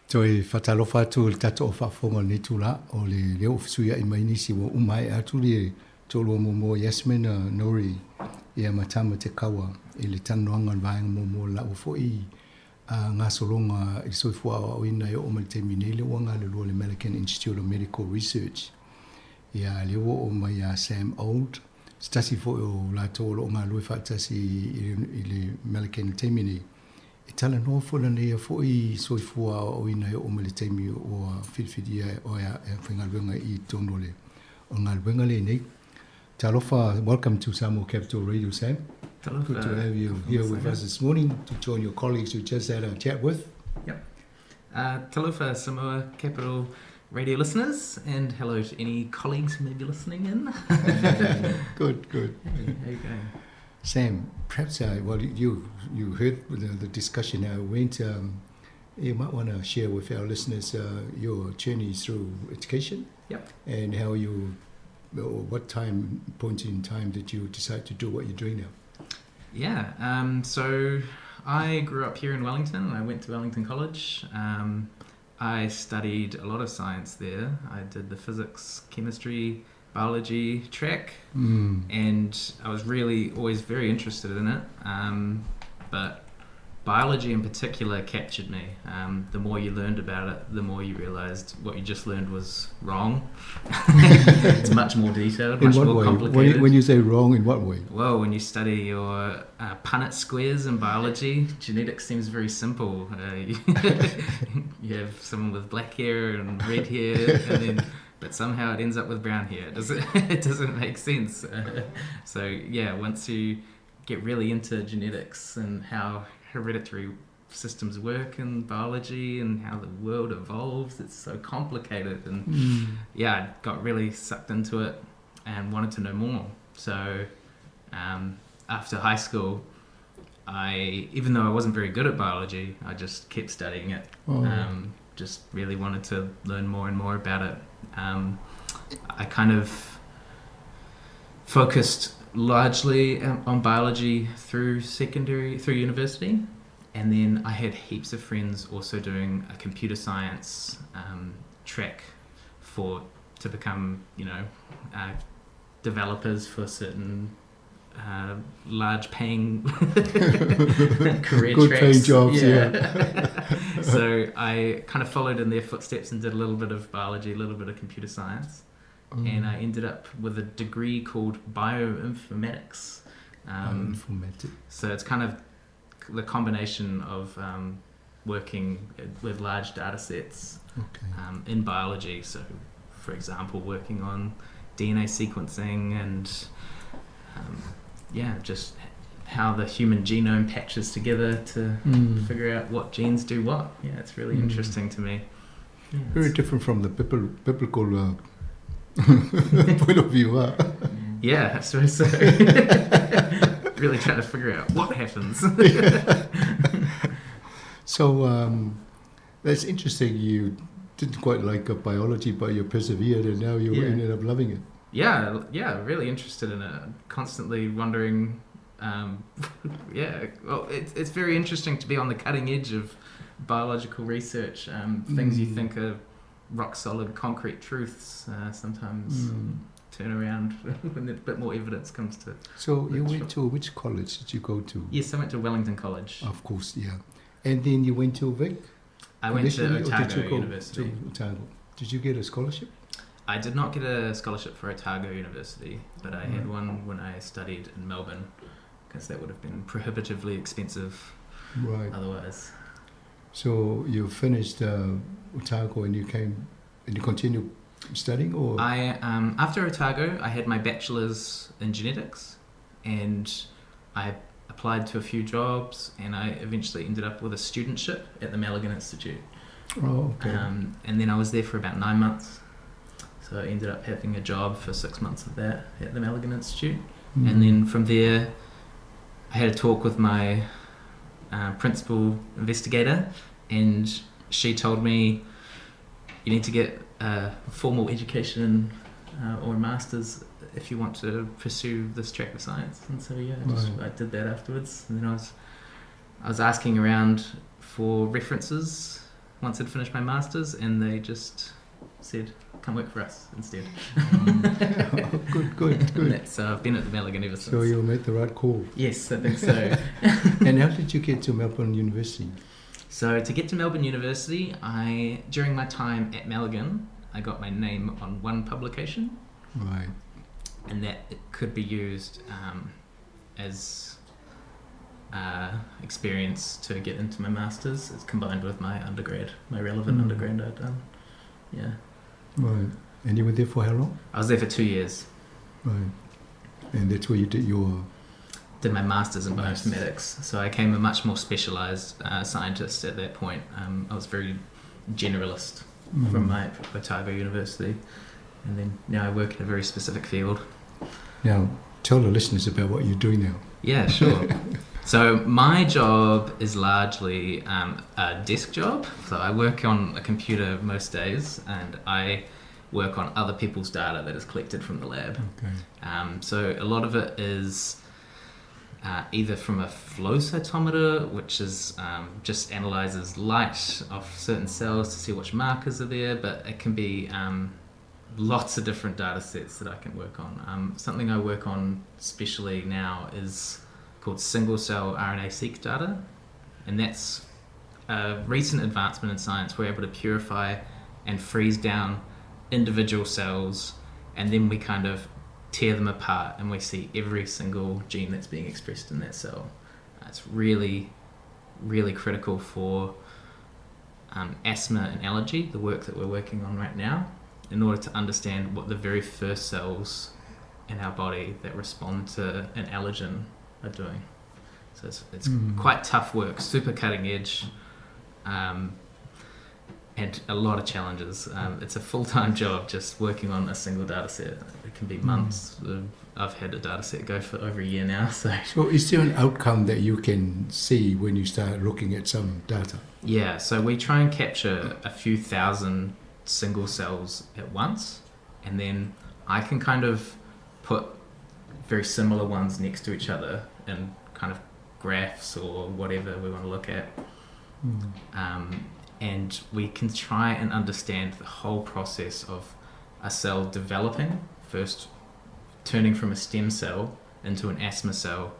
Toe whatalofa atu le tato o whaafonga nei tūla o le leo whisuia i mai nisi wa umai atu le tōlua mōmō Yasmin Nori ia matama te kawa i le tanoanga le vaenga mōmō lau foi ngā solonga i soifua o ina i o mai te minei le wanga le lua le Malaghan Institute of Medical Research. Ia le o o mai a Sam Old, stasi foi o la tōlo o ngā lue whaatasi i le Malaghan te minei. E tala noa fo nei foi soifua o ina o mele taimi o whiriwhiria o ea e whaingaluenga i tōno le o ngā le nei. Talofa, welcome to Samoa Capital Radio, Sam. Talofa. Good to have you here with us this morning to join your colleagues who just had a chat with. Yep. Talofa, Samoa Capital Radio listeners, and hello to any colleagues who may be listening in. Good, good. Hey, how you going? Sam, perhaps, well, you heard the discussion how it went. You might want to share with our listeners your journey through education. Yep. And how you, or what time, point in time did you decide to do what you're doing now? Yeah, so I grew up here in Wellington. I went to Wellington College. I studied a lot of science there. I did the physics, chemistry, biology track, and I was really always very interested in it. But biology in particular captured me. The more you learned about it, the more you realised what you just learned was wrong. It's much more detailed, much more complicated. When you say wrong, in what way? Well, when you study your Punnett squares in biology, genetics seems very simple. You have someone with black hair and red hair, and then, but somehow it ends up with brown hair. It doesn't make sense. So yeah, once you get really into genetics and how hereditary systems work in biology and how the world evolves, it's so complicated, and yeah, I got really sucked into it and wanted to know more. So after high school, I even though I wasn't very good at biology, I just kept studying it. Just really wanted to learn more and more about it. I kind of focused largely on biology through university, and then I had heaps of friends also doing a computer science track to become, developers for certain large paying career Good tracks. Paying jobs, yeah. So I kind of followed in their footsteps and did a little bit of biology, a little bit of computer science. And I ended up with a degree called bioinformatics. Bioinformatics. So it's kind of the combination of working with large data sets in biology. So, for example, working on DNA sequencing and just how the human genome patches together to figure out what genes do what. Yeah, it's really interesting to me. Yeah, very different from the biblical point of view, huh? Yeah, I suppose so. Really trying to figure out what happens. So that's interesting. You didn't quite like biology, but you persevered, and now you ended up loving it. Yeah, really interested in it. Constantly wondering. Well, it's very interesting to be on the cutting edge of biological research. Things you think are rock solid concrete truths sometimes turn around when a bit more evidence comes to. So you went to which college did you go to? Yes, I went to Wellington College. Of course, yeah. And then you went to Vic? I went to Otago University. To Otago. Did you get a scholarship? I did not get a scholarship for Otago University, but I had one when I studied in Melbourne, because that would have been prohibitively expensive otherwise. So you finished Otago and you came and you continued studying, or? I after Otago, I had my bachelor's in genetics, and I applied to a few jobs, and I eventually ended up with a studentship at the Malaghan Institute. Oh, okay. And then I was there for about 9 months. So I ended up having a job for 6 months of that at the Malaghan Institute. And then from there, I had a talk with my principal investigator, and she told me, you need to get a formal education or a master's if you want to pursue this track of science. And so, yeah, I did that afterwards. And then I was asking around for references once I'd finished my master's, and they just said, come work for us instead. Oh, good. So I've been at the Malaghan ever since. So you made the right call. Yes, I think so. And how did you get to Melbourne University? So to get to Melbourne University, during my time at Malaghan, I got my name on one publication. Right. And that it could be used as experience to get into my master's. It's combined with my undergrad, my relevant undergrad I'd done. Yeah. Right. And you were there for how long? I was there for 2 years. Right. And that's where you did your... Did my master's in bioinformatics. So I became a much more specialised scientist at that point. I was very generalist from my Otago University. And then now I work in a very specific field. Now, Tell the listeners about what you're doing now. Yeah, sure. So my job is largely a desk job. So I work on a computer most days, and I work on other people's data that is collected from the lab. Okay. So a lot of it is either from a flow cytometer, which is just analyzes light off certain cells to see which markers are there, but it can be lots of different data sets that I can work on. Something I work on especially now is called single cell RNA-seq data, and that's a recent advancement in science. We're able to purify and freeze down individual cells, and then we kind of tear them apart and we see every single gene that's being expressed in that cell. It's really, really critical for asthma and allergy, the work that we're working on right now, in order to understand what the very first cells in our body that respond to an allergen are doing. So it's quite tough work, super cutting edge, and a lot of challenges. It's a full-time job just working on a single data set. It can be months. I've had a data set go for over a year now. So is there an outcome that you can see when you start looking at some data? Yeah, so we try and capture a few thousand single cells at once, and then I can kind of put very similar ones next to each other in kind of graphs or whatever we want to look at. And we can try and understand the whole process of a cell developing, first turning from a stem cell into an asthma cell,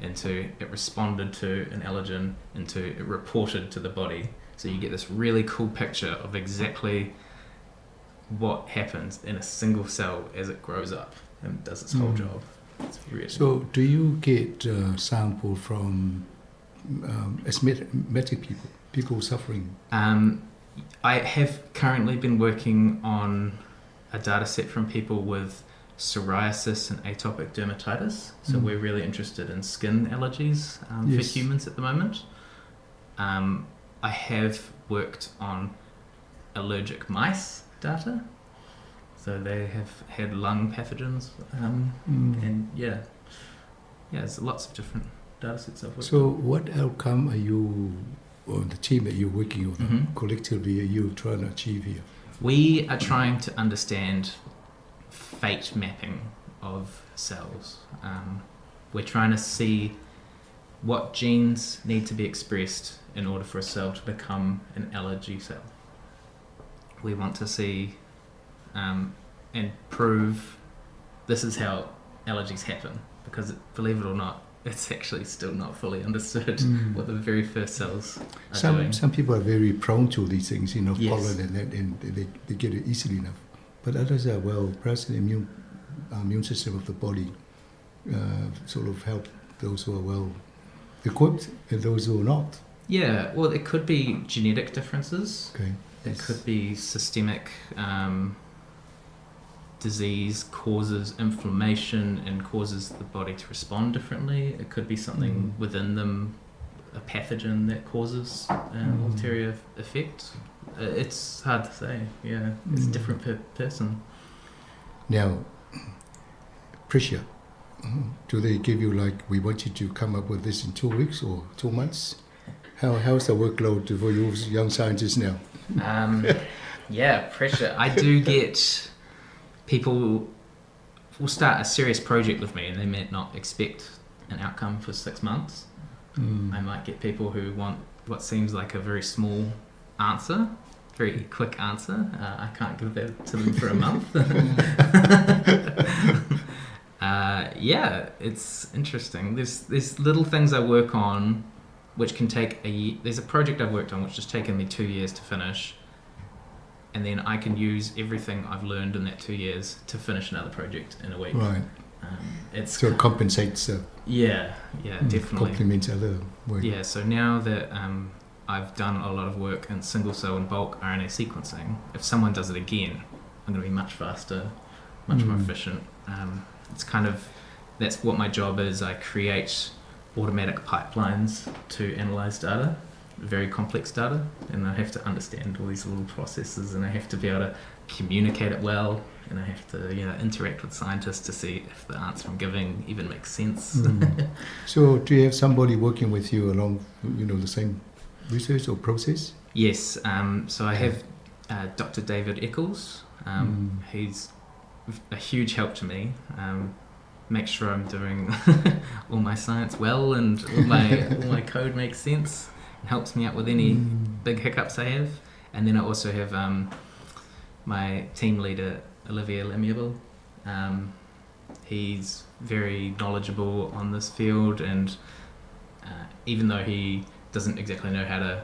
into it responded to an allergen, into it reported to the body. So you get this really cool picture of exactly what happens in a single cell as it grows up and does its whole job. It's really So do you get sample from asthmatic people? People suffering? I have currently been working on a data set from people with psoriasis and atopic dermatitis. So we're really interested in skin allergies for humans at the moment. I have worked on allergic mice data. So they have had lung pathogens. And there's lots of different data sets I've worked So what outcome are you, or the team that you're working with, collectively, are you trying to achieve here? We are trying to understand fate mapping of cells. We're trying to see what genes need to be expressed in order for a cell to become an allergy cell. We want to see and prove this is how allergies happen, because believe it or not, it's actually still not fully understood what the very first cells are doing. Some people are very prone to these things, pollen and that, and they get it easily enough. But others are, well, perhaps the immune system of the body sort of help those who are well equipped and those who are not. Yeah, well, it could be genetic differences. Okay. It could be systemic disease causes inflammation and causes the body to respond differently. It could be something within them, a pathogen that causes an ulterior effect. It's hard to say, yeah. It's different per person. Now, pressure. Do they give you, like, we want you to come up with this in 2 weeks or 2 months? How's the workload for you young scientists now? Yeah, pressure. I do get people will start a serious project with me and they may not expect an outcome for 6 months. I might get people who want what seems like a very small answer, very quick answer. I can't give that to them for a month. Yeah, it's interesting. There's little things I work on which can take a year. There's a project I've worked on which has taken me 2 years to finish, and then I can use everything I've learned in that 2 years to finish another project in a week. Right. It's so it compensates. Yeah, definitely. Complements other work. Yeah, so now that I've done a lot of work in single cell and bulk RNA sequencing, if someone does it again, I'm going to be much faster, much more efficient. It's kind of, that's what my job is. I create automatic pipelines to analyze data, very complex data, and I have to understand all these little processes, and I have to be able to communicate it well, and I have to interact with scientists to see if the answer I'm giving even makes sense. So do you have somebody working with you along, the same research or process? Yes. So I have Dr. David Eccles. He's a huge help to me. Make sure I'm doing all my science well and all my code makes sense. And helps me out with any big hiccups I have. And then I also have my team leader, Olivier Lamiable. He's very knowledgeable on this field, and even though he doesn't exactly know how to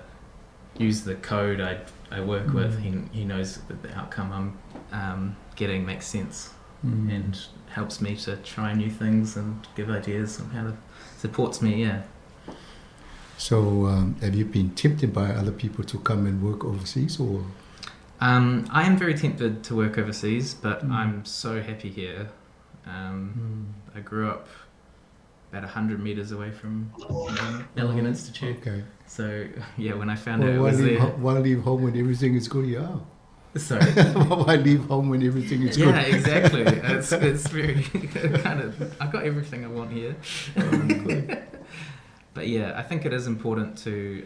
use the code I work with, he knows that the outcome I'm getting makes sense and helps me to try new things and give ideas on how to supports me, yeah. So have you been tempted by other people to come and work overseas, or? I am very tempted to work overseas, but I'm so happy here. I grew up about 100 metres away from Malaghan Institute. So, yeah, when I found out it was there... Why leave home when everything is good? Yeah. Sorry? Why leave home when everything is Yeah, good? exactly. It's very kind of... I've got everything I want here. Oh, good. But I think it is important to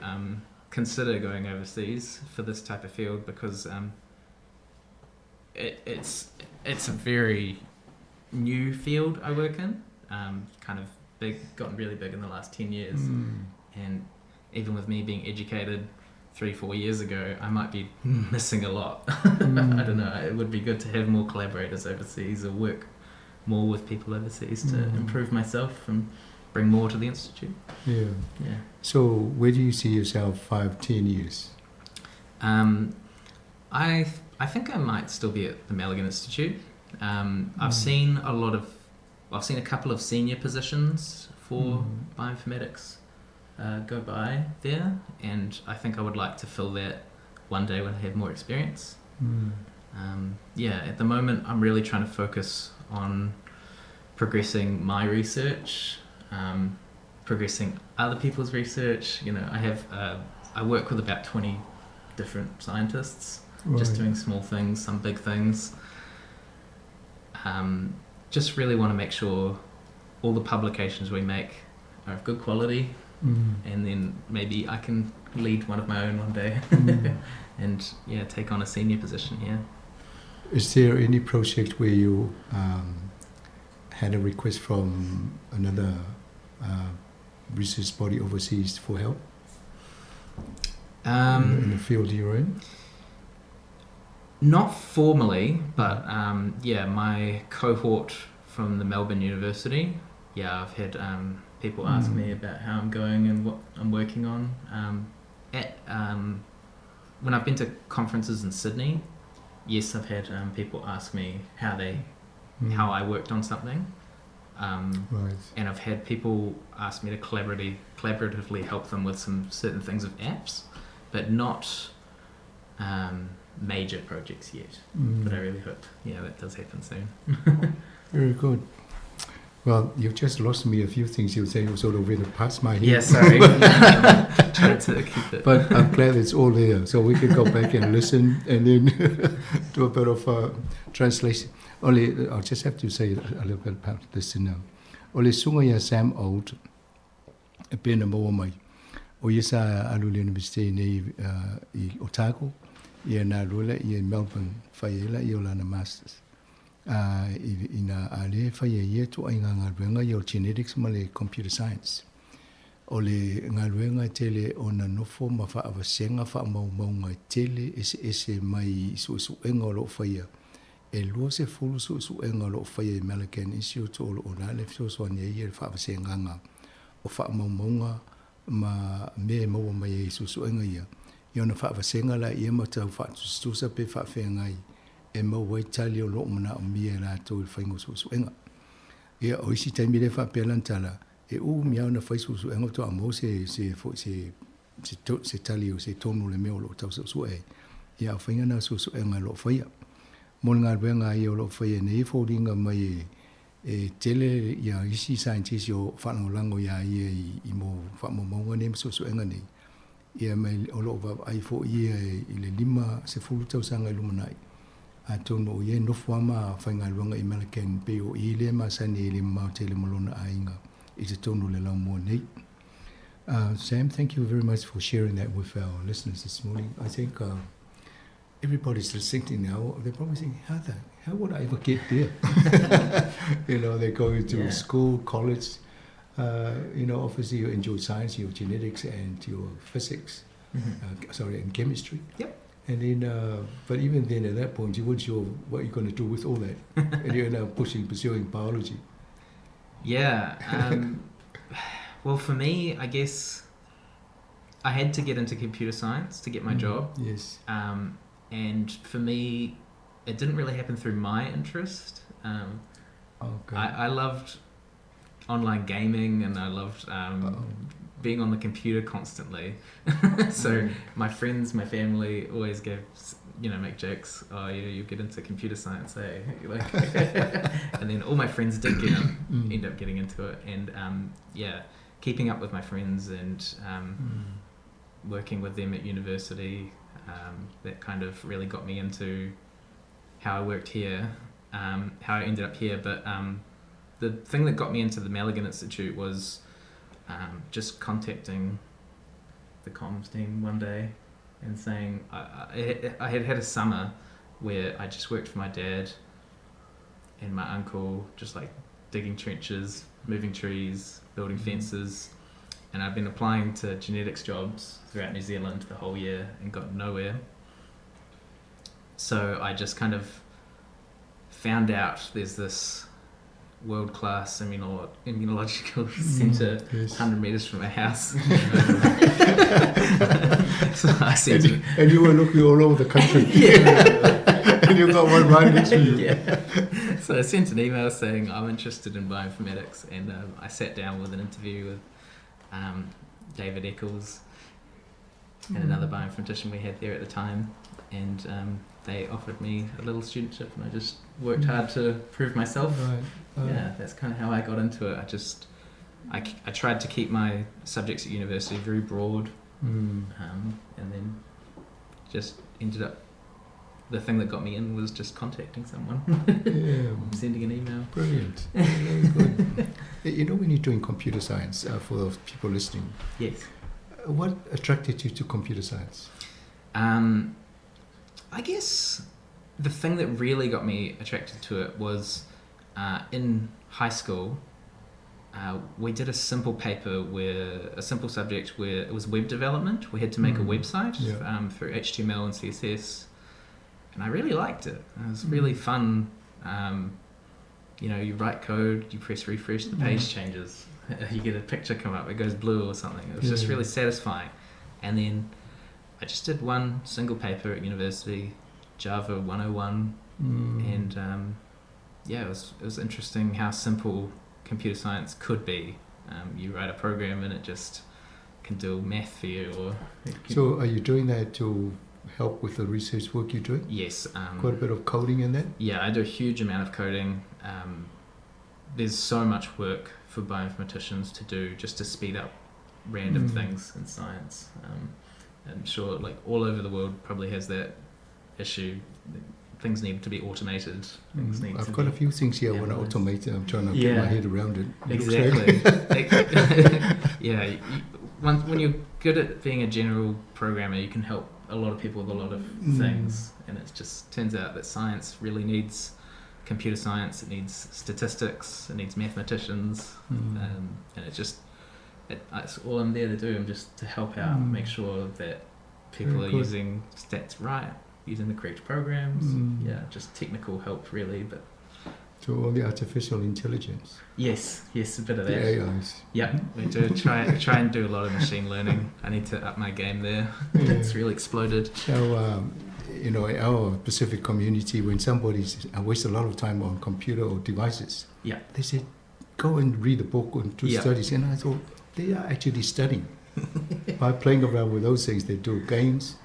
consider going overseas for this type of field, because it's a very new field I work in. Kind of big, gotten really big in the last 10 years. And even with me being educated 3-4 years ago, I might be missing a lot. I don't know. It would be good to have more collaborators overseas or work more with people overseas to improve myself and bring more to the institute. So where do you see yourself 5-10 years? I think I might still be at the Malaghan Institute. I've seen a lot of, I've seen a couple of senior positions for bioinformatics go by there, and I think I would like to fill that one day when I have more experience. At the moment I'm really trying to focus on progressing my research, progressing other people's research. I work with about 20 different scientists, just doing small things, some big things. Just really want to make sure all the publications we make are of good quality, and then maybe I can lead one of my own one day and take on a senior position here. Is there any project where you had a request from another research body overseas for help? In the field you're in? Not formally, but my cohort from the Melbourne University, I've had people ask me about how I'm going and what I'm working on. When I've been to conferences in Sydney, yes, I've had people ask me how I worked on something. And I've had people ask me to collaboratively help them with some certain things of apps, but not major projects yet. But I really hope, that does happen soon. Very good. Well, you've just lost me a few things you were saying sort of went past my head. Yeah, sorry. Trying to keep it. But I'm glad it's all there, so we can go back and listen and then do a bit of translation. Only, I'll just have to say a little bit about this now. Ole sunga ia Sam Old, e pena maua mai. O ia sa alu le university nei i Otago, ia nā lula ia i Melbourne, whai ela ia o lana masters. I nā a le whai e ia tō ai ngā ngā ia o genetics ma le computer science. O le ngā luenga tele o nā nofo ma wha awasenga wha maumau ngā tele ese ese mai suesuenga o lo whaia. E lua se fulu suesuenga o lo whaia i Malaghan Institute o lo o nā le whisosoani e ia le wha awasenga ngā. O wha maumaunga ma me maua mai e suesuenga ia. Ia ona wha awasenga la ia matau wha tusa pe wha whengai. E mau wai tali o loo mana o mia la tō i whaingo suesuenga. Ia o isi taimi le wha pēlantala, e u mia ona whai suesuenga tō a mō se tali o se tonu le mea o loo tau suesue. Ia o whainga nā suesuenga loo whaia. Mō ngā ruenga ia o loo whaia nei fōringa mai e tele ia isi scientist o whalangolango ia ia i mō whaamaumaunga nei ma suesuenga nei. Ia ma o lo o vaavaai foi ia i le 50 tausaga i lumanai, atonu o ia e nofo lava ma faigaluega i Malakand, pei o i lea e masani ai i le mamao tele ma lona aiga i totonu o le laumua nei. Sam, thank you very much for sharing that with our listeners this morning. I think everybody's listening now. They're probably thinking, how would I ever get there? You know, they go into school, college. You know, obviously you enjoy science, your genetics and your physics, and chemistry. And then, but even then at that point, you weren't sure what you're going to do with all that. And you're now pursuing biology. Yeah. Well, for me, I guess I had to get into computer science to get my job. And for me, it didn't really happen through my interest. I loved online gaming and I loved being on the computer constantly. So my friends, my family always gave, you know, make jokes. Oh, you get into computer science, eh? Like, and then all my friends did end up getting into it. And keeping up with my friends and working with them at university, that kind of really got me into how I worked here, how I ended up here. But the thing that got me into the Malaghan Institute was just contacting the comms team one day and saying I had had a summer where I just worked for my dad and my uncle, just digging trenches, moving trees, building fences, and I've been applying to genetics jobs throughout New Zealand the whole year and got nowhere. So I just kind of found out there's this world-class immunological centre 100 metres from my house. So I said, And you were looking all over the country. Yeah. And you got one right next to you. Yeah. So I sent an email saying I'm interested in bioinformatics, and I sat down with an interview with David Eccles and another bioinformatician we had there at the time, and they offered me a little studentship, and I just worked hard to prove myself. Yeah, that's kind of how I got into it. I tried to keep my subjects at university very broad, and then just ended up, the thing that got me in was just contacting someone. Sending an email. Brilliant. Yeah, very good. You know, when you're doing computer science, for those people listening. Yes. What attracted you to computer science? I guess the thing that really got me attracted to it was in high school, we did a simple paper where, a simple subject where it was web development. We had to make a website through HTML and CSS, and I really liked it. It was really fun. You write code, you press refresh, the page changes. You get a picture come up, it goes blue or something. It was just really satisfying. And then I just did one single paper at university, Java 101, and it was interesting how simple computer science could be. You write a program and it just can do math for you. Or it can So are you doing that to help with the research work you're doing? Yes. Quite a bit of coding in that? Yeah, I do a huge amount of coding. There's so much work for bioinformaticians to do just to speed up random things in science. I'm sure all over the world probably has that issue. Things need to be automated. Things need I've to got be a few things here I want to analysed. automate. I'm trying to get my head around it. It looks like Exactly. Yeah. When you're good at being a general programmer, you can help a lot of people with a lot of things. And it just turns out that science really needs computer science. It needs statistics. It needs mathematicians. And it's all I'm there to do. I'm just to help out, make sure that people Very are good. using stats right, using the correct programs. Yeah, just technical help really. But So all the artificial intelligence. Yes, yes, a bit of The that. AIs. Yeah, we do try and do a lot of machine learning. I need to up my game there. It's really exploded. So, our Pacific community, when somebody's wastes a lot of time on computer or devices, they said, go and read a book and do studies. And I thought, they are actually studying. By playing around with those things, they do games.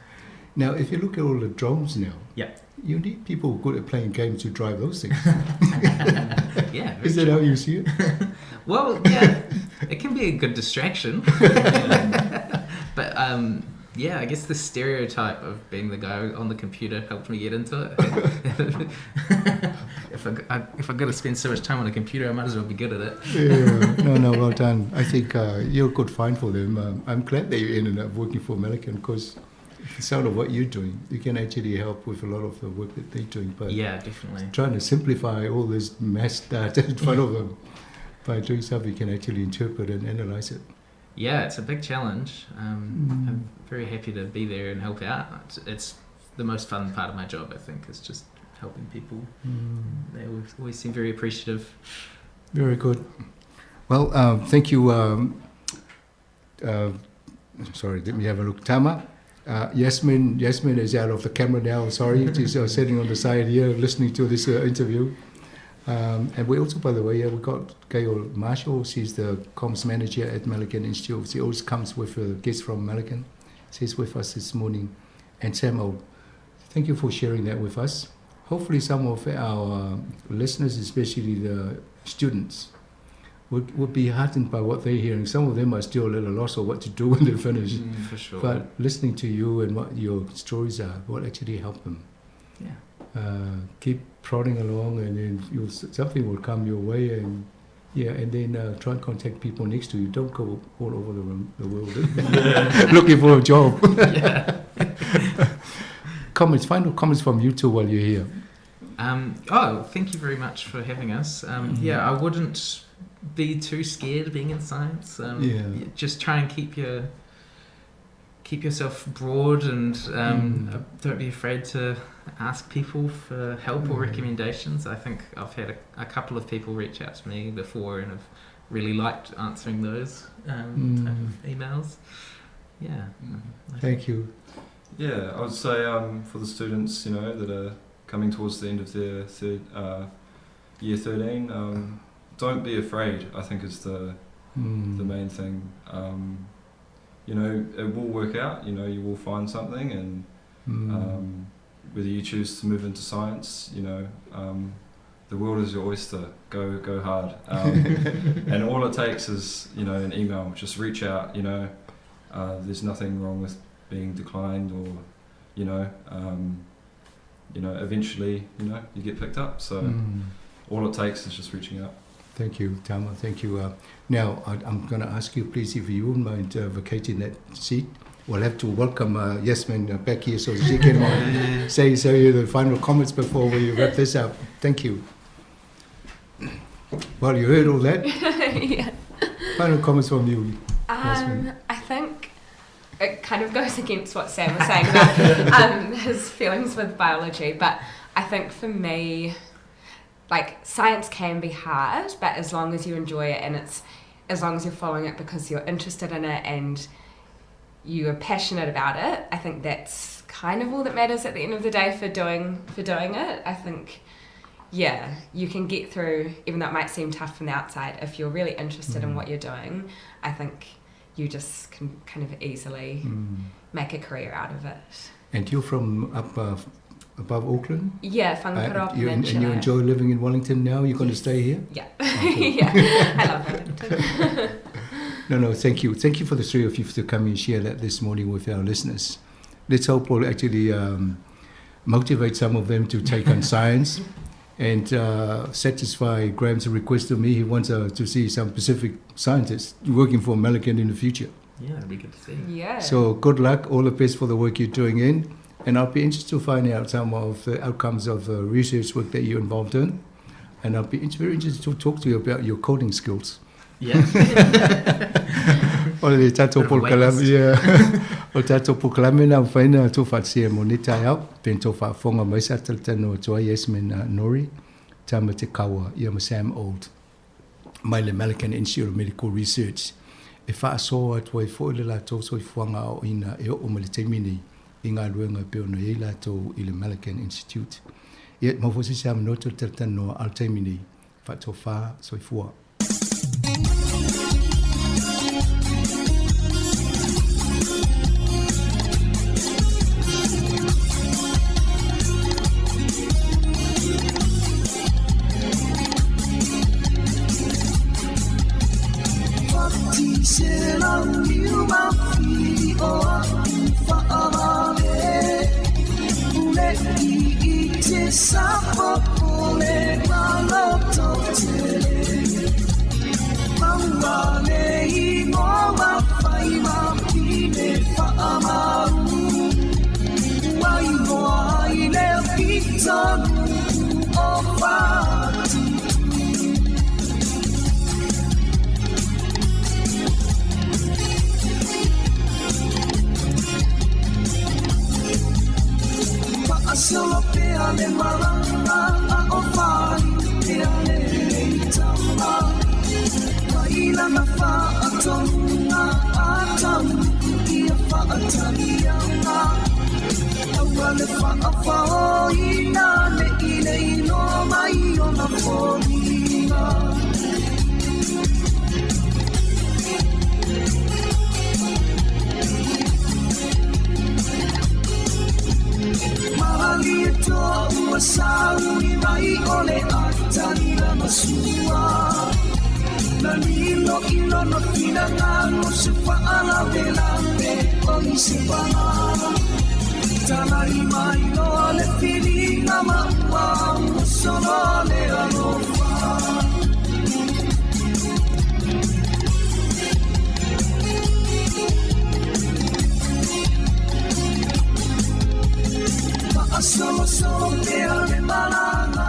Now, if you look at all the drones now, you need people good at playing games to drive those things. Yeah, Is that how you see it? Well, yeah, it can be a good distraction. But Yeah, I guess the stereotype of being the guy on the computer helped me get into it. If I got to spend so much time on a computer, I might as well be good at it. Yeah, no, well done. I think you're a good find for them. I'm glad that you ended up working for Malaghan, because the sound of what you're doing, you can actually help with a lot of the work that they're doing. But Yeah, definitely. Trying to simplify all this mess data in front of them by doing something you can actually interpret and analyze it. Yeah, it's a big challenge. I'm very happy to be there and help out. It's the most fun part of my job, I think, is just helping people. They always seem very appreciative. Very good. Well, thank you. Sorry, let me have a look. Tama. Yasmin is out of the camera now. Sorry, she's sitting on the side here listening to this interview. And we also, by the way, we got Gail Marshall. She's the comms manager at Malaghan Institute. She always comes with a guest from Malaghan. She's with us this morning. And Sam Old, thank you for sharing that with us. Hopefully some of our listeners, especially the students, would be heartened by what they're hearing. Some of them are still a little lost on what to do when they finish. For sure. But listening to you and what your stories are will actually help them. Yeah. Keep prodding along, and then something will come your way. And then try and contact people next to you. Don't go all over the world looking for a job. Comments, final comments from you two while you're here. Thank you very much for having us. Yeah, I wouldn't be too scared being in science. Just try and keep yourself broad, and don't be afraid to ask people for help or recommendations. I think I've had a couple of people reach out to me before and have really liked answering those type of emails. Yeah. Thank you. Yeah, I would say for the students, that are coming towards the end of their third, year 13, don't be afraid, I think is the main thing. It will work out, you will find something, and whether you choose to move into science, the world is your oyster. Go hard. And all it takes is, an email. Just reach out, There's nothing wrong with being declined or, eventually, you get picked up. So all it takes is just reaching out. Thank you, Tama. Thank you. Now, I'm going to ask you, please, if you wouldn't mind vacating that seat. We'll have to welcome Yasmin back here so she can say the final comments before we wrap this up. Thank you. Well, you heard all that. Yeah. Final comments from you, Yasmin. I think it kind of goes against what Sam was saying about his feelings with biology, but I think for me, science can be hard, but as long as you enjoy it and as long as you're following it because you're interested in it and you are passionate about it, I think that's kind of all that matters at the end of the day for doing it. I think, you can get through, even though it might seem tough from the outside, if you're really interested in what you're doing, I think you just can kind of easily make a career out of it. And you're from up above Auckland? Yeah, Whangaparaoa Peninsula. And you enjoy living in Wellington now? You're going to stay here? Yeah. Oh, cool. Yeah, I love Wellington. No, thank you. Thank you for the three of you to come and share that this morning with our listeners. Let's hope we'll actually motivate some of them to take on science and satisfy Graham's request to me. He wants to see some Pacific scientists working for Malaghan in the future. Yeah, that'd be good to see. Yeah. So good luck, all the best for the work you're doing in. And I'll be interested to find out some of the outcomes of the research work that you're involved in. And I'll be very interested to talk to you about your coding skills. Yeah. O le tātou polokalame, yeah. O le tātou polokalame na whaina tō whaatsia mo ni tai au, pen tō whaafonga mai sa talatano atu ai Yasmin Nori, Tama Te Kawa, ia ma Sam Old, mai le Malaghan Institute of Medical Research. E whaasoa atu ai fo le lātou soifuaga o ina e o ma le taimi nei i ngā luenga pe ona iai lātou i le Malaghan Institute. Ia, maufosi se amanoto le talatano al taimi nei, whaatō whā soifua. Sa popole ma loto tele. Maua le ingoa fai ma pine whaamau. Ua ingoa i le pitonu o Whatu. Solo pea le malanga a o whai pea le tama. Mai lana whaatonga a tau ia whaatanianga. Aua le whaawhao i nā le i le inoa mai o na fōlinga. Mahali e toa ua saui mai o le atani la masua. Na lilo i lona finagalo se whaalave lape o i se pala. Talai mai loa le whiringa maua ua solo le alofa. Solo solo pea le malanga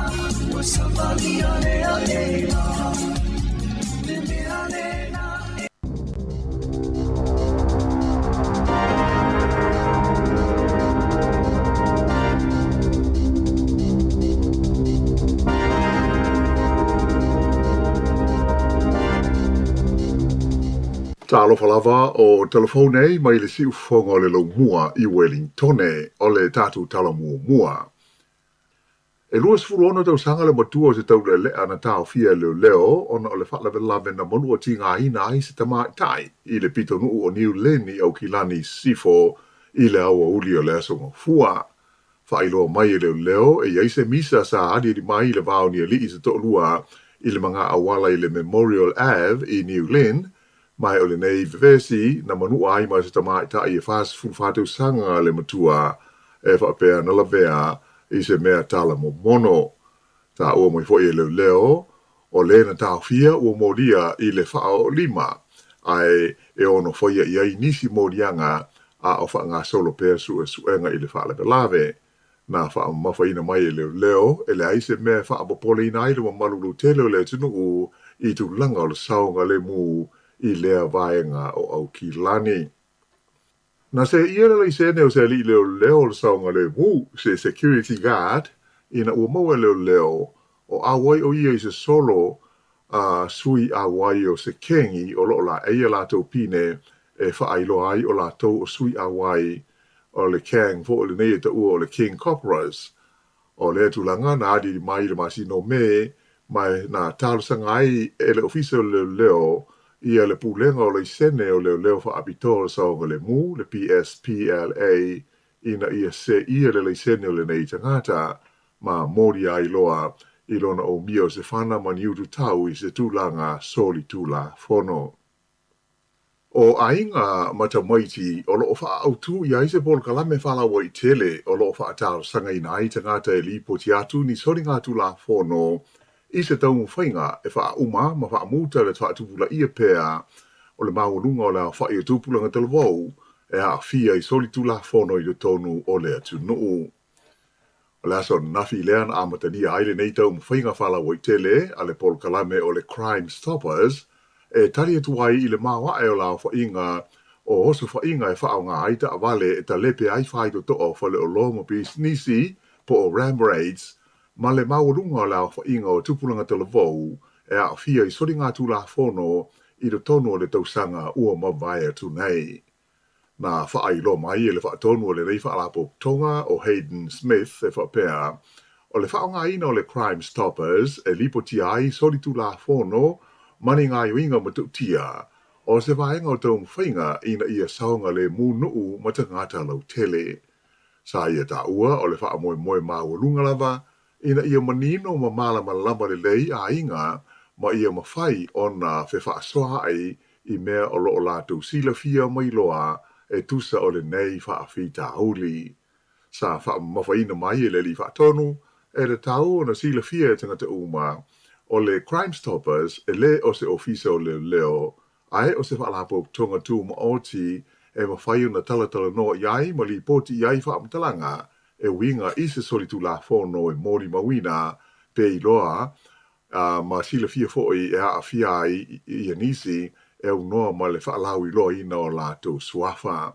ua savalia lea ela. Le mea lena e. Talofa lava o telefone mai le siufofoga o le laumua i Wellingtone o le tatou tala muamua. E 26 tausaga le matua o se taulelea na taofia e leoleo ona o le faalavelave na manua tigaina ai se tamaitai i le pitonuu o New Lynn i Aukilani i Sisifo i le aoauli o le aso Gafua. Faailoa mai e leoleo e i ai se misa sa aliali mai i le va o ni alii se toalua i le maga auala i le Memorial Ave i New Lynn, ma o lenei vevesi na manua ai ma se tamaitai e 44 tausaga le matua e faapea na lavea i se mea tala momono. Taua mai foi e leoleo o le na taofia ua molia i le faaoolima ae e ono faia i ai nisi moliaga a o faagasolo pea suesuega i le faalavelave. Na faamamafaina mai e leoleo e leai se mea e faapopoleina ai le mamalu lautele o le atunuu i tulaga o le saogalemu i lea vaega o Aukilani. Na seia le laisene o se alii leoleo o le saogalemu, se security guard, ina ua maua e leoleo o auai o ia i se solo a sui auai o se kengi o loo laei a latou pine e faailoa ai o latou o sui auai o le gang foʻi lenei e taua o le King Cobras. O lea tulaga na aliali mai i le masina o Me ma na talosaga ai e le ofisa o le leoleo ia le pulega o laisene o leoleo faapitoa o le saogalemu, le PSPLA, ina ia seia le laisene o lenei tagata ma molia ai loa i lona umia o se fana ma ni ututau i se tulaga solitulafono. O aiga ma tamaiti o loo faaautu i ai se polokalame faalauaitele o loo faatalosagaina ai tagata e lipoti atu ni soligatulafono i se taumafaiga e faauma ma faamuta le faatupulaia pea o le maualuga o le aofai o tupulaga talavou e aafia i solitulafono i totonu o le atunuu. O le aso ananafi lea na amatalia ai lenei taumafaiga faalauaitele a le polokalame o le Crime Stoppers e tali atu ai i le maoae o le aofaiga o osofaiga e faaaoga ai taavale e talepe ai faitotoa o faleoloa ma pisinisi po o ram raids ma le maualuga o le aofaiga o tupulaga talavou e aafia i soligatulafono i totonu o le tausaga ua mavae atu nei. Na faailoa mai e le faatonu o lenei faalapotopotoga o Hayden Smith e faapea o le faaaogaina o le Crime Stoppers e lipotia ai solitulafono ma ni gaoioiga matautia o se vaega o taumafaiga ina ia saogalemu nuu ma tagata lautele. Sa ia taua o le faamoemoe maualuga lava ina ia manino ma malamalama lelei aiga ma ia mafai ona fefaasoa ai i mea o loo latou silafia mai loa e tusa o lenei faafitauli. Sa faamamafaina mai e le alii faatonu E tatau ona silafia e tagata uma, o le Crime Stoppers e lē o se ofisa o leoleo, ae o se faalapotopotoga tumaoti e mafai ona talatalanoa i ai ma lipoti i ai faamatalaga e uiga i se solitulafono e molimauina pe iloa ma silafia foi e aafia ai ia nisi e aunoa ma le faalauiloaina o latou suafa.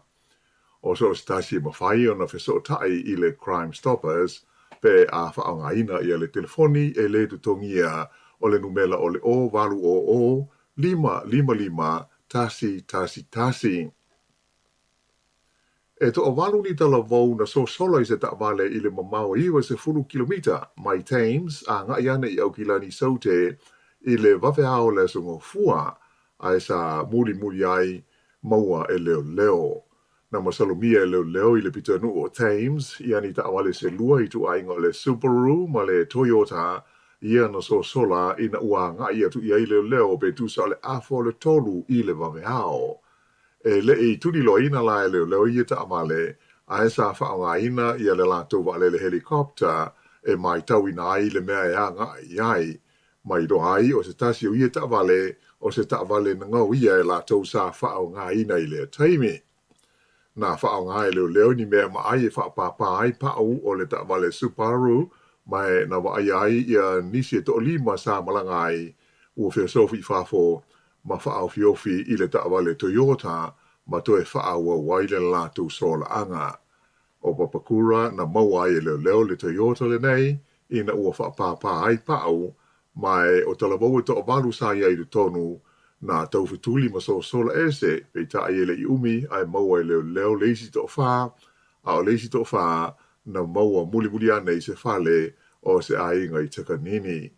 O so o se tasi e mafai ona fesootai i le Crime Stoppers pe a faaaogaina ia le telefoni e lē totogia o le numela o le 0800 555 111. E toavalu ni talavou na sosola i se taavale i le mamao e 90 kilomita mai Thames agai ane i Aukilani Saute i le vaveao o le Aso Gafua, ae sa mulimuli ai maua e leoleo. Na masalomia e leoleo i le pitonuu o Thames ia ni taavale se lua ituaiga o le Subaru ma le Toyota ia na sosola ina ua agai atu i ai leoleo pe tusa o le afa o le tolu i le vaveao. E le i tuliloaina la e leoleo ia taavale, ae sa faaaogaina ia le latou vaalele helicopter e matauina ai le mea e agai i ai. Ma iloa ai o se tasi o ia taavale o se taavale na gaoia e latou sa faaaogaina i lea taimi. Na faaaoga e leoleo ni mea maai e faapāpā ai pau o le taavale Subaru ma e na vaaia ai ia nisi e toalima sa malaga ai ua feosofi i fafo ma faaofiofi i le taavale Toyota ma toe faaauau ai le latou solaaga. O Papakura na maua ai e leoleo le Toyota lenei ina ua faapāpā ai pau, ma e o talavou e toavalu sa i ai i totonu, na taufetuli ma sosola ese, peitai e le i umi ae maua e leoleo le isi toafā, a o le isi toafā na maua mulimuli ane i se fale o se aiga i Takanini.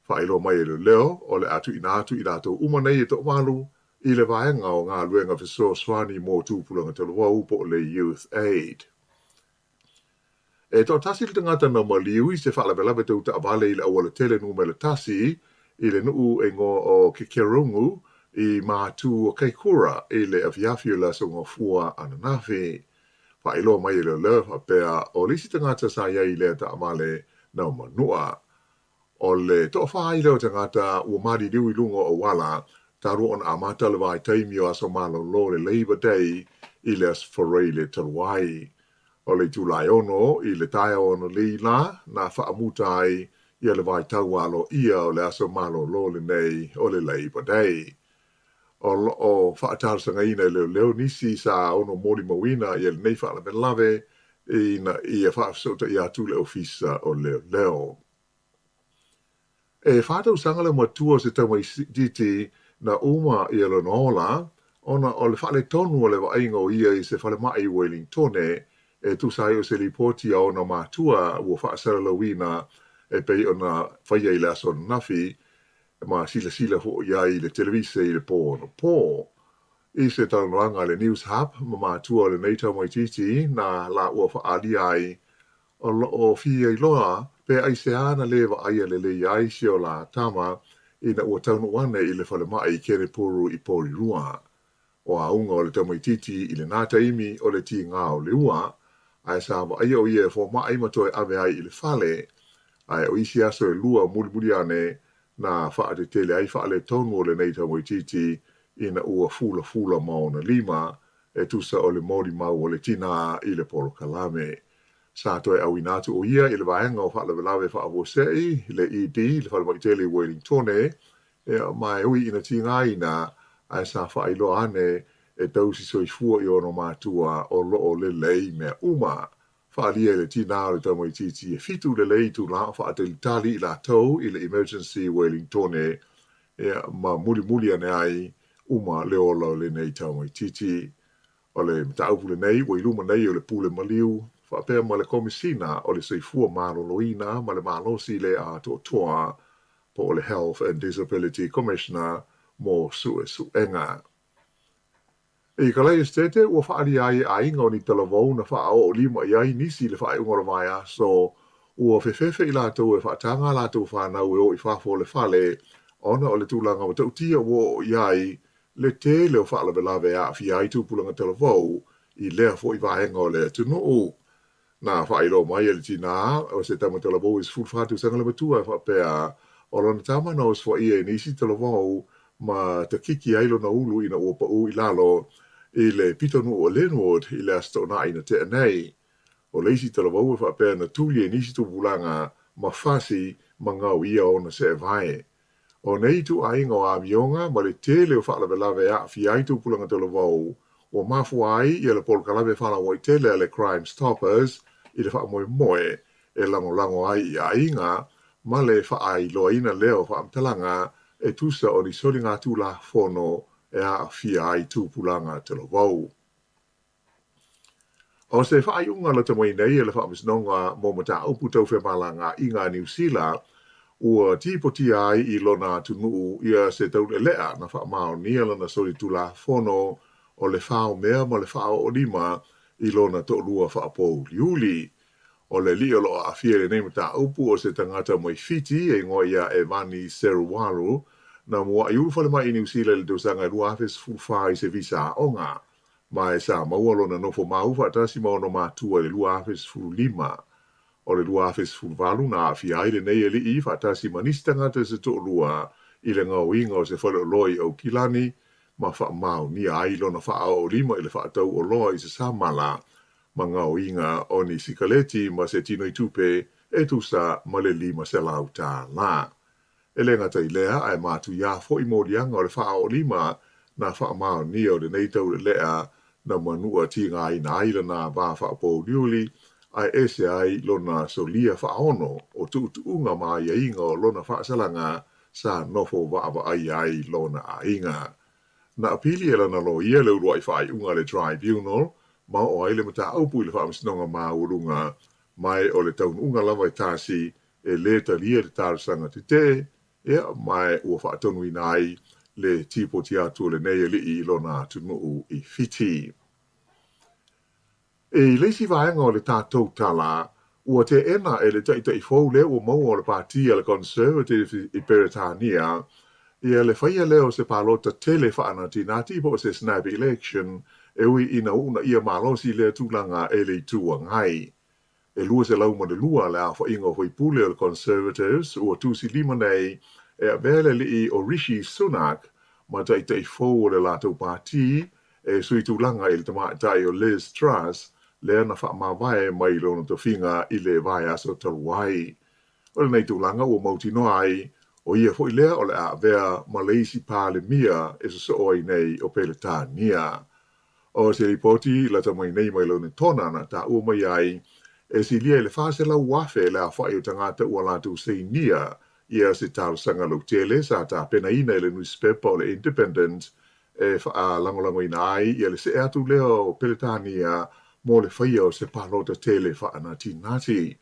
Faailoa mai e leoleo, o le a tuuina atu i latou uma nei e toavalu i le vaega o galuega fesoasoani mo tupulaga talavou po o le Youth Aid. E toatasi le tagata na maliu i se faalavelave tau taavale i le aualatele numera tasi i le nuu e igoa o Kekerongu i Matu o Kaikoura i le afiafi o le Aso Gafua ananafi. Faailoa mai e leoleo e faapea o le isi tagata sa i ai i lea taavale na manua. O le toafā ai lea o tagata ua maliliu i luga o auala talu ona amata le vaitaimi o aso malolo o le Labour Day i le Aso Faraile talu ai. O le itula e ono i le taeao analeila la na faamuta ai ia le vaitau aloaia o le aso malolo lenei o le Labour Day. O lo o faatalosagaina e leoleo nisi sa ono molimauina ia lenei faalavelave ina ia faafesootai atu le Ofisa o Leoleo. E fā tausaga le matua o se tamaitiiti na uma ia lona ola ona o le faaletonu o le vaaiga o ia i se falemai i Uelintone e tusa ai o se lipoti a ona matua ua faasalalauina e pei ona faia i le aso ananafi ma silasila foi i ai i le televise i le pō anapo. I se talanoaga a le Newshub ma matua o lenei tamaitiiti na lāua faaalia ai, o lo o fia iloa pe aisea na lē vaaia lelei ai si o la tama ina ua taunuu ane i le falemai i Kenepuru i Porirua. O auga o le tamaitiiti i lenā taimi o le tīgā o le ua, ae sa vaaia o ia e fomai ma toe ave ai i le fale, ae o isi aso e lua mulimuli ane na faatetele ai faaletonu o lenei tamaitiiti ina ua fulafula ma ona lima e tusa o le molimau o le tinā i le polokalame. Sa toe auina atu o ia i le vaega o faalavelave faafuasei, le ED, le falemai tele i Uelintone, ma e ui ina tigaina, ae sa faailoa ane e tausi soifua i ona matua o lo o lelei mea uma. Faaalia e le tinā o le tamaitiiti e fitu lelei itulā o faatalitali i latou i le emergency i Uelintone, ma mulimuli ane ai uma le ola o lenei tamaitiiti. O le mataupu lenei ua i luma nei o le Pule Maliu faapea ma le Komesina o le Soifua Maloloina ma le Malosi le Atoatoa po o le Health and Disability Commissioner mo suesuega. I Kalai Esitete ua faaalia ai e aiga o ni talavou na faaoo lima i ai nisi i le faaiuga o le vaiaso ua fefefe i latou e faataga a latou fanau e o i fafo o le fale ona o le tulaga matautia ua oo i ai le tele o faalavelave e aafia ai tupulaga talavou i lea foi vaega o le atunuu. Na faailoa mai e le tinā o se tama talavou e 14 tausaga le matua e faapea, o lona tama na osofaia i nisi talavou ma takiki ai lona ulu ina ua paʻū i lalo i le pitonuu o Linwood i le Aso Toonai na tea nei. O le isi talavou e faapea na tuli e nisi tupulaga ma fasi ma gaoia ona seevae. O nei ituaiga o amioga ma le tele o faalavelave e aafia ai tupulaga talavou ua mafua ai ia le polokalame faalauaitele a le Crime Stoppers i le faamoemoe e lagolago ai i aiga ma le faailoaina lea o faamatalaga e tusa o ni soligatulafono e aafia ai tupulaga talavou. O se faaiuga lata mai nei a le Faamasinoga mo Mataupu Tau Femalagaaiga a Niu Sila, ua tipotia ai i lona atunuu ia se taulealea na faamaonia lana solitulafono o le faomea ma le faaoolima i lona toalua faapouliuli. O le alii o lo o aafia i lenei mataupu o se tagata mai Fiti e igoa ia Evani Seruwaru, na mua'i ulufale mai i Niu Sila i le tausaga e 2014 i se visa aoga. Ma e sa maua lona nofo mau faatasi ma ona matua i le 2015. O le 2018 na aafia ai lenei alii faatasi ma nisi tagata se toalua i le gaoiga o se faleoloa i Aukilani ma faamaonia ai lona faaoolima i le faatau oloa i se samala ma gaoiga o ni sikaleti ma se tinoitupe e tusa ma le $500 tālā. E le gata i lea, ae matuia foi moliaga o le faaoolima na faamaonia o lenei taulelea na manua tigaina ai lana va faapouliuli ae ese ai lona solia faaono o tuutuuga ma aiaiga o lona faasalaga sa nofo vaavaai ai lona aiga. Na apili e lana loia le uluai faaiuga a le Tribunal ma oo ai le mataupu i le Faamasinoga Maualuga, ma e o le taunuuga lava e tasi e lē talia le talosaga tetee, ia, ma ua faatonuina ai le tipoti atu o lenei alii i lona atunuu i Fiti. I le isi vaega o le tatou tala, ua teena e le taitai fou lea ua maua o le pati a le Conservative i Peretania ia le faia lea o se palota tele faanatinati po o se snap election e ui ina uunaia malosi lea tulaga e le Itu Agai. E 202 le aofaiga o faipule o le Conservatives ua tusilima nei e avea le alii o Rishi Sunak ma taitai fou o le latou pati e sui tulaga i le tamaitai o Liz Truss lea na faamavae mai lona tofiga i le vaiaso talu ai. O lenei tulaga ua mautinoa ai o ia foi lea o le a avea ma le isi Palemia e sosoo ai nei o Peretania. O se lipoti lata mai nei mai Lonetona na taua mai ai, e silia i le 400,000 le aofai o tagata ua latou sainia ia se talosaga lautele sa tapenaina e le nusipepa o le Independent e faalagolagoina ai ia le see atu lea o Peretania mo le faia o se palota tele faanatinati.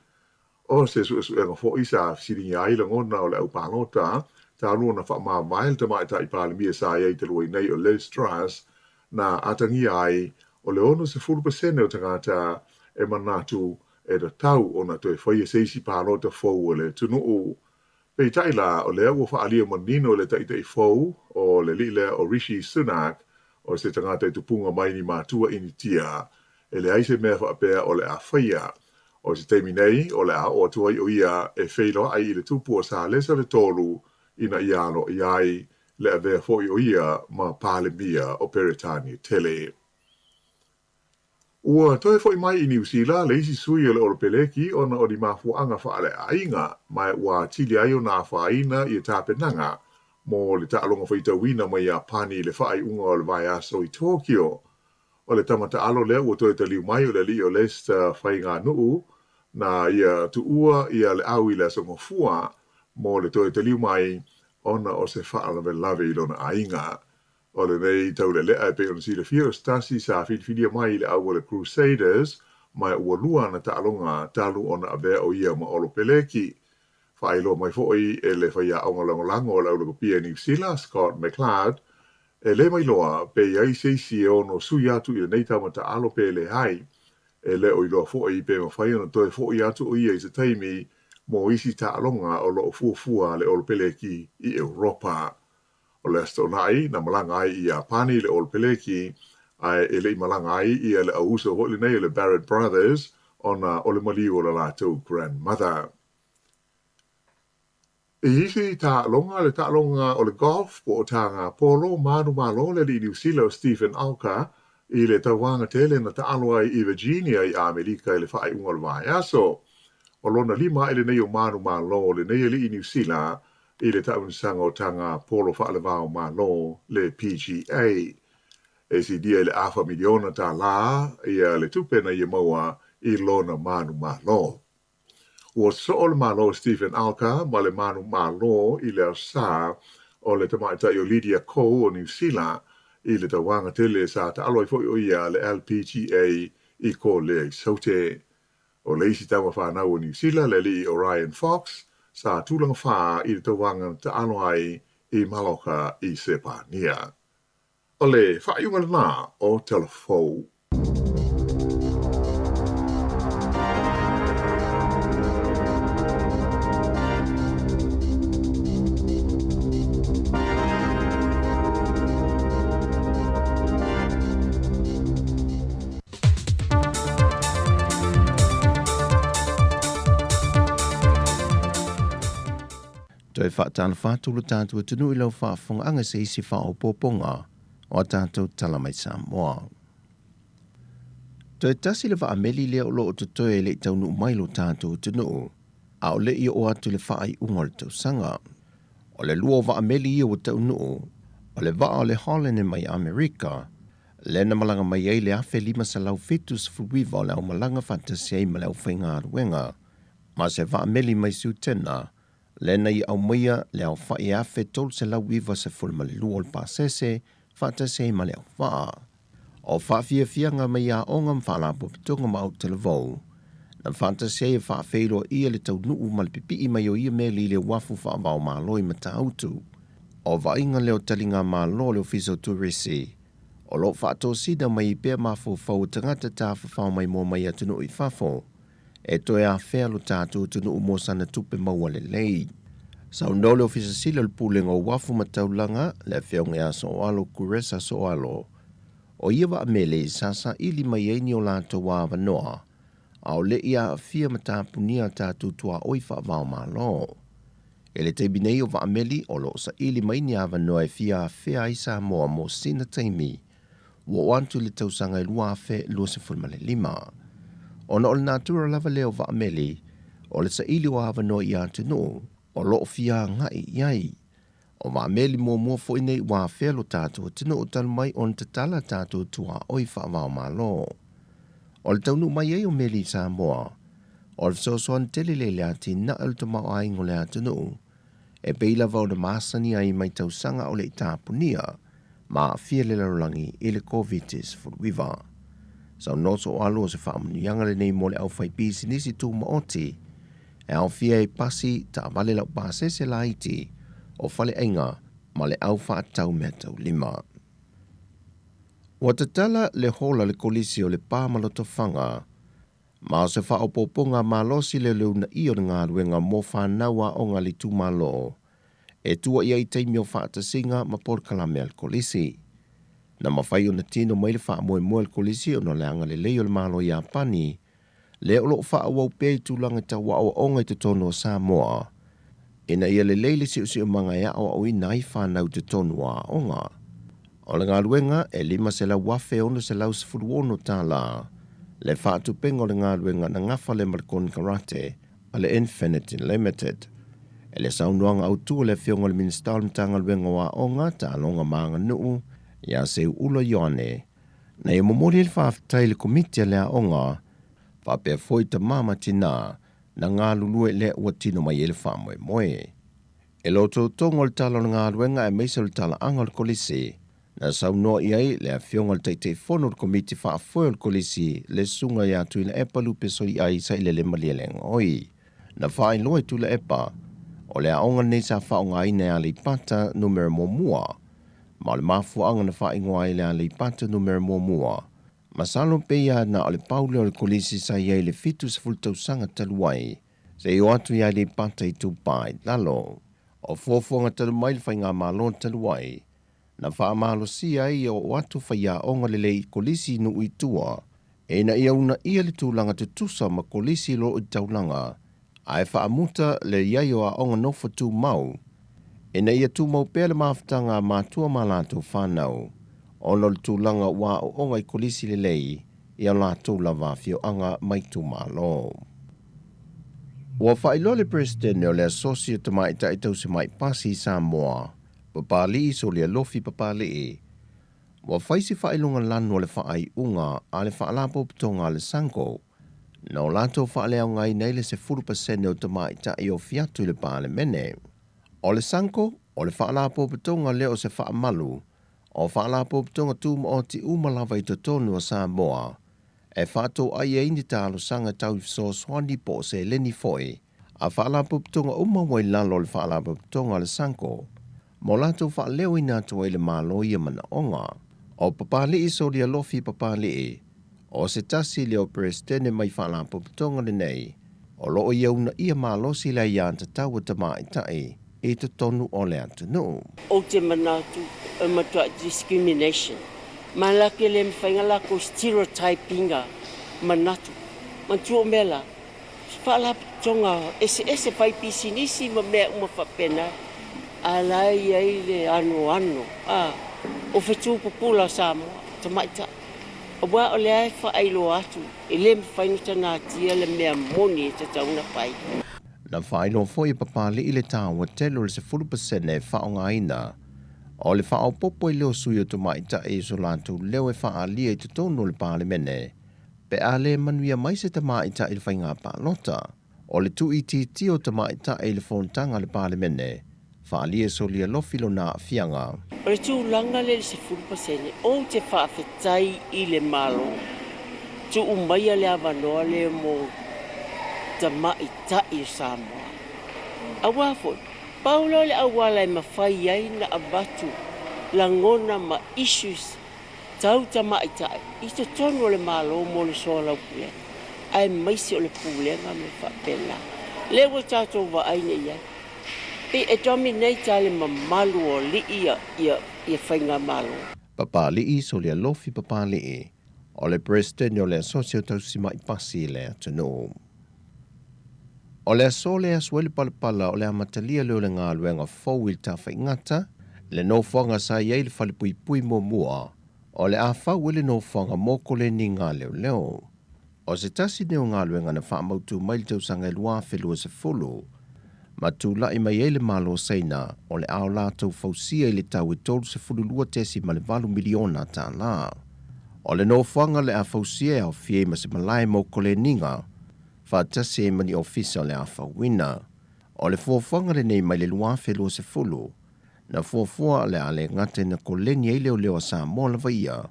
O se suesuega foi sa fesiligia ai lagona o le au palota, talu ona faamavae le tamaitai Palemia sa i ai talu ai nei o Liz Truss, na atagia ai o le 60% o tagata e manatu e tatau ona toe faia se isi palota fou a le atunuu. Peitai la, o lea ua faaalia manino e le taitai fou o le alii lea o Rishi Sunak, o se tagata i tupuga mai ni matua Initia, e leai se mea faapea o le a faia. O se taimi nei, o le a oo atu ai o ia e feiloai i le tupu o Salesa le Tolu ina ia aloaia ai le avea foi o ia ma Palemia o Peretania Tele. Ua toe foi mai i Niu Sila le isi sui o le Olopeleki ona o ni mafuaaga faaleaiga, ma ua atili ai ona afaina ia tapenaga mo le taaloga faitauina mai Iapani i le faaiuga o le vaiaso i Tokyo. O le tama taalo lea ua toe taliu mai o le alii o Lester Faiganuu na ia tuua ia le au i le Aso Gafua mo le toe taliu mai ona o se faalavelave i lona aiga. O lenei taulealea e pei ona silafia o se tasi sa filifilia mai i le au o le Crusaders ma ua lua ana taaloga talu ona avea o ia ma Olopeleki. Faailoa mai foi e le faiaoga lagolago o le au lakapia i Niu Sila, Scott McLeod, e le mailoa pe i ai se isi e ono sui atu i lenei tama taalo pe leai. E le o iloa foi pe mafai ona toe foi atu o ia i se taimi mo isi taaloga o lo o fuafua a le Olopeleki i Europa. O le Aso Toonai na malaga ai i Iapani le Olopeleki, ae e le i malaga ai ia le auuso foi lenei o le Barrett Brothers ona o le maliu o le latou grandmother. I isi taaloga, le taaloga o le golf po o taga polo, manumalo le alii Niu Sila o Steven Alker i le tauvaga tele na taalo ai i Virginia i Amerika i le faaiuga o le vaiaso. O lona lima ae lenei o manumalo o lenei alii Niu Sila i le taamilosaga o taga polo faaleva o Malo, le PGA. E silia i le afa miliona tālā ia le tupe na ia maua i lona manumalo. Ua soo le malo o Steven Alker ma le manumalo i le Aso Sa o le tamaitai o Lydia Ko o Niu Sila i le tauvaga tele sa taalo ai foi o ia le LPGA i Kolea i Saute. O le isi tama fanau o Niu Sila, le alii o Ryan Fox, sa tulaga fā i le tauvaga na taalo ai i Maloka i Sepania. O le faaiuga lena o Tala Fou. Toe faatalofa atu lo tatou atunuu i lau faafofogaaga i se isi faaopoopoga o a tatou tala mai Samoa. Toe tasi le vaameli lea o lo o totoe e le i taunuu mai lo tatou atunuu, a o le i oo atu i le faaiuga o le tausaga. O le lua o vaameli ia ua taunuu, o le vaa o le Holland mai Amerika, lea na malaga mai ai le 1579 o le aumalaga faatasi ai ma le aufaigaluega, ma se vaameli mai Siutena, lea na ia aumaia le aofai e 1392 o le pasese faatasi ai ma le auvaa. O faafiafiaga mai aoga ma faalapotopotoga ma autalavou, na faatasi ai e faafeiloaia le taunuu ma le pipii mai o ia meli i le uafu faava-o-Malo i Matautu. O vaaiga lea o taligamalo a le Ofisa o Turisi, o lo o faatosina mai ai pea mafaufau o tagata tafafao maimoa mai atunuu i fafo, e toe afea lo tatou atunuu mo sana tupe maua lelei. Saunoa le Ofisa Sili o le Pulega o Uafu ma Taulaga, le Afioga ia Soalo Kuresa Soalo, o ia vaa mele sa saili mai ai ni o latou avanoa, a o le i aafia ma tapunia a tatou tuaoi faava-o-Malo. I le taimi nei o vaa meli o lo o saili mai ni avanoa e fia afea ai Samoa mo sina taimi ua oo atu i le tausaga e 2025. Ona o le natura lava lea o vaa meli, o le saili o avanoa i atunuu o lo o fia agai i ai. O vaa meli muamua foi nei ua afea lo tatou atunuu talu mai ona tatala tatou tuaoi faava-o-Malo. O le taunuu mai ai o meli i Samoa, o le fesoasoani tele lea i le atinae o le tamaoaiga o le atunuu, e pei lava ona masani ai mai tausaga o le i tapunia ma aafia le lalolagi i le Koviti-19. Saunoa Soalu o se faamanuiaga lenei mo le aufaipisinisi tumaoti e aofia ai pasi, taavale laupasese laiti, o faleaiga ma le au faatau meataulima. Ua tatala le hola le Kolisi o Lepa ma Lotofaga ma o se faaopoopoga malosi le le uunaia o le galuega mo fanau aoga a le itumalo e tua i ai i taimi o faatasiga ma polokalame a le Kolisi. Na mafai ona tino mai le faamoemoe a le Kolisi ona o le agalelei o le Malo o Iapani lea o lo o faaauau pea i tulaga tau aoaoga i totonu o Samoa ina ia lelei le siosiomaga e aoaoina ai fanau i totonu o aoga. O le galuega e $500,616 le faatupenga o le galuega na gafa lea ma le konekarate a le Infinity Limited. E le saunoaga autu a le Afioga i le Minisita o le Matagaluega o Aoga, Taaloga ma Aganuu, ia Seuula Ioane, na ia momoli ai le faafetai i le Komiti a le Aoga faapea foi tama ma tinā na galulue lea ua tino mai ai le faamoemoe. E lototoga o le tala o le galuega aemaise o le talaaga o le Kolisi, na saunoa i ai le Afioga i le Taitaifono o le Komiti Faafoe o le Kolisi, le Susuga ia Tuilaepa Lupe Soliai Sailele Malielegaoi. Na faailoa e Tuilaepa, o le aoga lenei sa faaaogaina e Aleipata Numera Muamua, ma o le mafuaaga na faaigoa ai le Aleipata Numera Muamua, masalo pei lava na o le pau lea o le Kolisi sa i ai i le 70 tausaga talu ai, seia oo atu i Aleipata Itupa i Lalo. O fuafuaga talu mai le faigamalo talu ai, na faamalosia ai ia oo atu faiaoga lelei i kolisi i nuu i tua. Ina ia uunaia le tulaga tutusa ma kolisi o lo o i le taulaga, ae faamuta le i ai o aoga nofo tumau, ina ia tumau pea le mafutaga a matua ma a latou fanau, ona o le tulaga ua aooga i kolisi lelei i a latou lava afioaga ma itumalo. Ua faailoa le Peresetene o le Asosi o Tamaitai Tausimai Pasi i Samoa, Papalii Solialofi Papalii, Ua fai se faailoga lanu o le faaiuga a le Faalapotopotoga a le SANGO na o latou faaleaogaina ai le 10% o tamaitai e ofi atu i le Palemene. O le SANGO, o le Faalapotopotoga lea o se faamalu o Faalapotopotoga Tumaoti uma lava i totonu o Samoa e faatoai ai ni talosaga tau i fesoasoani po o seleni foi a Faalapotopotoga uma ua i lalo o le Faalapotopotoga a le SANGO mo latou faaleoina atu ai le Malo ia manaoga. O Papalii Solialofi Papalii, o se tasi lea o Peresetene mai Faalapotopotoga lenei, o lo o ia uunaia malosi le aiatatau a tamaitai i totonu o le atunuu. Ou te manatu e matuai discrimination ma la ke le mafai na lakou stereotype ina manatu. Manatua o mea la, faalapotopotoga eseese fai pisinisi ma mea uma faapena, a la e i ai le anoano a o fetu pupula o Samoa, tamaitai. Aua o lea e faailoa atu e le mafai ona tanatia le mea moni e tatau ona fai. Na faailoa foi e Papalii le taua tele o le 10% e faaaogaina o le faaopoopo i leo sui o tamaitai i so latou leo e faaalia i totonu o le Palemene pe a le manuia mai se tamaitai i le faiga palota. O le tuuitiitia o tamaitai i le fonotaga a le Palemene, faaalia e Solialofi lona aafiaga. O le tulaga lea i le 10%, ou te faafetai i le Malo, tuu maia le avanoa lea mo tamaitai o Samoa. Aua foi, pau lea o le auala e mafai ai ona avatu lagona ma issues tau tamaitai i totonu o le Malo mo le soalaupulega, aemaise o le pulega ma faapena. Lea ua tatou vaai nei i ai, pei e dominate lava le mamalu o alii ia faigamalo. Papalii Solialofi Papalii, o le Peresetene o le Asosi o Tausimai Pasi i le atunuu. O le aso lea asu ai le palapala o le amatalia lea o le galuega fou i le Tafaigata, le nofoaga sa i ai le falepuipui muamua o le a fau ai le nofoaga mo koleniga a leoleo. O se tasi nei o galuega na faamautu mai le tausaga e 2020, ma tulai mai ai le Malo o Saina o le a o latou fausia i le tau e $32.8 miliona tālā. O le nofoaga o le a fausia e aofia ai ma se malae mo koleniga, faatasi ai ma ni ofisa o le a fauina. O le fuafuaga lenei mai le 2020, na fuafua o le a le gata ina koleni ai leoleo a Samoa lava ia,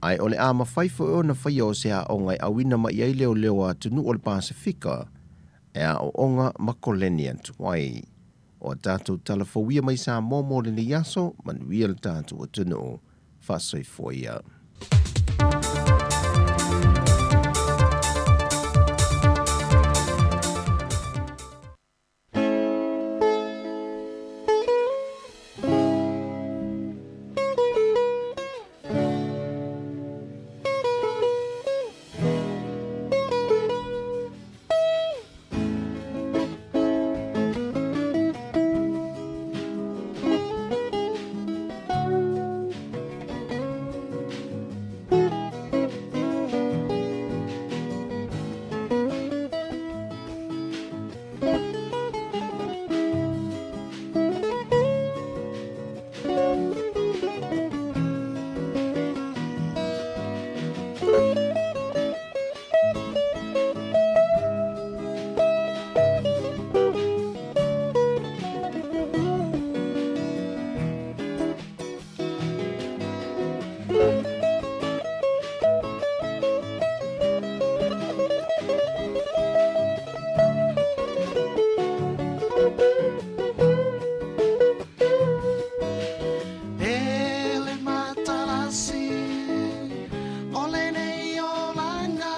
ae o le a mafai foi ona faia o se aoga e auina mai ai leoleo a atunuu o le Pasefika e aooga ma koleni atu ai. O a tatou tala fou ia mai Samoa mo lenei aso, manuia le tatou atunuu. Faasoifua ia. E le matalasi o lenei olaga,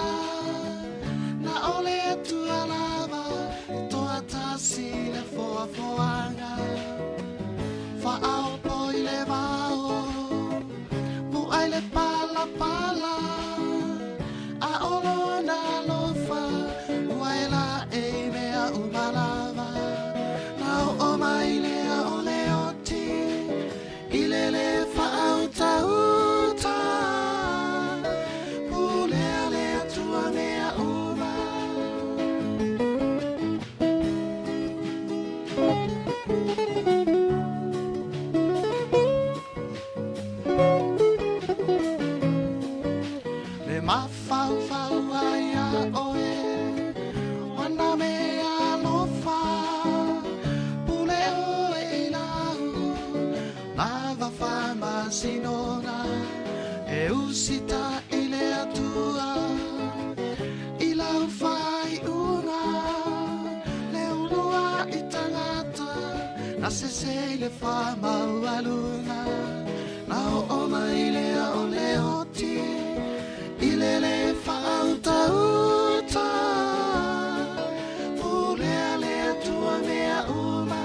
na o le Atua lava e toatasi le foafoaga. Faaopo i le vao, mu'ai le palapala, a faamasinoga e usitaʻi le Atua i lau faaiuga le uluaʻi tagata na sese i le faamaualuga na oo mai lea o le oti i le lē faautauta pulea le Atua mea uma.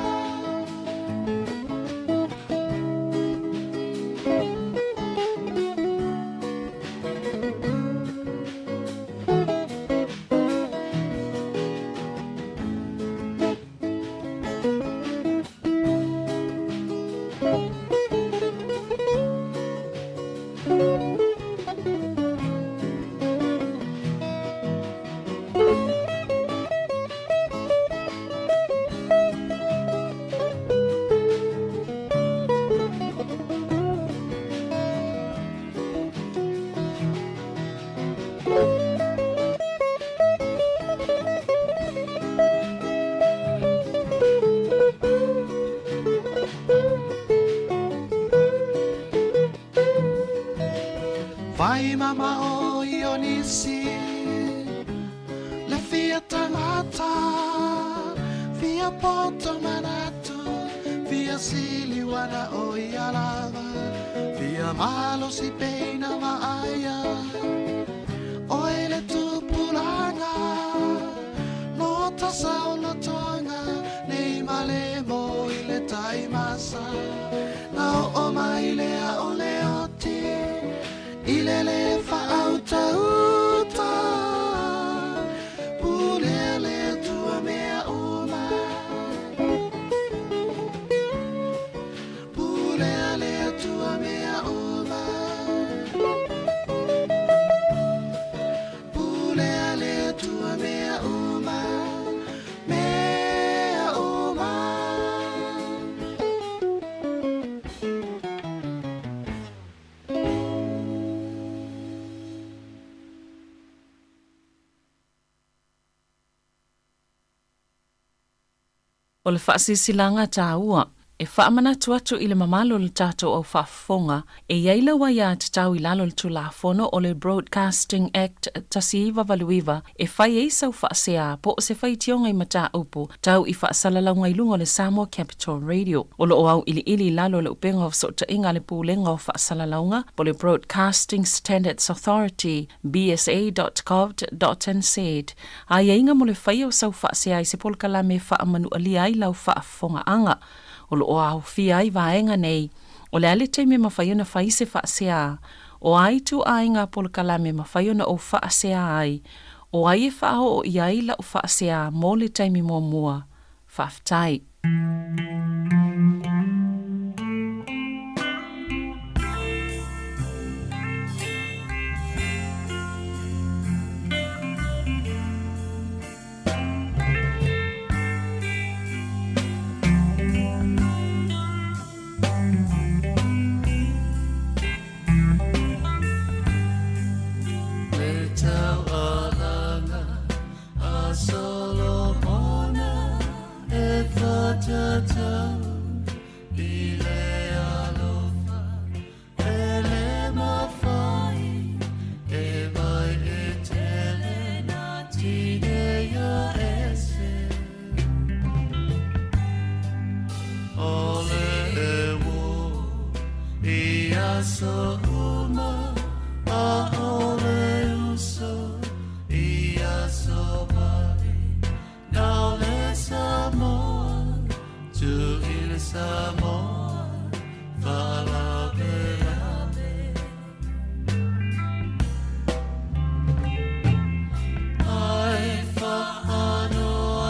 Vai mamao i o nisi le fia tagata fia poto manatu fia siliuana o ia lava fia malosi peina vaaia oe le tupulaga no tasaolotoga nei male mo i le taimasa na oo mai lea o le oti i le lē faautauta pulea le Atua mea uma pulea le Atua mea uma pulea le Atua mea uma mea uma. O le faasilasilaga taua e faamanatu atu i le mamalu o le tatou au faafofoga e i ai lau aiatatau i lalo o le Tulafono o le Broadcasting Act 1989 e fai ai sau faasea po o se faitioga i mataupu tau i faasalalauga i luga o le Samoa Capital Radio. O lo o auiliili i lalo o le upega o fesootaiga a le Pulega o Faasalalauga po o le Broadcasting Standards Authority, bsa.govt.nz, aiaiga mo le faia o sau faasea i se polokalame e faamanualia ai lau faafofogaaga. O lo o aofia ai vaega nei, o le a le taimi e mafai ona fai se faasea, o a ituaiga polokalame e mafai ona ou faasea ai, o ai e faaoo i ai lau faasea mo le taimi muamua. Faafetai. Le taualaga a Solomona e faatatau i le alofa e lē mafai e vai e tele na tineia ese. O le uō i aso uma a o le uso i aso vale na o le Samoa tu i le Samoa faalavelave. Ai faanoanoa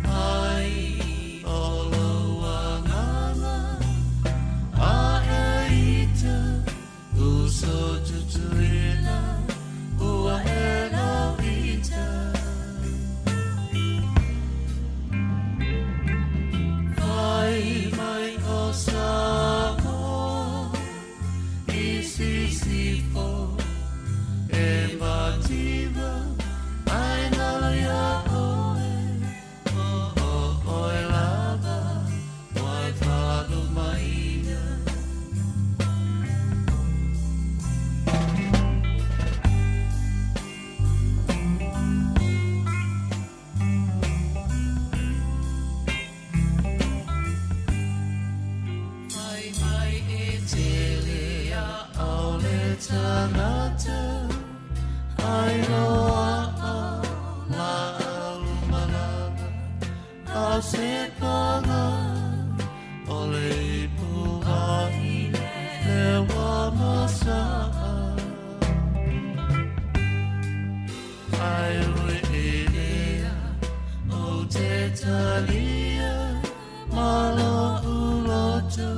ai o lou agaga a e ita uso tutuila ua e lau ita. A se paga o le ipu ai le wa masaa. Ai ui i lea o te talia ma lo uloto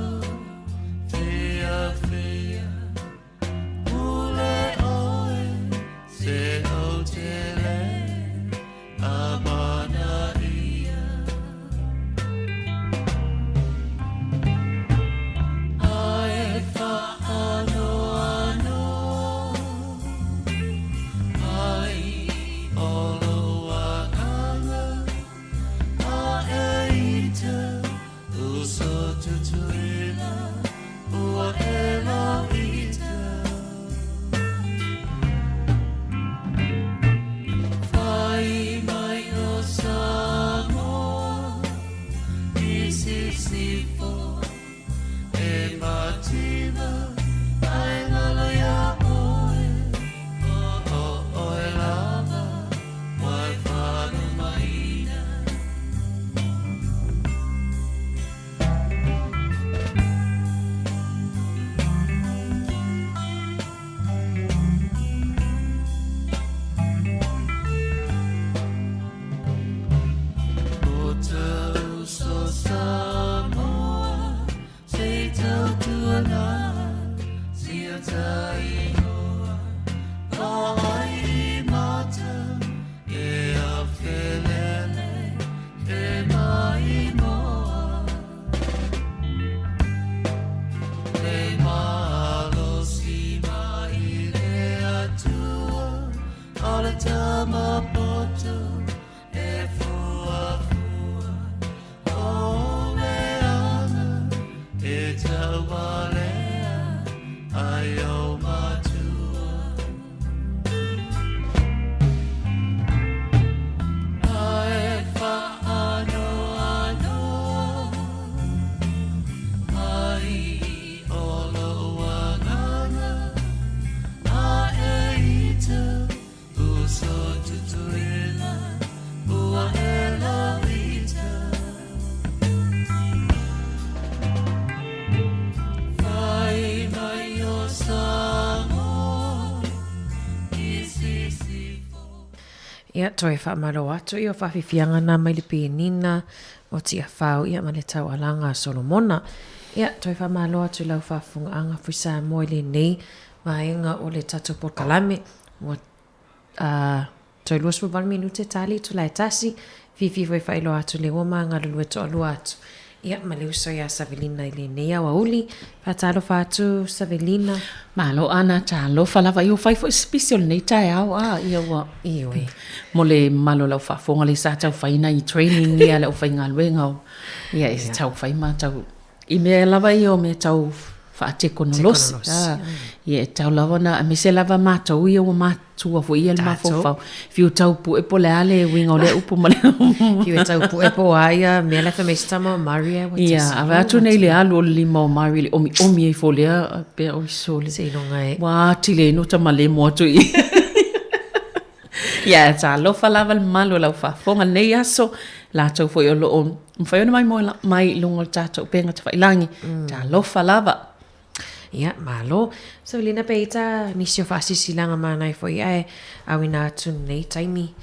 fia fia. Pule oe se o te le amana ia. Ae whaanoano ai o lo agaga a e ita uso tutuila ua e lo ita. Whai mai o Samoa i sisifo e mativa ai ngalo ia oe o o oe lava wai whanu maina. O tau so Samoa se tau tuana sia tai noa vai mata e a felele e mai moa. Le malo si mai le atua o le tama poto e fua fua o le ana e taualea ai o matua. Ae whaanoano ai o lo agaga a e ita uso tutuila ua e lo ita. Whai mai o Samoa i sisifo. Ia, toe whaamalo atu i o whawhiwhianga nā mai le pēnina o tia whau ia ma le taualaga a Solomona. Ia, toe whaamalo atu lau whaafungaanga fui Samoa i lenei vaega o le tatou polokalame. Ua toe 28 minute tali itula e tasi, fiafia foi faailoa atu le ua ma galulue toalua atu. Ia, ma le uso ia Savelina i lenei aoauli. Faatalofa atu Savelina. Malo ana talofa lava i o fai foi se pisi o lenei taeao a ia ua Ioe. Mo le mamalu o lau faafofoga lea sa tau fai nai training ia le aufaigaluega o ia e tau fai ma tau i mea lava ia o mea tau faatekonolosi a ia e tau lava ona aemaise lava matou ia ua matua foi ia le mafaufau fiu tau pue po o le a le uiga o lea upu ma le Fiu e tau pue po o a ia mea la fai mai se tama o Maria ua Ia, a vaai atu nei le alu o le lima o Maria i le omiomi ai fo lea pea oi sole. Seiloga e. Ua atili ai no tama lemo atu i. Ia, talofa lava le mamalu o lau faafofoga lenei aso, latou foi o lo o mafai ona maimoa mai i luga o le tatou upega tafailagi. Talofa lava. Ia, malo. Saulina pe i ta nisi o faasilasilaga manai foi ae auina atu lenei taimi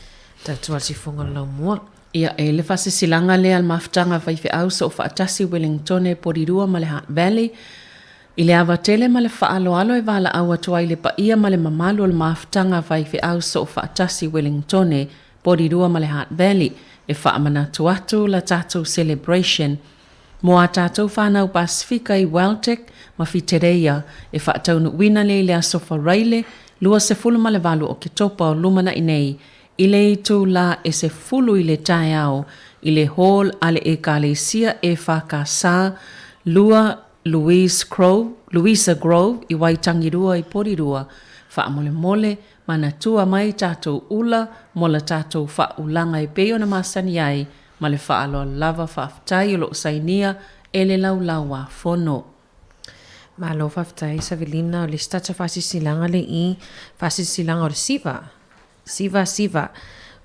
tautua le sifoga o le laumua. Ia, e le faasilasilaga lea a le mafutaga a faifeau soofaatasi Wellingtone Porirua ma le Hutt Valley I le ava tele ma le faaaloalo e valaau atu ai le paia ma le mamalu o le mafutaga a faifeau soofaatasi Wellingtone, Porirua ma le Hutt Valley e faamanatu atu la tatou celebration mo a tatou fanau Pasifika i Weltec ma Fitereia e faataunuuina lea i le aso Faraile 28 Oketopa o lumanai nei i le itulā e 10 i le taeao i le Hall a le Ekalesia EFKS 2 Louise Grove, Louisa Grove i Waitangirua i Porirua, faamolemole, manatua mai tatou ula mo la tatou faaulaga e pei ona masani ai ma le faaaloalo lava faafetai o loo sainia e le laulau a fono. Malo faafetai Savelina o le isi tatou faasilasilaga le i faasilasilaga o le siva. Siva siva.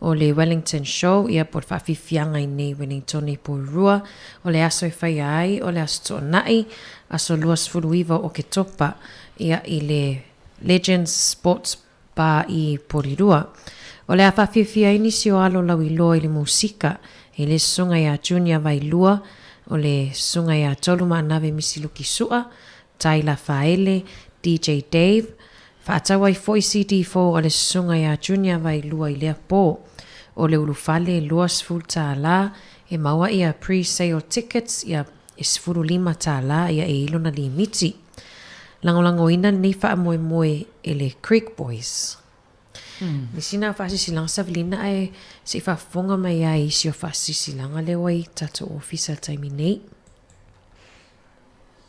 o le Wellington Show, ia po o le faafiafiaga i nei Wellingtone i Porirua. O le aso e faia ai, o le Aso Toonai, aso 29 o Oketopa, ia i le Legends Sports Bar i Porirua. O le a faafiafia ai nisi o alo lauiloa i le musika, i le Susuga ia Junior Vailua, o le Susuga ia Tolu Maanave Misiluki Sua, Tyler Faele, DJ Dave, faatau ai foi CD fou a le Susuga ia Junior Vailua i lea po. O le ulufale $20 e maua ia pre-sale tickets ia e $15 ia e i lona limiti. Lagolagoina lenei faamoemoe e le Creek Boys. Nisi na o faasilasilaga Savelina ae se i faafofoga mai lava i isi o faasilasilaga lea ua i tatou ofisa i le taimi nei.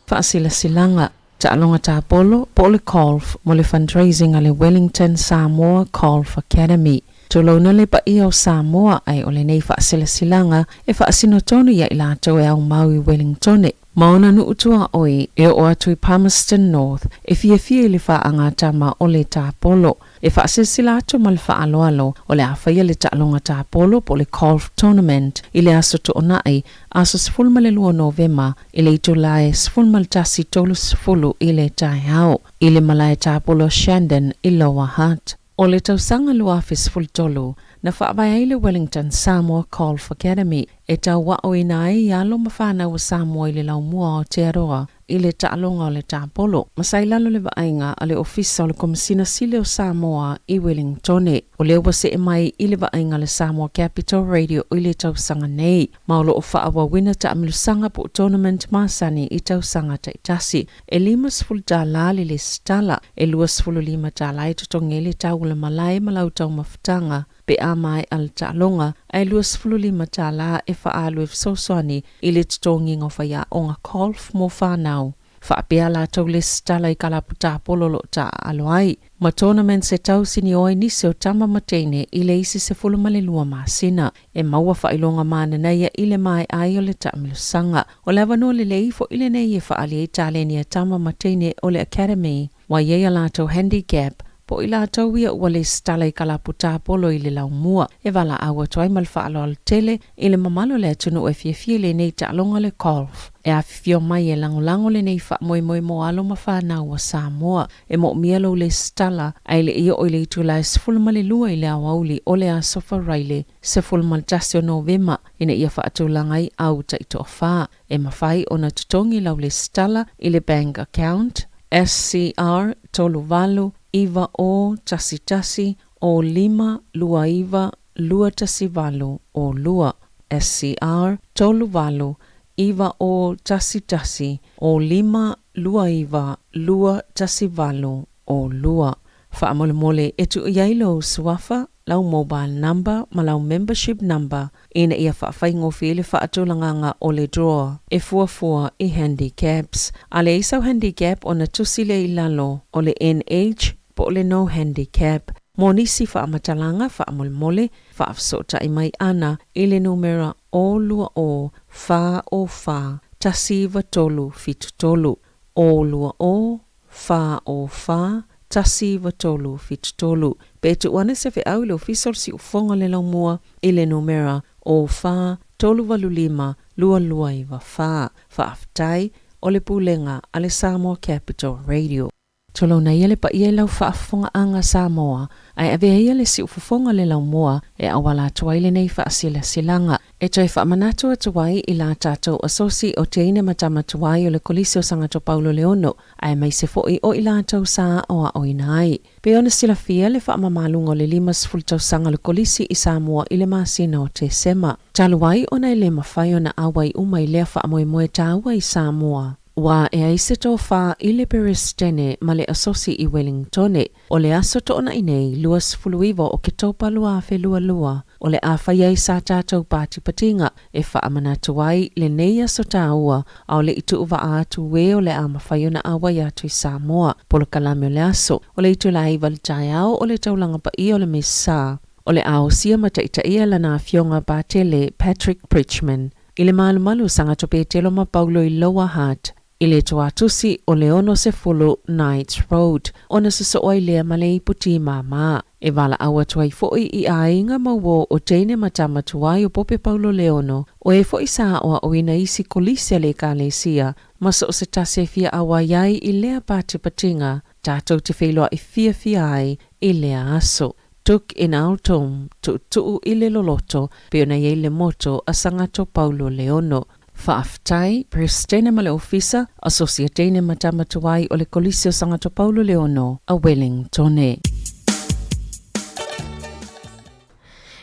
Faasilasilaga, Taaloga Tapolo po o le Golf mo le fundraising a le Wellington Samoa Golf Academy. Tulouna le paia o Samoa ae o lenei faasilasilaga e faasino tonu ia i latou e aumau i Wellingtone ma ona nuu tuaoi e oo atu i Palmerston North e fiafia i le faagatama o le tapolo. E faasilsila atu ma le faaaloalo o le a faia le taaloga tapolo po o le Golf Tournament i le Aso Toonai, aso 12 Novema i le itula e 11:30 i le taeao i le malae tapolo Shandon i Lower Hutt. O le tausaga 2013, na faavae ai le Wellington Samoa Golf Academy e tauaoina ai alo ma fanau a Samoa i le laumua o Aotearoa i le taaloga o le tapolo, ma sa i lalo le vaaiga a le Ofisa o le Komesina Sili o Samoa i Welingtone. O lea ua see mai i le vaaiga a le Samoa Capital Radio i le tausaga nei, ma o lo o faaauauina taamilosaga po o tournament masani i tausaga taitasi. E $50 le lesitala, e $25 e totogi ai le tau o le malae ma lau taumafataga pe a maea le taaloga, ae $25 e faaalu e fesoasoani i le totogiga o faiaoga golf mo fanau. Faapea latou lesitala i kalapu tapolo o lo o taaalo ai, ma tournaments e tausini o ai nisi o tama ma teine i le isi 12 masina. E maua faailoga mananaia i le maea ai o le taamilosaga. O le avanoa lelei foʻi lenei e faaali ai taleni a tama ma teine o le Academy. Ua i ai a latou handicap, po o i latou ia ua lesitala i kalapu tapolo i le laumua, e valaau atu ai ma le faaaloalo tele i le mamalu o le atunuu e fiafia i lenei taaloga le golf. E afifio mai e lagolago lenei faamoemoe mo alo ma fanau a Samoa. E moomia lou lesitala, ae le i oo i le itula e 12 i le aoauli o le Aso Faraile 11 o Novema ina ia faatulaga ai au taitoafa. E mafai ona totogi lau lesitala i le bank account SCR 38 9 0 1 1 0 5 2 9 2 1 8 0 2 SCR 38 9 0 1 1 0 5 2 9 2 1 8 0 2. Faamolemole e tuu i ai lou suafa, lau mobile number ma lau membership number ina ia faafaigofie le faatulagaga o le draw e fuafua i handicaps. A leai sau handicap ona tusi lea i lalo o le NH po o le no handicap. Mo nisi faamatalaga faamolemole, faafesootai mai ana i le numera 020 404 1973, 020 404 1973. Pe tuu ane se feau i le Ofisa o le Siufofoga o le Laumua i le numera 04 385 2294. Faafetai, o le Pulega a le Samoa Capital Radio. Tolona ia le paia i lau faafofogaaga Samoa, ae avea ia le siufofoga le laumua e auala atu ai lenei faasilasilaga. E toe faamanatu atu ai i la tatou Asosi o Teine ma Tama Tuai o le Kolisi o Sagato Paulo Leono, aemaise foi o i latou sa aoaoina ai. Pei ona silafia le faamamaluga o le 50 tausaga o le Kolisi i Samoa i le masina o Tesema. Talu ai ona e le mafai ona auai uma i lea faamoemoe taua i Samoa. Ua ae ai se tofa i le Peresetene ma le Asosi i Welingtone, o le Aso Toonai nei, 29 o Oketopa 2022, o le a fai ai sa tatou patipatiga e faamanatu ai lenei aso taua, a o le i tuuvaa atu e o le a mafai ona auai atu i Samoa. Polokalame o le aso, o le itula e 9 i le taeao o le taulaga paia o le Mesa, o le a osia ma taitaia lana Afioga Patele Patrick Bridgeman. I le malumalu o Sagato Petelo ma Paulo i Lower Hutt, i le toatusi o le 60 Knights Road, ona sosoo ai lea ma le ipu ti māmā. E valaau atu ai foi i aiga ma uō o Jane ma tama tuai o Pope Paulo Leono, o e foi sa aoaoina isi kolisi a le Ekalesia, ma so o se tasi e fia auai ai i lea patipatiga tatou te feiloai fiafia ai i lea aso. Tuk in altum, tuutuu i le loloto, pei ona i ai le moto a Sagato Paulo Leono. Faafetai, Peresetene ma le Ofisa, Asosiatene ma tama tuai o le Kolisi o Sagato Paulo Leono a Wellingtone.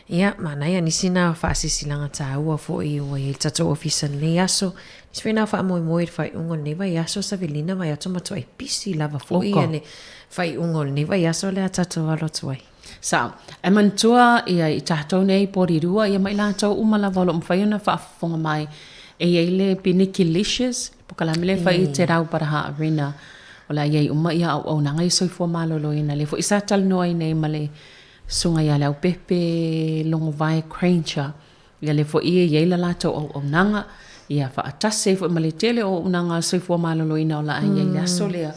Ia, manaia nisi na faasilasilaga taua foi ua i ai le tatou ofisa i lenei aso. Nisi foi na faamoemoe i le faaiuga o lenei vaiaso, Savelina Vaiato matuai pisi lava foi ia le faaiuga o lenei vaiaso lea tatou alo atu ai. Sao. Ae manatua ia i tatou nei Porirua ia ma i latou uma lava o lo o mafai ona faafofoga mai e i ai le Pinikilicious, le pokalame lea e fai i Te Rau Paraha Arena. O le a i ai uma ia auaunaga ia soifua maloloina. Lea foi sa talanoa ai nei ma le Susuga ia Leaupepe Logovae Granger, ia lea foi e i ai le latou auaunaga, ia faatasi ai foi ma le tele o auaunaga a le soifua maloloina o le a i ai i le aso lea.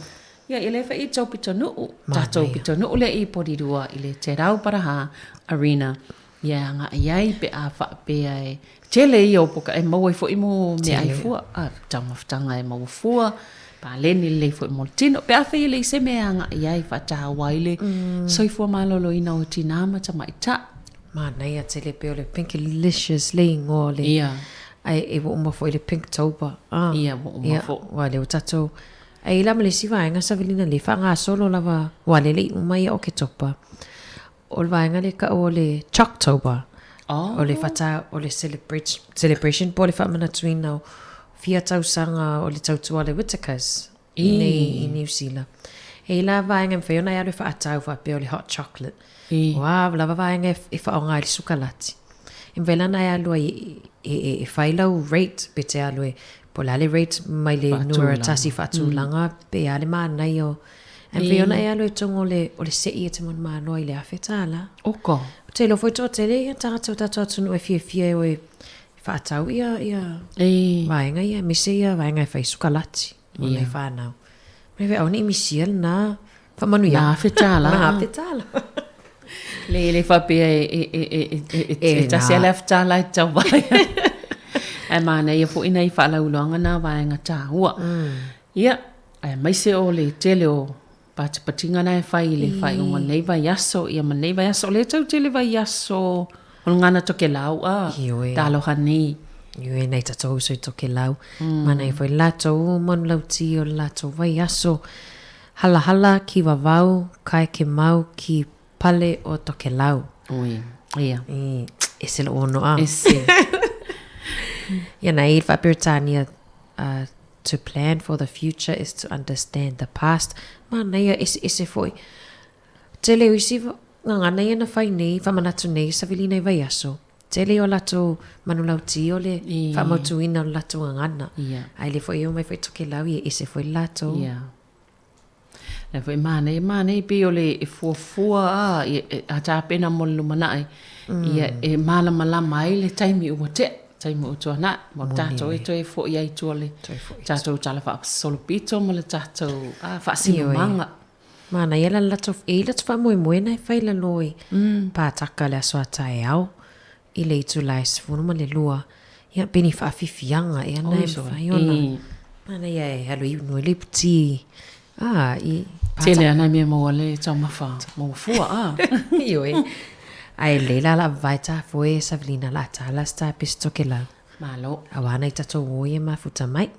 Ia, e le fai i tou pitonuu, tatou pitonuu lea i Porirua i le Te Rau Paraha Arena, ia e agai ai pe a faapea e tele ia o poka e maua ai foi mo meaai fua, a, taumafataga e maua fua, paleni lelei foi mo le tino. Pe afai e leai se mea e agai ai e faataua ai le soifua maloloina o tinā ma tamaitai. Manaia tele pei o le Pinkalicious le igoa o le Ia. Ae e ua uma foi le Pinktober. Ah. Ia, ua uma foi. Ia, aua lea ua tatou Ae i la ma le isi vaega Savelina lea e faagasolo lava aua lea e le i uma ia Oketopa. O le vaega lea e tau o le Choctober. Oh. O le whata, o le celebration po o le whaamanatuina o fia tausaga o le tautua a le Whitakers i nei i Niu Sila. E i la vaega e mawhai ona e alu e whaatau whaapea o le hot chocolate. O a lava vaega e whaonga ai le sukalati. E mawhai lana e alu ai e whai lau rate pe te alu e po o le a le rate mai le numera tasi whaatulaga pe a le manaia o Ae pei ona e alu i totonu o le, o le seʻi e te manumānoa i le $1,000. Oka. Ou te iloa foi toatele ia tagata o tatou atunuu e fiafia e o e faatau ia, ia vaega ia, aemaise ia vaega e fai sukalati mo nai whanau. Mai fe aua ne i misia lena faamanuiaga. Na $1,000. Na $1,000. Le le faapea e tasi lava le $1,000 e tatau ai. Ae manaia foi nai faalauiloaga na vaega taua. Ia, aemaise o le tele o patipatiga na e fai i le faaiuga o lenei vaiaso, ia ma lenei vaiaso. O lea e tau tele vaiaso o le gagana Tokelau, a, taloha nei. Ioe, nai tatou uso i Tokelau. Manaia foi le latou manulauti o le latou vaiaso. Halahala ki wawau, kai ke mau ki pale o Tokelau. Oi, ia. I, ese lou ono a. Ese. Ia, na i Faa-Peretania, To plan for the future is to understand the past. Manaia eseese foi. Tele o isi gagana ia na fai nei, faamanatu nei, savili nai vaiaso. Tele o latou manulauti o le faamautuina o le latou gagana. Ae le foi e omai foi Tokelau ia ese foi le latou. Lea foi manaia, manaia pei o le e fuafua a, a tapena mo le lumanai, ia e malamalama ai le taimi ua tea, taimi ua tuanai, mo tatou e toe foi ai i tua le tatou tala faasolopito ma le tatou faasinomaga. Manaia la le latou, e i latou faamoemoe na e fai i lalo i Pātaka le aso a taeao i le itula e 12, ia pe ni faafiafiaga ea na e mafai ona. Manaia e alu i unu ai le iputi a i Pātaka. Tele ana mea maua le taumafa maua fua a. Ioe. Ae lelei la la vae tafoe e Savelina la tala se tapesi Tokelau. Malo. Aua nai tatou o ia mafuta mai.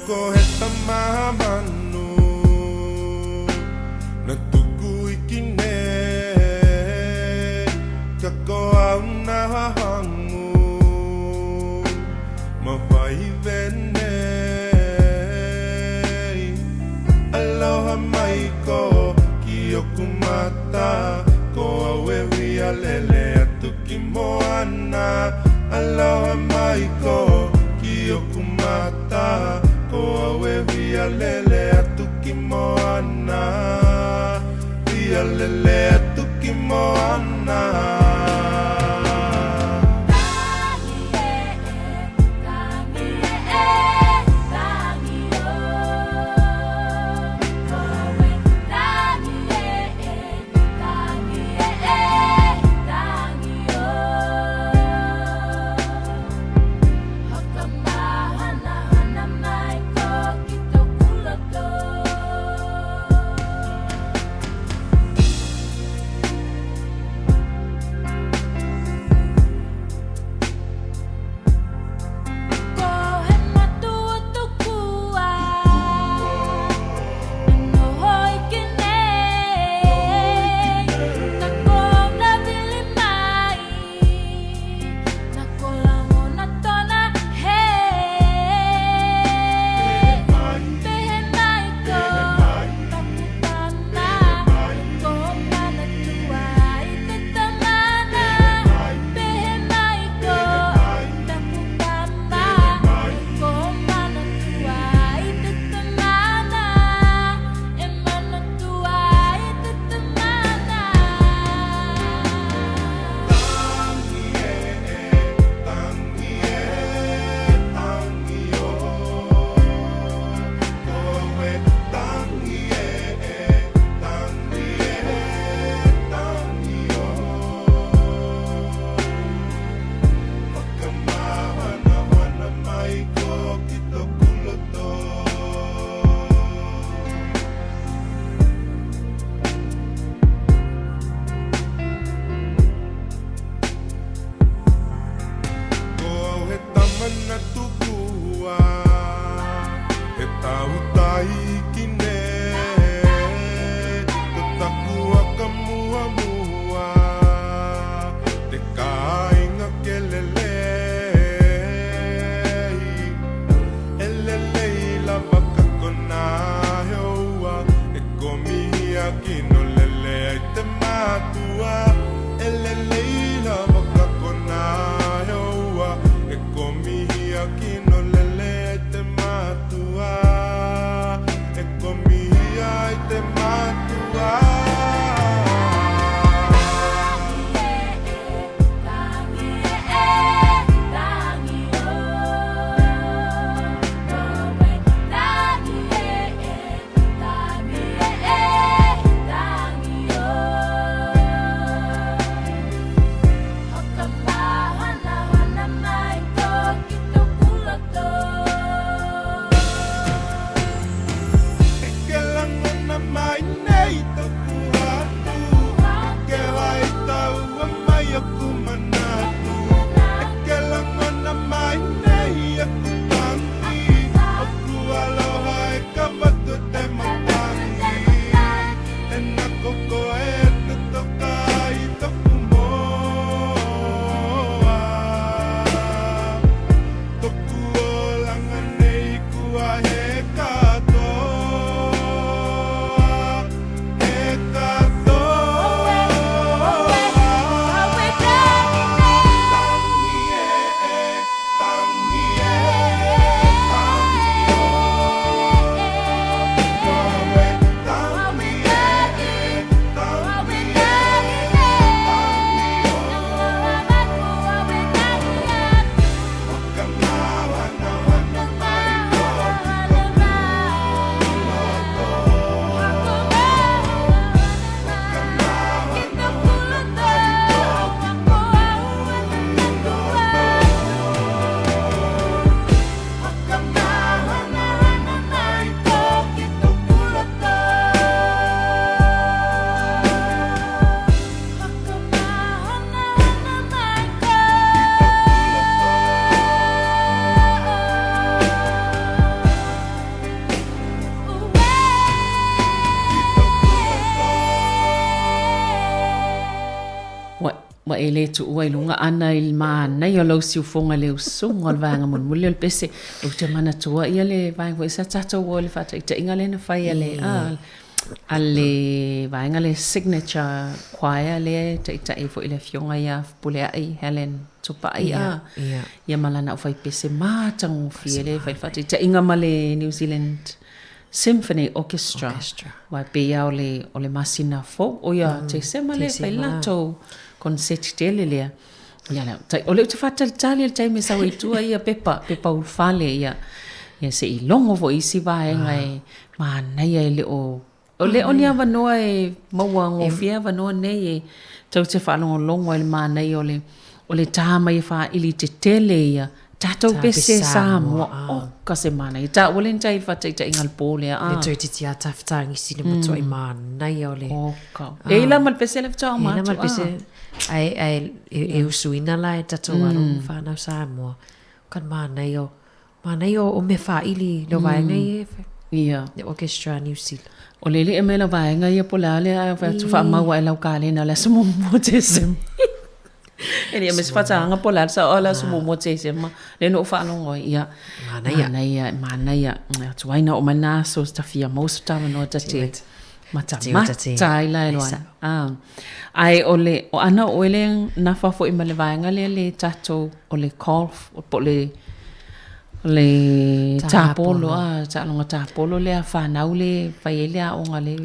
Ko he tama manu Na tuku iki nei Ka ko au na hangu Ma whai venei Aloha mai ko ki oku mata Ko au e hui a lele atu. taku mata Ko au e whia lele atu ki moana Whia lele atu ki moana. Ko au he tama na Tukua, he tahutai ki ne. Ko taku waka muamua, te kāinga kelelei. E lelei lava ka kona he ua, e komihia kino lele ai te matua. E lelei lava ka kona he ua, e komihia kino lele ai te matua. E komihia ai te matua. E ke lagona mai nei toku atu, e ke vaitaua mai oku manatu, e ke lagona mai nei aku tangi, oku aloha e ka vatu te matangi. E na koko e totoka i toku moa, toku olanga nei kua he katoa, he katoa. Tangi e e, tangi e, tangi o. Koe tangi e e, tangi e, tangi o. Whakamāwanawana mai ko ki toku loto. Whakamāwanawana mai ko ki toku loto. Whakamāwanawana mai ko ki toku loto. Ua, ua e le tuua i luga ana i le manaia o lau siufoga i le usuga o le vaega mulimuli o le pese. Ou te manatua ia le vaega foi sa tatou o le faataitaiga lea na fai a le, a, a le vaega le signature choir lea e taitai ai foi le afioga ia Fepuleai Helen. topa'i a. Ia ma lana aufaipese matagofie lea e fai le faataitaiga ma le New Zealand Symphony Orchestra. Aua e pei lava o le, o le masina fou, oi ia Tesema lea e fai le latou koneseti tele lea. Ia lea, tai, o lea ou te faatalitali i le taimi e sau ai i tua ia pepa, pepa ulufale, ia, ia se i logo foi i isi vaega e manaia e le o, o le o ni avanoa e maua gofie avanoa nei e tou te faalogologo ai i le manaia o le, o le ta mai e faaili tetele ia tatou pese Samoa. Oka se manaia. Taua le ni tai faataitaiga i le po lea. Le toeitiiti lava tafetagisi le matuai manaia o le. Oka. E i la ma le pese lea faatoa oma atu. E i la ma le pese. Ae, ae e usuina la e tatou alo ma fanau Samoa. Ka manaia o, manaia o mea faaili i le vaega ia e fai. Ia. Le Orchestra New Zealand. O le liʻi mai la vaega ia po o le a lea ae fai atu faamau ae lau kalena o le aso muamua o Tesema. E le ma se faataga po o le a le sao o le aso muamua o Tesema. Lea na ou faalogo ai, ia, Manaia. manaia, manaia. Atu ai na oo mai lena aso ta fia maua so ta avanoa ta te matamata ai la e loa. Ah. Ae o le, o ana o oe le nafa foi ma le vaega lea le tatou, o le golf, po o le, o le tapolo, ah, taaloga tapolo lea fanau le fai ai le aoga le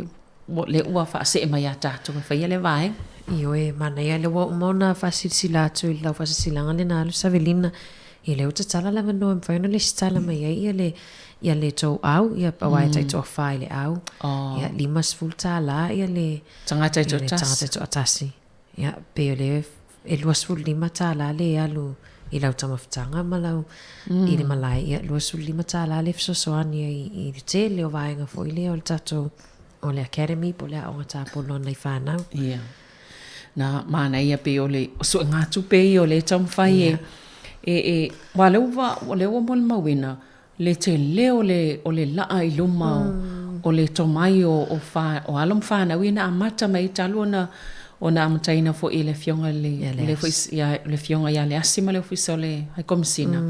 lea ua faasee mai ia tatou e faia lea vaega. Ioe, manaia lea ua uma ona faasilasila atu i lau faasilasilaga lena alu Savelina, ia lea ua tatala le avanoa e mafai ona lesitala mai ai ia le ia le tou au, ia aua e taitoafa i le au, ia $50 ia le tagata e toatasi. Tagata e toatasi. Ia, pei o lea e $25 le alu i lau taumafataga ma lau i le malae, ia $25 le fesoasoani ai i le tele o vaega foi lea o le tatou o le academy po o le aoga tapolo a nai fanau. Ia. Na manaia pei o le suegatupe ia o lea e taumafai e, e, e, aua o lea ua, o lea ua molimauina le tele o le, o le laa i luma o, o le tomai o, o, fa, o alo ma fanau ia na amata mai ai talu ona, ona amataina foi e le Afioga i le, le foi, ia, le Afioga ia Leasi ma le Ofisa o le High Komesina.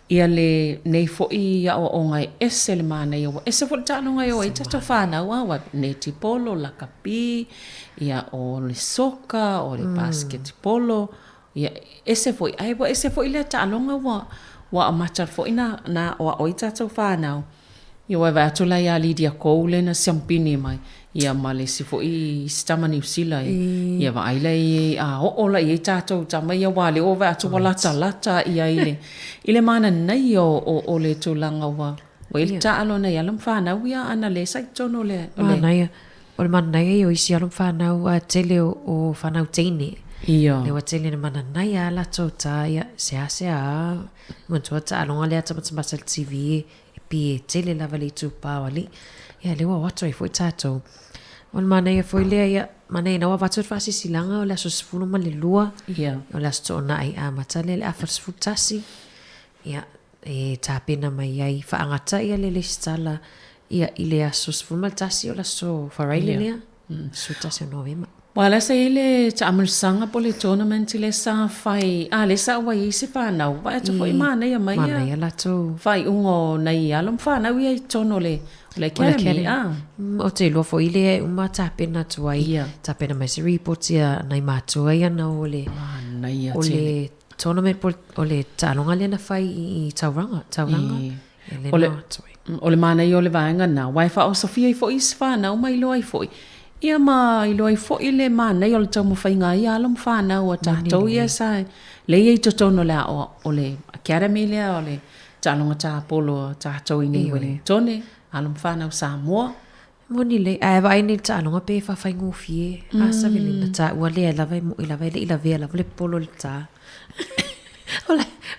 Ia le, nei foi aoaoga e ese le manaia, ua ese foi le taaloga e o ai tatou fanau, a, ua netipolo, lakapi, ia, o le soka, o le basketipolo, Ia, ese foi, ae ua ese foi lea taaloga ua, ua amata foi na, na aoao ai tatou fanau. Ia, ua vaai atu la ia Lydia Kou lea na siamupini mai, ia ma le isi foi isi tama Niu Sila ia, ia vaai la i ai, a oo la i ai tatou tama ia, aua o lea ua vaai atu ua latalata i ai i le, i le mananaia o, o, o le tulaga ua, ua i ai le taalo a nai alo ma fanau ia, ana le sa i totonu o le, o le. Manaia. O le manaia ia o isi alo ma fanau a tele o, o fanau teine. Ia. Lea ua tele ina mananaia a latou ta, ia, seasea a, manatua taaloga lea tamatamata i le TV e pi e tele lava le itupa o alii. Ia, lea ua o atu ai foi tatou. O le manaia foi lea, ia, manaia ina ua avatu le faasilasilaga o le aso 12. Ia. O le aso Toonai amata lea i le afa 11. Ia, e tapena mai ai, faagata ia le lesitala ia i le aso 11 o le aso Faraile lea, 11 o Novema. Ua la sa i ai le taamilisaga po o le tournament lea sa fai, a lea sa auai ai se fanau, vaai atu foi manaia mai ia. Manaia latou. Faaiuga o nai alo ma fanau ia i totonu o le academy, a. Ou te iloa foi lea e uma tapena atu ai, tapena mai se report ia nai matua ia na o le, Manaia tele. o le Tournament po o le taaloga lea na fai i Tauranga, Tauranga. E le O le, noa atu ai. o le manaia o le vaega lena, aua e faaosofia ai foi isi fanau ma iloa ai foi, ia ma iloa ai foi le manaia o le taumafaiga a ia alo ma fanau a tatou ia sa lea e i ai i totonu o le aoao, o le academy lea o le taaloga tapolo a tatou i nei Ueligitone, alo ma fanau Samoa. Moni lelei, ae vaai nei i le taaloga pe faafaigofie a Savelina taua lea lava e moi lava e le i lavea lava le polo i le ta.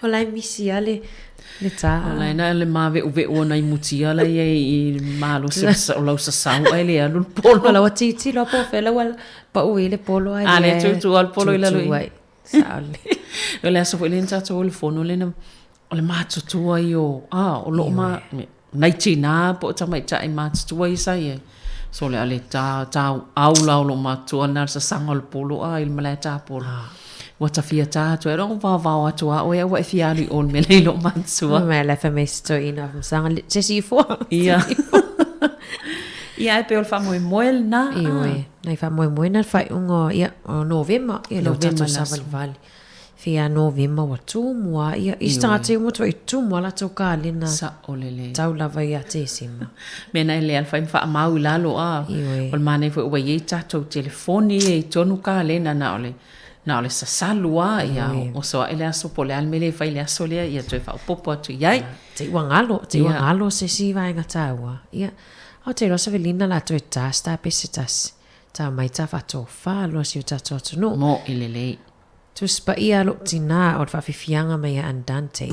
O la e misi lava le le ta. O la e na le mave'uve'u o nai mutia la i ai i le malosi o lau sasau ae le alu le polo. O la ua tilotilo lava po o fea la ua pau ai le polo ae A lea tutu lava le polo i lalo i i. Sao lelei. O le aso foi lea na tatou o i le fono lea na o le matutua ia o, a, o loo ma, nai tinā po o tamaitai matutua ia sa i ai. So o le a le tā, tauau la o loo matutua lena le sasaga o le polo a i le malae tapolo. Ua ta fia tā atu ai, ua vaovao atu a oe a ua e fia alu i o i le mea lea i loo matutua. Mai la fai mai se toeaina faamasanga, se isi ifo. Ia. Ia ae pei o le faamoemoe lena. Ioe, nai faamoemoe na le faaiuga o, ia, o Novema, ia lea ua tatou savalivali. Fea Novema ua tumu a ia isi tagata ia ua matuai tumu a latou kalena. Sao lelei. Tau lava ia Tesema. Mea na e le alafai ma faamau i lalo a. Ioe. O le manaia foi ua i ai tatou telefoni ia i tonu kalena na o le na o le sasalu a ia oso ae le aso po o le a le mea lea e fai i le aso lea ia toe faaopoopo atu i ai. Te i ua galo, te i ua galo se isi vaega taua. Ia, a o te iloa Savelina la toe ta se ta pese tasi. Ta mai ta faatofa loa si o tatou atunuu. Mo'i lelei. Tusi Paia lou tinā o le faafiafiaga mai ia Andante.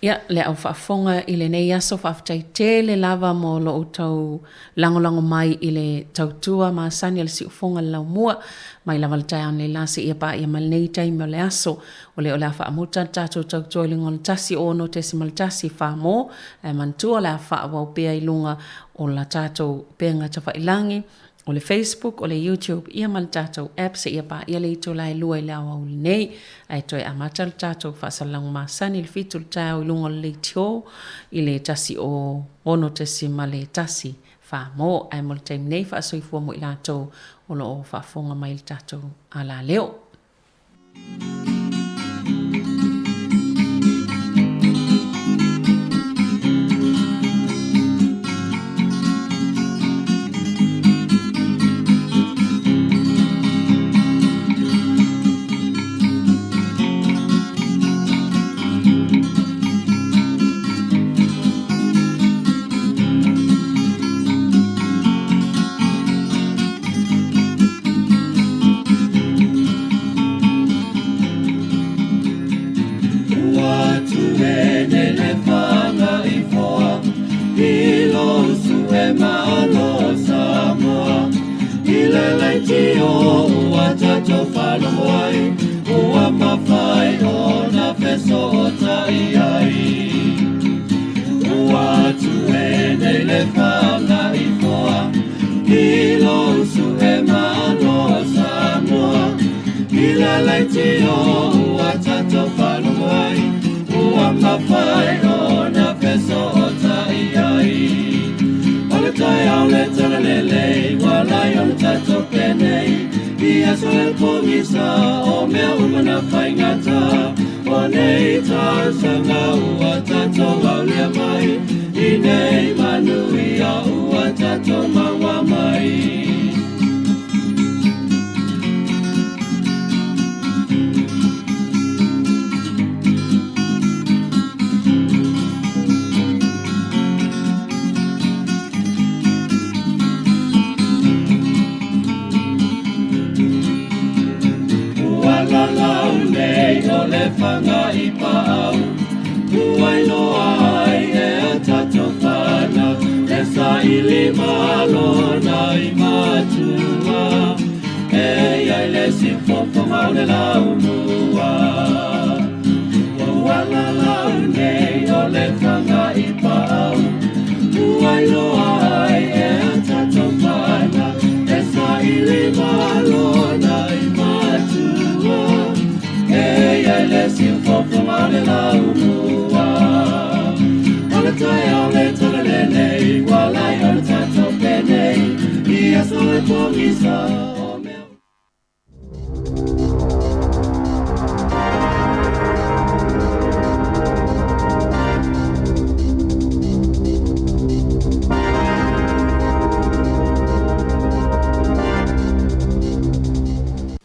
Ia, le au faafofoga i lenei aso faafetai tele lava mo lo outou lagolago mai i le tautua masani a le siufofoga le laumua mai lava le taeao nei la seia paia ma lenei taimi o le aso. O lea o le a faamuta le tatou tautua i luga o le 1 6 1 4 mo, ae manatua o le a faaauau pea i luga o la tatou upega tafailagi, o le Facebook, o le YouTube, ia ma le tatou app seia paia le itula e 2 i le aoauli nei. Ae toe amata le tatou faasalalaga masani i le 7 i le taeao i luga o le leitio i le 1 6 1 4 mo. Ae mo le taimi nei, faasoifua mo i latou o lo o faafofoga mai i le tatou alaleo. tatou faalogo ai ua mafai ona fesootai ai. Ua atu e nei le fagaifoa i lou su'e malo o Samoa i le leitio ua tatou faalogo ai ua mafai ona fesootai ai. O le taeao le talalelei ua lai ona tatou penei i aso e pogisa o mea uma na faigata o nei tausaga ua tatou aulia mai i nei manuia ua tatou maua mai. Ua lalau nei o le faga i paau ua iloa ai e a tatou fanau le saili malo na i matua e iai le siufofoga o le laumua. Ua lalau nei o le faga i paau ua iloa ai e a tatou fanau le saili malo na i matua e iai le siufofoga o le laumua. O le taeao le talalelei ua lai ona tatou penei i aso e pogisa o mea.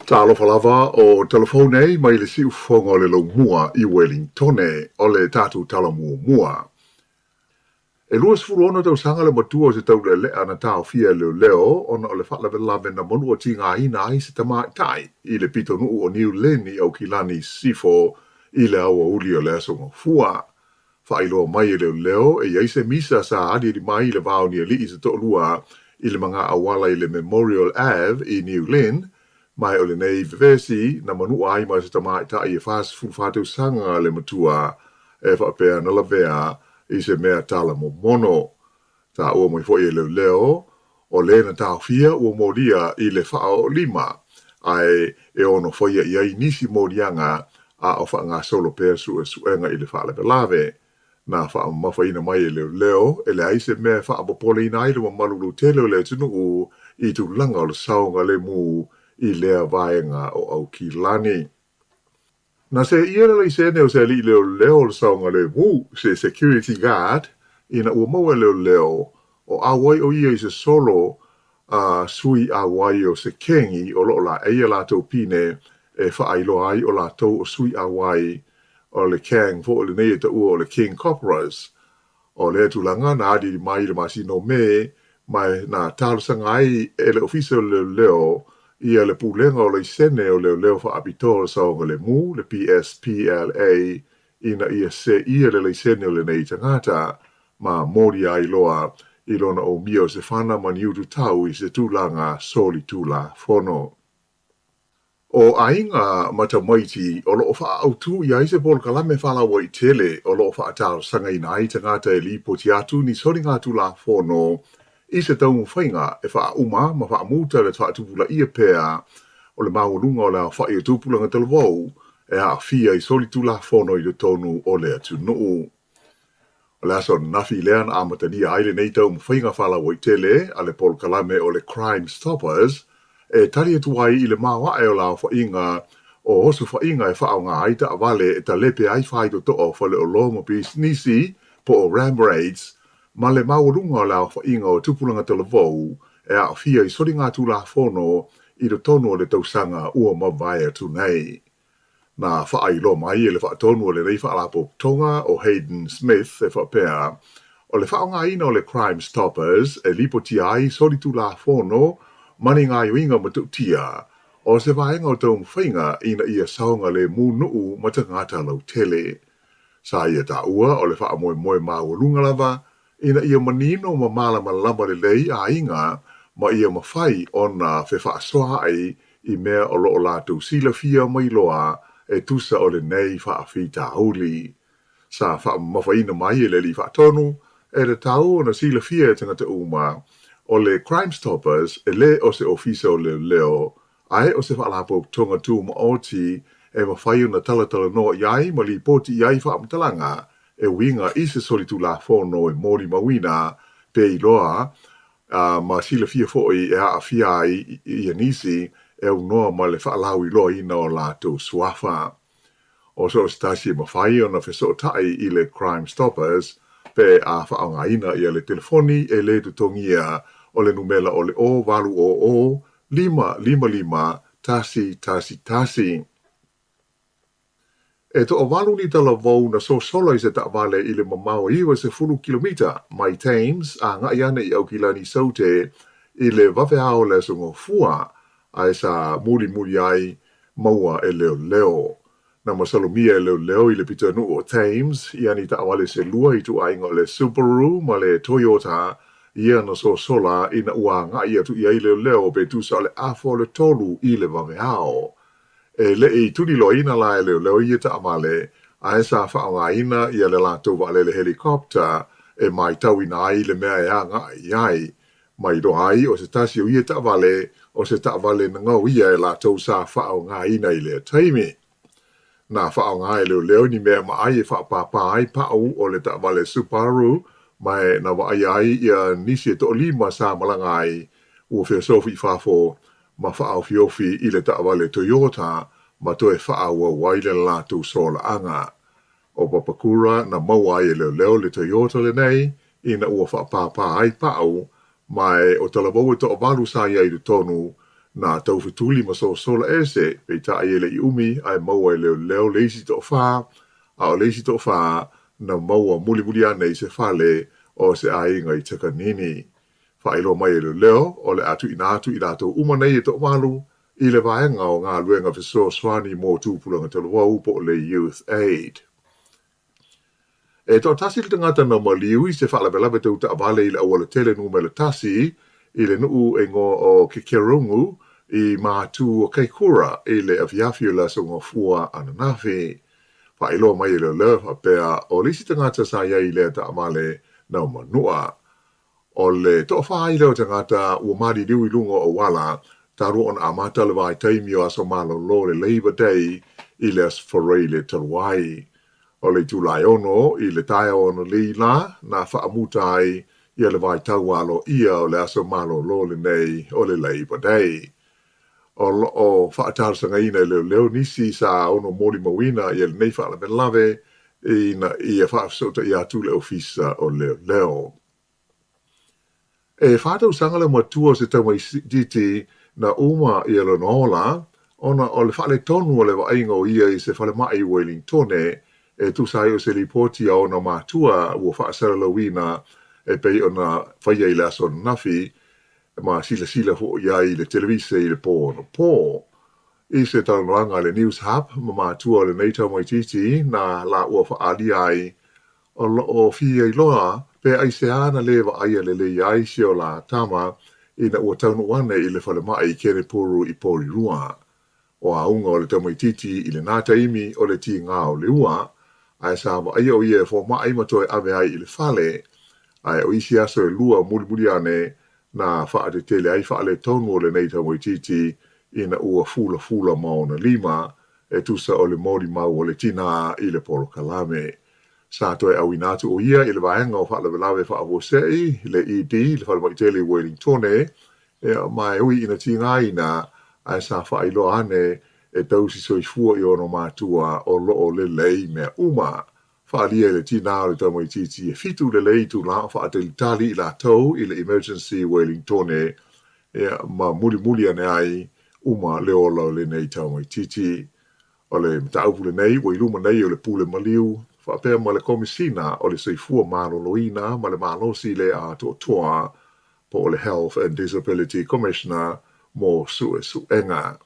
Talofa lava o telefou nei mai le siufofoga o le Laumua i Wellingtone o le tatou tala muamua. E 26 tausaga le matua o se taulealea na taofia e leoleo ona o le faalavelave na manua tigaina ai se tamaitai i le pitonuu o New Lynn i Aukilani i Sisifo i le aoauli o le Aso Gafua. Faailoa mai e leoleo e i ai se misa sa aliali mai i le va o ni alii se toalua i le maga auala i le Memorial Ave i New Lynn, ma o lenei vevesi na manua ai ma se tamaitai e 44 tausaga le matua e faapea na lavea i se mea tala momono. Taua mai foi e leoleo o le na taofia ua molia i le faaoolima ae e ono faia i ai nisi moliaga a o faagasolo pea suesuega i le faalavelave. Na faamamafaina mai e leoleo e leai se mea e faapopoleina ai le mamalu lautele o le atunuu i tulaga o le saogalemu i lea vaega o Aukilani. Na seia le laisene o se alii leoleo o le saogalemu, se security guard, ina ua maua e leoleo o auai o ia i se solo a sui auai o se kengi o loo laei a latou pine e faailoa ai o latou o sui auai o le gang foi lenei e taua o le King Cobras. O lea tulaga na aliali mai i le masina o Me ma na talosaga ai e le Ofisa o Leoleo ia le Pulega o Laisene o Leoleo Faapitoa o le Saogalemu, le PSPLA, ina ia seia le laisene o lenei tagata ma molia ai loa i lona umia o se fana ma ni ututau i se tulaga solitulafono. O aiga ma tamaiti o loo faaautu i ai se polokalame faalauaitele o loo faatalosagaina ai tagata e lipoti atu ni soligatulafono i se taumafaiga e faauma ma faamuta le faatupulaia pea o le maualuga o le aofai o tupulaga talavou e aafia i solitulafono i totonu o le atunuu. O le aso ananafi lea na amatalia ai lenei taumafaiga faalauaitele a le polokalame o le Crime Stoppers e tali atu ai i le maoae o le aofaiga o osofaiga e faaaoga ai taavale e talepe ai faitotoa o faleoloa ma pisinisi po o ram raids ma le maualuga o le aofaiga o tupulaga talavou e aafia i soligatulafono i totonu o le tausaga ua mavae atu nei. Na faailoa mai e le faatonu o lenei faalapotopotoga o Hayden Smith e faapea, o le faaaogaina o le Crime Stoppers e lipotia ai solitulafono ma ni gaoioiga matautia o se vaega o taumafaiga ina ia saogalemu nuu ma tagata lautele. Sa ia taua o le faamoemoe maualuga lava ina ia manino ma malamalama lelei aiga ma ia mafai ona fefaasoaai i mea o lo o latou silafia ma iloa e tusa o lenei faafitauli. Sa faamamafaina mai e le Alii Faatonu, e tatau ona silafia e tagata uma, o le Crime Stoppers e le o se ofisa o leoleo, ae o se faalapotopotoga tumaoti e mafai ona talatalanoa i ai ma lipoti i ai faamatalaga e uiga i se solitulafono e molimauina pe iloa ma silafia foi e aafia ai ia nisi e aunoa ma le faalauiloaina o latou suafa. O so o se tasi e mafai ona fesootai i le Crime Stoppers pe a faaaogaina ia le telefoni e lē totogia o le numela o le 0800 555 111. E toavalu ni talavou na sosola i se taavale i le mamao e 90 kilomita mai Thames agai ane i Aukilani Saute i le vaveao o le Aso Gafua, ae sa mulimuli ai maua e leoleo. Na masalomia e leoleo i le pitonuu o Thames ia ni taavale se lua ituaiga o le Subaru ma le Toyota ia na sosola ina ua agai atu i ai leoleo pe tusa o le afa o le tolu i le vaveao. E le i tuliloaina la e leoleo ia taavale, ae sa faaaogaina ia le latou vaalele helicopter e matauina ai le mea e agai i ai. Ma iloa ai o se tasi o ia taavale, o se taavale na gaoia e latou sa faaaogaina i lea taimi. Na faaaoga e leoleo ni mea maʻai e faapāpā ai paʻu o le taavale Subaru, ma e na vaaia ai ia nisi e toalima sa malaga ai ua feosofi i fafo ma faaofiofi i le taavale Toyota ma toe faaauau ai le latou solaaga. ʻO Papakura na maua ai e leoleo le Toyota lenei ina ua faapāpā ai paʻu, ma e o talavou e toavalu sa i ai i totonu, na taufetuli ma sosola ese, peitai e le i umi ae maua e leoleo le isi toafā, a o le isi toafā na maua mulimuli ane i se fale o se aiga i Takanini. Faailoa mai e leoleo, o le a tuuina atu i latou uma nei e toavalu i le vaega o galuega fesoasoani mo tupulaga talavou po o le Youth Aid. E toatasi le tagata na maliu i se faalavelave tau taavale i le aualatele numera tasi i le nuu e igoa o Kekerongu i Matu o Kaikoura i le afiafi o le Aso Gafua ananafi. Faailoa mai e leoleo e faapea o le isi tagata sa i ai i lea taavale na manua. O le toafā ai lea o tagata ua maliliu i luga o auala talu ona amata le vaitaimi o aso malolo o le Labour Day i le Aso Faraile talu ai. O le itula e ono i le taeao analeila la na faamuta ai ia le vaitau aloaia o le aso malolo lenei o le Labour Day. O lo o faatalosagaina e leoleo nisi sa ono molimauina ia lenei faalavelave ina ia faafesootai atu le Ofisa o Leoleo. E fā tausaga le matua o se tamaitiiti na uma ia lona ola ona o le faaletonu o le vaaiga o ia i se falemai i Uelintone e tusa ai o se lipoti a ona matua ua faasalalauina e pei ona faia i le aso ananafi ma silasila foi i ai i le televise i le pō anapo. I se talanoaga a le Newshub ma matua o lenei tamaitiiti na lāua faaalia ai, o lo o fia iloa pe aisea na lē vaaia lelei ai si o lā tama ina ua taunuu ane i le falemai i Kenepuru i Porirua. O auga o le tamaitiiti i lenā taimi o le tīgā o le ua, ae sa vaaia o ia e fomai ma toe ave ai i le fale, ae o isi aso e lua mulimuli ane na faatetele ai faaletonu o lenei tamaitiiti ina ua fulafula ma ona lima, e tusa o le molimau o le tinā i le polokalame. Sa toe auina atu o ia i le vaega o faalavelave faafuasei, le ED, le falemai tele i Uelintone, Ea, ma e ui ina tigaina, ae sa faailoa ane e tausi soifua i ona matua o lo o lelei mea uma. Faaalia e le tinā o le tamaitiiti e fitu lelei itulā o faatalitali i latou i le emergency Uelintone, ea, ma mulimuli ane ai uma le ola o lenei tamaitiiti. O le mataupu lenei ua i luma nei o le Pule Maliu, faapea ma le Komesina o le Soifua Maloloina ma le Malosi le Atoatoa po o le Health and Disability Commissioner mo suesuega.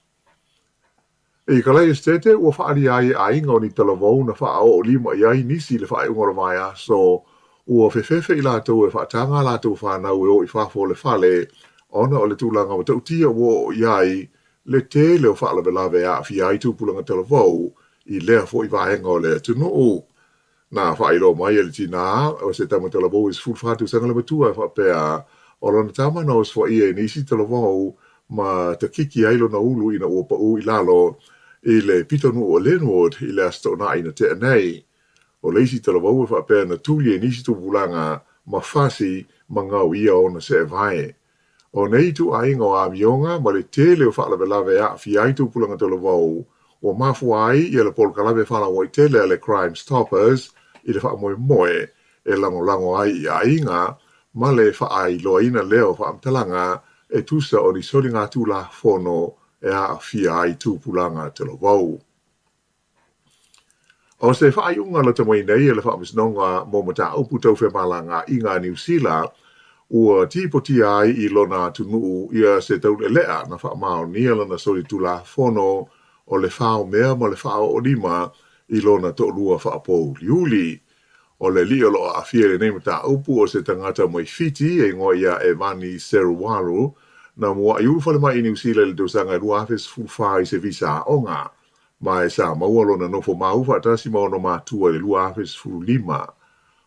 I Kalai Esetete, ua faaalia ai e aiga o ni talavou na faaoo lima i ai nisi i le faaiuga o le vaiaso, ua fefefe i latou e faataga a latou fanau e o i fafo o le fale ona o le tulaga matautia ua oo i ai le tele o faalavelave e aafia ai tupulaga talavou i lea foi vaega o le atunuu. Na faailoa mai e le tinā o se tama talavou e 14 tausaga le matua e faapea, o lona tama na osofaia e nisi talavou ma takiki ai lona ulu ina ua paʻū i lalo i le pitonuu o Linwood i le Aso Toonai na tea nei. O le isi talavou e faapea na tuli e nisi tupulaga ma fasi ma gaoia ona seevae. O nei ituaiga o amioga ma le tele o faalavelave e aafia ai tupulaga talavou ua mafua ai ia le polokalame faalauaitele a le Crime Stoppers i le faamoemoe e lagolago ai i aiga ma le faailoaina lea o faamatalaga e tusa o ni soligatulafono e aafia ai tupulaga talavou. O se faaiuga lata mai nei a le Faamasinoga mo Mataupu Tau Femalagaaiga a Niu Sila, ua tipotia ai i lona atunuu ia se taulealea na faamaonia lana solitulafono o le faomea ma le faaoolima i lona toalua faapouliuli. O le alii o lo o aafia i lenei mataupu o se tagata mai Fiti e igoa ia Evani Seruwaru, na mua'i ulufale mai i Niu Sila i le tausaga e 2014 i se visa aoga. Ma e sa maua lona nofo mau faatasi ma ona matua i le 2015.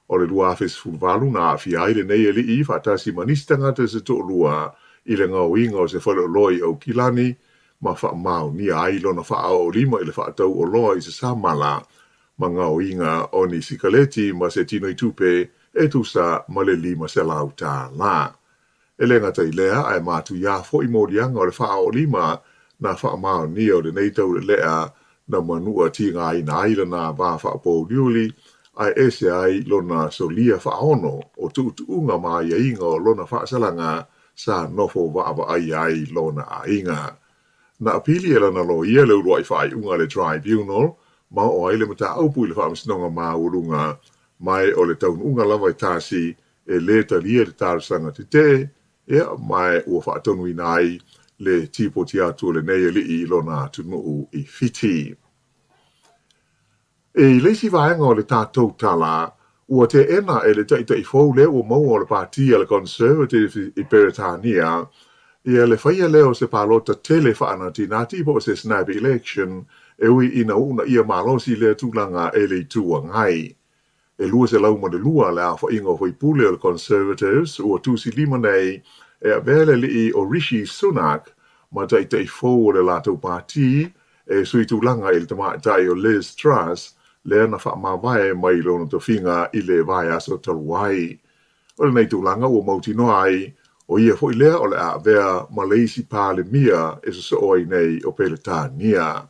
O le 2018 na aafia ai lenei alii faatasi ma nisi tagata se toalua i le gaoiga o se faleoloa i Aukilani ma faamaonia ai lona faaoolima i le faatau oloa i se samala ma gaoiga o ni sikaleti ma se tinoitupe e tusa ma le 500 tālā. E le gata i lea, ae matuia foi moliaga o le faaoolima na faamaonia o lenei taulelea na manua tigaina ai lana va faapouliuli ae ese ai lona solia faaono o tuutuuga ma aiaiga o lona faasalaga sa nofo vaavaaia ai lona aiga. Na apili e lana loia le uluai faaiuga a le Tribunal ma oo ai le mataupu i le Faamasinoga Maualuga, ma e o le taunuuga lava e tasi e lē talia le talosaga tetee, ia, ma ua faatonuina ai le tipoti atu o lenei alii i lona atunuu i Fiti. I le isi vaega o le tatou tala, ua teena e le taitai fou lea ua maua o le pati a le Conservative i Peretania ia le faia lea o se palota tele faanatinati po o se snap election e ui ina uunaia malosi lea tulaga e le Itu Agai. E 202 le aofaiga o faipule o le Conservatives ua tusilima nei e avea le alii o Rishi Sunak ma taitai fou o le latou pati e sui tulaga i le tamaitai o Liz Truss lea na faamavae mai lona tofiga i le vaiaso talu ai. O lenei tulaga ua mautinoa ai o ia foi lea o le a avea ma le isi Palemia e sosoo ai nei o Peretania.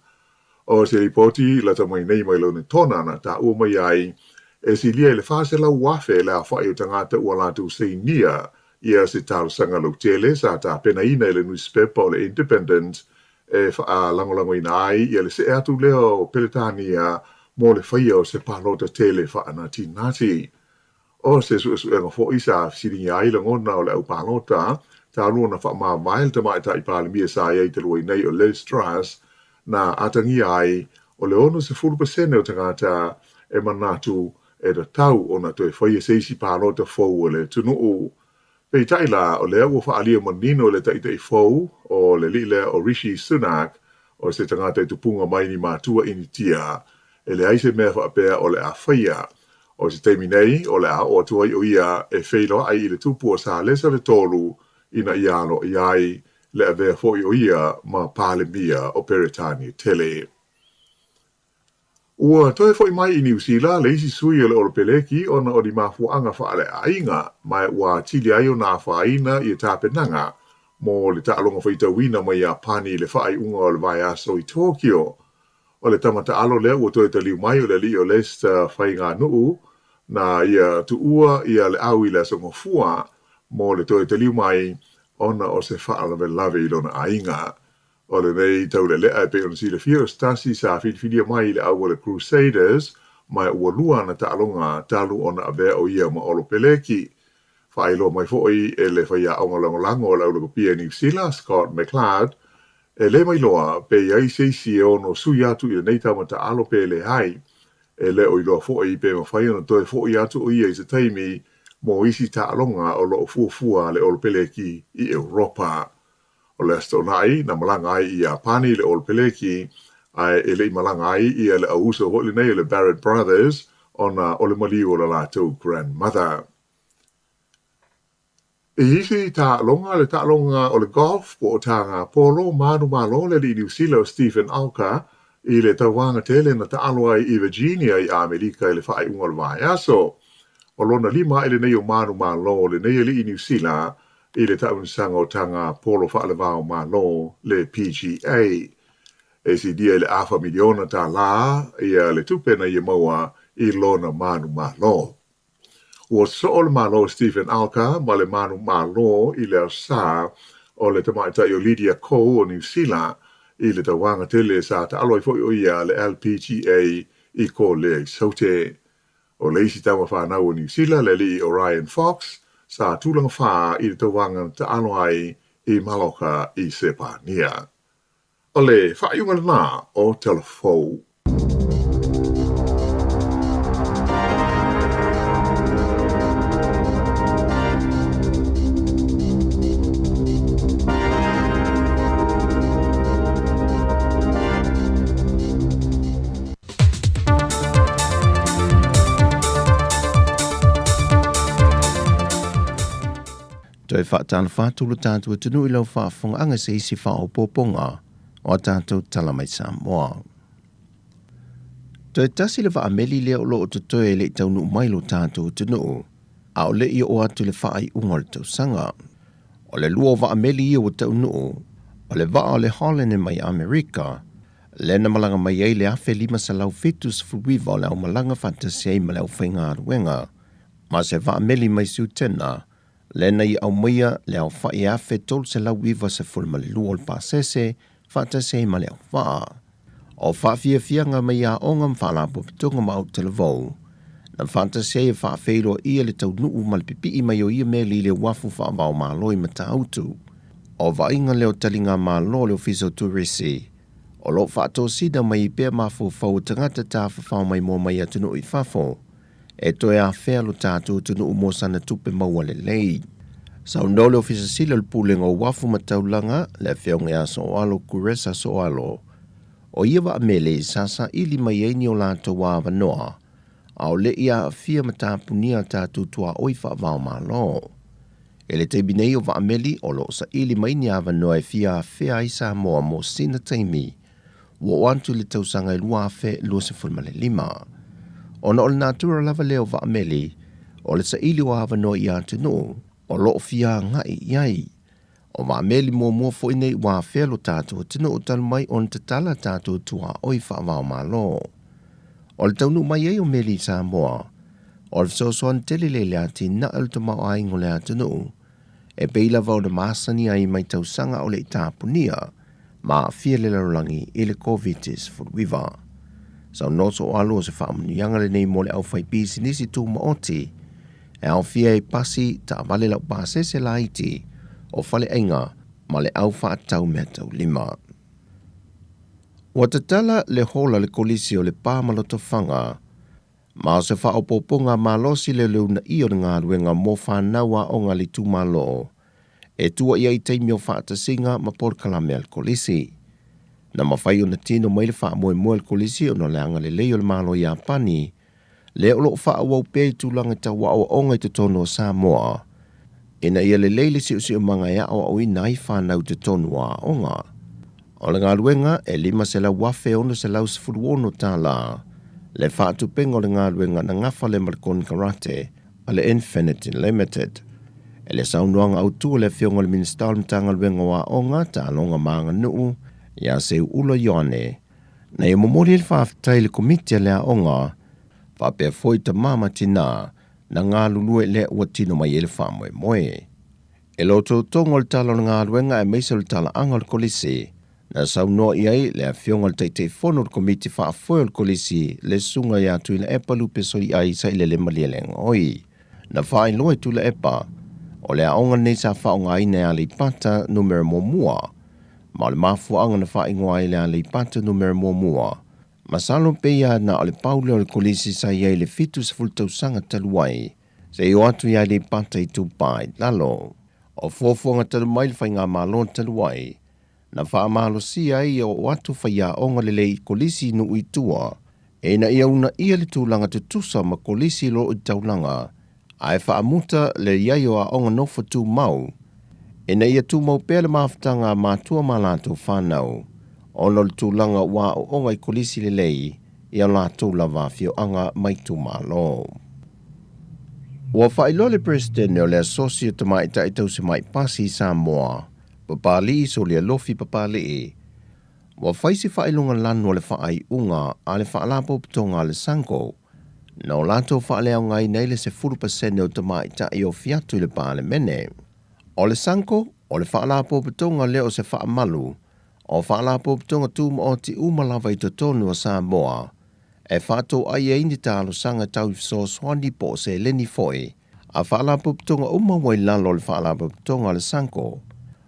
O se lipoti lata mai nei mai Lonetona na taua mai ai, e silia i le 400,000 le aofai o tagata ua latou sainia ia se talosaga lautele sa tapenaina e le nusipepa o le Independent e faalagolagoina ai ia le see atu lea o Peretania mo le faia o se palota tele faanatinati. O se suesuega foi sa fesiligia ai lagona o le au palota, talu ona faamavae le tamaitai Palemia sa i ai talu ai nei o Liz Truss, na atagia ai o le 60% o tagata e manatu e tatau ona toe faia se isi palota fou a le atunuu. Peitai la, o lea ua faaalia manino e le taitai fou o le alii lea o Rishi Sunak, o se tagata i tupuga mai ni matua Initia, e leai se mea faapea o le a faia. O se taimi nei, o le a oo atu ai o ia e feiloai i le tupu o Salesa le Tolu ina ia aloaia ai le avea foi o ia ma Palemia o Peretania Tele. Ua toe foi mai i Niu Sila le isi sui o le Olopeleki ona o ni mafuaaga faaleaiga ma ua atili ai ona afaina ia tapenaga mo le taaloga faitauina mai Iapani i le faaiuga o le vaiaso i Tokyo. O le tama taalo lea ua toe taliu mai o le alii o Lester Faiganuu na ia tuua ia le au i le Aso Gafua mo le toe taliu mai ona o se faalavelave i lona aiga. O lenei taulealea e pei ona silafia o se tasi sa filifilia mai i le au o le Crusaders ma ua lua ana taaloga talu ona avea o ia ma Olopeleki. Faailoa mai foi e le faiaoga lagolago o le aulakapia i Niu Sila, Scott McLeod, e le mailoa pe i ai se isi e ono sui atu i lenei tama taalo pe leai. E le o iloa foi pe mafai ona toe foi atu o ia i se taimi mo isi taaloga o lo o fuafua a le Olopeleki i Europa. O le Aso Toonai na malaga ai i Iapani le All Peleki, ae e le i malaga ai ia le auuso foi lenei o le Barrett Brothers ona o le maliu o le latou grandmother. I isi taaloga, le taaloga o le golf po o taga polo, manumalo le alii Niu Sila o Steven Alker i le tauvaga tele na taalo ai i Virginia i Amerika i le faaiuga o le vaiaso. O lona lima ae lenei o manumalo lenei alii Niu Sila i le taamilosaga o taga polo faalevao Malo le PGA. E silia i le afa miliona tālā ia le tupe na ia maua i lona manumalo. Ua soo le malo o Steven Alker ma le manumalo i le Aso Sa o le tamaitai o Lydia Ko o Niu Sila i le tauvaga tele sa taalo ai foi o ia le LPGA i Kolea i Saute. O le isi tama fanau o Niu Sila, le alii o Ryan Fox, sa tulaga fā i le tauvaga na taalo ai i Maloka i Sepania. O le faaiuga lena o Tala Fou. Toe faatalofa atu lo tatou atunuu i lau faafofogaaga i se isi faaopoopoga o a tatou tala mai Samoa. Toe tasi le vaameli lea o lo o totoe e le i taunuu mai lo tatou atunuu, a o le i oo atu i le faaiuga o le tausaga. O le lua o vaameli ia ua taunuu, o le vaa o le Holland mai Amerika, lea na malaga mai ai le 1579 o le aumalaga faatasi ai ma le aufaigaluega, ma se vaameli mai Siutena, lea na ia aumaia le aofai e 1392 o le pasese faatasi ai ma le auvaa. O faafiafiaga mai aoga ma faalapotopotoga ma autalavou, na faatasi ai e faafeiloaia le taunuu ma le pipii mai o ia meli i le uafu faava-o-Malo i Matautu. O vaaiga lea o taligamalo a le Ofisa o Turisi, o lo o faatosina mai ai pea mafaufau o tagata tafafao maimoa mai atunuu i fafo, e toe afea lo tatou atunuu mo sana tupe maua lelei. Saunoa le Ofisa Sili o le Pulega o Uafu ma Taulaga, le Afioga ia Soalo Kuresa Soalo, o ia vaa mele sa saili mai ai ni o latou avanoa, a o le i aafia ma tapunia a tatou tuaoi faava-o-Malo. I le taimi nei o vaa meli o lo o saili mai ni avanoa e fia afea ai Samoa mo sina taimi ua oo atu i le tausaga e 2025. Ona o le natura lava lea o vaa meli, o le saili o avanoa i atunuu o lo o fia agai i ai. O vaa meli muamua foi nei ua afea lo tatou atunuu talu mai ona tatala tatou tuaoi faava-o-Malo. O le taunuu mai ai o meli i Samoa, o le fesoasoani tele lea i le atinae o le tamaoaiga o le atunuu, e pei lava ona masani ai mai tausaga o le i tapunia ma aafia le lalolagi i le Koviti-19. Saunoa Soalu o se faamanuiaga lenei mo le aufaipisinisi tumaoti e aofia ai pasi, taavale laupasese laiti, o faleaiga ma le au faatau meataulima. Ua tatala le hola le Kolisi o Lepa ma Lotofaga ma o se faaopoopoga malosi le le uunaia o le galuega mo fanau aoga a le itumalo e tua i ai i taimi o faatasiga ma polokalame a le Kolisi. Na mafai ona tino mai le faamoemoe a le Kolisi ona o le agalelei o le Malo o Iapani lea o lo o faaauau pea i tulaga tau aoaoga i totonu o Samoa ina ia lelei le siosiomaga e aoaoina ai fanau i totonu o aoga. O le galuega e $500,616 le faatupenga o le galuega na gafa lea ma le konekarate a le Infinity Limited. E le saunoaga autu a le Afioga i le Minisita o le Matagaluega o Aoga, Taaloga ma Aganuu, ia Seuula Ioane, na ia momoli ai le faafetai i le Komiti a le Aoga faapea foi tama ma tinā na galulue lea ua tino mai ai le faamoemoe. E lototoga o le tala o le galuega aemaise o le talaaga o le Kolisi, na saunoa i ai le Afioga i le Taitaifono o le Komiti Faafoe o le Kolisi, le Susuga ia Tuilaepa Lupe Soliai Sailele Malielegaoi. Na faailoa e Tuilaepa, o le aoga lenei sa faaaogaina e Aleipata Numera Muamua, ma o le mafuaaga na faaigoa ai le Aleipata Numera Muamua, masalo pei lava na o le pau lea o le Kolisi sa i ai i le 70 tausaga talu ai, seia o atu i Aleipata Itupa i Lalo. O fuafuaga talu mai le faigamalo talu ai, na faamalosia ai ia oo atu faiaoga lelei i kolisi i nuu i tua, ina ia uunaia le tulaga tutusa ma kolisi o lo o i taulaga, ae faamuta le i ai o aoga nofo tumau, ina ia tumau pea le mafutaga a matua ma a latou fanau, ona o le tulaga ua aooga i kolisi lelei i a latou lava afioaga ma itumalo. Ua faailoa le Peresetene o le Asosi o Tamaitai Tausimai Pasi i Samoa, Papalii Solialofi Papalii, ua fai se faailoga lanu o le faaiuga a le Faalapotopotoga a le SANGO na o latou faaleaogaina ai le 10% o tamaitai e ofi atu i le Palemene. O le SANGO, o le Faalapotopotoga lea o se faamalu o Faalapotopotoga Tumaoti uma lava i totonu o Samoa e faatoai ai ni talosaga tau i fesoasoani po o seleni foi a Faalapotopotoga uma ua i lalo o le Faalapotopotoga a le SANGO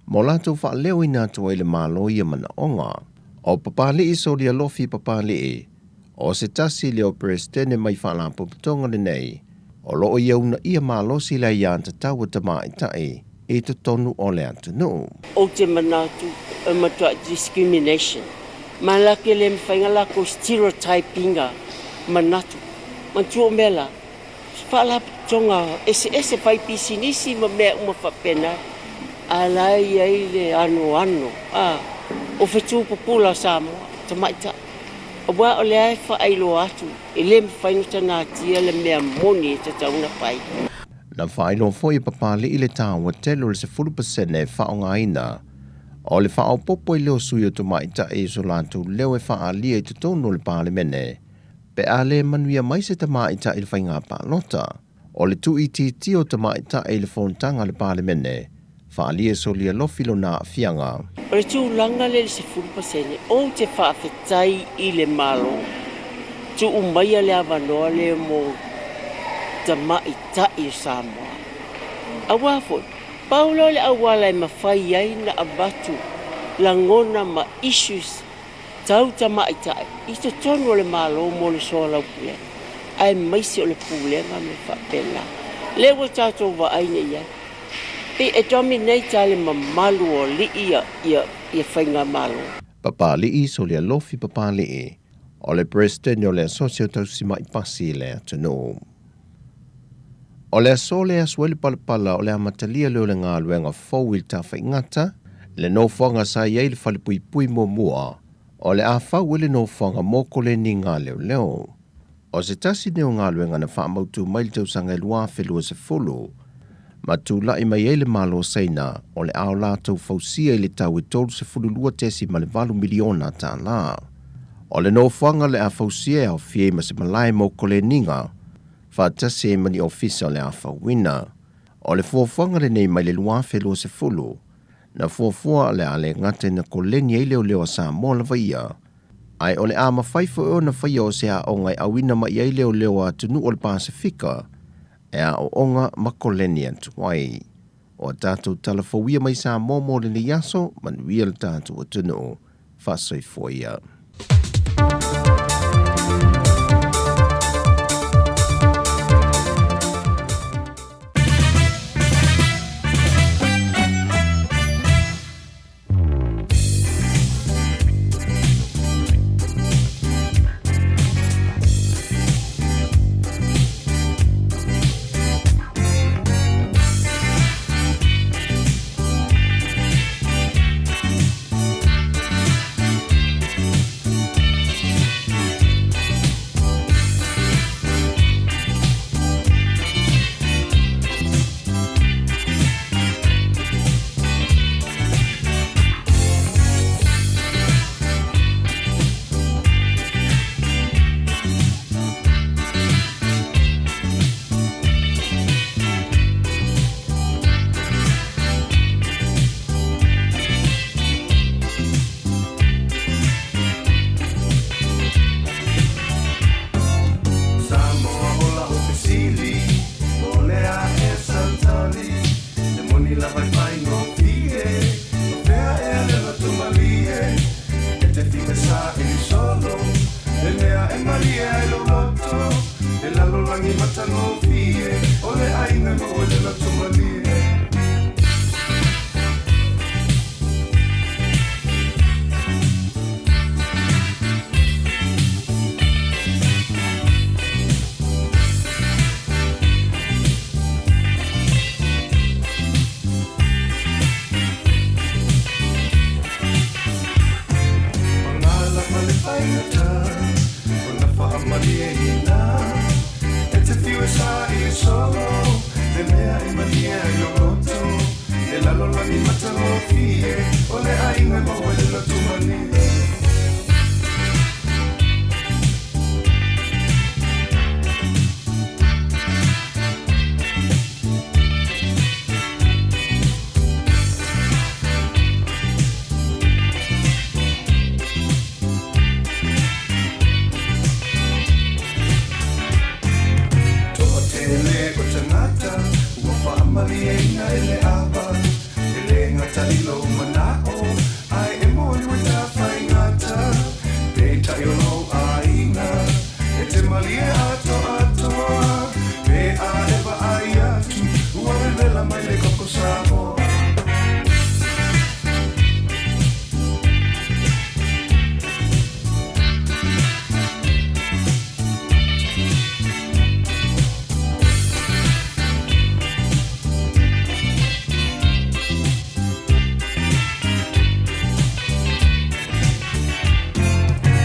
mo latou faaleoina atu ai i le Malo ia manaoga. O Papalii Solialofi Papalii, o se tasi lea o Peresetene mai Faalapotopotoga lenei, o lo o ia uunaia malosi le aiatatau a tamaitai i totonu o le atunuu. Ou te manatu e matuai discrimination ma la ke le mafai na lakou stereotype ina manatu. Manatua o mea la, faalapotopotoga eseese fai pisinisi ma mea uma faapena, a la e i ai le anoano a o fetu pupula o Samoa, tamaitai. Aua o lea e faailoa atu e le mafai ona tanatia le mea moni e tatau ona fai. Na faailoa foi e Papalii le taua tele o le 10% e faaaogaina o le faaopoopo i leo sui o tamaitai i so latou leo e faaalia i totonu o le Palemene pe a le manuia mai se tamaitai i le faiga palota. O le tuuitiitia o tamaitai i le fonotaga a le Palemene, faaalia e Solialofi lona aafiaga. O le tulaga lea i le 10%, ou te faafetai i le Malo, tuu maia le avanoa lea mo tamaitai o Samoa. Aua foi, pau lea o le auala e mafai ai ona avatu lagona ma issues tau tamaitai i totonu o le Malo mo le soalaupulega, aemaise o le pulega ma mea faapena. Lea ua tatou vaai nei i ai, pei e dominate lava le mamalu o alii ia faigamalo. Papalii Solialofi Papalii, o le Peresetene o le Asosi o Tausimai Pasi i le atunuu. O le aso lea asu ai le palapala o le amatalia lea o le galuega fou i le Tafaigata, le nofoaga sa i ai le falepuipui muamua, o le a fau ai le nofoaga mo koleniga a leoleo. O se tasi nei o galuega na faamautu mai i le tausaga e 2020, ma tulai mai ai le Malo o Saina o le a o latou fausia i le tau e $32.8 miliona tālā. O le nofoaga o le a fausia e aofia ai ma se malae mo koleniga, faatasi ai ma ni ofisa o le a fauina. O le fuafuaga lenei mai le 2020, na fuafua o le a le gata ina koleni ai leoleo a Samoa lava ia, ae o le a mafai foi ona faia o se aoga e auina mai ai leoleo a atunuu o le Pasefika e aooga ma koleni atu ai. O a tatou tala fou ia mai Samoa mo lenei aso, manuia le tatou atunuu. Faasoifua ia. Samoa o la'u fesili, O le a e sautali, Le moni lava e faigofie, O fea ea le loto malie, E te fia saili solo, Le mea e malie ai lou loto, Le lalolagi matagofie, O le aiga maua i le loto malie. fa'amalieina E te fiu e sa'i solo Le mea e malie ai lou loto E lalolagi matagofie O le aiga e maua i le loto malie. Toatele o tagata ua faamalieina e le ava, e lē gata i lou manao, ae e moni ua tafaigata. Peitai o lou aiga e te malie atoatoa, pe a e vaai atu ua vevela mai le koko Samoa.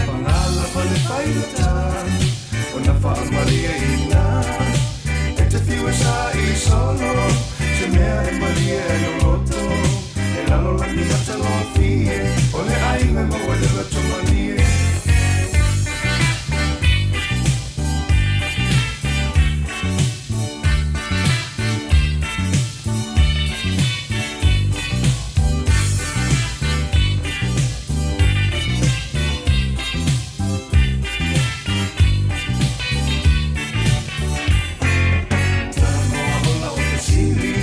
Pagalapa le faigata ona faamalieina E te fiu e sa'i solo se mea e malie ai lou loto E lalolagi matagofie o le aiga e maua i le loto malie. Samoa ola o fesili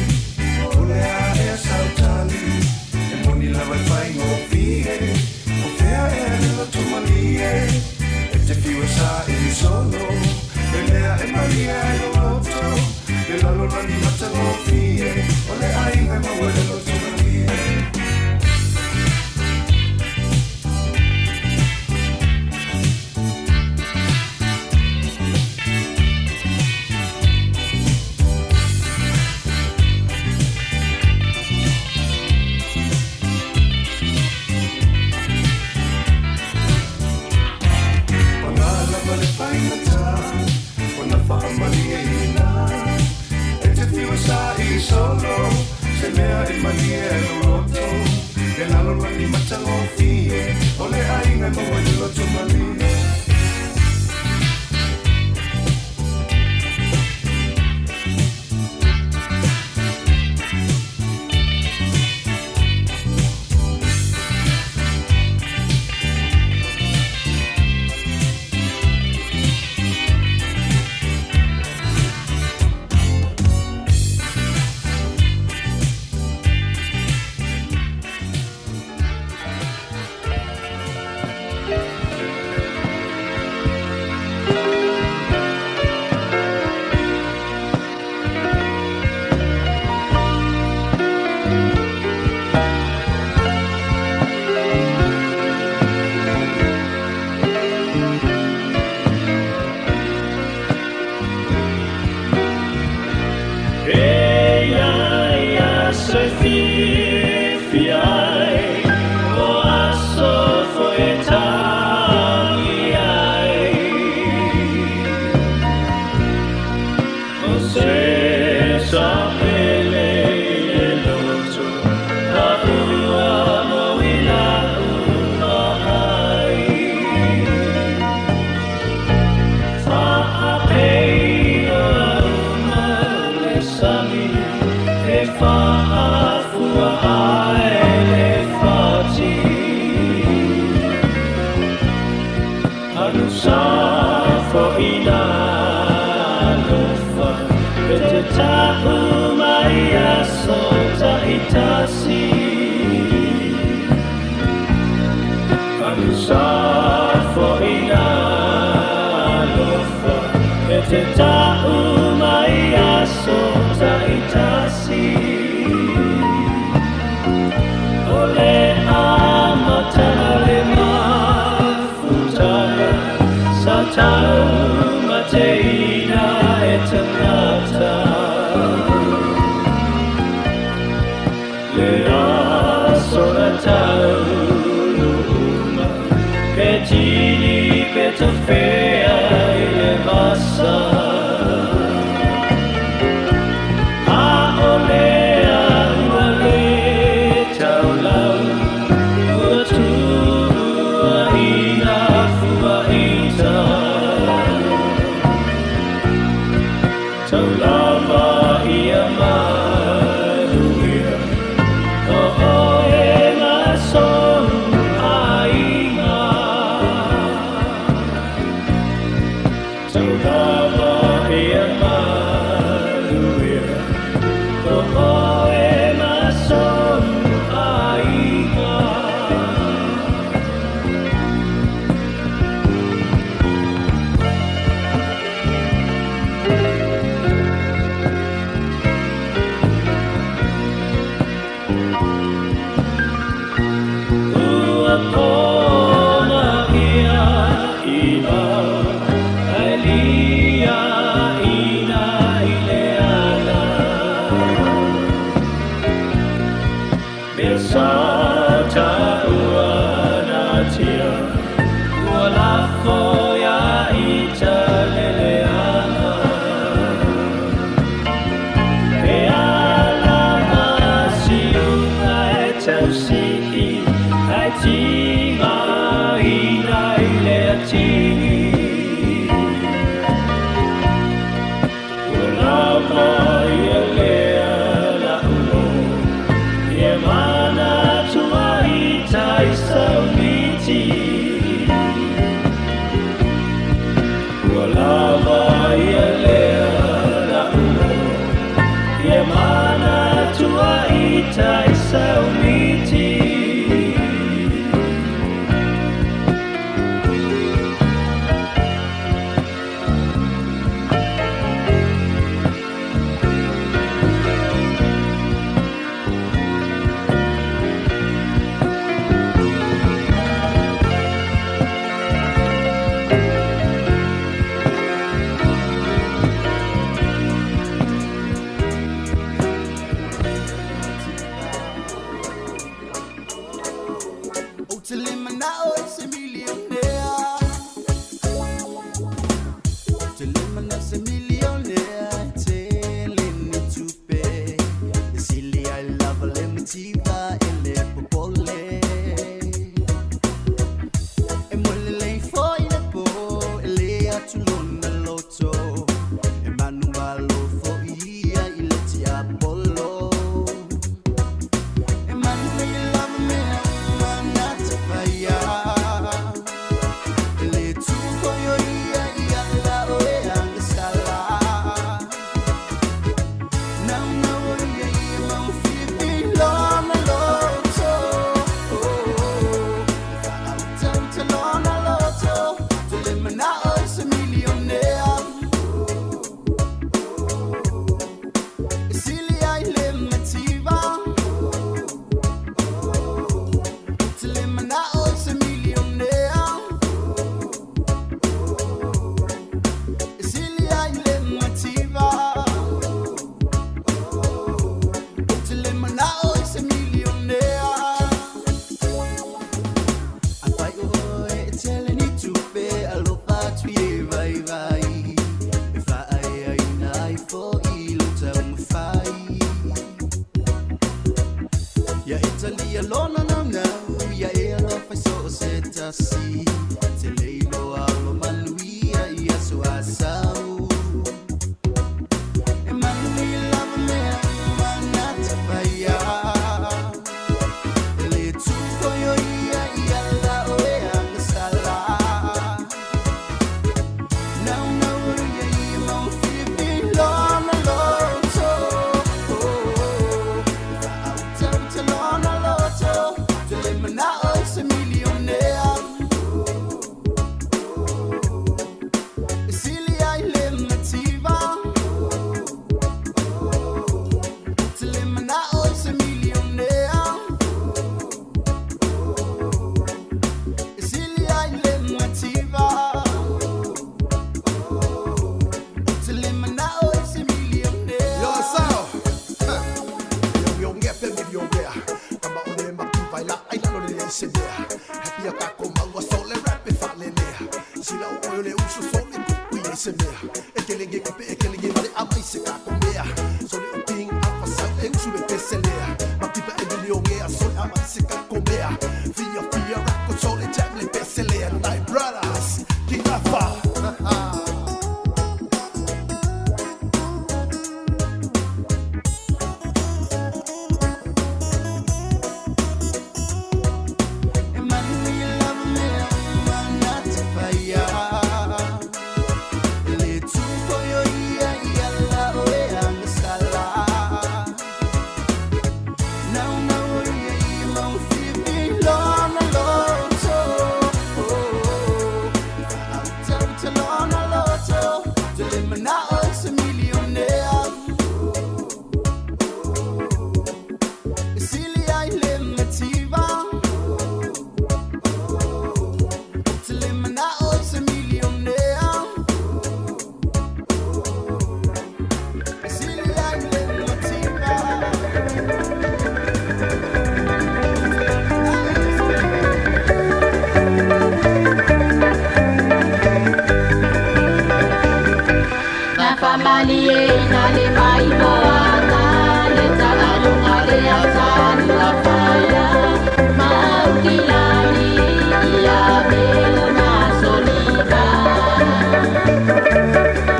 o le a ea sautali E moni lava e faigofie o fea ea le loto malie E te fiu e saili solo le mea e malie ai lou loto Le lalolagi matagofie o le aiga e maua i le loto malie. Pagalapa le faigata ona faamalieina E te fiu e sa'i solo se mea e malie ai lou loto E lalolagi matagofie o le aiga e maua i le loto malie. E ia ia se fiafia ai o aso foi e tagi ai O se sa pele i le loto a ua mo i la uma ai Faapei o auma le sami e faafua ai le fati Alu sa foʻina alofa e te ta'u mai aso ta'itasi Alu sa foʻina alofa e te ta'u mai aso ta'itasi O le amataga le mafutaga sa taumateina e tagata Le aso na tauluuma pe tini pe tafea i le Taulava ia manuia O oe ma sou aiga. Ua kona ia i lau, ai lia ina i le ala. Mea sa ta ua natia, ua lafo ia i ta lele ala. E ala ma siunga e tausiki, ai tinga ina i le atini. Ua lava ia lea la ulo, ia mana tua i tai saumiti. Ua lava ia lea la ulo, ia mana tua i tai saumiti. O te lima na o se millionaire. Te lima na se millionaire. Te lini tupe. Sili ai lava le mativa ele popole. E mole le fo i le po. Ele atulona loto. E manu malo fo ia i le tiapolo. E manu i lava mea mana te whaia. Le tuko yo ia ia la o e anga sala. Nau nau o ia ia mau whiwhi lona loto. Wha au tau te lona loto. Te le mana o i se millionaire. E sili ai le mativa. Te le mana o i se millionaire. E sili ai le mativa. Te le mana o i se millionaire. A whai o e tele ni tupe alofa tui e vai vai. E whaai ai nai fo i lo tau mawhai. Ia Italia lona nau nau, ia e alofa i so o se tasi. Te leilo alo manuia ia so asau. E manuia lava mea mana te whaia. Le tuko yo ia ia la o e anga sala. Nau nau o ia ia mau whiwhi lona loto. Wha au tau te lona loto. Te le mana o i se millionaire. E sili ai le mativa. Te le mana o i se millionaire. E sili ai le mativa. Te le mana o i se millionaire. Yo, sao? Yo, yo, ngepe millionaire. Kama o le mativa i la ai lalo le le se mea. Happy a kako maua so le rap e whalelea. Sila o oyo le uso so le kuku i se mea. E kele nge kupe e kele nge vale ama i se kako mea. So le o ping a fasau e usu le peselea. Mativa e millionaire so le ama i se kako mea. Fia fia rap so le jam le peselea. Nine brothers, King Alpha. E manuia lava mea mana te whaia. Faamalieina le faaigoaga le taaloga lea sa luafaia ma aukilani ia melona soliva.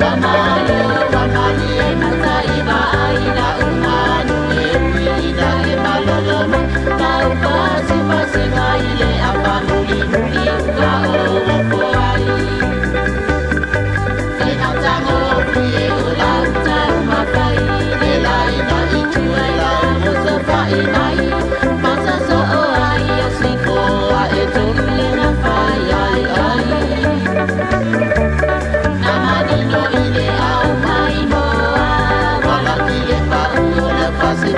Famalo famalie mataiva aina umanu e uiina e maloloma taupasipasiga i le afamulimuli uka o ofo ai.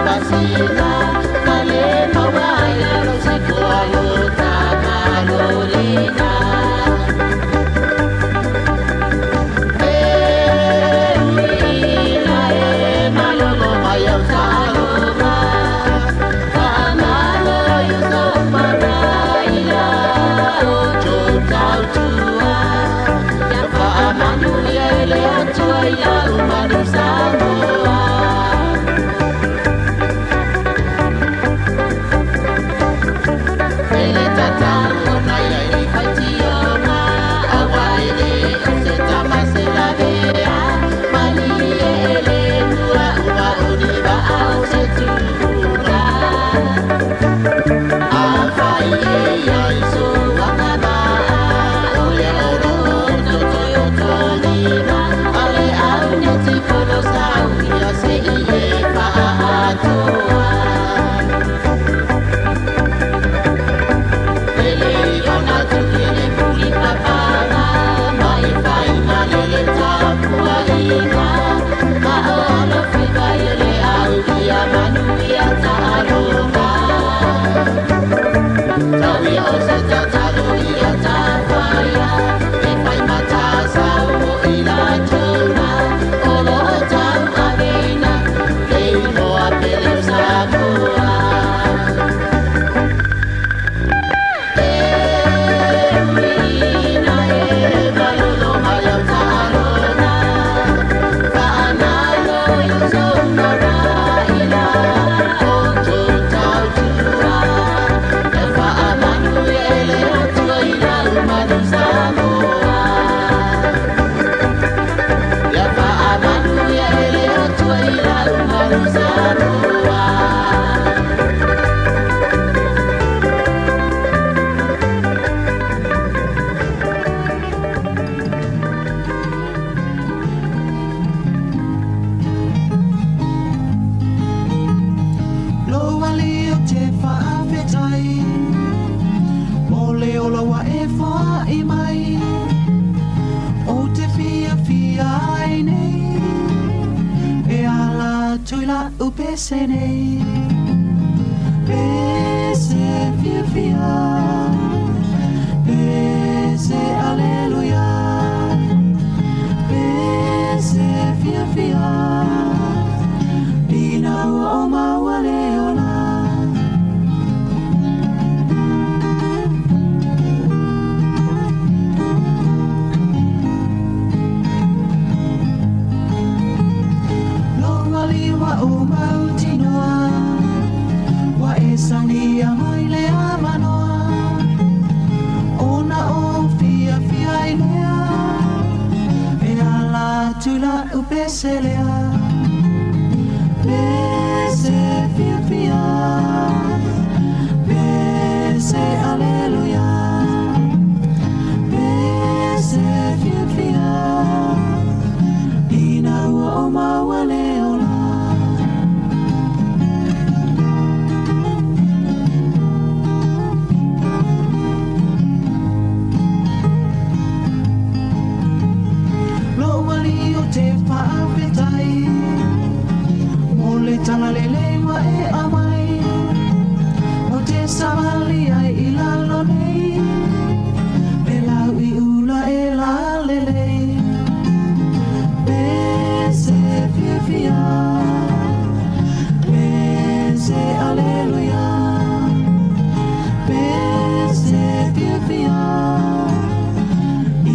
Pasina, na le mawaia lo sikoa lo tamalolena.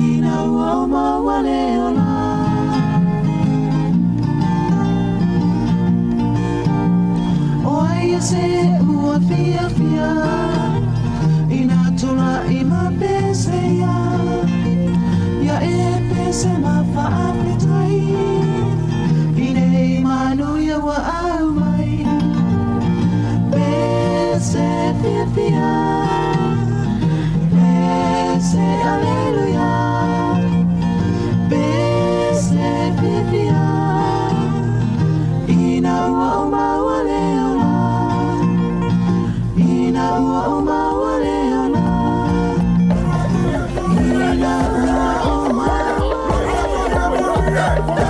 Ina ua o maua le ola. Faafetai I nei manuia ua au mai Pe se fiafia Pe se aleluia Pe se fiafia Ina ua o maua le ola Ina ua o maua le ola Ina ua o maua le ola.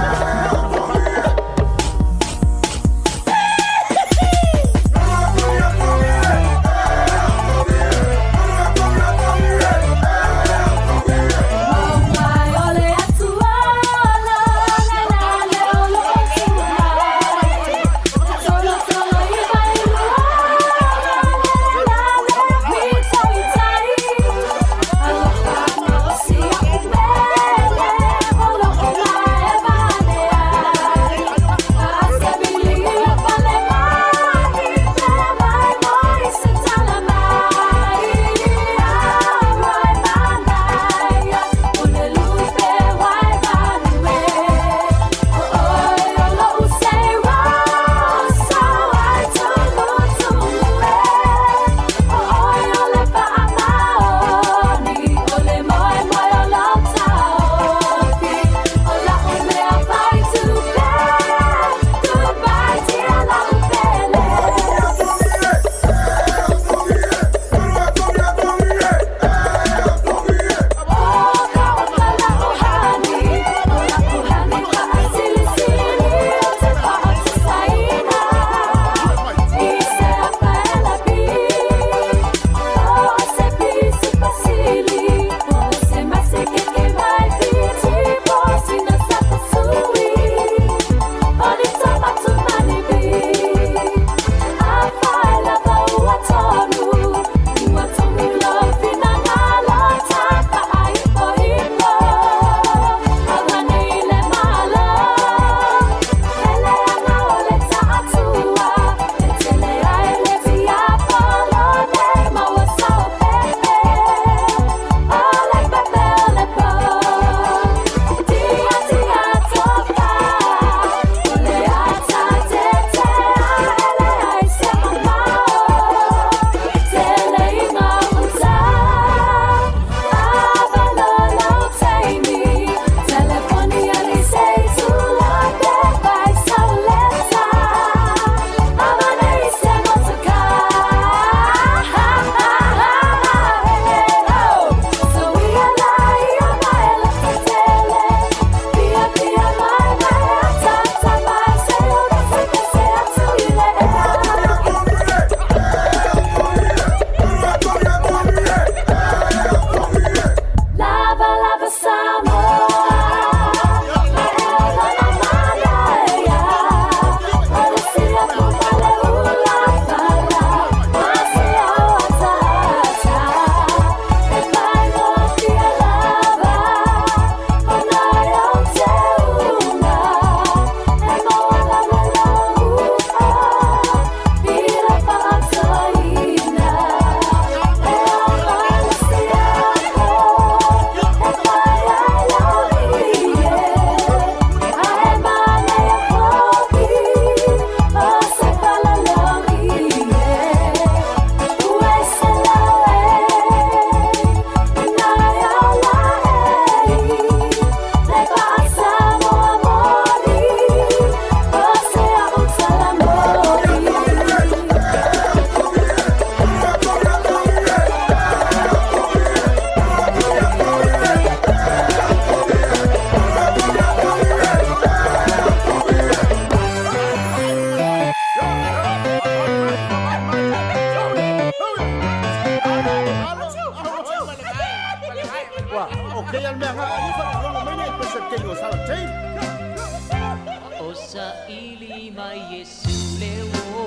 O sa ili mai Yesu le o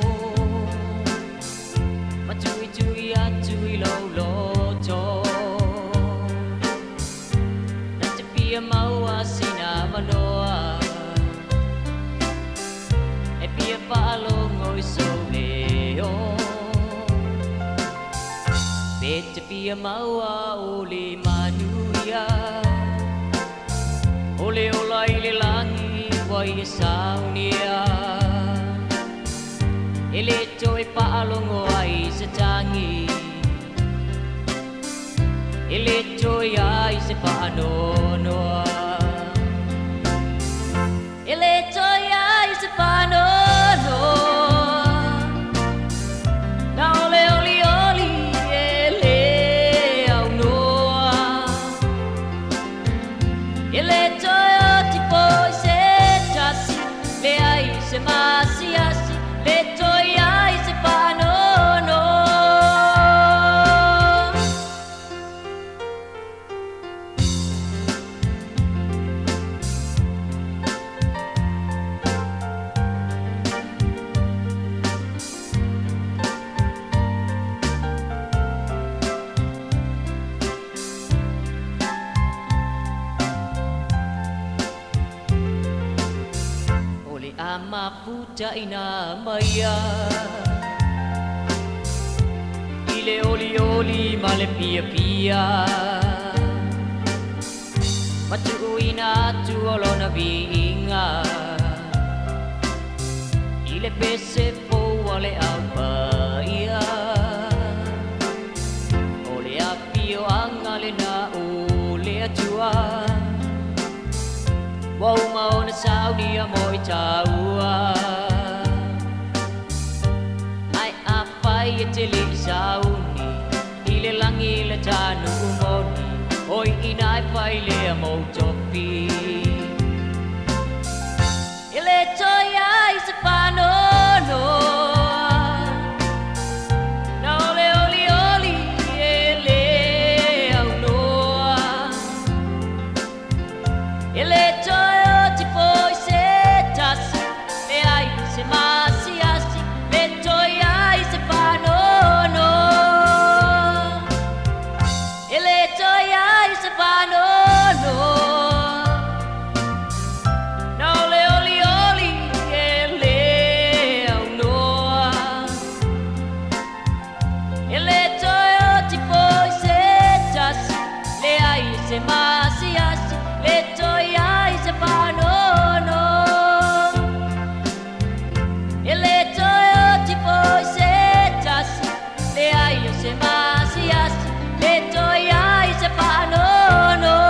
Matui tui atu i lau loto Na te pia maua sina manoa E pia whaalongo i so leo Pe te pia maua o le manuia O le ola. ai e saunia E le toe faalogo ai se tagi E le toe ai se faanoanoa E le toe ai se faanoanoa Na ole oli oli e le aunoa E le toe oti foi se tasi Le ai se masiasi Le toe ai se faanoanoa. O le a mafutaʻina maia I le olioli ma le piapia Matuuina atu o lona viiga I le pese fou a le aupaia O le afioaga lena o le Atua Ua uma ona saunia mo i taua Ae afai e te leʻi sauni I le lagi le tanuu moni Oi ina e fai lea mou tofi E le toe ai se faanoanoa Na ole oli oli e le aunoa E le toe oti foi se tasi Le ai se masiasi Le toe ai se faanoanoa E le toe ai se faanoanoa Na ole oli oli e le aunoa E le toe oti foi se tasi Le ai se masiasi Le toe ai se faanoanoa E le toe oti foi se tasi Le ai se masiasi Le toe ai se faanoanoa.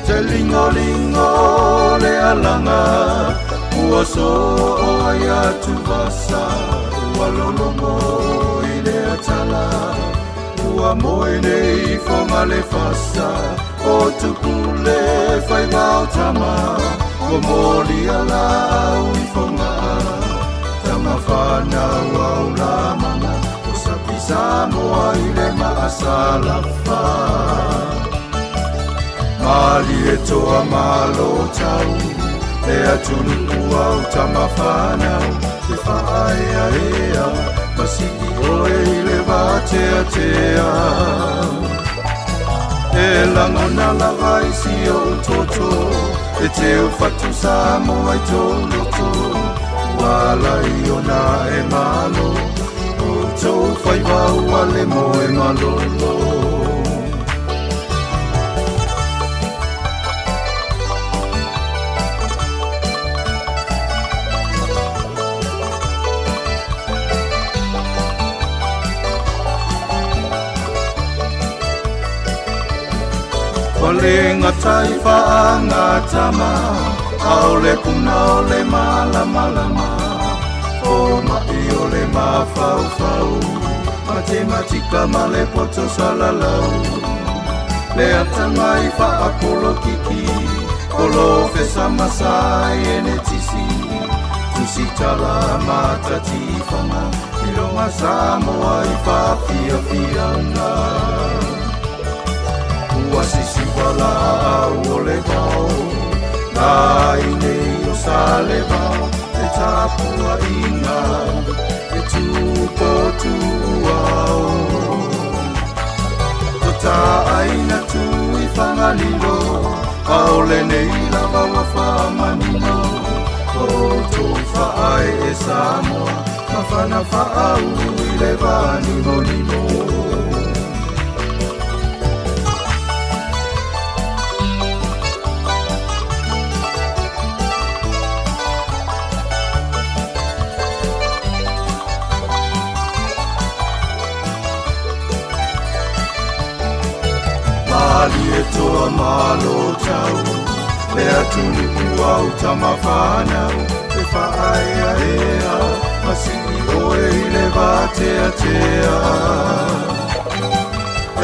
Te lingolingo le alaga Ua soa ia tuvasa Ua lologo i le atala Ua moe nei fonga le fasa O tupule faiva o tama Ua moli ala au i fonga Tama whanau au la mana O sapi Samoa i le maasalafa Mali e toa malo tau E atunu au tama whanau Te whaea ea Masiki oe i le vatea tea E langona lava i si o toto E te ufatu Samoa i tō loto Wala i ona e malo O tō whaiwa ua le moe malolo. Walenga tai whaanga tama Aole kuna ole malamalama O mai ole mafaufau Matematika ma le poto salalau Le atanga i whaakolokiki Kolo fesa masai ene tisi Tusi tala matatiwhanga Ilonga Samoa i whaafiafianga Ua sisi wala au o le vao La i nei o sa le vao Te tapua inga E tūpo tūao Tota aina tū i whangalilo Aole nei lava wa whamanino na faau i le vanimonimo. Mali e toa malo tau, le atunu ua utamawhanau, e whaaea ea, masini oe i le vateatea.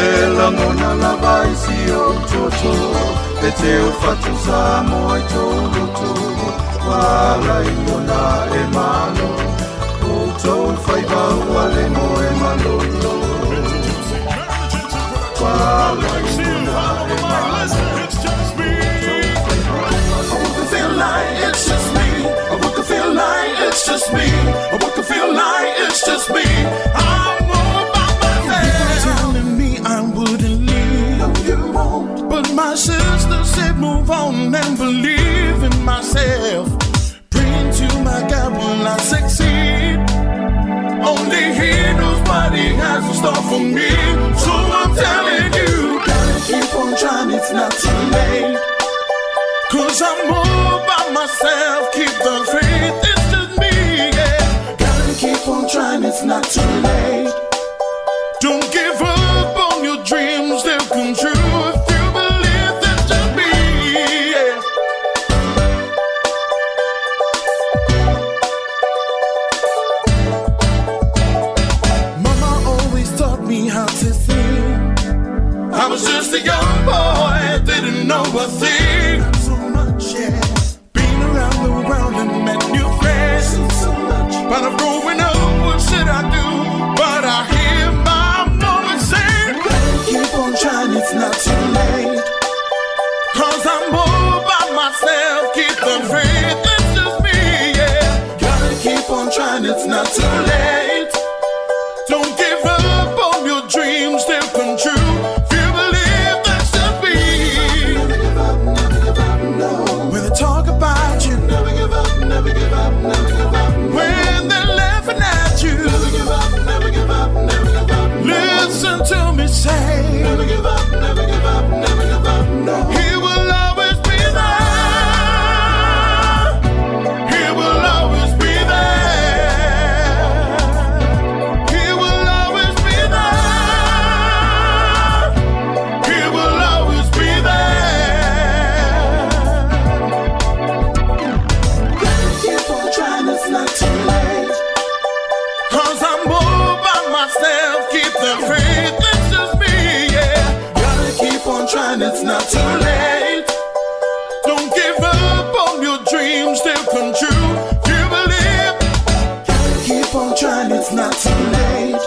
E langona lava i si o toto, e te o fatu sa moe tō wala i ona e malo, o tō whaiva ua le moe malolo. Wala i ona e malo, I want to feel like it's just me. I want to feel like it's just me. I want to feel like it's just me. I'm all by myself. People telling me I wouldn't leave. No, you won't. But my sister said move on and believe in myself. Praying to my God, will I succeed? Only He knows what He has in store for me. So I'm telling you, gotta keep on trying, it's not too late. Cause I'm all by myself, keep the faith, it's just me, yeah. Gotta keep on trying, it's not too late. Don't give up on your dreams, they'll come true if you believe that's just me, yeah. Mama always taught me how to sing. I was just a young boy, didn't know a thing. So much, yeah. Been around the world and met new friends. So much. But I'm growing up, what should I do? But I hear my mama say, keep on trying, it's not too late. Cause I'm all by myself, keep the faith, it's just me, yeah. Gotta keep on trying, it's not too late. Don't give up on your dreams, they'll come true. If you believe, that's just me. Never give up, never give up, no. When they talk about you, never give up, never give up, never give up. When they're laughing at you, never give up, never give up, never give up. Listen to me say, never give up, never give up, never give up, no. He will always be there. He will always be there. He will always be there. He will always be there. Gotta keep on trying, it's not too late. Cause I'm all by myself, keep the faith, it's just me, yeah. Gotta keep on trying, it's not too late. Don't give up on your dreams, they'll come true. If you believe, gotta keep on trying, it's not too late.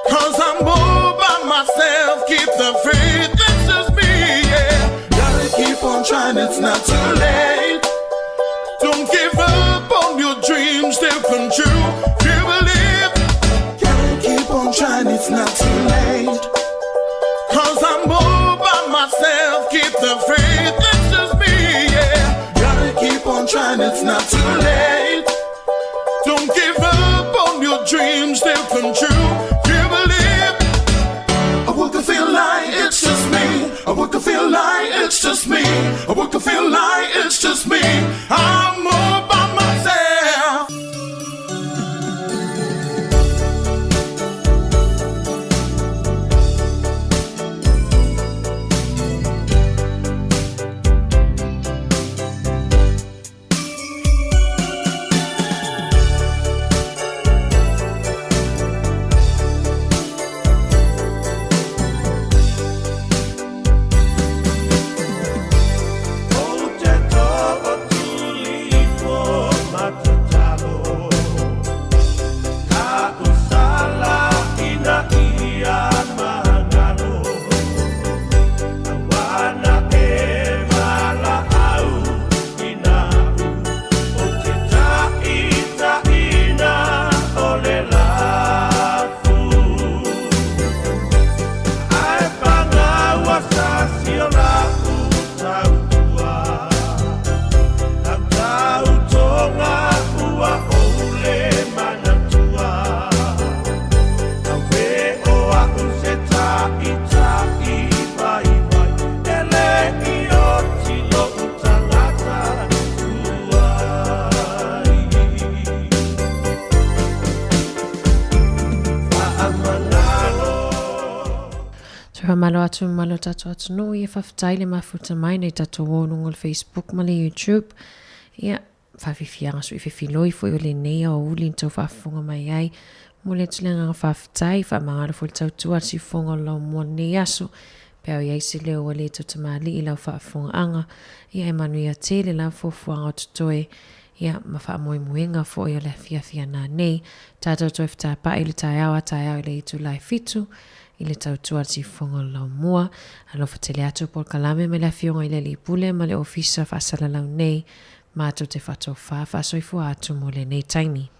Cause I'm all by myself, keep the faith, it's just me, yeah. Gotta keep on trying, it's not too late. Don't give up on your dreams, they'll come true. If you believe, gotta keep on trying, it's not too late. Cause I'm all by myself, keep the faith, it's just me, yeah. Gotta keep on trying, it's not too late. Don't give up on your dreams, they'll come true. If you believe, I woke up feel like it's just me. I woke up feel like it's just me. I woke up feel like it's just me. I'm all by myself. O te toa tuli faamalo atu i le mamalu o le tatou atunuu, ia faafetai le mafuta mai nai tatou o luga o le Facebook ma le YouTube. Ia, faafiafiaga sui fefiloi foi o lenei aoauli na tau faafofoga mai ai. Momoli atu le agaga faafetai, faamagalo foi le tautua a le siufofoga o le laumua lenei aso. Pe a o i ai se leo ua le tau tamalii i lau faafofogaaga, ia e manuia tele lava fuafuaga o totoe, ia ma faamoemoega foi o le afiafi a nanei. Tatou toe fetapa'i i le taeao a taeao i le itula e fitu i le tautua a le siufofoga o le laumua. Alofa tele atu polokalame mai le Afioga i le Alii Pule ma le Ofisa faasalalau nei matou te faatofa faasoifua atu mo lenei taimi.